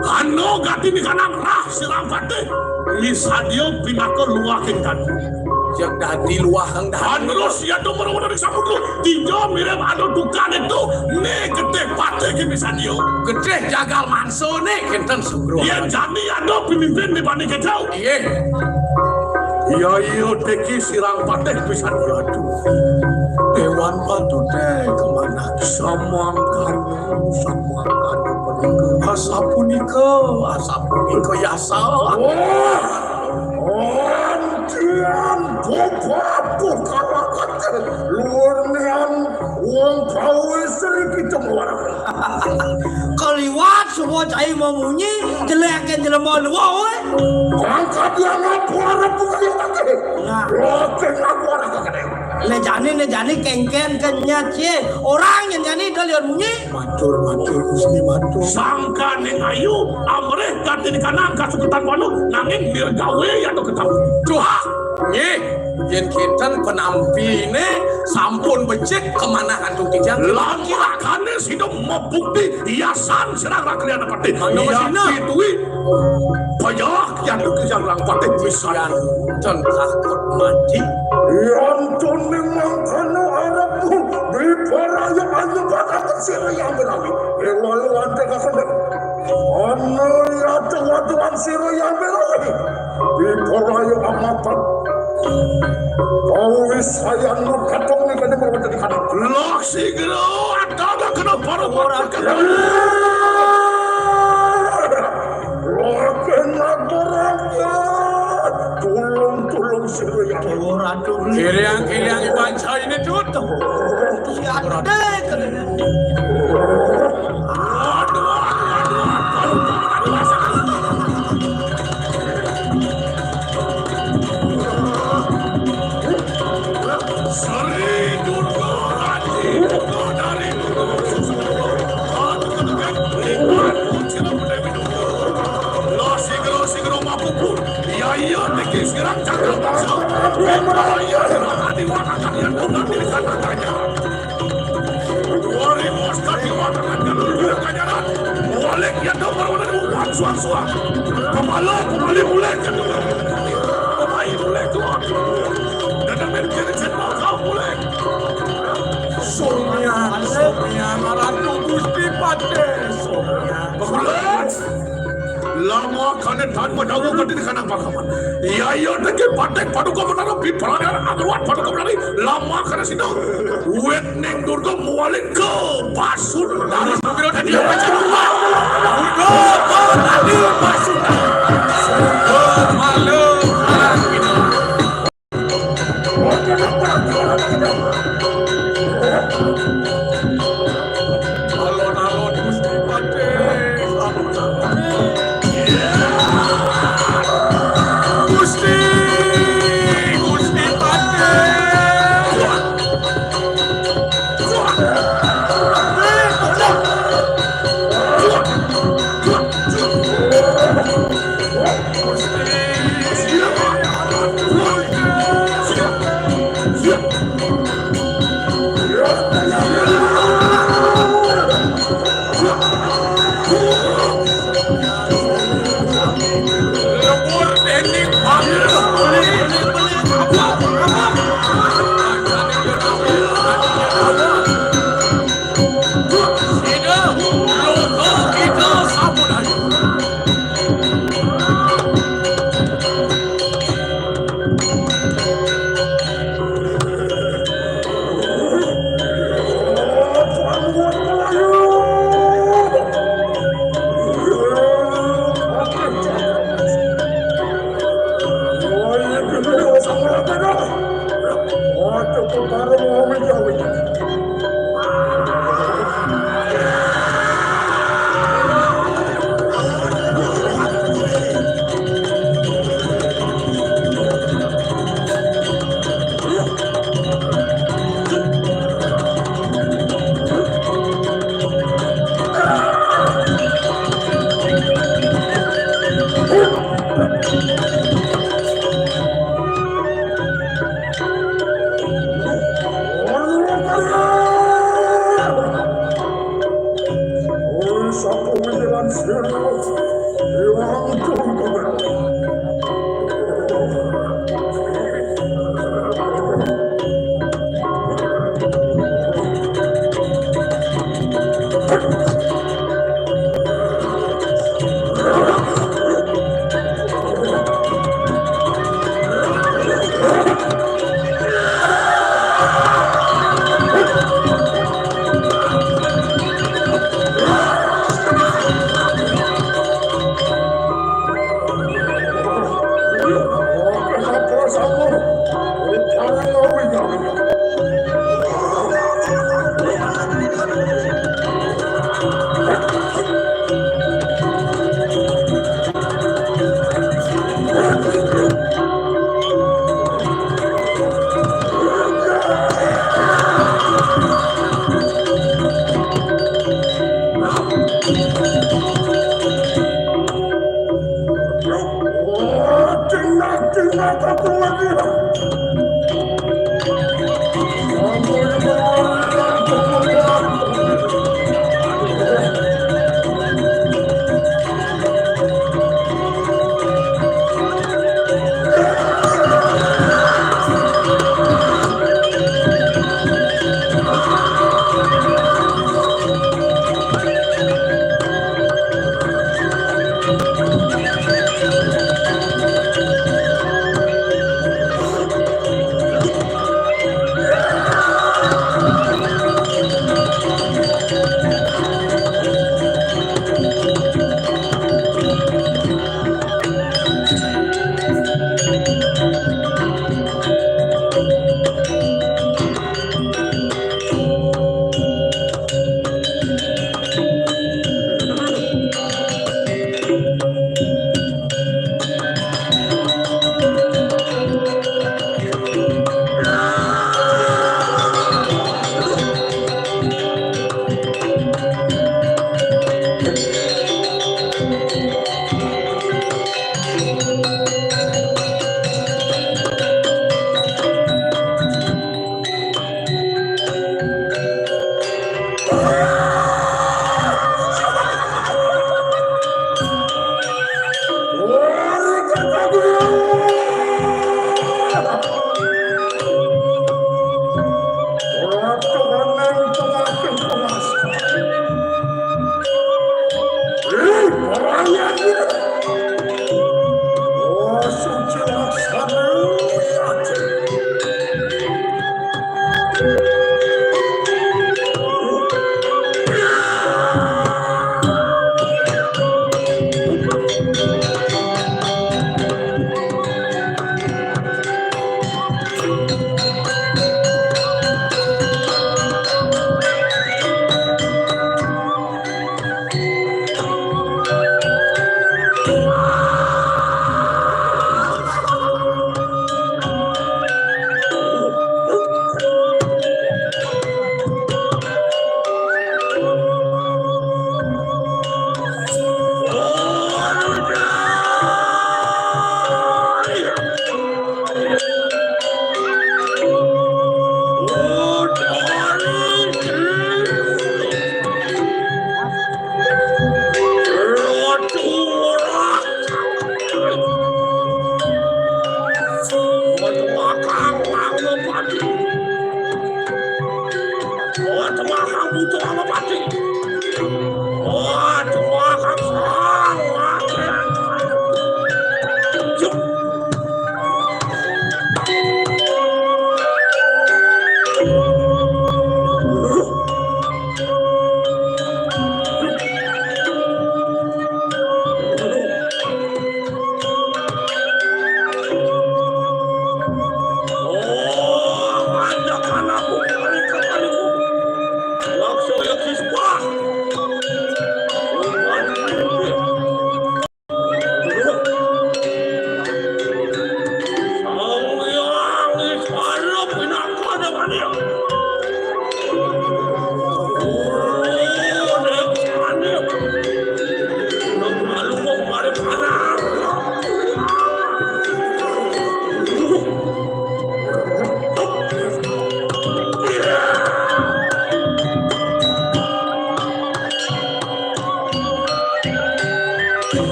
Hana gati di kanang rah sirang patih misadia pinaka luah ing dadi. Yang dadi luah kang dadi. Anrus yadong marawa dari samudra. Tinjo mirip ada tukang itu. Né getih patih ki misadia. Getih jagal mangsa né kinten sugro. Yén jani ada pemimpin di bani kejau. Iya. Iya, iya, teki sirang patih pisan ratu. Déwan patute kemana? Samangkana, samangkana punika. Asapunika, asapunika yasa. Wah, antian bubabu kawakate luar nian wong kawis ri kita mawar. Kaliwat semua cai mamunyi, jelek yang jelema luar, oi. Angkat yang apa arep buka yang tadi? Nah. Oke, aku arep buka deh. Né jani, né jani kengken kenyat ye. Orang yang jani dah lihat bunyi. Matur, matur, Gusti, matur. Sangkaning ayu, amrih gati di kanang kasuketan wanu, nanging mirgawe ya to ketahu. Duh, nggih, yen kinten penampine sampun becik kemanah antuk tijang. Langkahane sida mabukti yasan sirang rakliana patih. Mangga ya mesina. Pitui. Payah yang dukijang rang patih pisan. Jan takut mati. Yantune mangkana arepmu, bibaraya ayu bakal sira yang berani. Ewalu ante kakende. Ana yata waduan sira yang berani. Bibaraya amatan. Kau wisayan katong ni kene berwajah di kanan. Lok sigro, ada kena para warga. Lok ngaturake. Tulung, tulung sira ya. Ora tulung. Kiriang, kiriang iban saya ini tutup. Aduh, aduh, aduh, aduh, aduh, aduh, aduh. Sri Durga Raji, Durga dari Durga Susu. Aduh, aduh, aduh. Nikmat, Gusti Ratu Dewi Durga. Lo sigro, sigro mapupun. Iya, iya, niki sirang cakra bangsa. Iya, iya, sirang ati wakakan yang bukan diri katanya. Wari mos kaki wakakan galur diri kajaran. Walik ya dong, berwarna bukan suang-suang. Kepala, kembali mulai ke dulu. Kembali mulai ke waktu. Dan main kiri, cendol kau mulai. Kane dan menawa kadi dikanang pakaman. Iya, iya, deke patek paduka menara pi perayaan ageluat paduka menari lama kana sina. Wet neng Durga mualik ke Pasundan. Iya, baca Durga. Durga, Durga, Pasundan. Durga, malu. Alon-alon Gusti Patih. Gusti, Gusti Patih.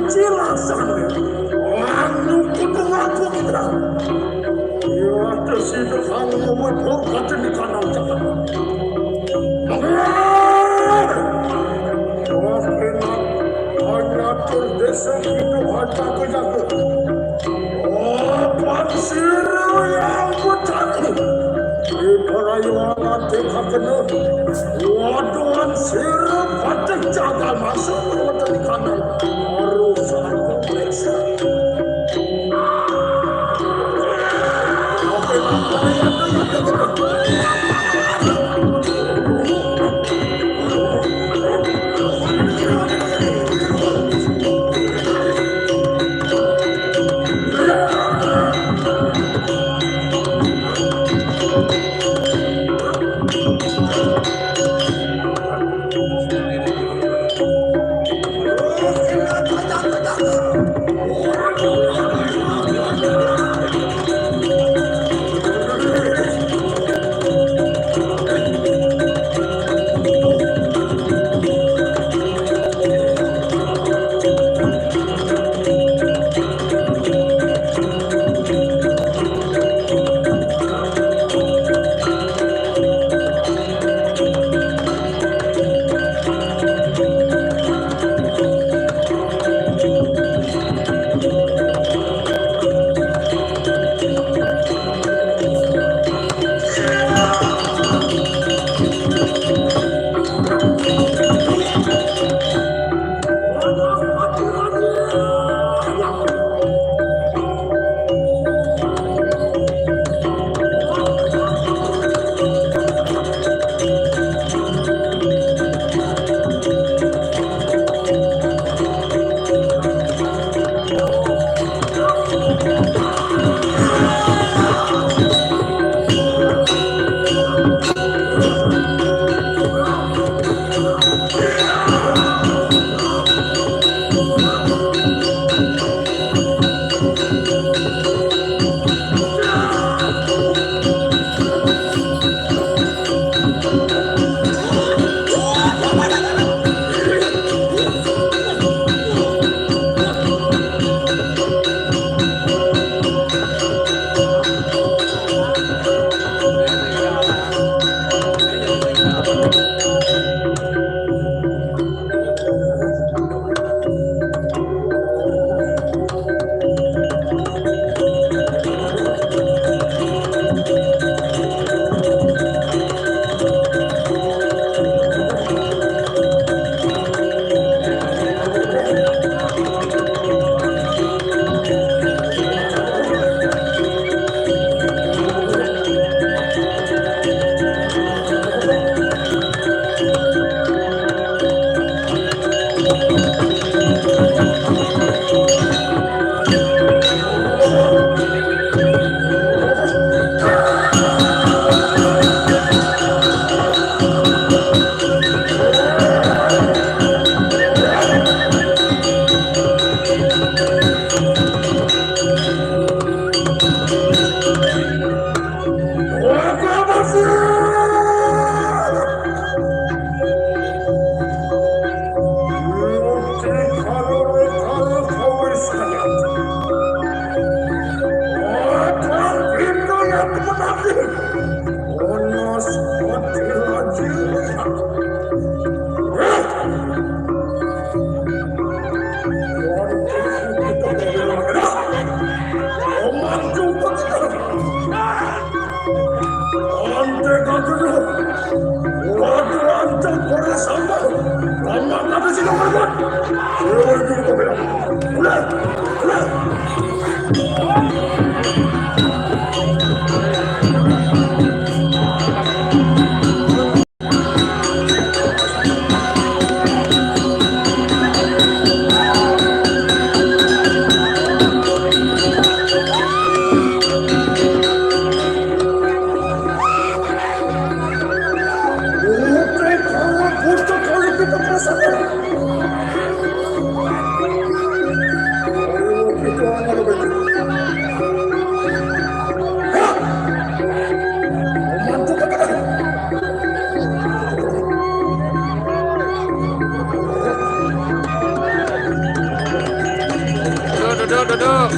Silaksana. Anu kudu ngaku kita. Iya, ada sida kang ngomong purga di kanang jagat. Mengerti. Wah, enak. Hanya tur desa hidup hanya kejaga. Apa sira yang bertani? Di perayuan ati kakena. Waduhan sira patih jagal masuk wonten di kanal. Harus aku periksa. Duduk, duduk.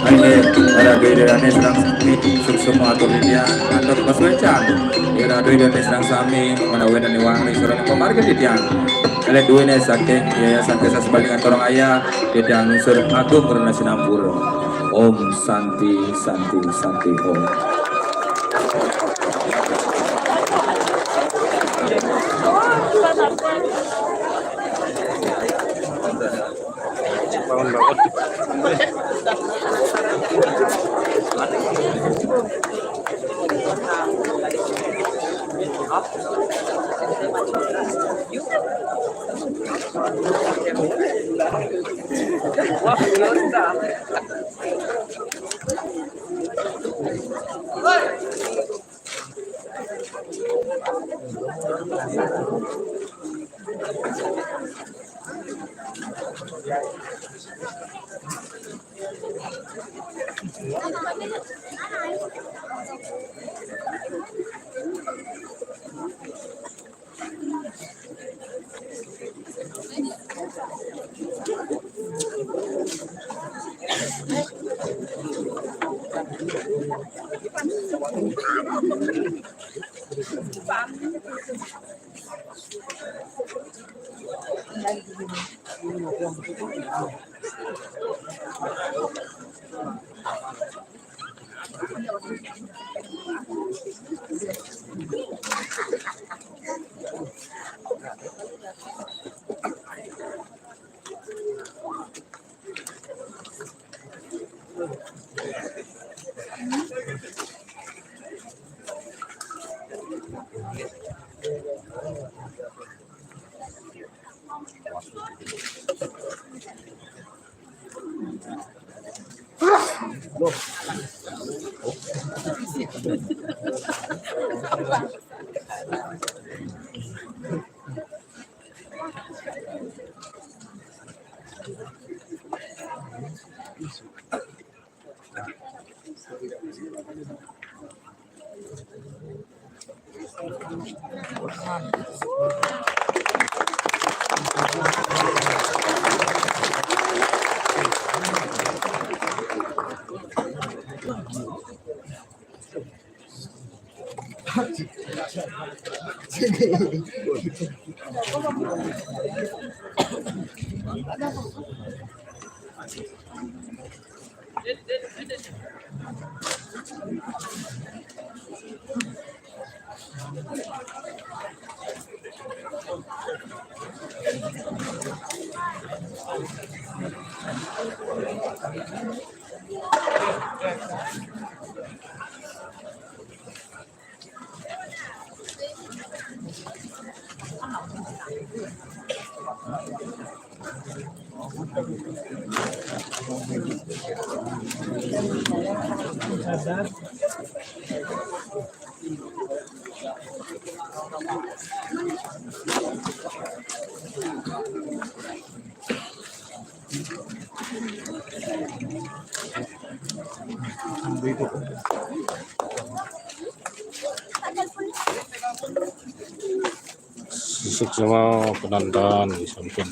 Akhir, para diri rame serang sami, sukses matur dia, matur pas wecan. Ya, diri rame serang sami, menawi dan iwang ring surane pamargi titiang. Kalian duwene saking Yayasan Desa Sebalingan Torong Ayah, titiang nunsur agung rena sinampura. Om Santi, Santi, Santi, Om. Bangun, bangun. Cuma penonton sampai